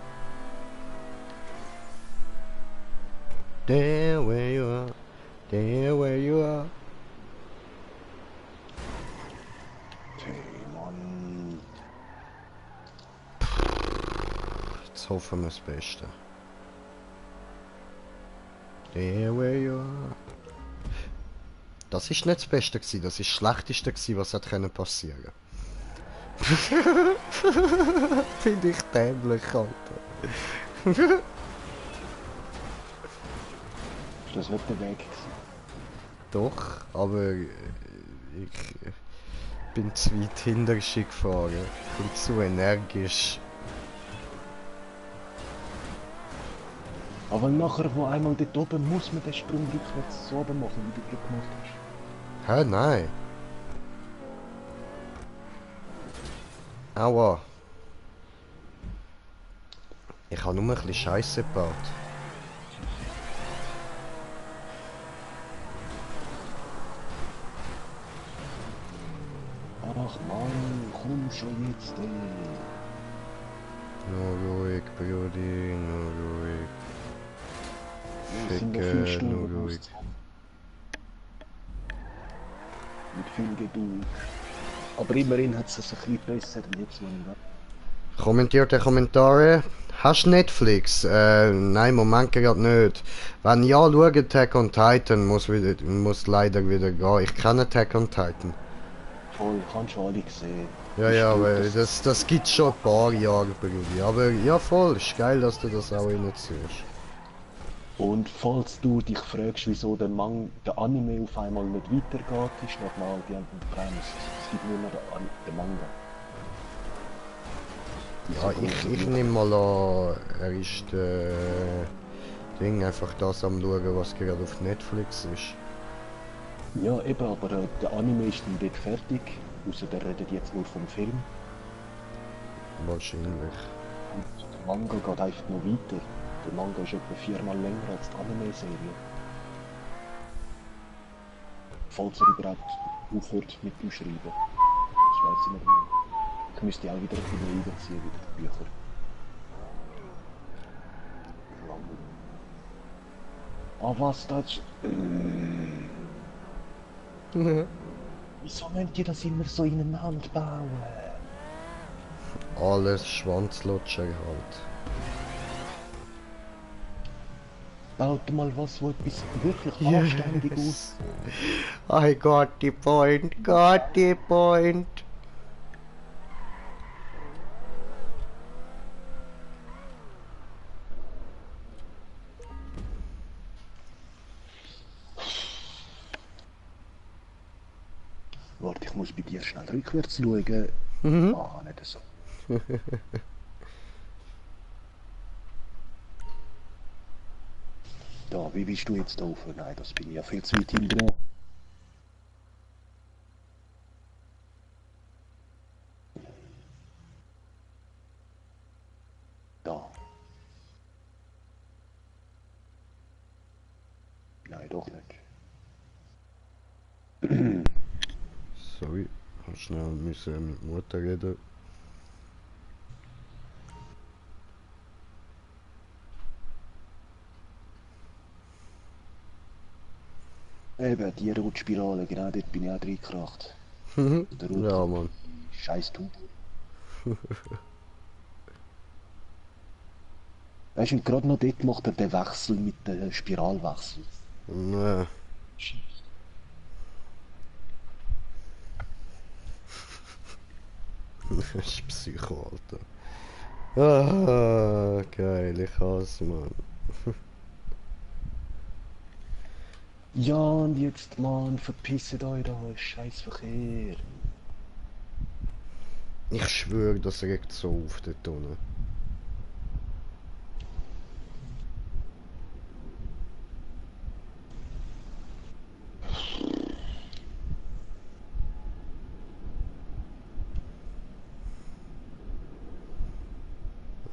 There where you are, there where you are. Hey Mann. Jetzt hoffen wir das Beste. There where you are. Das ist nicht das Beste gewesen, das ist das Schlechteste gewesen, was hat können passieren. Finde ich dämlich, Alter. Ist das nicht der Weg gewesen? Doch, aber ich bin zu weit hinter sie gefahren und zu energisch. Aber nachher, wo einmal dort oben, muss man den Sprung rückwärts so oben machen, wie du gerade gemacht hast. Hä, nein. Aua. Ich habe nur ein bisschen Scheiße gebaut. Ach Mann, komm schon jetzt, ey. Nur ruhig, Brudi, nur ruhig. Wir sind noch 5 Ficke, Stunden nur ruhig. ausgezogen. Mit viel Geduld. Aber immerhin hat es ein bisschen besser jetzt, wenn ich weg. Kommentiert die Kommentare. Hast du Netflix? Nein, Moment gerade nicht. Wenn ja, schau Attack on Titan, muss leider wieder gehen. Ich kenne Attack on Titan. Voll, ich habe schon alle gesehen. Ja, Ist ja, gut, weil dass- das gibt schon ein paar Jahre, Brudi. Aber ja, voll, ist geil, dass du das auch nicht siehst. Und falls du dich fragst, wieso der Anime auf einmal nicht weitergeht, ist normal, die haben den bremst. Es gibt nur noch den Manga. Ja, ich nehme mal an, er ist Ding, einfach das am schauen, was gerade auf Netflix ist. Ja, eben, aber der Anime ist dann dort fertig. Außer der redet jetzt nur vom Film. Wahrscheinlich. Und der Manga geht einfach noch weiter. Der Manga ist etwa 4-mal länger als die Anime-Serie. Falls er überhaupt aufhört mit dem Schreiben. Das weiß ich nicht mehr. Ich müsste auch wieder ein bisschen überziehen, wieder die Bücher. Ah, was das? Wieso müsst ihr das immer so ineinander bauen? Alles Schwanzlutscher halt. Baut mal was, wo etwas wirklich anständig aus. I got the point, got the point. Warte, ich muss bei dir schnell rückwärts schauen. Mhm. Ah, nicht so. Da, wie bist du jetzt drauf? Nein, das bin ich ja viel zu weit hinten dran. Da. Nein, doch nicht. Sorry, hab schnell müssen mit Mutter reden. Eben, die Rutspirale, genau dort bin ich auch reingekracht. Der Rot. Ja, Mann. Scheiß du. Weißt du, und gerade noch dort macht er den Wechsel mit dem Spiralwechsel. Nee. Das ist Psycho, Alter. Ah, geil, ich hasse, Mann. Ja, und jetzt, Mann, verpisset euch da, scheiß Verkehr. Ich schwöre, das regt so auf dort unten.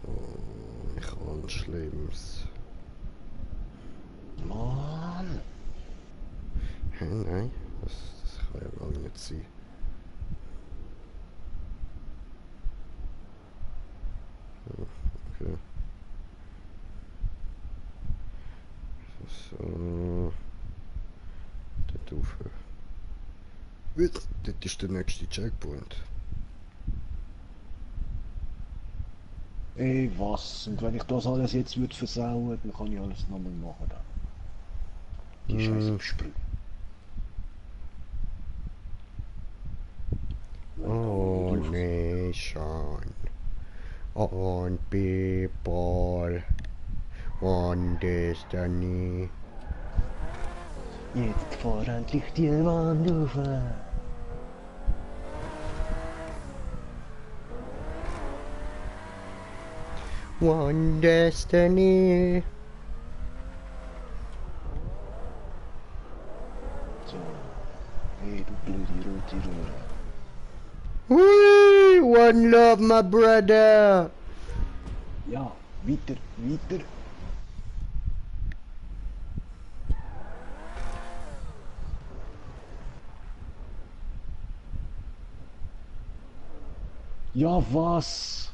Oh, ich habe Schlimmes. Mann! Hä, nein, das kann ja gar nicht sein. Ja, okay. So. Dort rauf. Dort ist der nächste Checkpoint. Ey, was? Und wenn ich das alles jetzt würde versauen, dann kann ich alles nochmal machen. Dann. Die scheiß Sprüche. Oh, nation. On people. On destiny. Jetzt fahr endlich die Wand auf. One destiny. Hey, du blöde rote Röhre. Hui, one love, my brother. Ja, weiter, weiter. Ja, was?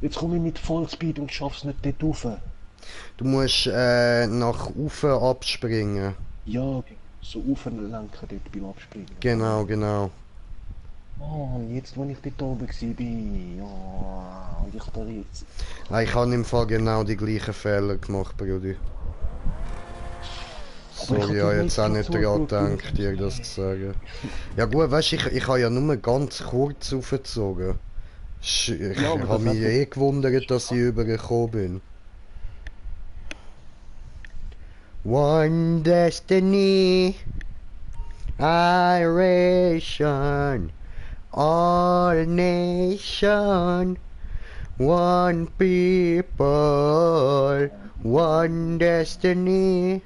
Jetzt komme ich mit Vollspeed und schaff's nicht dort rauf. Du musst nach oben abspringen. Ja, so auflenken dort beim Abspringen. Genau, genau. Mann, jetzt, wo ich dort oben war, ja, und ich da jetzt... Ah, ich habe im Fall genau die gleichen Fehler gemacht, Brudi. Aber ich Sorry, ich hab habe dir jetzt auch nicht daran zugeschaut, gedacht, dir das zu sagen. Ja gut, weißt du, ich habe ja nur ganz kurz aufgezogen. Ich Ja, aber habe das mich hat eh gewundert, dass ich übergekommen bin. One destiny, iration, all nation, one people, one destiny.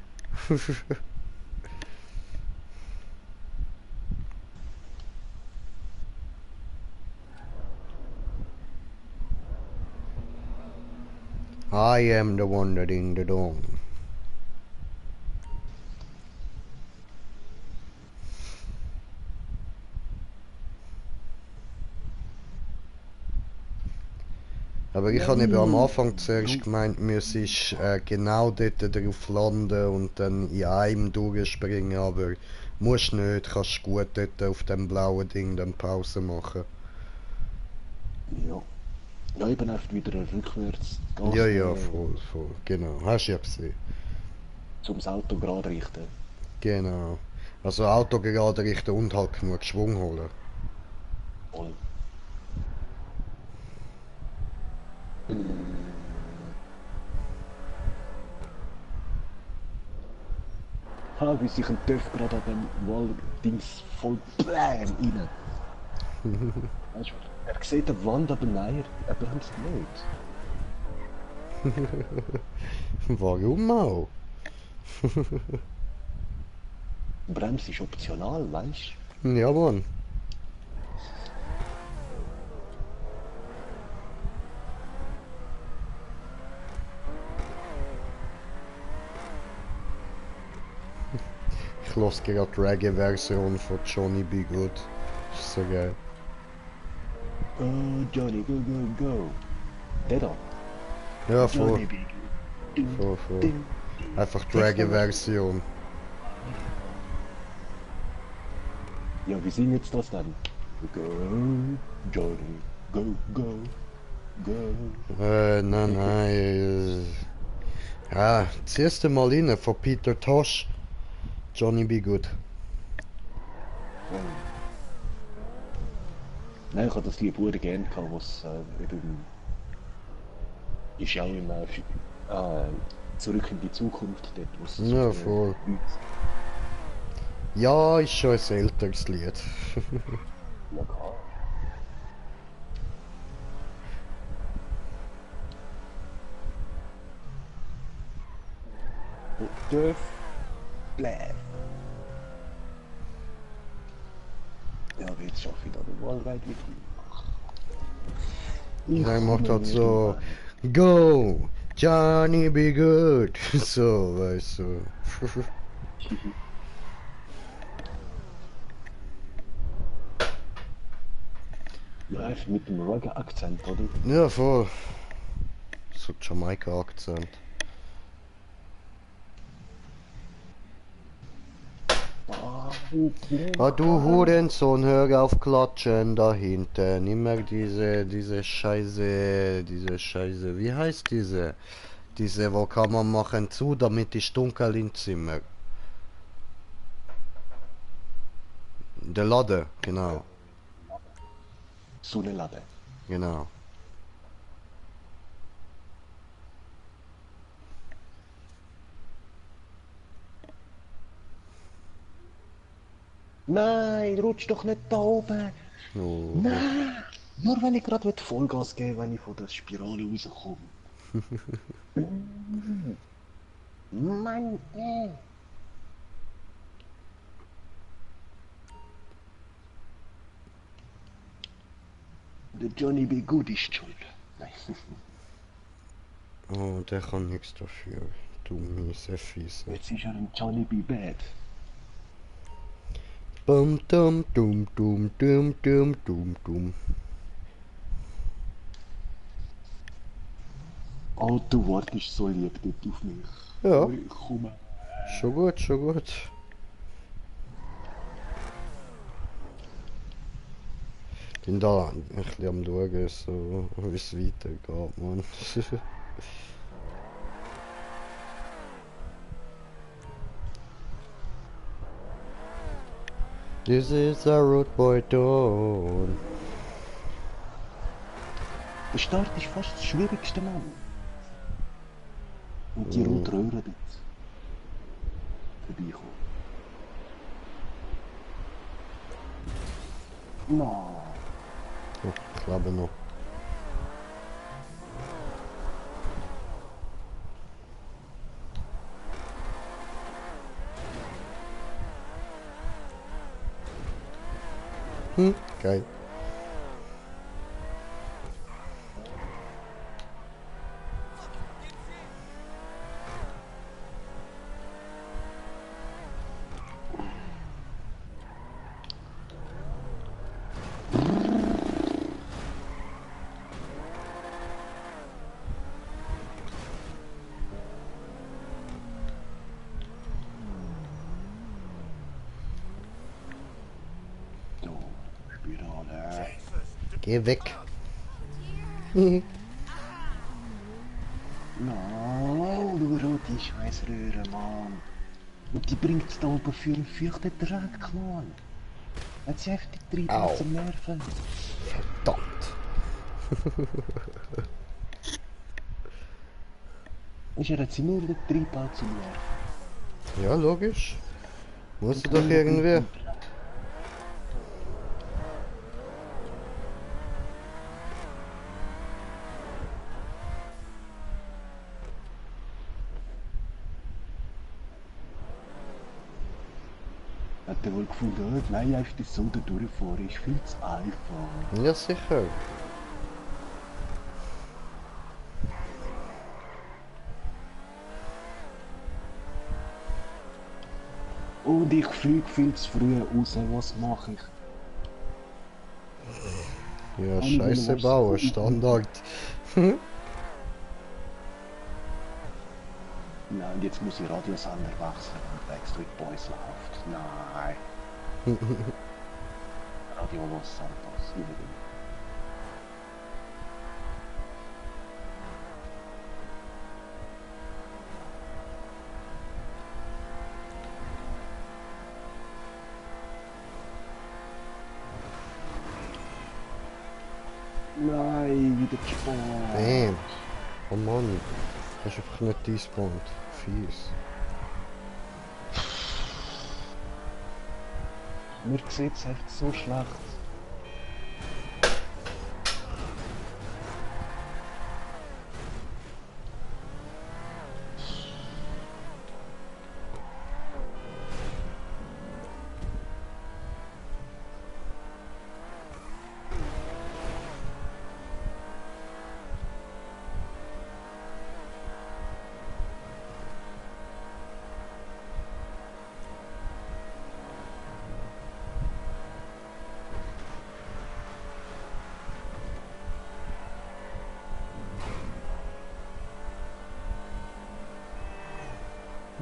I am the one that in the dawn. Aber ich habe eben am Anfang zuerst gemeint, wir müsstest genau dort drauf landen und dann in einem durchspringen, aber musst nicht, kannst gut dort auf dem blauen Ding dann Pause machen. Ja. Ja, ich bin einfach wieder rückwärts Gas Ja, ja, nehmen, voll, voll, genau, hast du ja gesehen. um das Auto gerade richten. Genau. Also Auto gerade richten und halt genug Schwung holen. Und wie sich ein Töff gerade an dem Walldings voll bläm rein. Weißt du, er sieht die Wand, aber nein, er bremst nicht. Warum auch? Bremse ist optional, weißt Ja, Mann. Ich lasse gerade die Reggae-Version von Johnny B. Good. Ist so geil. du? Johnny, go, go, go. Der da. Ja, voll. Johnny, be good. Voll, voll. Einfach die Reggae-Version. Ja, wie singen jetzt das dann? Go, Johnny, go, go, go. Nein, nein. Ja, das erste Mal rein von Peter Tosh. Johnny B. Good. Nein, ich habe das Lied sehr gerne gehabt, was eben ist ja auch immer zurück in die Zukunft dort, was Ja, voll. Ja, ist schon ein älteres Lied. Ja, klar. Dörf, bläh. Ja, aber jetzt schaffe ich da den Wallride wieder. Er macht halt so, Go, Johnny be good. So, weißt du. Ja, einfach mit dem Reggae-Akzent, oder? Ja, voll. So Jamaika-Akzent. Ah, du Hurensohn, hör auf klatschen da hinten. Immer diese Scheiße, wie heißt diese, wo kann man machen zu, damit ist dunkel im Zimmer. Der Lade, genau, Sonnenlade. genau. Nein, rutsch doch nicht da oben. Oh. Nein! Nur wenn ich gerade Vollgas gebe, wenn ich von der Spirale rauskomme. Mann, ey! Der Johnny B. Good ist schuld. Nein. Oh, der kann nichts dafür. Du miese Fiese. Jetzt ist er ein Johnny B. Bad. Bum dum dum dum dum dum dum dum. Oh, du wartest so lieb dort auf mich. Ja. Oh, ich komme. Schon gut, schon gut. Bin da ein bisschen am schauen, so, wie es weitergeht, man. This is a road boy dawn. Der Start ist fast das Schwierigste, Mann. Und die rote Röhre dort. Vorbeikommen. No. Oh, ich glaube noch. Geil. So, Spirale. Geh weg. No, du rote Scheißröhre, Mann. Und die bringt es da oben für einen feuchten Dreck, Mann. Hat sie heftig drin Au. zum Nerven. Verdammt. Ist er hat sie nur dort drin zum Nerven. Ja, logisch. Musst du doch irgendwie. Hat er wohl gefunden, oh, nein, einfach das so da durchfahren ist viel zu einfach. Ja, sicher. Und ich fliege viel zu früh raus, was mache ich? Ja, ich scheiße will bauen, was- Standard. Nein, und jetzt muss ich Radiosender wechseln und Backstreet Boys läuft. Nein. Radio Los Santos, unbedingt. Nein, wieder gespawnt. Damn. Oh Mann. Das ist einfach nicht despawned. Fies. Mir sieht es echt so schlecht.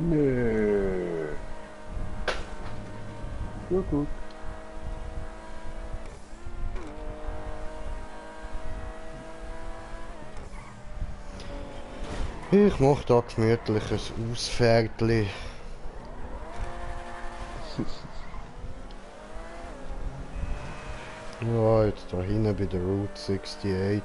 Nö. Ja gut. Ich mach da gemütliches Ausfährtli. Ja, jetzt da hinten bei der Route 68.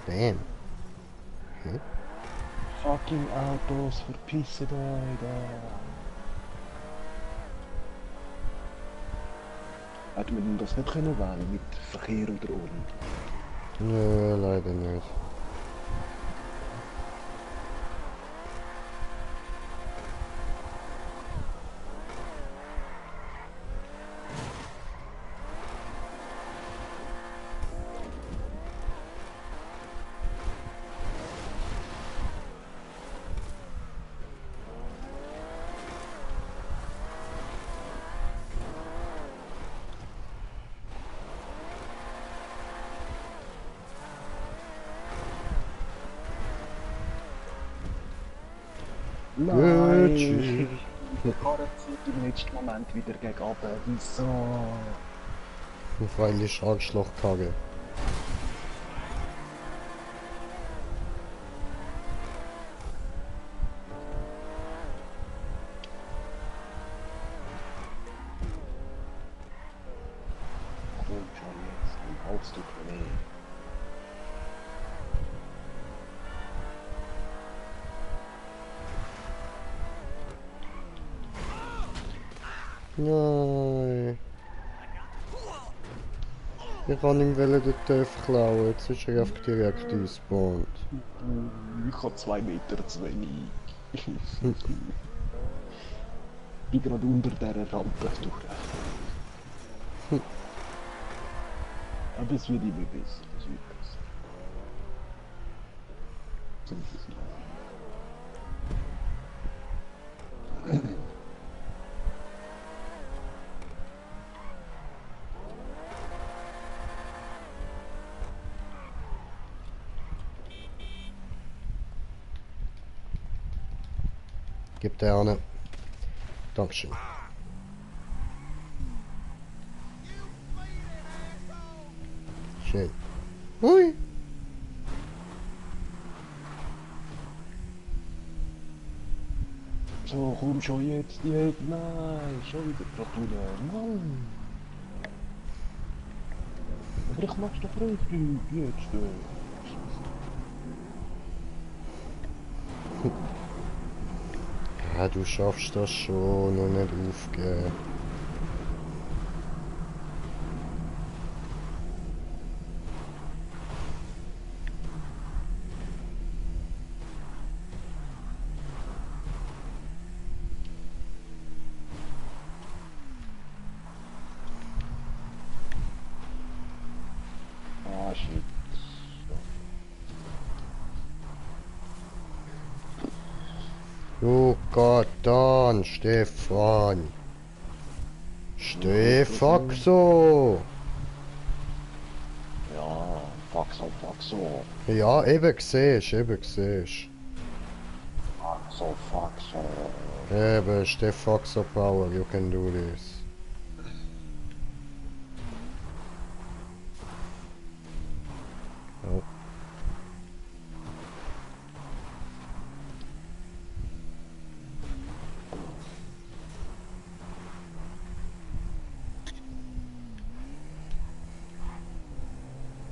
Damn. Fucking Autos, verpissen euch da. Hätte man das nicht können wählen mit Verkehr oder Ordnung? Nö, leider nicht. Nein! Der Karren zieht im letzten Moment wieder gegen runter. Wieso? Freilich Arschlochkarre. Komm schon jetzt, dann haust du Knee. Nein. Ich kann ihm den Töpf klauen, jetzt ist er einfach direkt gespawnt. Ich habe 2 Meter zu wenig. Ich bin gerade unter dieser Rampe durch. Aber es wird immer besser. Es wird besser. So ist es nicht. Gib der eine. Dankeschön. Schön. Hui. So, komm schon jetzt. Nein, schon wieder Bratouille. Mann. Aber ich mach's doch richtig. Jetzt. Ja, du schaffst das schon und nicht aufgeben. Ah, shit. Oh Gott, dann, Stefan. Stefaxo. Ja, fuck so. Ja, eben siehst, eben siehst. Fuck so. Eben, Stefaxo Power, you can do this. Oh.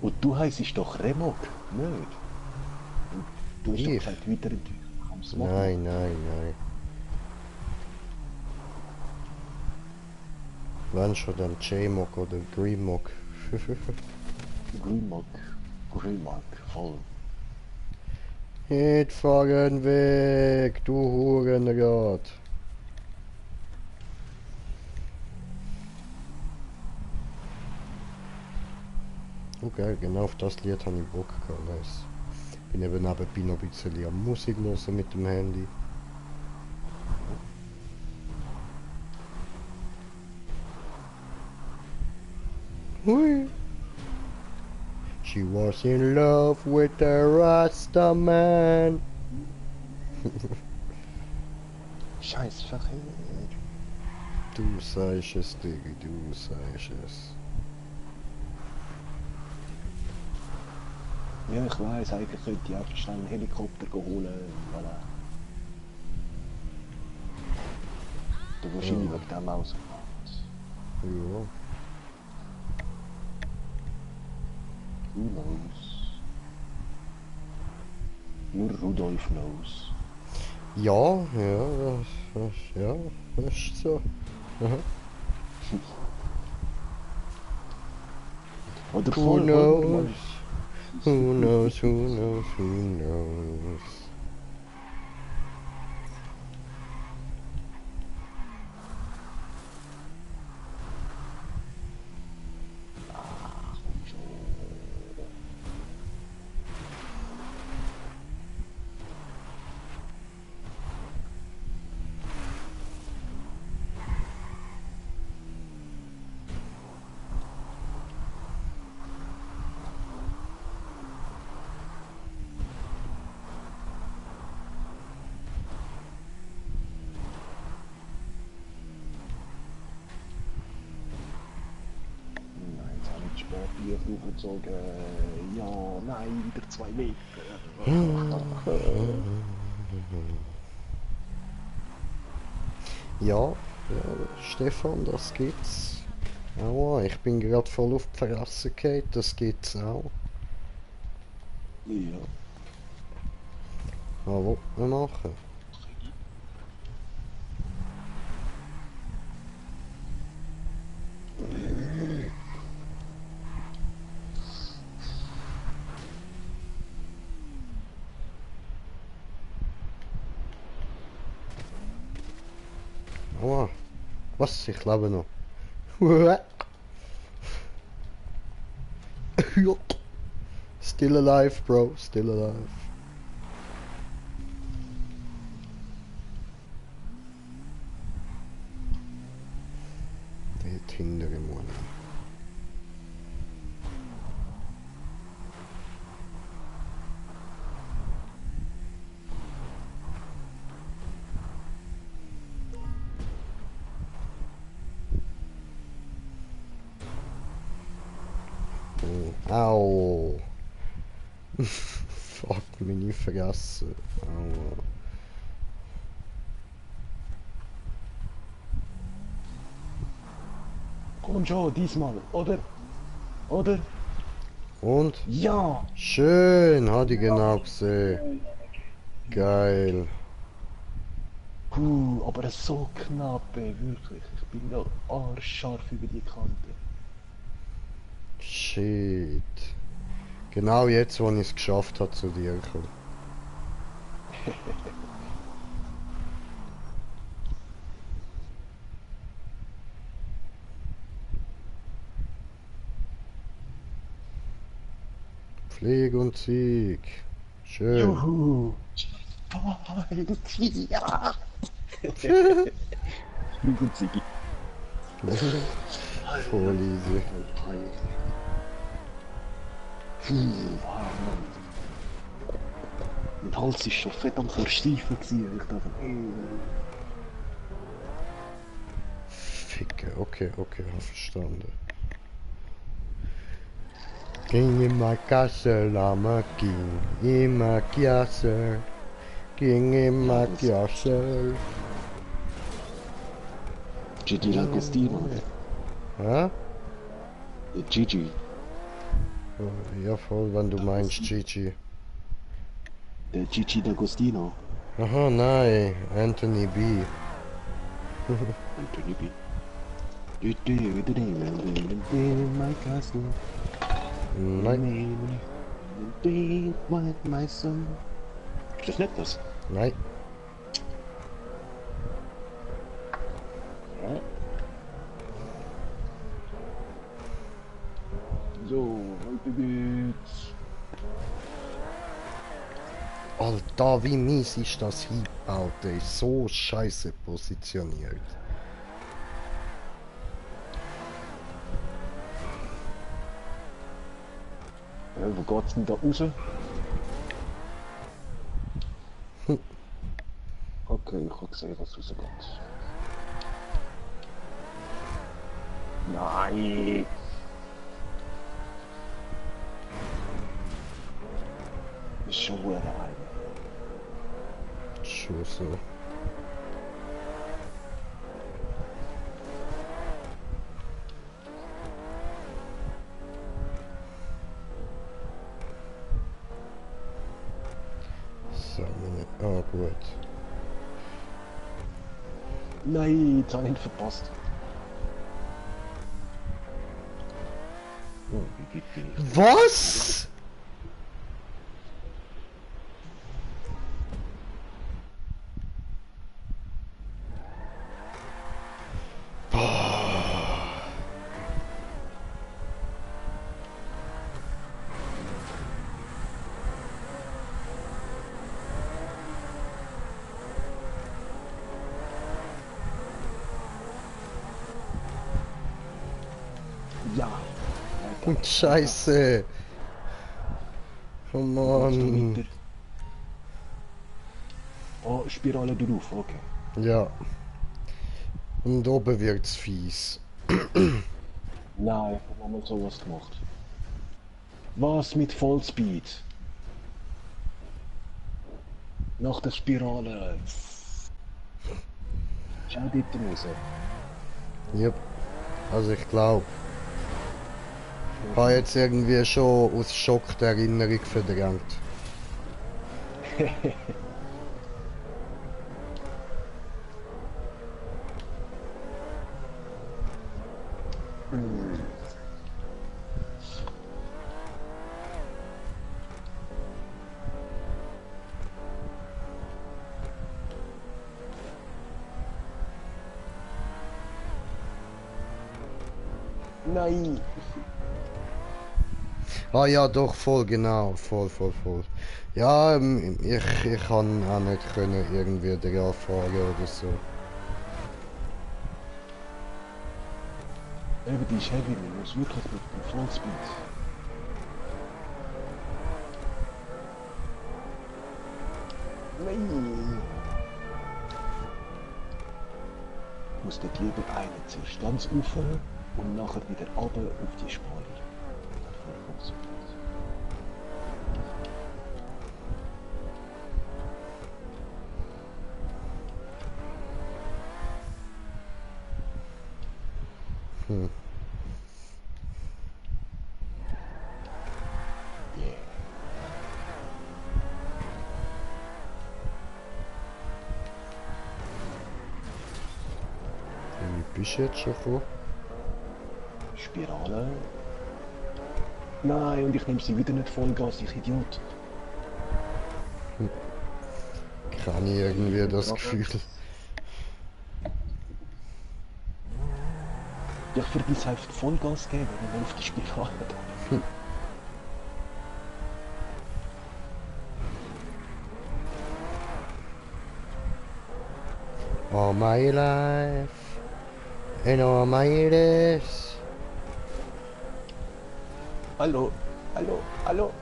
Und du heisst doch Remog, nicht? Du hast doch Ich? gesagt, weiterentwickeln kannst du machen. Nein, nein, nein. Wenn schon, dann J-Mock oder Green-Mock. Grünmark, voll. Nicht fahren weg, du Hurenrad. Okay, genau auf das Lied habe ich Bock gehabt. Nice. Bin eben nebenbei noch ein bisschen am Musik hören mit dem Handy. Hui. She was in love with the Rasta man. Scheiß Verkehr. Du sagst es, Diggi, du sagst es. Ja, ich weiss, eigentlich könnte ich einfach schnell einen Helikopter holen. Voilà. Du wahrscheinlich wegen dem ausgemacht. Ja. Who knows? Nur Rudolf knows. Ja, ja, das ist so. Aha. Oder Who voll, knows? Who knows? Who knows? Who knows? Bier aufgezogen. Ja, nein, wieder 2 Meter. Ja, ja, Stefan, das gibt's. Aua, ich bin gerade voll auf die Fresse gefallen, das gibt's auch. Ja. Was will man machen? Aua, was? Ich lebe noch. Still alive, bro, still alive. Dort hinter im Mann. Au! Fuck, meine Fresse. Aua. Komm schon, diesmal, oder? Oder? Und? Ja! Schön, hat ich genau gesehen. Geil. Aber so knapp, ey, wirklich. Ich bin da arschscharf über die Kante. Shit. Genau jetzt, wo ich es geschafft habe, zu dir kommen. Flieg und Sieg. Schön. Juhu! Ja! Gut, Sigi. Voll easy. Wow, Mann. Mein Hals ist schon fett am Versteifen gewesen. Ich dachte, Ficke, okay, hab verstanden. Ging immer Kassel, aber ging immer Kassel. Ging immer Kassel. Gigi D'Agostino. Hä? Gigi. Ja, voll, wenn du meinst Gigi. Der Gigi D'Agostino. Aha, nein, Anthony B. Anthony B. My castle. Nein, My son. Ist das nicht das? nein. So, heute geht's. Alter, wie mies ist das hingebaut, ey. So scheiße positioniert. Wo geht's denn da raus? Okay, ich habe gesehen, was rausgeht. Nein! Ist schon ein. Schon so. So, meine... Ah, gut. Nein, jetzt habe ich ihn verpasst. Oh, wie geht die? Was? Ja! Scheiße. Oh Mann. Meter. Oh, Spirale drauf, okay. Ja. Und oben wird's fies. Nein, ich habe mal sowas gemacht. Was mit Vollspeed? Nach der Spirale. Schau dort raus. Yep. Also ich glaube. Ich habe jetzt irgendwie schon aus Schock die Erinnerung verdrängt. Nein! Ah ja, doch, voll, genau, voll. Ja, ich kann auch nicht können irgendwie dran fahren oder so. Eben, die ist heavy, man muss wirklich mit dem Vollspeed. Nein! Ich muss dort lieber einen zuerst ganz rauf und nachher wieder runter auf die Spur. Dann funktioniert es. Hm. Yeah. Wie bist du jetzt schon gekommen? Spirale. Nein, und ich nehme sie wieder nicht Vollgas, ich Idiot. Kann ich irgendwie das Gefühl. Ja, ich vergiss einfach Vollgas geben, wenn man auf die Spirale da. All my life, and all my years. Hallo, hallo, hallo,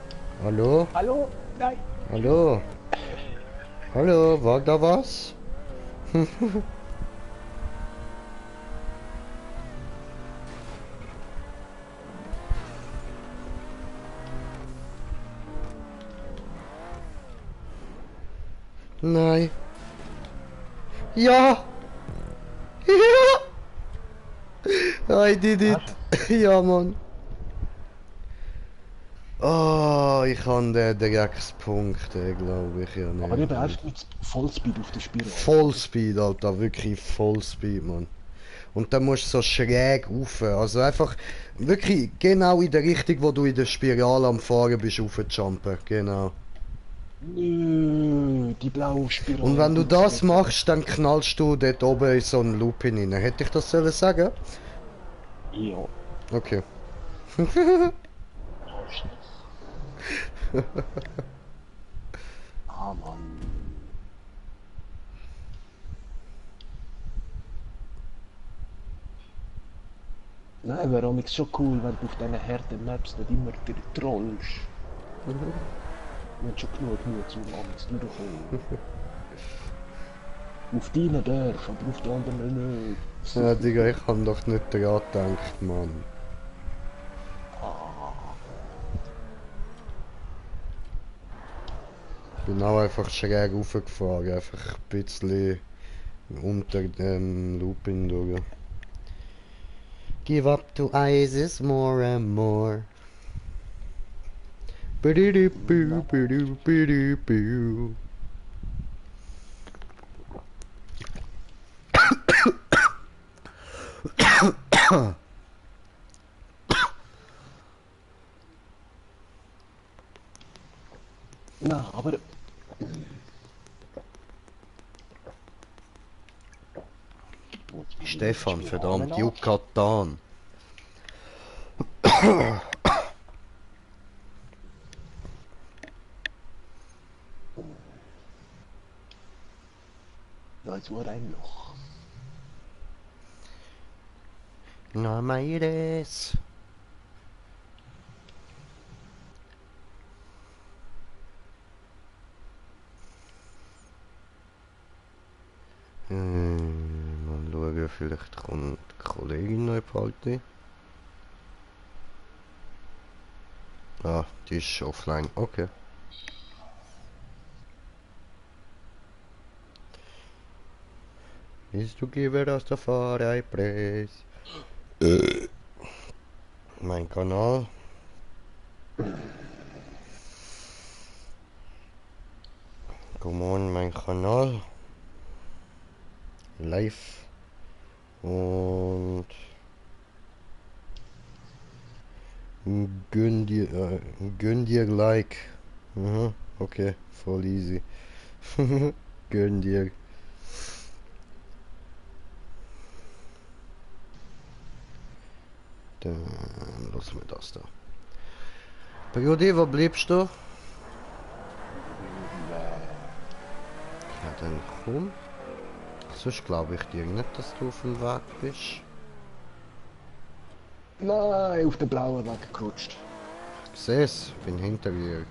Hallo? hallo, nein. Hallo? Hallo, war da was? Nein. Ja! Ja! I did it! Ja, Mann. Oh, ich habe den Dreckspunkt, glaube ich ja nicht. Aber eben erst mit Vollspeed auf der Spirale. Vollspeed, Alter, wirklich Vollspeed, Mann. Und dann musst du so schräg rauf. Also einfach wirklich genau in der Richtung, wo du in der Spirale am Fahren bist, raufjumpen. Genau. Nö, die blaue Spirale. Und wenn du die das muss weg. machst, dann knallst du dort oben in so einen Loop hinein. Hätte ich das sollen sagen? Ja. Okay. Ah, Mann. Nein, wäre auch schon cool, wenn du auf diesen harten Maps nicht immer trollst. Wir haben schon genug Mühe, zum abends durchzukommen. Auf deinen Dörfern, aber auf den anderen nicht. Ja, Digga, ich hab doch nicht dran gedacht, Mann. Ich bin auch einfach schräg raufgefahren, einfach ein bisschen unter dem Looping durch. Give up to ISIS more and more. Ba-di-di-boo, ba-di-di-boo. Na, aber... Stefan, verdammt, Yucatan. Da ist nur ein Loch. No maires. Mal schauen, vielleicht kommt die Kollegin noch in die Party. Ah, die ist offline. Okay. Willst du geben aus der Fahrerpress? Mein Kanal. Come on, mein Kanal. Live. Und gönn dir Like. Aha, okay, voll easy. Gönn dir. Dann lassen wir das da. Periode, wo bleibst du? Ja, dann komm. Sonst glaube ich dir nicht, dass du auf dem Weg bist. Nein, auf den blauen Weg gerutscht. Ich seh's, bin hinter dir.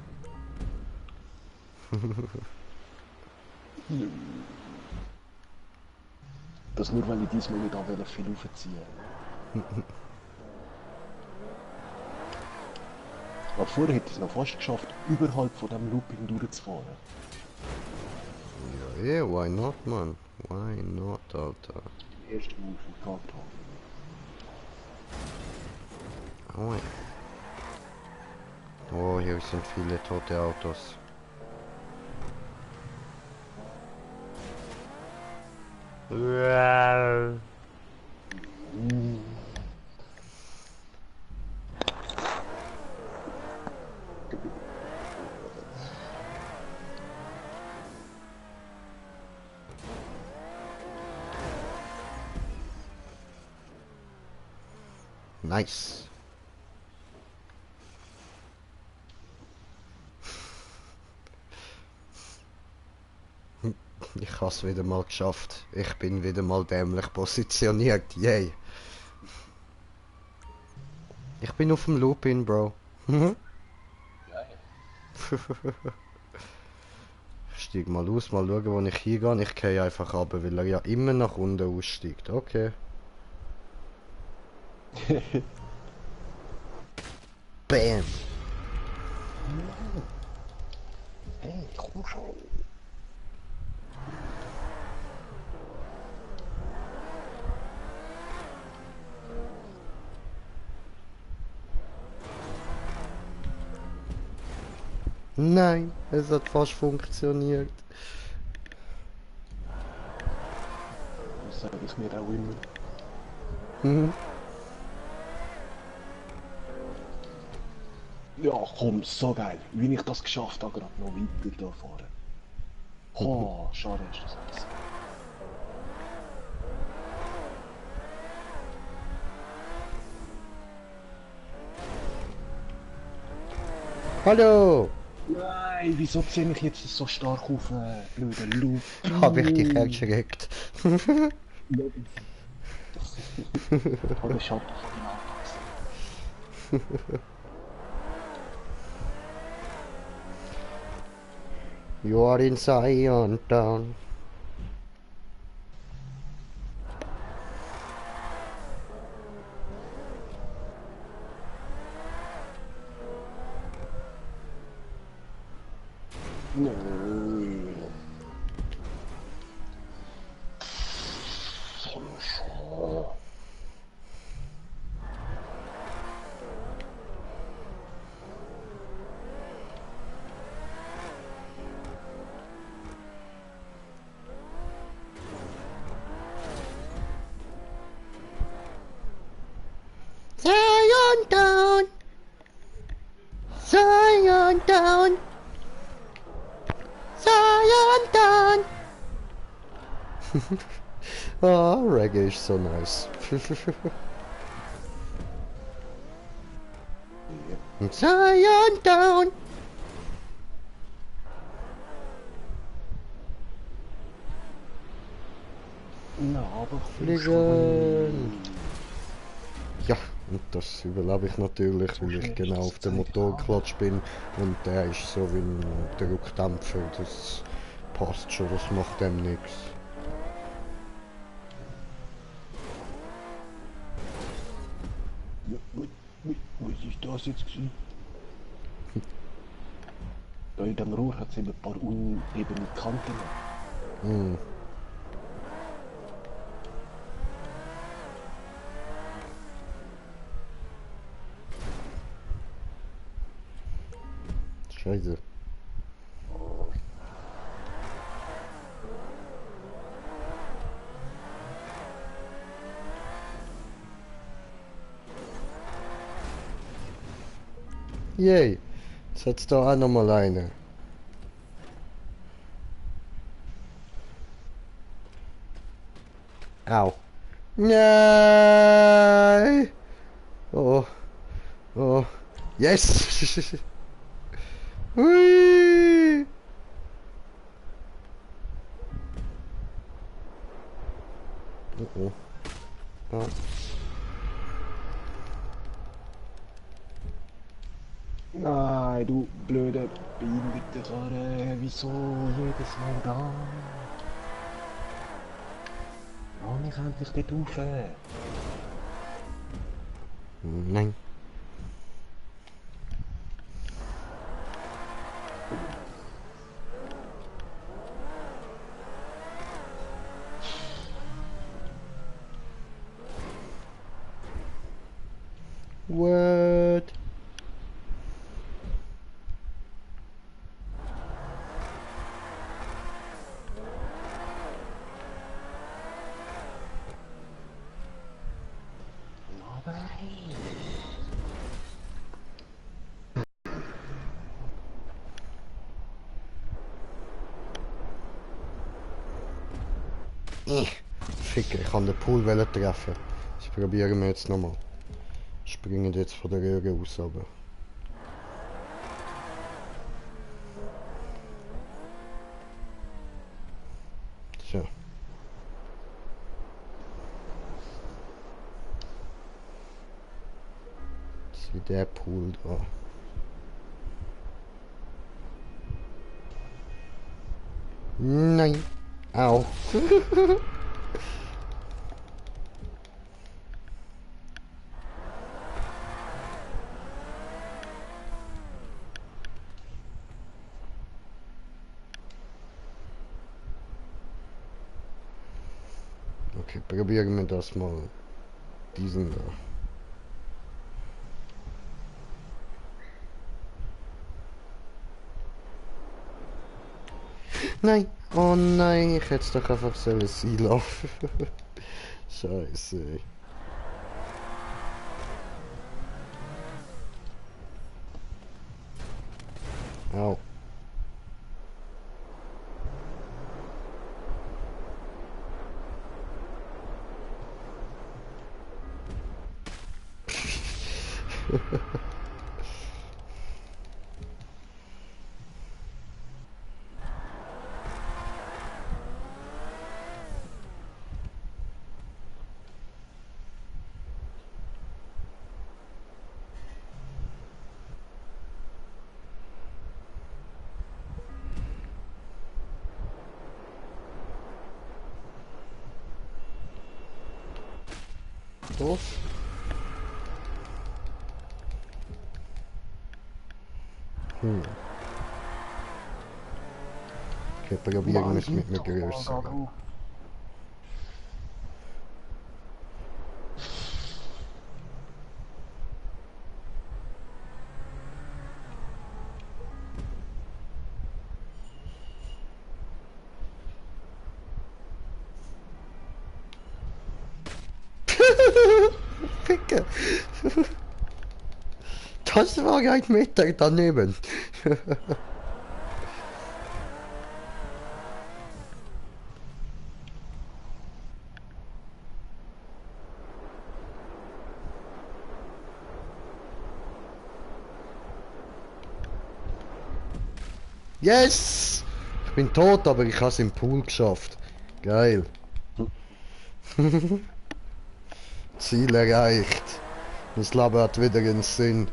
Das nur, weil ich diesmal nicht an viel aufziehen. Aber vorher hätte ich es noch fast geschafft, überhalb von dem Looping durchzufahren. Ja, why not, man? Why not, Alter? Der erste Move, den ich gehabt habe. Aua. Oh, hier sind viele tote Autos. Nice. Ich habe es wieder mal geschafft. Ich bin wieder mal dämlich positioniert. Yay. Ich bin auf dem Loop-In, Bro. Ich steig mal aus, mal schauen, wo ich hingehe. Ich gehe einfach runter, weil er ja immer nach unten aussteigt. Okay. Bam. Hey, komm schon. Nein, es hat fast funktioniert. Das sage ich mir auch immer. Mhm. Ja, komm, so geil. Wie ich das geschafft habe, gerade noch weiter da fahren. Oh, schade ist das alles. Hallo! Nein, wieso ziehe ich jetzt so stark auf blöden Loop? Hab ich dich erschreckt? Aber ich hab doch genau das. You are in Zion Town. Nö. Komm schon. Zion Town! Zion Town! Zion Town! Oh, Reggae is so nice. Zion Town! Na, aber Fliegen! Ja, und das überlebe ich natürlich, weil ich genau auf dem Motorklotz bin und der ist so wie ein Druckdämpfer, das passt schon, das macht dem nichts. Was ist das jetzt gewesen? Da in dem Rohr hat es eben ein paar unebene Kanten. Hm. Scheiße. Yay. Jetzt hat's da auch noch mal eine. Au. Nein. Oh. Oh. Yes. Hui. Oh, oh. Oh. Nein, du blöde behinderte Karre, wieso jedes Mal da? Lass mich endlich dort rauf. Nein. What? Nein. Ficker, ich kann den Pool treffen. Das probieren wir jetzt nochmal. Springen jetzt von der Röhre aus aber. So. Jetzt ist der Pool da. Nein. Au. Okay, probieren wir das mal. Diesen da. Nein! Oh nein, ich hätte es doch einfach sollen sein lassen. Scheiße. Au. Doof. Okay, probieren wir es mit einer größeren. Ficker! Das war ein Meter daneben. Yes! Ich bin tot, aber ich habe es im Pool geschafft. Geil. Ziel erreicht. Das Leben hat wieder einen Sinn.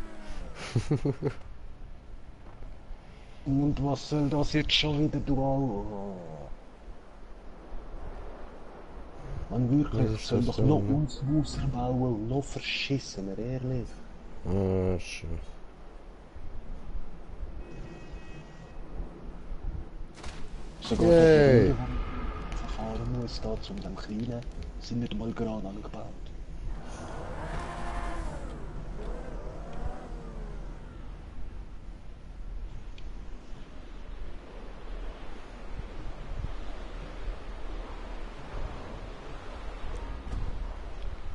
Und was soll das jetzt schon wieder, du Au? Man wirklich soll doch noch uns Häuser bauen und noch verschissener, ehrlich. Ah, schön. Sogar Yay. die Röhre, die ich verfahren muss, da zu dem Kleinen, sind nicht mal gerade angebaut.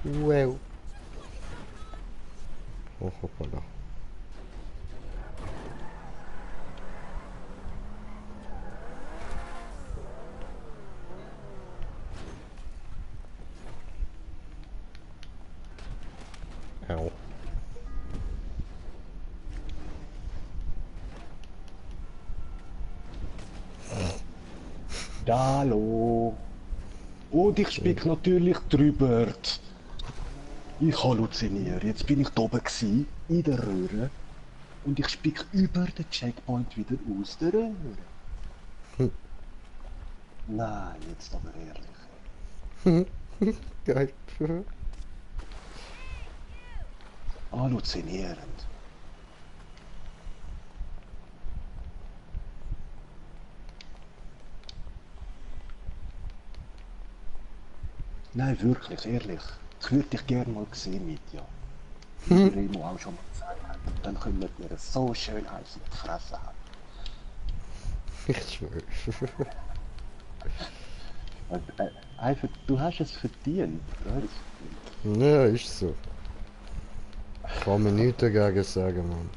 Wow. Oh, hoppala. Au. Hallo. Und ich spick natürlich drüber. Ich halluziniere. Jetzt bin ich da oben gsi, in der Röhre. Und ich spick über den Checkpoint wieder aus der Röhre. Nein, jetzt aber ehrlich. Geil. Halluzinierend. Nein, wirklich, ehrlich. Ich würde dich gerne mal sehen mit, ja. Wie der Remo auch schon mal gesagt hat. Dann können wir mir so schön eins in die Fresse haben. Ich schwöre. Einfach, du hast es verdient. Ja, ist so. Kann man nichts dagegen sagen, Mann.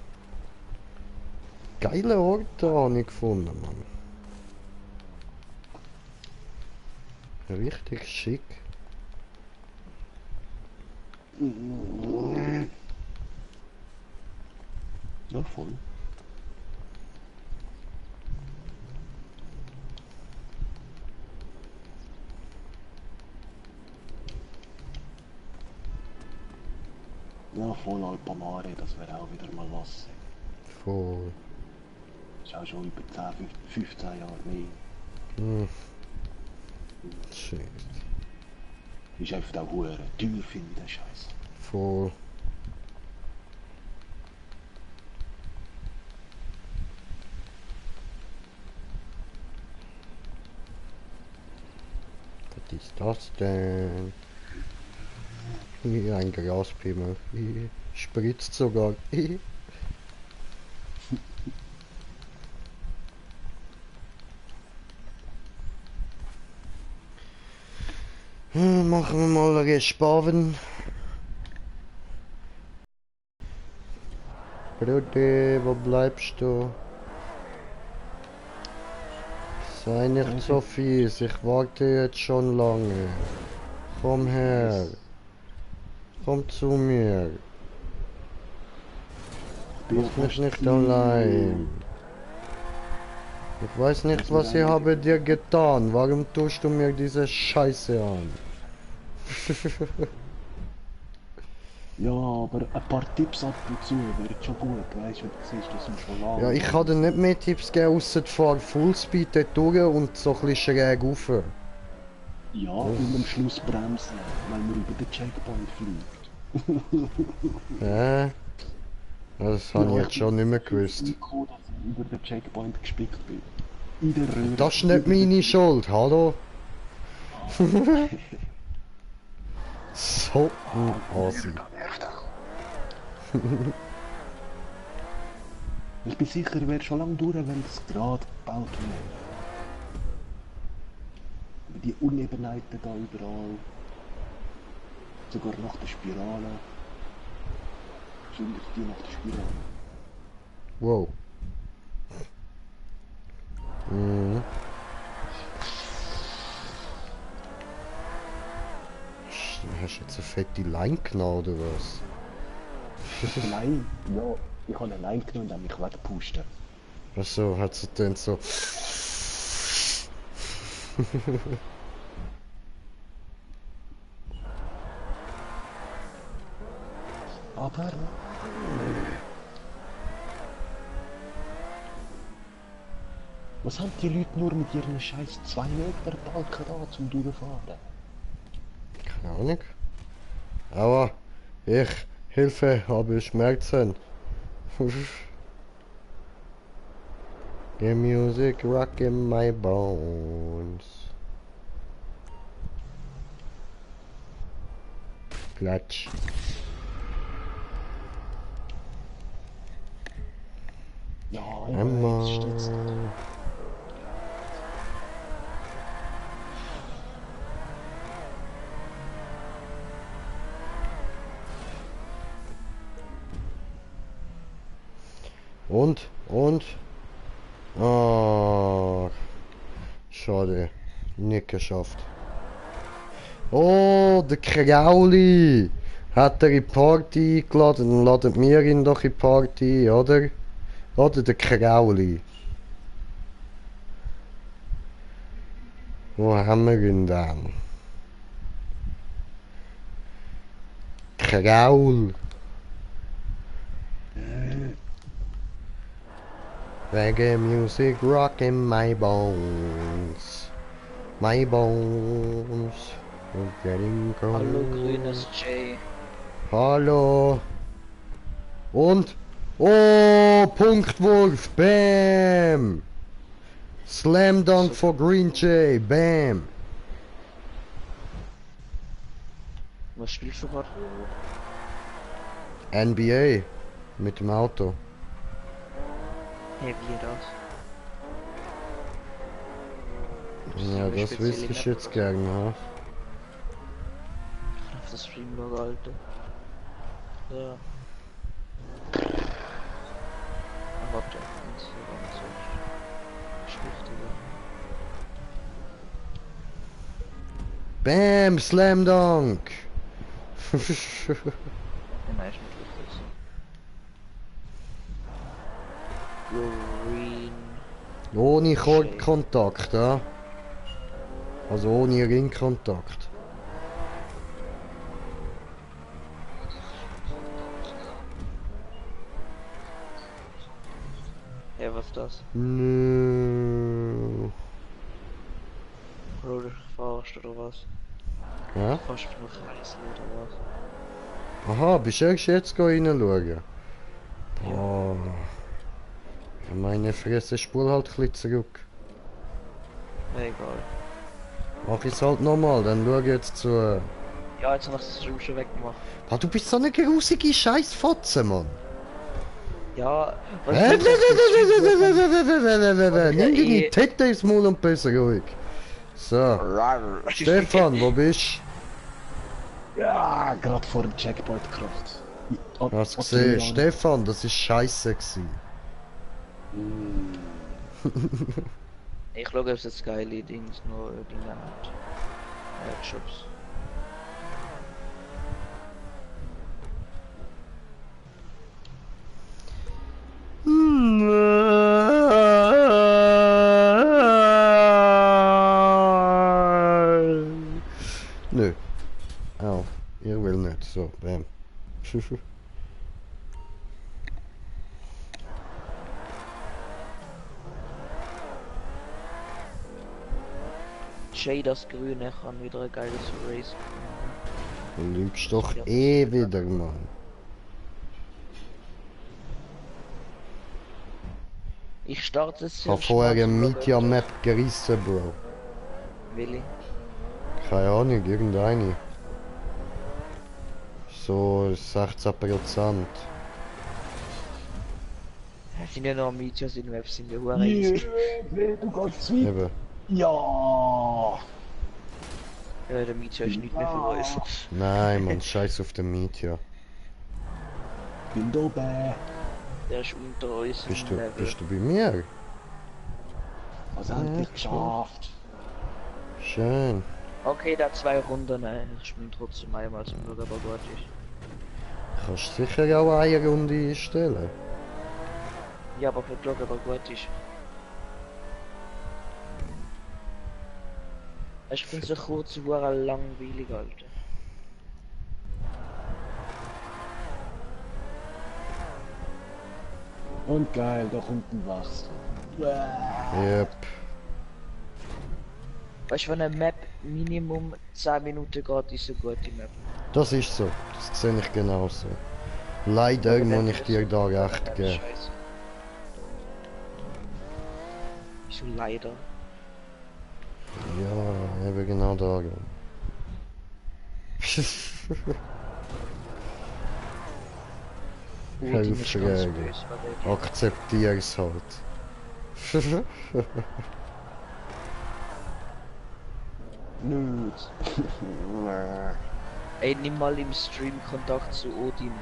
Geile Orte habe ich gefunden, Mann. Richtig schick. Ja, voll. Ja, voll Alpamare, das wäre auch wieder mal was. Voll. Das ist auch schon über 10, 15 Jahre mehr. Hm. Shit. Ist einfach auch hure teuer, finde ich, der Scheiß. Voll. Was ist das denn? Hier ein Graspimmel. Spritzt sogar. Machen wir mal Respawn. Bruder, wo bleibst du? Sei nicht so fies, ich warte jetzt schon lange. Komm her. Komm zu mir. Lass mich nicht allein. Ich weiß nicht, was ich habe dir getan. Warum tust du mir diese Scheiße an? Ja, aber ein paar Tipps ab und zu wäre schon gut, weißt du, du siehst, das sind schon lange. Ja, ich kann dir nicht mehr Tipps geben, ausser fahr Fullspeed dort durch und so ein bisschen schräg rauf. Ja, und am Schluss bremsen, weil man über den Checkpoint fliegt. Das habe ich jetzt schon nicht mehr gewusst. Ich dass ich über den Checkpoint gespickt bin. In der Röhre. Das ist nicht meine Schuld, hallo? So ein Asi. Ich bin sicher, ich wäre schon lange durch, wenn das Draht gebaut wäre. Aber die Unebenheiten da überall. Sogar nach der Spirale. Wahrscheinlich die nach der Spirale. Wow. Mhm. Hast du jetzt eine fette Line genommen oder was? Nein, ja, ich habe eine Line genommen und habe mich weggepusten. Achso, hat sie dann so. Aber... Was haben die Leute nur mit ihren scheiß 2 Meter Balken da zum Durchfahren? Keine Ahnung. Aber ich, Hilfe, habe Schmerzen. The music rocking my bones. Klatsch. Ja, Emma. jetzt steht's. Und? Ah, schade. Nicht geschafft. Oh, der Krauli! Hat er in die Party eingeladen, dann laden wir ihn doch in die Party, oder? Oder der Krauli. Wo haben wir ihn dann? Kraul. Reggae music rocking my bones. My bones. We're getting cold. Hallo, grünes J. Hallo. Und? Oh, Punktwurf. Bam. Slam Dunk for Green Jay. Bam. Was spielst du gerade? NBA. Mit dem Auto. Hey, wie das? Ja, das wüsste ich jetzt gerne. Ja. Auf das Streamlog, Alter. Ja. Warte, eins, Schwichtiger. Bam, Slam Dunk. Den ist mit Lukas. Green. Ohne Kontakt, ja? Also ohne Ringkontakt. Ja, was ist das? Nö. Oder verarscht oder was? Ja? Fast nur Kreisel oder was? Aha, bist du erst jetzt reinschauen? Boah. Meine Fresse, spul halt ein bisschen zurück. Egal. Mach ich's halt nochmal, dann schau jetzt zu. Ja, jetzt habe ich das Stream schon weggemacht. Ah, du bist so eine grusige Scheißfotze, Mann. Ja, was Nimm ist das dir die Okay. Tette ins Maul und besser ruhig. So, Stefan, wo bist Ja, gerade vor dem Checkpoint gekracht. du? Hast gesehen, Stefan, das ist scheiße gewesen. Ich schaue, ob es jetzt geile Dings noch Dinge hat. Shops. Nö. Au, ihr will nicht. So, bam. Jay, das Grüne, kann wieder ein geiles Race. Du lügst doch eh wieder, Mann. Ich starte es Ich hab vorher eine Media Map gerissen, Bro. Willi. Keine Ahnung, irgendeine. So 16%. Es sind ja noch Medias in Web, sind ja hure Nee, easy. nee, du gehst zu weit. Eben. Ja. Ja, der Media ist nicht mehr für uns. Nein, man, scheiß auf den Media. Bin da oben. Der ist unter uns. Bist im du, Level. bist du bei mir? Also endlich geschafft. Schön. Okay, da 2 Runden, ich spiele trotzdem einmal zum Glück, aber gut ist. Kannst sicher auch eine Runde einstellen. Ja, aber für Glück, aber gut ist. Ich finde so kurz hure langweilig, Alter. Und geil, da kommt ein was. Yep. Weißt du, wenn eine Map Minimum 10 Minuten geht, ist eine gute Map. Das ist so. Das sehe ich genauso. Leider Aber muss dann ich dir da recht Das ist geben. scheiße. So leider. Ja, eben genau darum. Odin ist ganz Frage. böse, weil er Akzeptier's halt. Nüt. Ey, nimm mal im Stream Kontakt zu Odin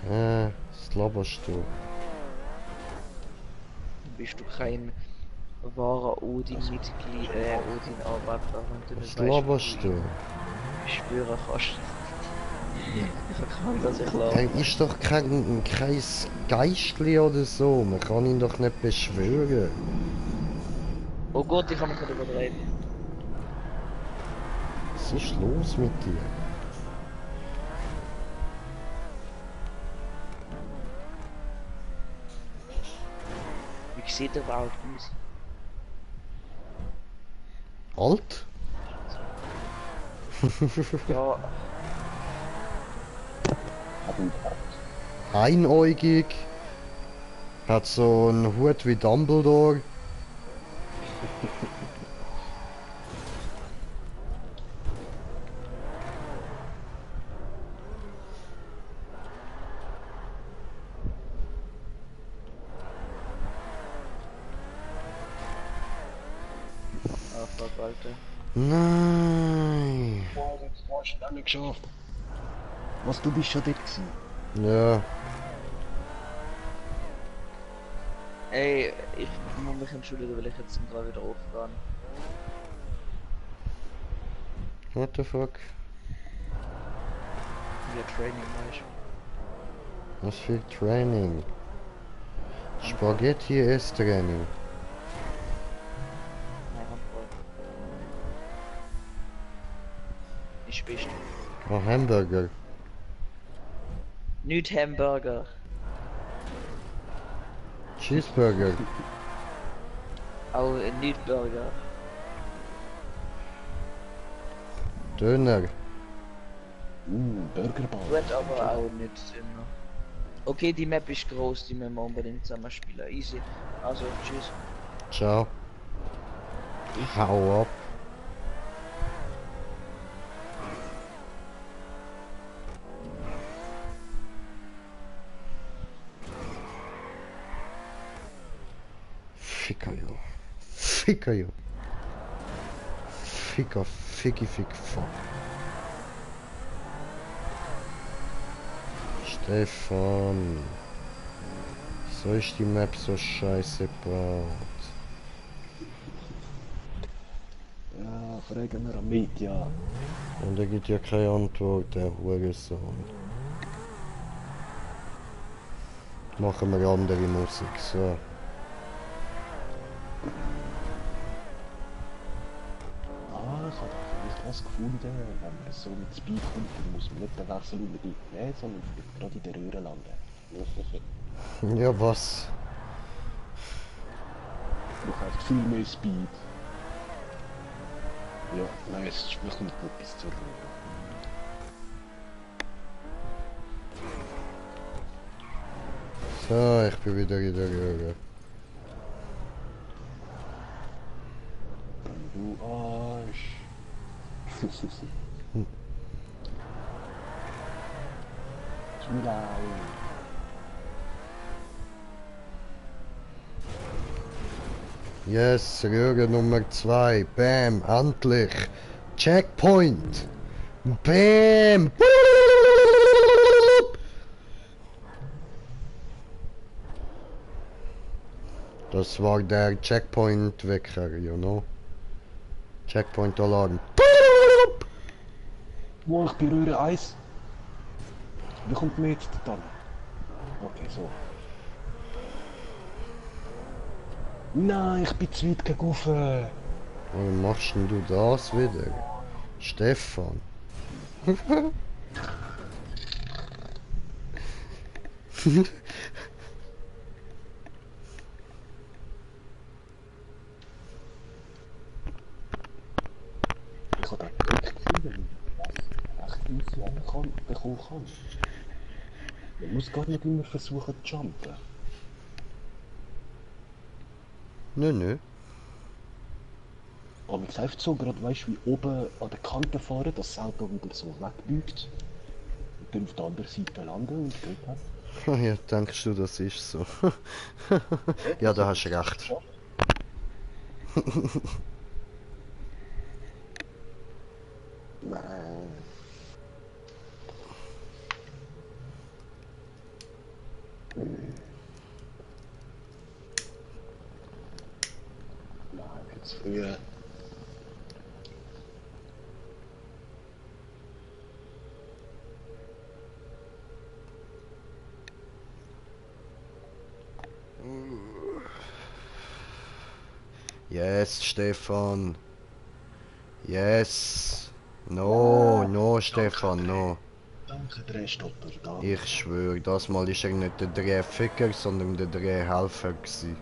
auf. Was laberst du? Dann bist du kein wahrer Odin-Mitglied, Odin-Arbeiter, wenn du Was nicht weißt, laberst wie du? beschwören kannst. Ich kann das nicht lachen. Er ist doch kein Geistli oder so. Man kann ihn doch nicht beschwören. Oh Gott, ich kann mich nicht übertreiben. Was ist los mit dir? Wie sieht er überhaupt aus? Alt? Ja, Hab ihn Einäugig. Hat so einen Hut wie Dumbledore. fuck, Alter. Nein. Boah, jetzt hast du es nicht geschafft. Was, du bist schon dort gewesen? Ja. Ey, ich muss mich entschuldigen, weil ich jetzt gerade wieder aufgehe. What the fuck? Ja, Training weißt du. Was für Training? Spaghetti ist Training. Nein, Handball. Ich bist du. Oh, Hamburger. Nicht Hamburger. Cheeseburger. Auch nicht Burger. Döner. Burgerball. Wird aber auch nicht Sinn. Okay, die Map ist groß, die müssen wir unbedingt zusammen spielen. Easy. Also, tschüss. Ciao. Hau ab. Ficker, jo. Ficker, jo. Ficker, ficky, fick, fuck. Stefan. Wieso ist die Map so scheiße gebaut? Ja, fragen wir am Media. Und er gibt ja keine Antwort, der Hurensohn. Machen wir andere Musik, so. Ich habe vielleicht was gefunden, wenn man so mit Speed kommt, dann muss man nicht den Wechsel unbedingt nehmen, sondern vielleicht gerade in der Röhre landen. Ja, was? Du hast viel mehr Speed. Ja, nein, es ist wirklich nicht gut bis zur Röhre. So, ich bin wieder in der Röhre. Du Arsch. Zu laut. Yes, Röhre Nummer 2. Bam, endlich. Checkpoint. Bam. Das war der Checkpoint-Wecker, you know? Checkpoint-Alarm. Wo ich berühre Eis. Wie kommt mir jetzt dann? Okay, so. Nein, ich bin zu weit gegangen. Warum machst denn du das wieder? Stefan. Ich habe das gefunden, was echt easy bekommen kann. Man muss gar nicht immer versuchen zu jumpen. Nö, nö. Aber ich einfach so, gerade weißt du, wie oben an der Kante fahren, dass das Auto wieder so wegbiegt. Und dann auf der anderen Seite landen und geht halt. Ja, denkst du, das ist so? Ja, da hast du recht. Nein. Nein, jetzt früher. Yes, Stefan. Yes. No, no, Stefan, no. Danke, Drehstopper, da. Ich schwöre, das Mal ist er nicht der Drehficker, sondern der Drehhelfer gsi.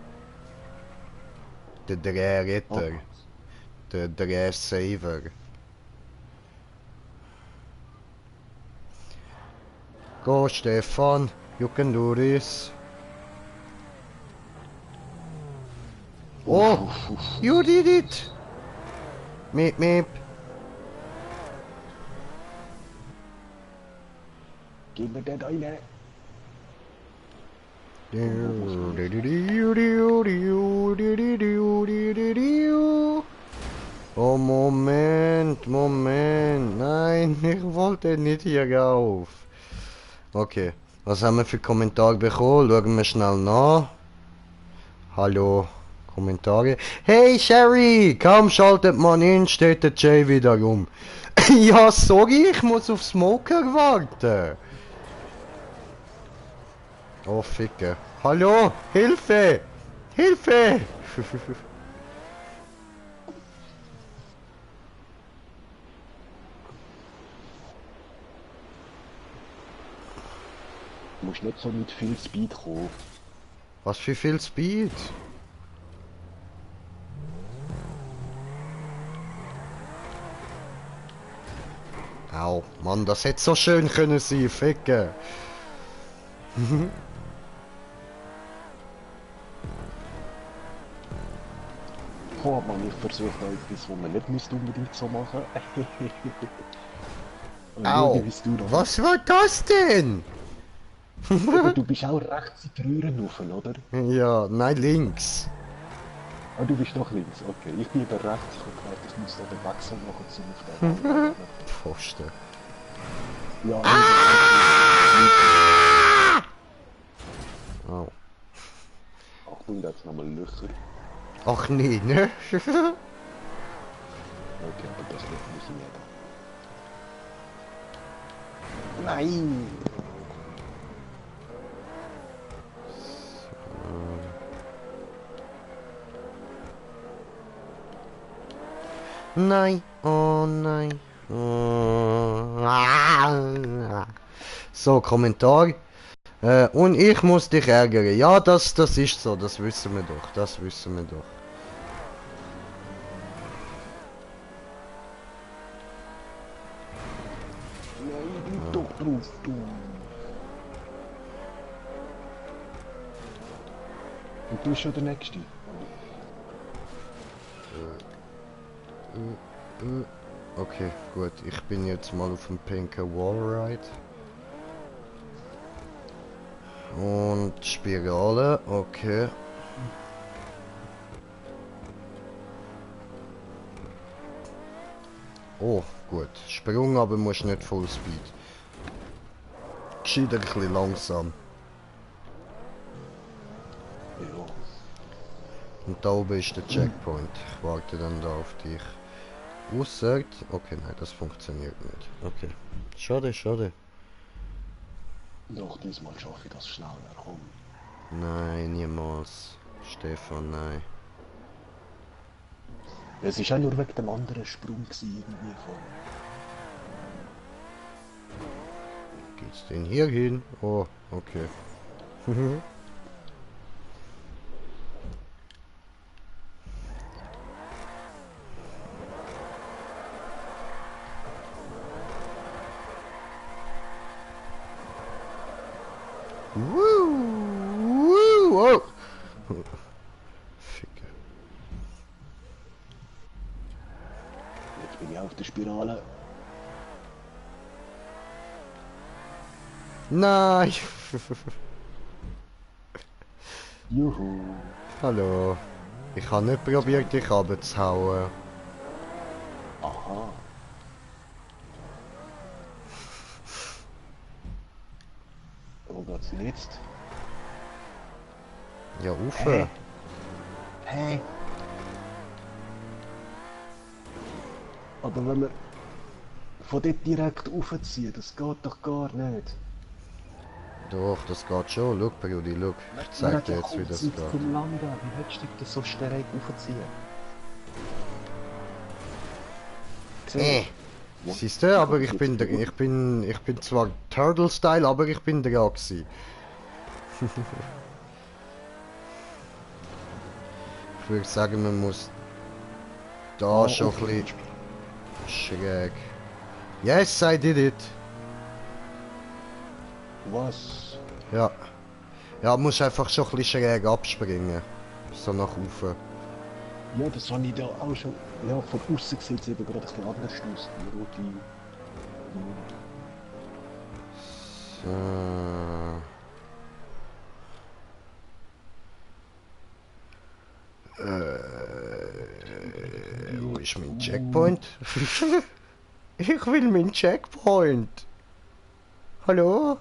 Der Drehretter. Der Drehsaver. Go, Stefan. You can do this. Oh, you did it! Meep, meep. Gib mir den rein. Oh, Moment, Moment. Nein, ich wollte nicht hier rauf. Okay, was haben wir für Kommentare bekommen? Schauen wir schnell nach. Hallo, Kommentare. Hey Sherry, kaum schaltet man in, steht der Jay wieder rum. Ja, sorry, ich muss auf Smoker warten. Oh, Ficke. Hallo, Hilfe! Hilfe! Du musst nicht so mit viel Speed kommen. Was für viel Speed? Au, Mann, das hätte so schön können sein, Ficke. Oh Mann, ich versuche da etwas, was man nicht müsste unbedingt so machen. Und Au, schau, wie du da- was war das denn? Aber du bist auch rechts in die Röhren rauf, oder? Ja, nein, links. Ah, du bist doch links, okay. Ich bin über rechts, ich habe gedacht, ich muss da den Wechsel machen zum auf der Wand. Pfosten. Ja, Au. Achtung, da hat's nochmal Löcher. Ach nee, ne? Okay, aber das wird nicht jeder. Nein! Nein, oh nein. So, Kommentar. Und ich muss dich ärgern. Ja, das ist so, das wissen wir doch, das wissen wir doch. Nein, bleib doch drauf, du! Und du bist schon der Nächste. Okay, gut. Ich bin jetzt mal auf dem pinken Wallride. Und Spirale, okay. Oh, gut. Sprung, aber musst nicht Full Speed. Gescheit ein bisschen langsam. Ja. Und da oben ist der Checkpoint. Ich warte dann da auf dich. Ausser... Okay, nein, das funktioniert nicht. Okay. Schade, schade. Doch, diesmal schaffe ich das schneller, komm. Nein, niemals. Stefan, nein. Es war auch nur wegen dem anderen Sprung gewesen, irgendwie von... Geht's denn hier hin? Oh, okay. Woo! Woo! Oh! Ficke. der Spirale. Nein! Juhu. Hallo. Ich habe nicht probiert, dich runterzuhauen. Aha. Wo geht's denn jetzt? Ja, rauf. Hä? Hä? Aber wenn wir von dort direkt raufziehen, das geht doch gar nicht. Doch, das geht schon. Schau, Brudi, schau. Ich zeig dir jetzt, wie das geht. Zum Landen. Wie willst du das so direkt raufziehen? Siehst du, aber ich bin zwar Turtle-Style, aber ich bin dran gewesen. Ich würde sagen, man muss da schon ein bisschen schräg. Yes, I did it! Was? Ja. Ja, du musst einfach schon ein bisschen schräg abspringen. So nach oben. Ja, das habe ich da auch schon. Ja, von außen sieht es eben gerade ein bisschen anders aus. Die rote. So. Wo ist mein Checkpoint? Ich will meinen Checkpoint! Hallo?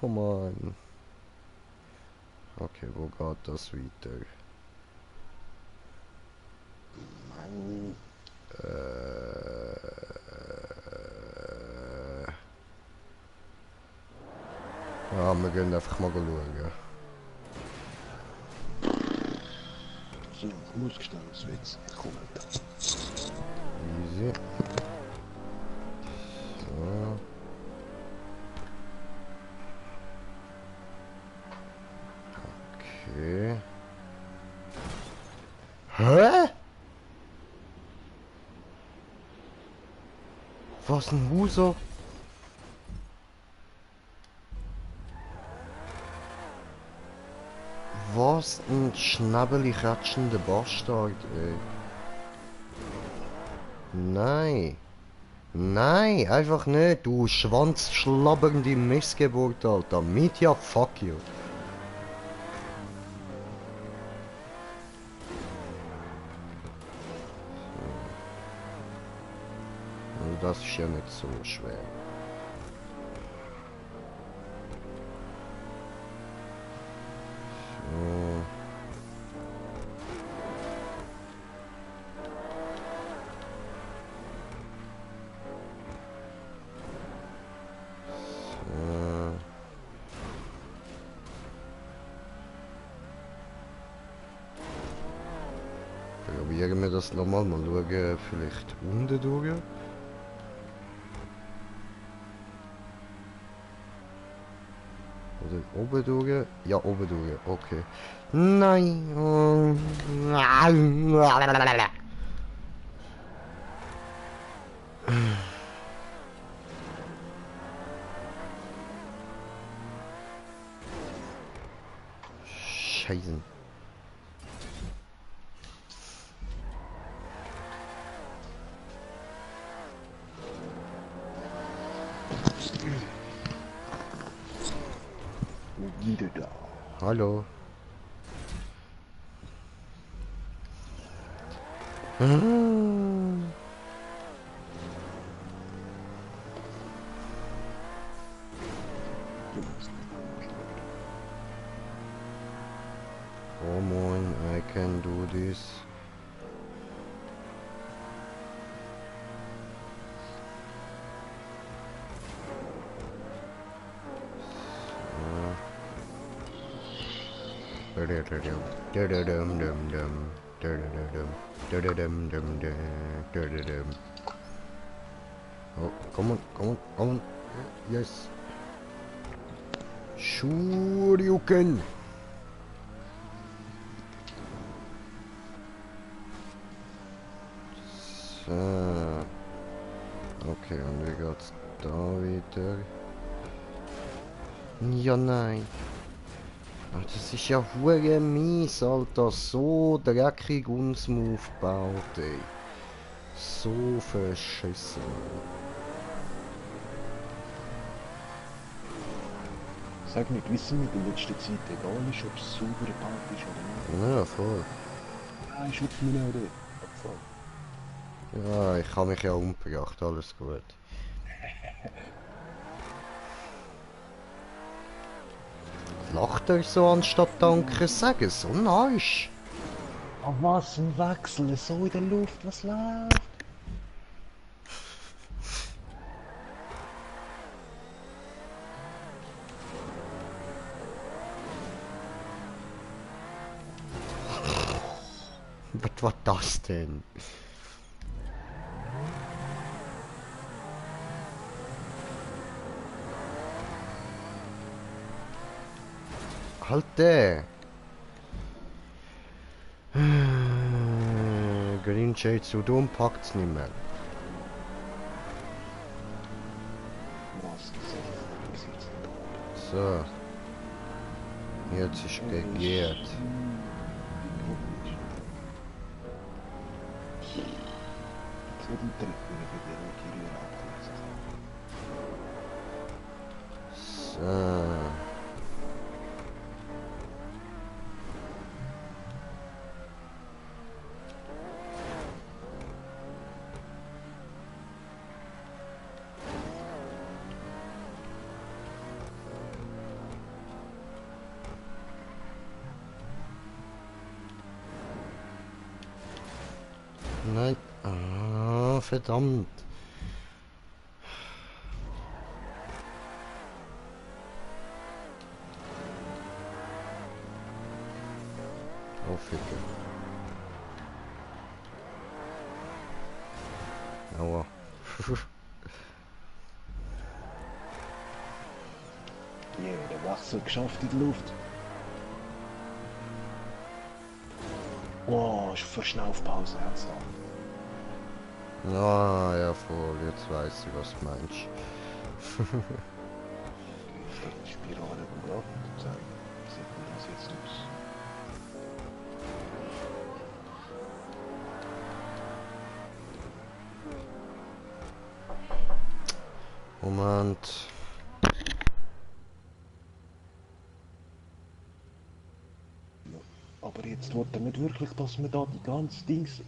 Come on. Okay, wo geht das weiter? Mann. Ja, wir gehen einfach mal schauen. So, ich muss gestehen, das Witz. Ich komme nicht. Easy. So. Okay. Hä? Was ein Huso? Was ein schnabbelig ratschender Bastard, ey. Nein. Nein, einfach nicht, du schwanzschlabbernde Missgeburt, Alter. Mitya, fuck you. So. Das ist ja nicht so schwer. So. Probieren wir das nochmal, mal schauen, vielleicht unten durch. Oder oben durch? Ja, oben durch, okay. Nein! Scheiße. Wieder da. Hallo. Come on, I can do this. Oh, come on, come on, come on. Yes. Sure you can. So. Okay, und wie geht's da weiter? Ja, nein. Ach, das ist ja hure mies, Alter. So dreckig und smooth gebaut, ey. So verschissen. Sag nicht, wissen wir in letzter Zeit egal ist, ob es sauber gebaut ist oder nicht? Ja, voll. Nein, schupft mich nicht oder? Abfall. Ja, ich habe mich ja umgebracht, alles gut. Lacht er so anstatt Danke sagen, so nice. Ah, was ein Wechsel, so in der Luft, was läuft? Was war das denn? Alter! Green Jade zu dumm packt's nicht mehr. Was gesagt? So. Jetzt ist gegiert. So die Treppe bei dir und Kirill abgelesen. So. Nein. Ah, verdammt. Oh, Ficke. Aua. Ja, der Wechsel geschafft in der Luft. Oh, ist Verschnaufpause, ernsthaft. Ah, ja, voll. Jetzt weiß ich, was du meinst. Die Spirale umgebracht und sagen, wie sieht denn das jetzt aus? Moment. Aber jetzt wollte er nicht wirklich, dass wir da die ganze Dings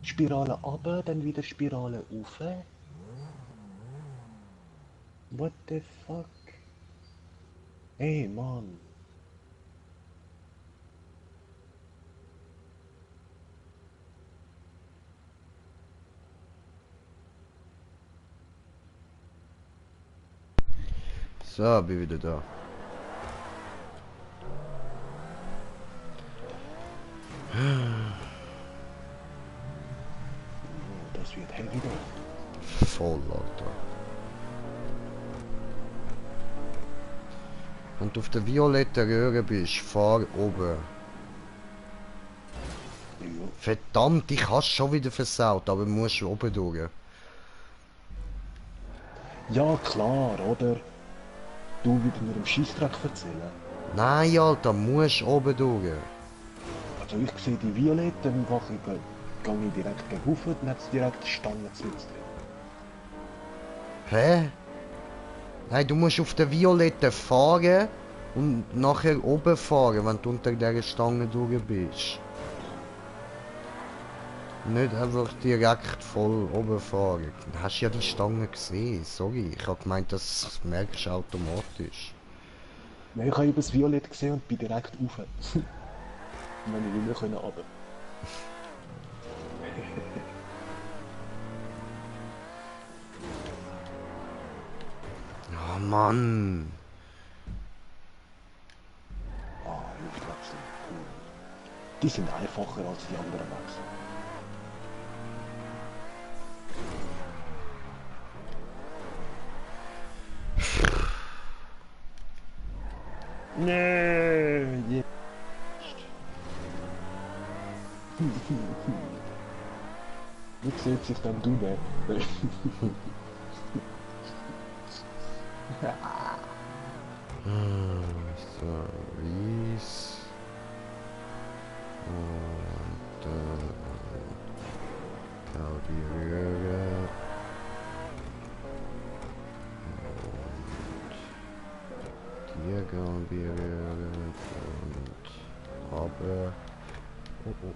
Spirale runter, dann wieder Spirale rauf. What the fuck? Hey, Mann. So, bin wieder da. Oh, das wird heavy da. Voll, Alter. Wenn du auf der violetten Röhre bist, fahr oben. Ja. Verdammt, ich hab's schon wieder versaut, aber musst oben durch. Ja, klar, oder? Du wieder nur im Scheissdreck erzählen. Nein, Alter, musst oben durch. Also ich sehe die Violette, einfach gehe ich direkt gegen rauf und dann hat es direkt die Stange zu drin. Hä? Nein, du musst auf der violetten fahren und nachher oben fahren, wenn du unter dieser Stange durch bist. Nicht einfach direkt voll oben fahren. Du hast ja die Stange gesehen, sorry. Ich hab gemeint, das merkst du automatisch. Nein, ich habe eben das Violett gesehen und bin direkt rauf. Und dann konnte ich nicht mehr runter. Oh Mann. Ah, Luftwechsel. Cool. Die sind einfacher als die anderen Wechsel. Nee, jetzt. Wie sieht sich dann du nicht? So, Ries. Und berühren. Und hier gehen berühren. Und aber. Oh, oh.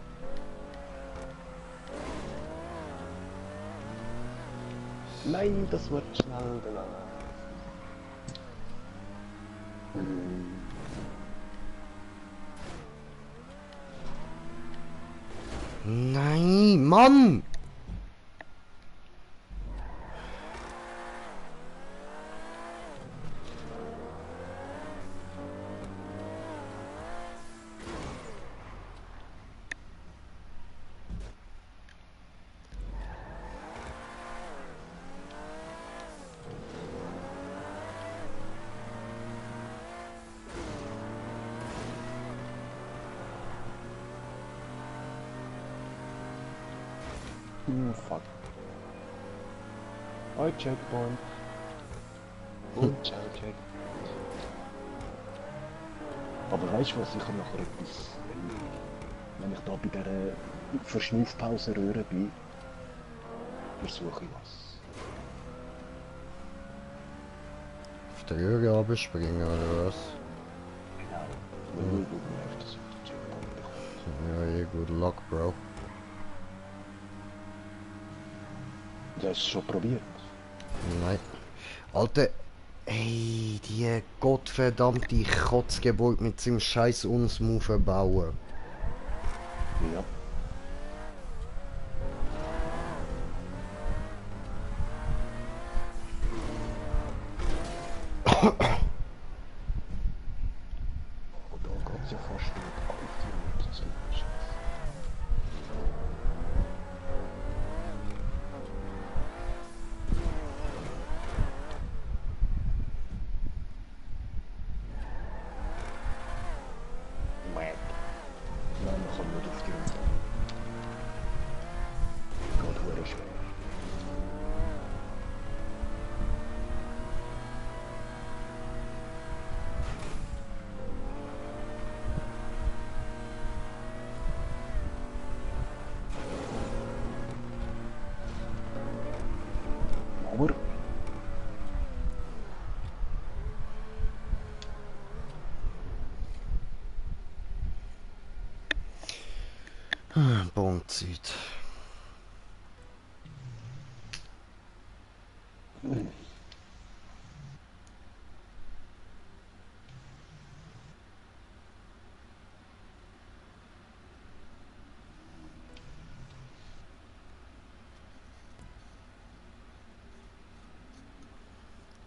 Nein, das wird schnell danach. Nein, Mann! Fuck. Oh, Checkpoint. Und ciao, Check. Aber weißt du was, ich habe nachher etwas, wenn ich da bei dieser Verschnaufpause-Röhre bin, versuche ich was. Auf der Röhre runterspringen oder was? Genau. Weil wir öfters auf den Checkpoint bekommen. Ja, good luck, Bro. Du hast es schon probiert. Nein. Alter, ey, die gottverdammte Kotzgeburt mit seinem scheiß Unsmove bauen. Ja. Und da geht es ja fast nicht auf die Route, das ist Nein, man kann nicht auf die Route. Geht hure schwer. Aber Bonzeit.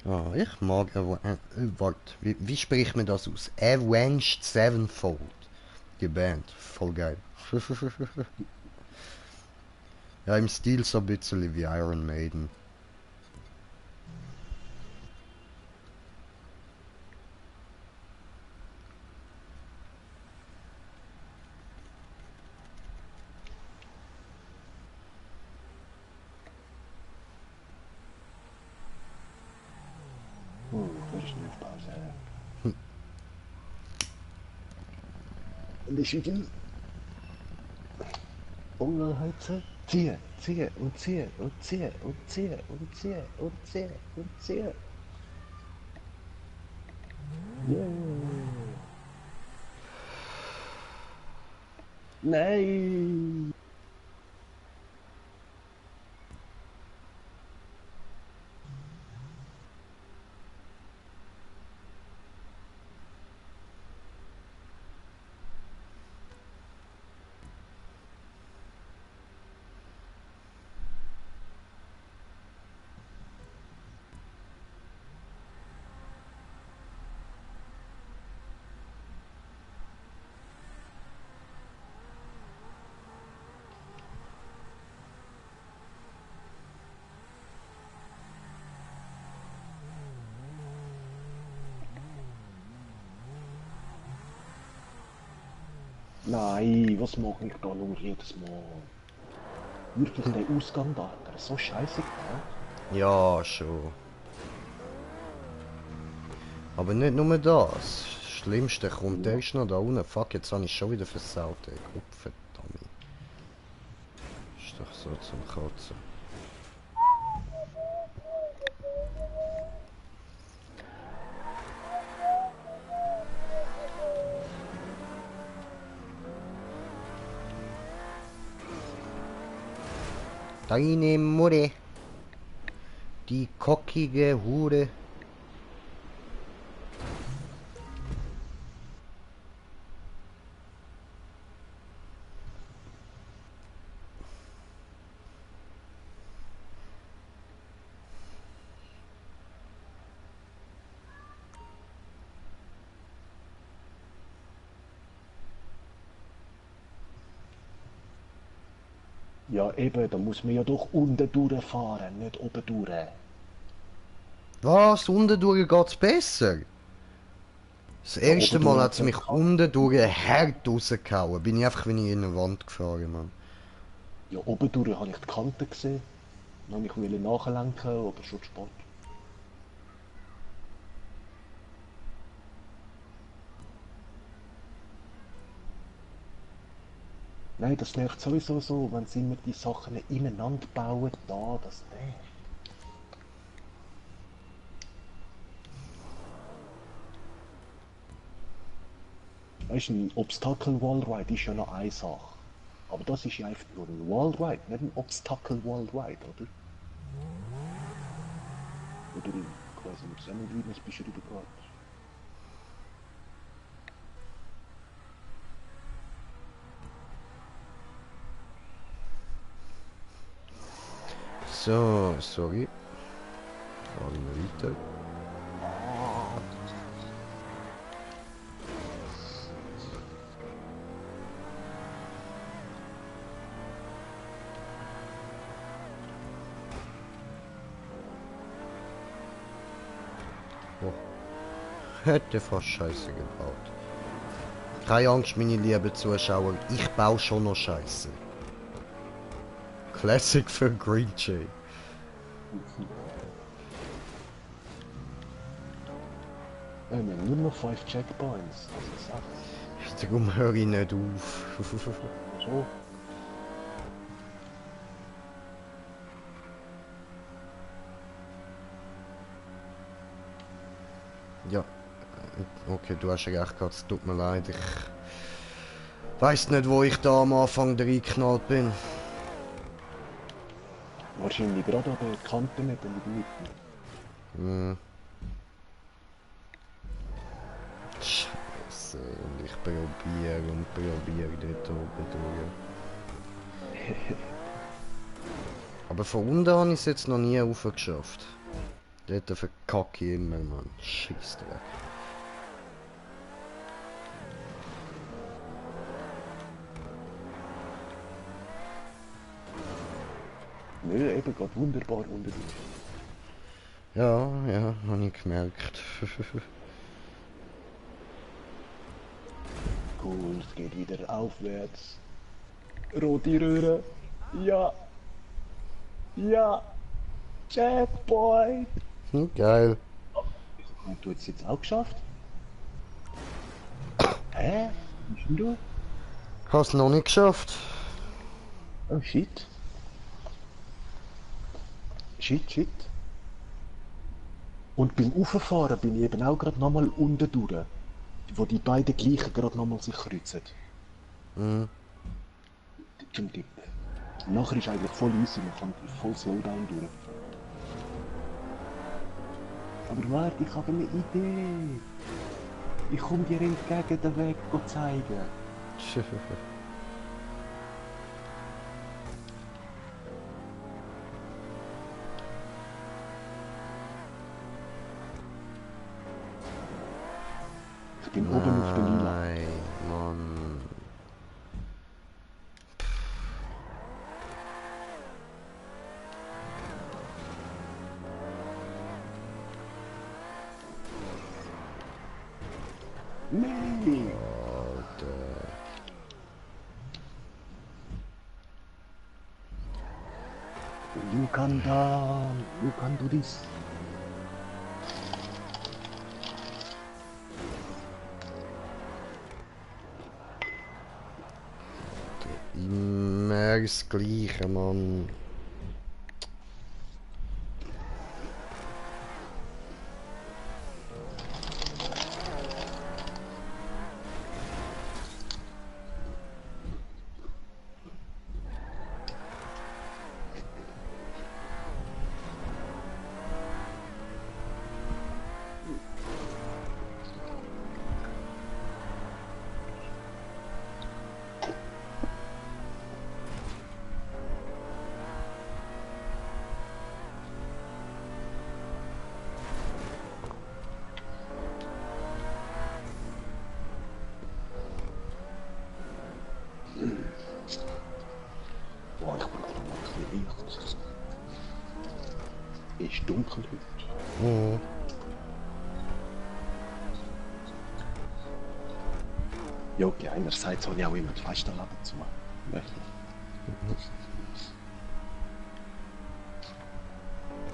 Ah, ich mag warte, wie spricht man das aus? Avenged Sevenfold. Die Band. Voll geil. Ja, im Stil so ein bisschen wie Iron Maiden. Verschnaufpause. Und ich will Unterheize ziehen, ziehen und ziehen und ziehen und ziehen und ziehen und ziehen und ziehen. Yeah. Nein! Nein, was mache ich da nur jedes Mal? Wirklich der Ausgang da, der ist so scheiße gemacht. Ja, schon. Aber nicht nur das. Das Schlimmste kommt erst noch da unten. Fuck, jetzt habe ich schon wieder versaut, ey. Gott verdammt. Ist doch so zum Kotzen. Deine Mutter. Die kockige Hure. Ja eben, da muss man ja doch unten durchfahren, nicht oben durch. Was? Unten durch geht's besser? Das Ja, erste oben Mal durch hat es mich hat's unten durch hart rausgehauen. Bin ich einfach wie in eine Wand gefahren, Mann. Ja, oben durch habe ich die Kante gesehen. Dann wollte ich nachlenken, aber schon zu spät. Nein, das nervt sowieso so, wenn sie immer die Sachen ineinander bauen, da, das nervt. Weißt du, ein Obstacle Wall Ride ist ja noch eine Sache. Aber das ist ja einfach nur ein Wall Ride, nicht ein Obstacle Wall Ride, oder? Oder ich weiß nicht, wie das beschrieben wird. So, sorry. Fahren wir weiter. Oh. Hätte fast Scheiße gebaut. Keine Angst, meine lieben Zuschauer, ich baue schon noch Scheiße. Classic für Green Jay. Wir haben nur noch 5 Checkpoints, also 6. Darum höre ich nicht auf. So. Ja, okay, du hast recht gehabt, es tut mir leid. Ich weiss nicht, wo ich da am Anfang reingeknallt bin. Wahrscheinlich gerade an der Kante nicht in der Mitte. Hm. Scheiße, und ich probiere dort oben durch. Aber von unten habe ich es jetzt noch nie raufgeschafft. Dort verkacke ich immer, Mann. Scheissdreck. Nö, eben geht wunderbar unter durch. Ja, habe ich gemerkt. Cool, es geht wieder aufwärts. Rote Röhre. Ja. Ja. Checkpoint. Geil. Und du hast es jetzt auch geschafft? Hä? Wie bist denn du? Hast noch nicht geschafft. Oh shit. Shit. Und beim Auffahren bin ich eben auch gerade nochmal unten durch. Wo die beiden gleichen gerade nochmal sich kreuzen. Mhm. Zum Tipp. Nachher ist eigentlich voll easy, man kann voll Slowdown durch. Aber warte, ich habe eine Idee. Ich komme dir entgegen, den Weg zeigen. Ich bin oben auf der Lila. Nein, Mann. Nee. Alter. You can do this. Immer immer das Gleiche, Mann. Boah, ich brauche noch mal ein bisschen Licht. Ist dunkel heute. Mhm. Ja, okay, einerseits habe ich auch immer die Fensterläden zu. Ne?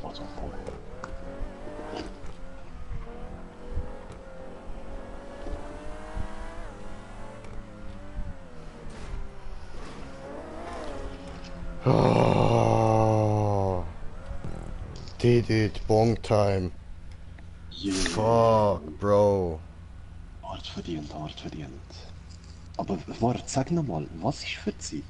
Also voll. Oh, did it, bong time. Yeah. Fuck, Bro. Hart verdient, hart verdient. Aber warte, sag nochmal, was ist für Zeit?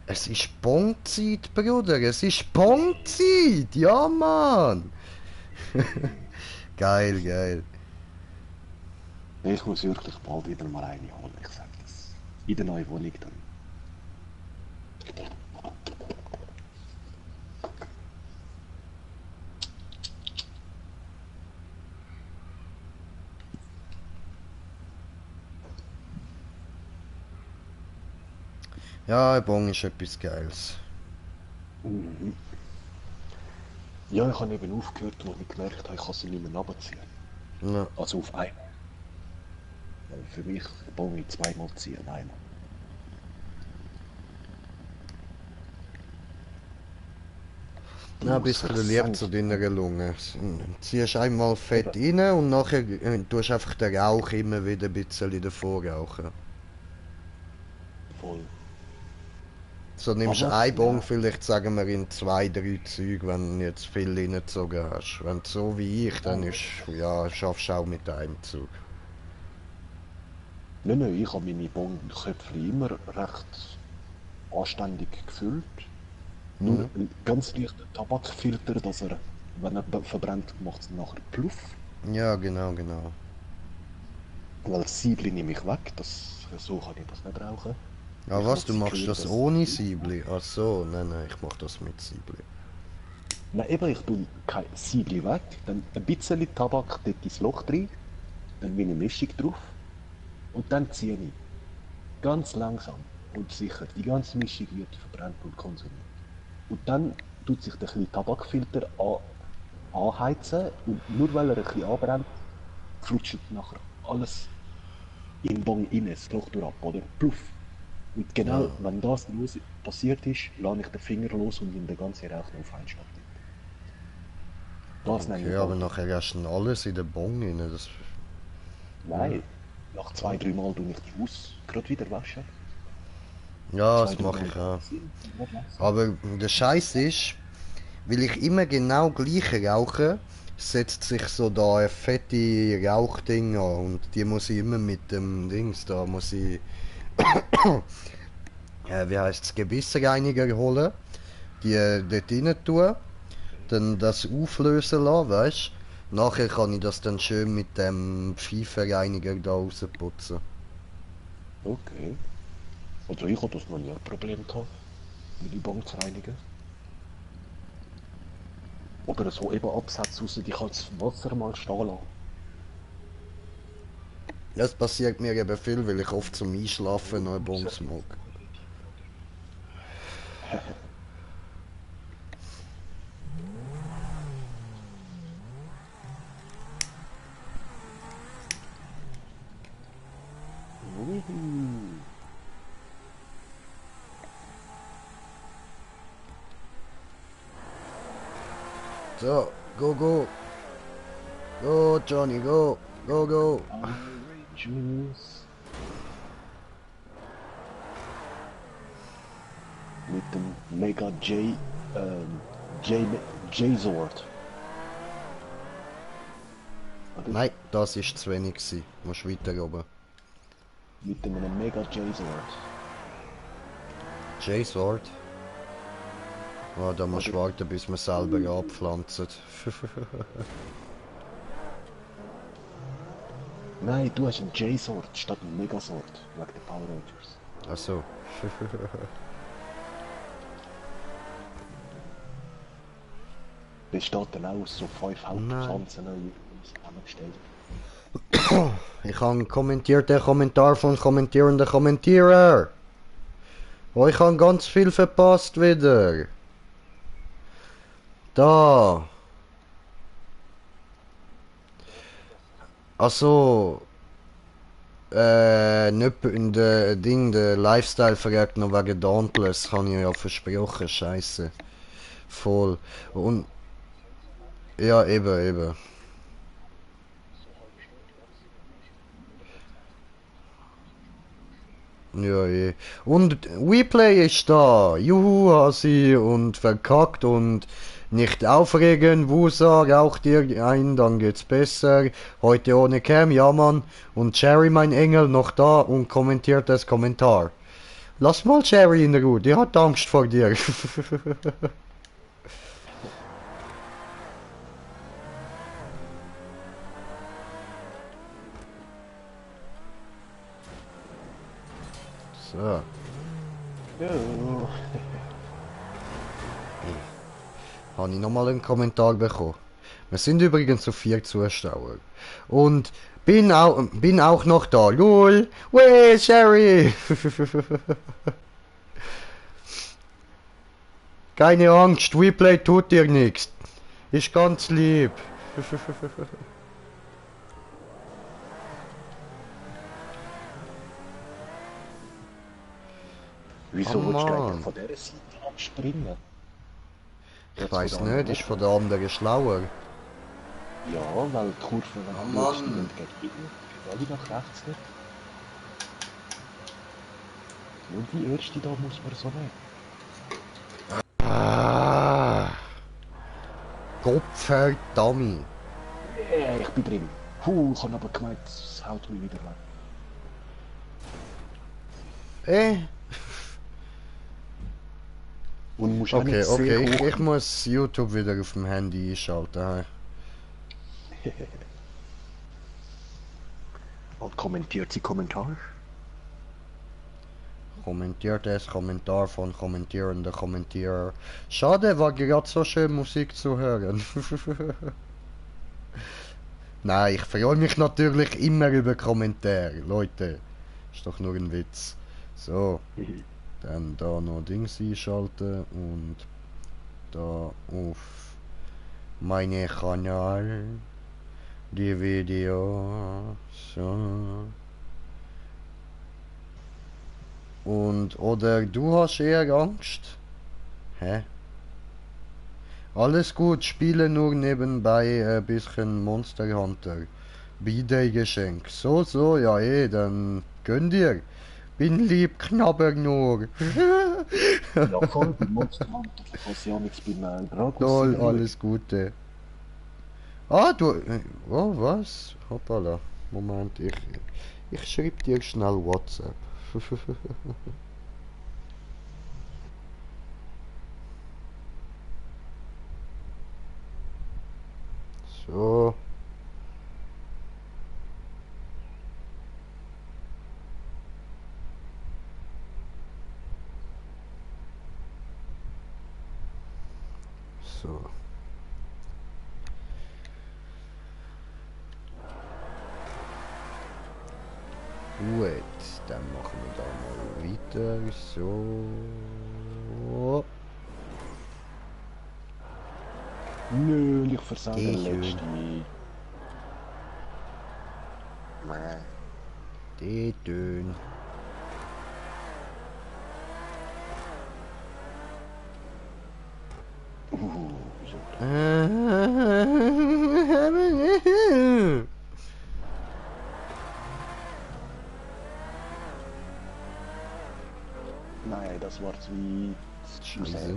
Es ist Bongzeit, Bruder. Es ist Bongzeit. Ja, Mann. Geil, geil. Ich muss wirklich bald wieder mal eine holen, ich sag das. In der neuen Wohnung dann. Ja, ein Bong ist etwas Geiles. Mhm. Ja, ich habe eben aufgehört, wo ich gemerkt habe, ich kann sie nicht mehr runterziehen. Ja. Also auf einmal. Weil für mich baue ich zweimal ziehen, einmal. Ja, ein Muss bisschen Licht zu deiner Lunge. Ziehst einmal fett rein und nachher tust einfach den Rauch immer wieder ein bisschen davor rauchen. Voll. So nimmst du Aber, einen Bong ja. vielleicht, sagen wir, in 2, 3 Züge, wenn du jetzt viel reingezogen hast. Wenn du so wie ich, dann ist, ja, schaffst du auch mit einem Zug. Nein, ich habe meine Bonköpfe immer recht anständig gefüllt. Nur Mhm. ein ganz leichter Tabakfilter, dass er, wenn er verbrennt, macht es nachher Pluff. Ja, genau, genau. Weil das Siebli nehme ich weg, so kann ich das nicht rauchen. Ja, Ich was, mag du sie machst hören, das dass- ohne Siebli? Ach so, nein, nein, ich mach das mit Siebli. Nein, eben, ich tue kein Siebli weg, dann ein bisschen Tabak dort ins Loch rein, dann wie eine Mischung drauf und dann ziehe ich. Ganz langsam und sicher. Die ganze Mischung wird verbrannt und konsumiert. Und dann tut sich der kleine Tabakfilter anheizen und nur weil er ein bisschen anbrennt, flutscht nachher alles in den Bong rein, das Loch durch ab, oder? Pluff. Und genau, wenn das passiert ist, lasse ich den Finger los und in den ganzen Rauch noch auf einen Schlag. Das nenne Okay, ich aber Bong. nachher hast du dann alles in den Bong rein. Das, Nein, nach 2, 3 Mal tue ich die Haus gerade wieder waschen. ja, 2, das 3 mache Mal ich auch. ziehen, nicht waschen. Aber der Scheiß ist, weil ich immer genau gleich rauche, setzt sich so da ein fette Rauchding an und die muss ich immer mit dem Dings da, muss ich, wie heißt es, Gebissreiniger holen, die dort rein tun, dann das auflösen lassen, weißt du? Nachher kann ich das dann schön mit dem Pfeifenreiniger da rausputzen. Okay. Also ich habe das noch nie ein Problem gehabt, mit die Bong zu reinigen. Oder so eben Absätze raus, die kann das Wasser mal stehen lassen. Das passiert mir eben viel, weil ich oft zum Einschlafen noch einen Bon smoke. Mhm. So, go, go. Go, Johnny, go. Go, go. Orange juice. Mit dem Mega J-Sword. Oder? Nein, das ist zu wenig gewesen. Musst weiter oben. Mit einem Mega J-Sword. J-Sword? Oh, da musst du Oder- warten, bis man selber abpflanzt. Nein, du hast einen J-Sword statt einen Megasword. Wegen der Power Rangers. Achso. Der steht dann auch aus so 5 Nein. Hauptpflanzen zusammengestellt. Ich habe kommentiert den Kommentar von kommentierenden Kommentierer. Oh, ich habe ganz viel verpasst wieder. Da. Also. Nicht in der Ding, der Lifestyle fragt noch wegen Dauntless, habe ich ja versprochen, scheiße. Voll. Und. Ja, eben. Ja, eh. Und WePlay ist da. Juhu, Hasi. Und verkackt und nicht aufregen. Wusa, raucht dir ein, dann geht's besser. Heute ohne Cam, ja Mann. Und Cherry, mein Engel, noch da und kommentiert das Kommentar. Lass mal Cherry in Ruhe, die hat Angst vor dir. So. Ja. Habe ich nochmal einen Kommentar bekommen. Wir sind übrigens so 4 Zuschauer. Und bin auch noch da. Lul. Weh, Sherry. Keine Angst, WePlay tut dir nichts. Ist ganz lieb. Wieso Oh, willst du Mann. eigentlich von dieser Seite abspringen? Ich weiß nicht, ist von der anderen schlauer. Ja, weil die Kurve, wenn Oh, du Mann. schaust, die gehen hinten, alle nach rechts nicht. Nur die erste da muss man so nehmen. Ah. Gottverdammt. Ich bin drin. Ich habe aber gemeint, es haut mich wieder weg. Und musst auch Okay, nicht sehr okay. hoch. Ich muss YouTube wieder auf dem Handy einschalten. Und kommentiert sie Kommentar? Kommentiert das Kommentar von kommentierender Kommentierer. Schade, war gerade so schön Musik zu hören. Nein, ich freue mich natürlich immer über Kommentare, Leute. Ist doch nur ein Witz. So, dann da noch Dings einschalten und da auf meine Kanal die Videos. So. Und, oder du hast eher Angst? Hä? Alles gut, spiele nur nebenbei ein bisschen Monster Hunter. B-Day-Geschenk. So, ja dann gönn dir. Bin lieb, knabber nur. Ja, voll, bei Monster Hunter. Ich kann ja nichts bei Dragos. Toll, alles Gute. Ah, du... Oh, was? Hoppala. Moment, ich schreib dir schnell WhatsApp. So. So. Gut, dann machen wir da mal weiter. So. Nö, ich versage Geh den schön. letzten. Die Dön. Wieso? Nein, das war wie Scheiße.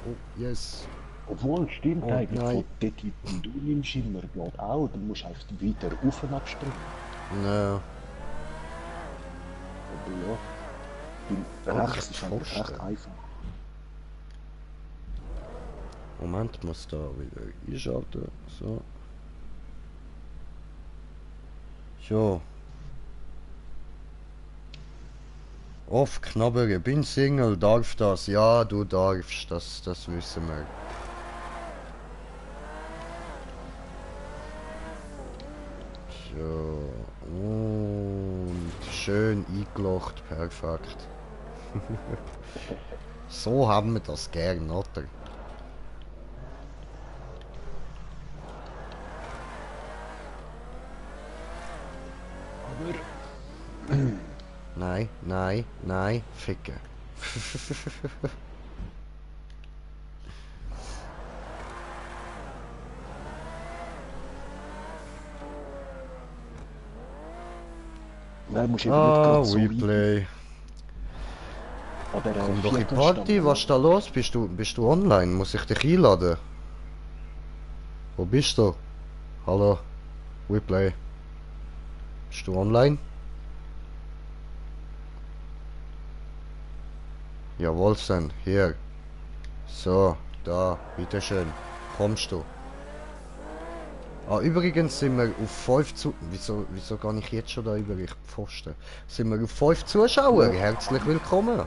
Oh, yes. Obwohl, stimmt Oh, eigentlich, nein. von dort, wie du nimmst immer, geht auch, dann musst du einfach weiter rauf und abspringen. Ja. Aber ja, Oh, rechts ist eigentlich Pfosten. recht einfach. Moment, muss da wieder einschalten. So. Jo. Auf Knabbere, bin Single, darf das? Ja, du darfst, das wissen wir. So. Und schön eingelocht, perfekt. So haben wir das gern, oder? Aber Nein, nein, nein, ficken. nein, musst eben nicht gerade so weit. Replay. Aber Komm doch in die Viertelstunde, Party, was ist da los? Bist du online? Muss ich dich einladen? Wo bist du? Hallo? Replay. Bist du online? Jawohl, Sen, hier. So, da, bitteschön. Kommst du? Ah, übrigens sind wir auf 5 zu... Wieso gar nicht jetzt schon da über ich Pfosten? Sind wir auf 5 Zuschauer? Ja. Herzlich willkommen.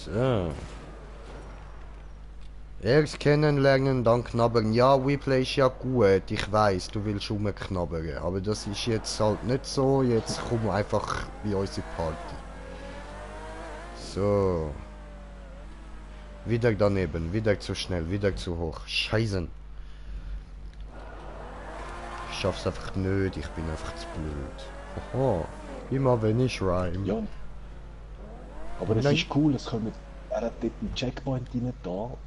So. Erst kennenlernen, dann knabbern. Ja, Replay ist ja gut. Ich weiß, du willst rumknabbern. Aber das ist jetzt halt nicht so. Jetzt komm einfach bei uns in die Party. So. Wieder daneben, wieder zu schnell, wieder zu hoch. Scheißen. Ich schaff's einfach nicht, ich bin einfach zu blöd. Oho. Immer wenn ich rhyme. Ja. Aber es Nein. ist cool, es kommen, er hat dort einen Checkpoint rein da und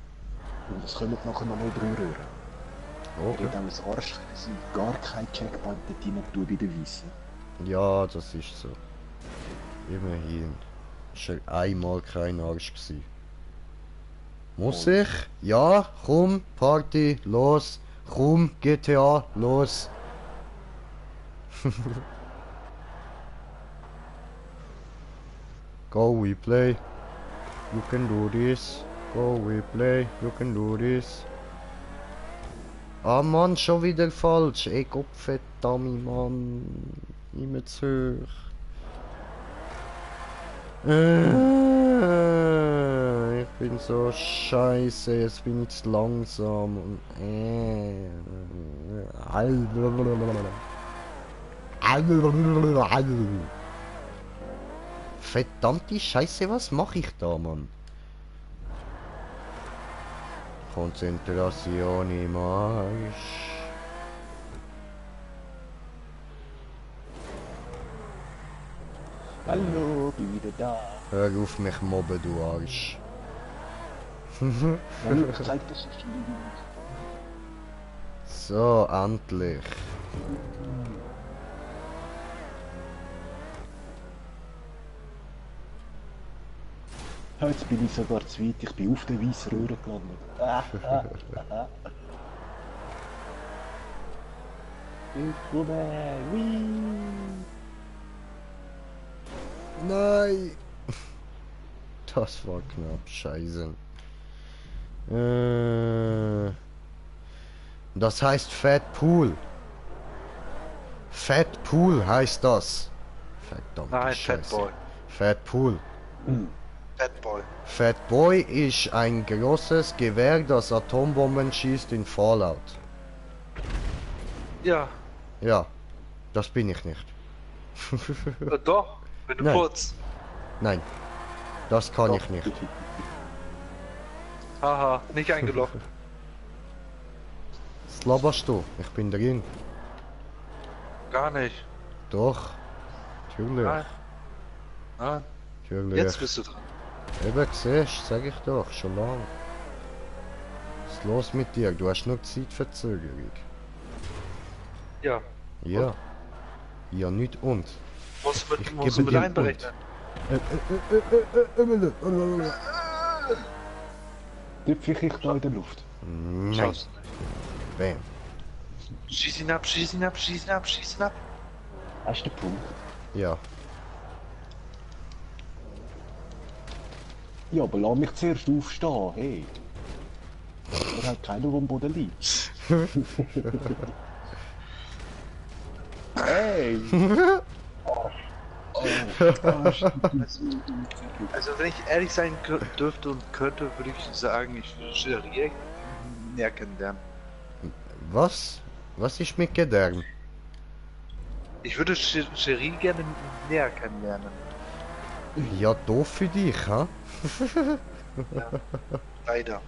es kommen nachher nochmal 3 Röhren. Okay. Er hat auch ein Arsch, dass ich gar kein Checkpoint dort rein tue bei der Weißen. Ja, das ist so. Immerhin. Ist er einmal kein Arsch gewesen. Muss ich? Ja, komm, Party, los. Komm, GTA, los. Go, we play. You can do this. Go, we play. You can do this. Ah Mann, schon wieder falsch. Ey, Gottverdammt, Mann. Immer zu hoch. Ich bin so scheiße, jetzt bin ich zu langsam und verdammte Scheiße, was mache ich da, Mann? Konzentration im Arsch. Hallo, bin wieder da. Hör auf mich mobben, du Arsch. Ja, ich zeig das nicht schon wieder. So, endlich. Ja, jetzt bin ich sogar zu weit, ich bin auf der weißen Röhre gelandet. Ich komme, wii. Nein! Das war knapp, scheiße. Das heißt Fat Pool. Fat Pool heißt das. Verdammt. Nein, Scheiße. Fat Boy. Fat Pool. Fat Boy. Fat Boy ist ein großes Gewehr, das Atombomben schießt in Fallout. Ja, Ja, das bin ich nicht. doch, wenn du Nein. putzt. Nein, das kann Doch. ich nicht. Haha, nicht eingeloggt. Was laberst du? Ich bin drin. Gar nicht. Doch. Natürlich. Nein. Nein. Natürlich. Jetzt bist du dran. Eben, siehst, sag ich doch, schon lang. Was ist los mit dir? Du hast nur Zeitverzögerung. Ja. Ja. Ja, nicht und. Musst du Ich musst gebe du mit dir einen einberechnen. Tüpfe ich da in der Luft. Nein. Schaffst Bam. du. Schieß ihn ab, schieß ihn ab, schieß ihn ab, schieß ihn ab. Hast du den Punkt? Ja. Ja, aber lass mich zuerst aufstehen, hey. Man hat keiner, der am Boden liegt. Hey! Also wenn ich ehrlich sein dürfte und könnte, würde ich sagen, ich würde Cherie näher kennenlernen. Was? Was ist mit Gedärm? Ich würde Cherie gerne näher kennenlernen. Ja, doof für dich, ha? Leider.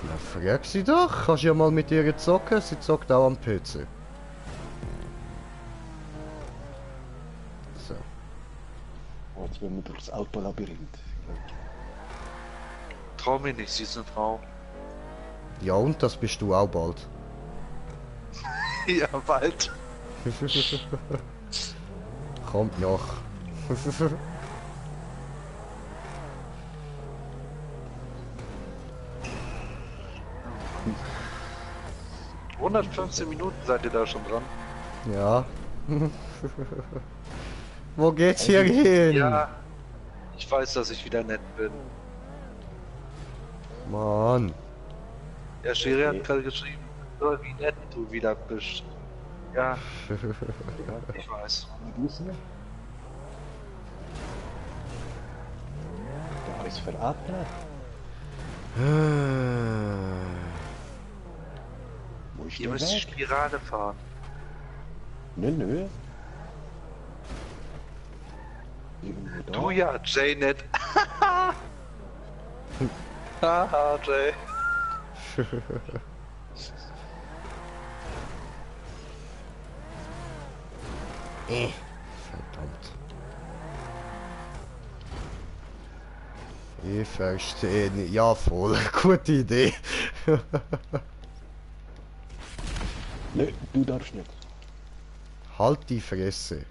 Na, frag sie doch. Kannst ja mal mit ihr zocken. Sie zockt auch am PC. So. Oh, jetzt werden wir durchs Autolabyrinth. Trau mir nicht, sie ist eine Frau. Ja, und das bist du auch bald. Ja, bald. Kommt noch. 115 Minuten seid ihr da schon dran. Ja. Wo geht's hier hin? Ja. Ich weiß, dass ich wieder nett bin. Mann. Ja, Cherie hat gerade geschrieben, wie nett du wieder bist. Ja, ich weiß. Der ist veratmet. Wo ist Ihr der müsst Weg? Spirale fahren. Nö. Irgendwo da. Du ja, Jaynet. Haha, Jay. Verdammt. Ich verstehe nicht. Ja, voll. Gute Idee. Nö, du darfst nicht. Halt die Fresse.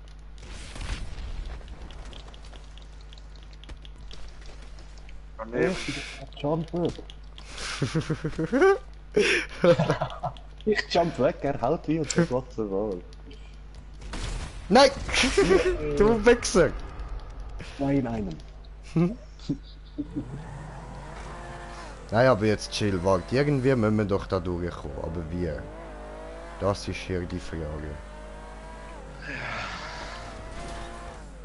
Oh, nee. Jump weg. Ich jump weg, er haut wie und so Gott sei Dank. Nein! Du Wichser! Zwei in einem. Nein, aber jetzt chill, warte. Irgendwie müssen wir doch da durchkommen. Aber wie? Das ist hier die Frage.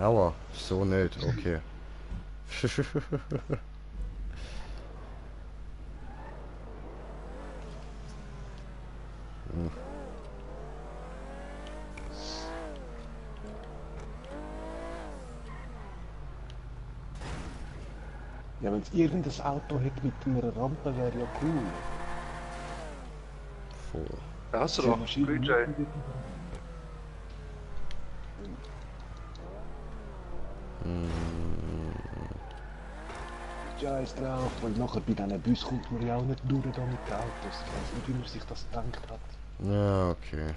Aua, so nicht, okay. Hm. Ja, wenn es irgendein Auto hätte mit einer Rampe, wäre ja cool. Voll. Da hast du doch. Green Jay. Scheiß drauf, weil nachher bei diesen Bus kommt man ja auch nicht durch da mit den Autos. Ich weiß nicht, wie man sich das gedacht hat. Ja, okay.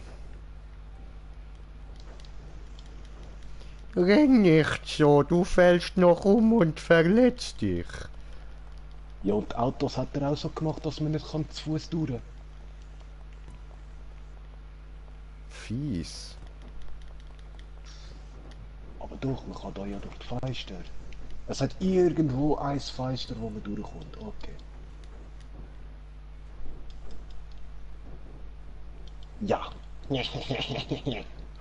Renn nicht so, du fällst noch um und verletzt dich. Ja, und die Autos hat er auch so gemacht, dass man nicht kann zu Fuß durch. Fies. Aber doch, man kann da ja durch die Fenster. Es hat irgendwo ein Fenster, wo man durchkommt. Okay. Ja.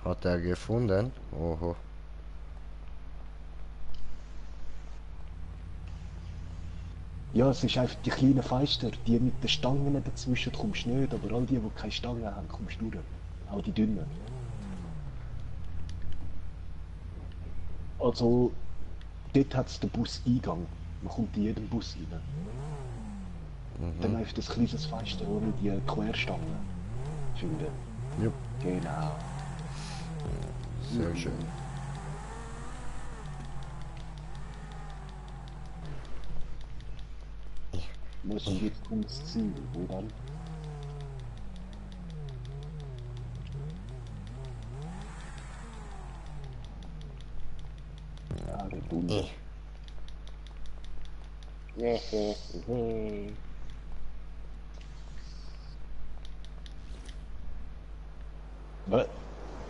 Hat er gefunden? Oho. Ja, es ist einfach die kleinen Fenster, die mit den Stangen dazwischen kommst du nicht, aber all die keine Stangen haben, kommst du durch. Auch die dünnen. Also, dort hat es den Buseingang. Man kommt in jedem Bus rein. Dann einfach das kleines Fenster ohne die Querstangen finden. Jupp. Genau. Sehr schön. Muss jetzt ins Ziel, wo dann? Runde.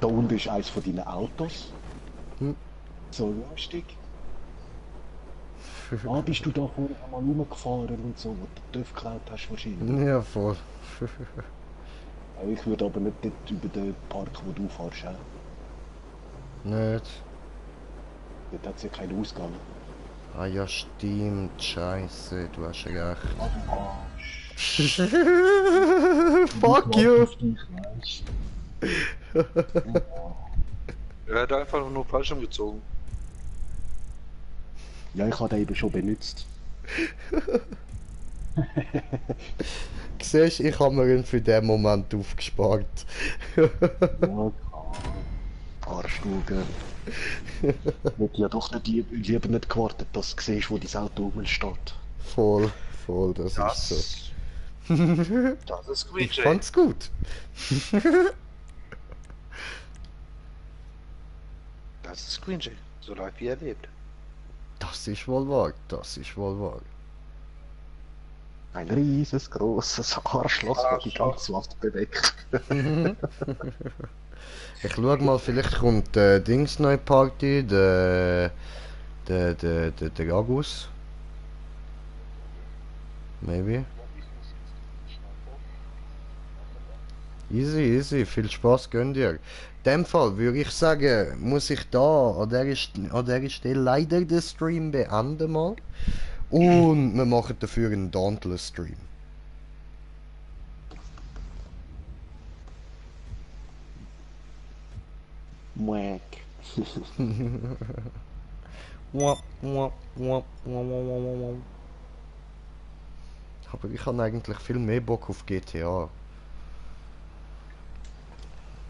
Da unten ist eins von deinen Autos. Hm. So lustig. Ah, bist du da vorne einmal rumgefahren und so, wo du TÜV geklaut hast wahrscheinlich. Ja, voll. Ich würde aber nicht dort über den Park, wo du fährst, auch. Nicht. Dort hat es ja keinen Ausgang. Ah ja, stimmt. Scheiße, du hast recht. Fuck you! Er hat einfach nur falsch umgezogen. Ja, ich habe den eben schon benutzt. Siehst, ich habe mir ihn für den Moment aufgespart. Ja, klar. Arschluge. Ich hätte ja doch nicht lieber nicht gewartet, dass du siehst, wo dein Auto rumsteht. Voll, voll, das ist so. Das ist Green Ich Jay. fand's gut. Das ist Green Jay. So live wie er lebt. Das ist wohl wahr, das ist wohl wahr. Ein rieses, grosses Arschloch, das die ganze Wand bedeckt. Ich schau mal, vielleicht kommt Dings neue Party, der Agus. Maybe. Easy, easy, viel Spaß gönnt ihr. In dem Fall würde ich sagen, muss ich da an dieser Stelle leider den Stream beenden mal. Und wir machen dafür einen Dauntless Stream. Mwack. Aber ich habe eigentlich viel mehr Bock auf GTA.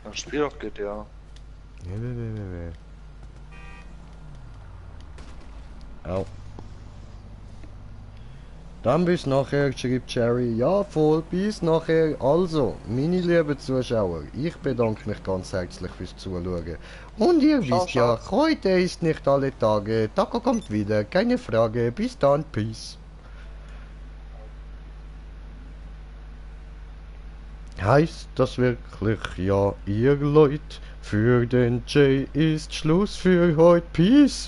Dann spiel doch GTA. Au. Dann bis nachher, schreibt Jerry. Ja, voll, bis nachher. Also, meine lieben Zuschauer, ich bedanke mich ganz herzlich fürs Zuschauen. Und ihr wisst ja, heute ist nicht alle Tage. Taco kommt wieder, keine Frage. Bis dann, peace. Heißt das wirklich, ja, ihr Leute? Für den Jay ist Schluss für heute. Peace.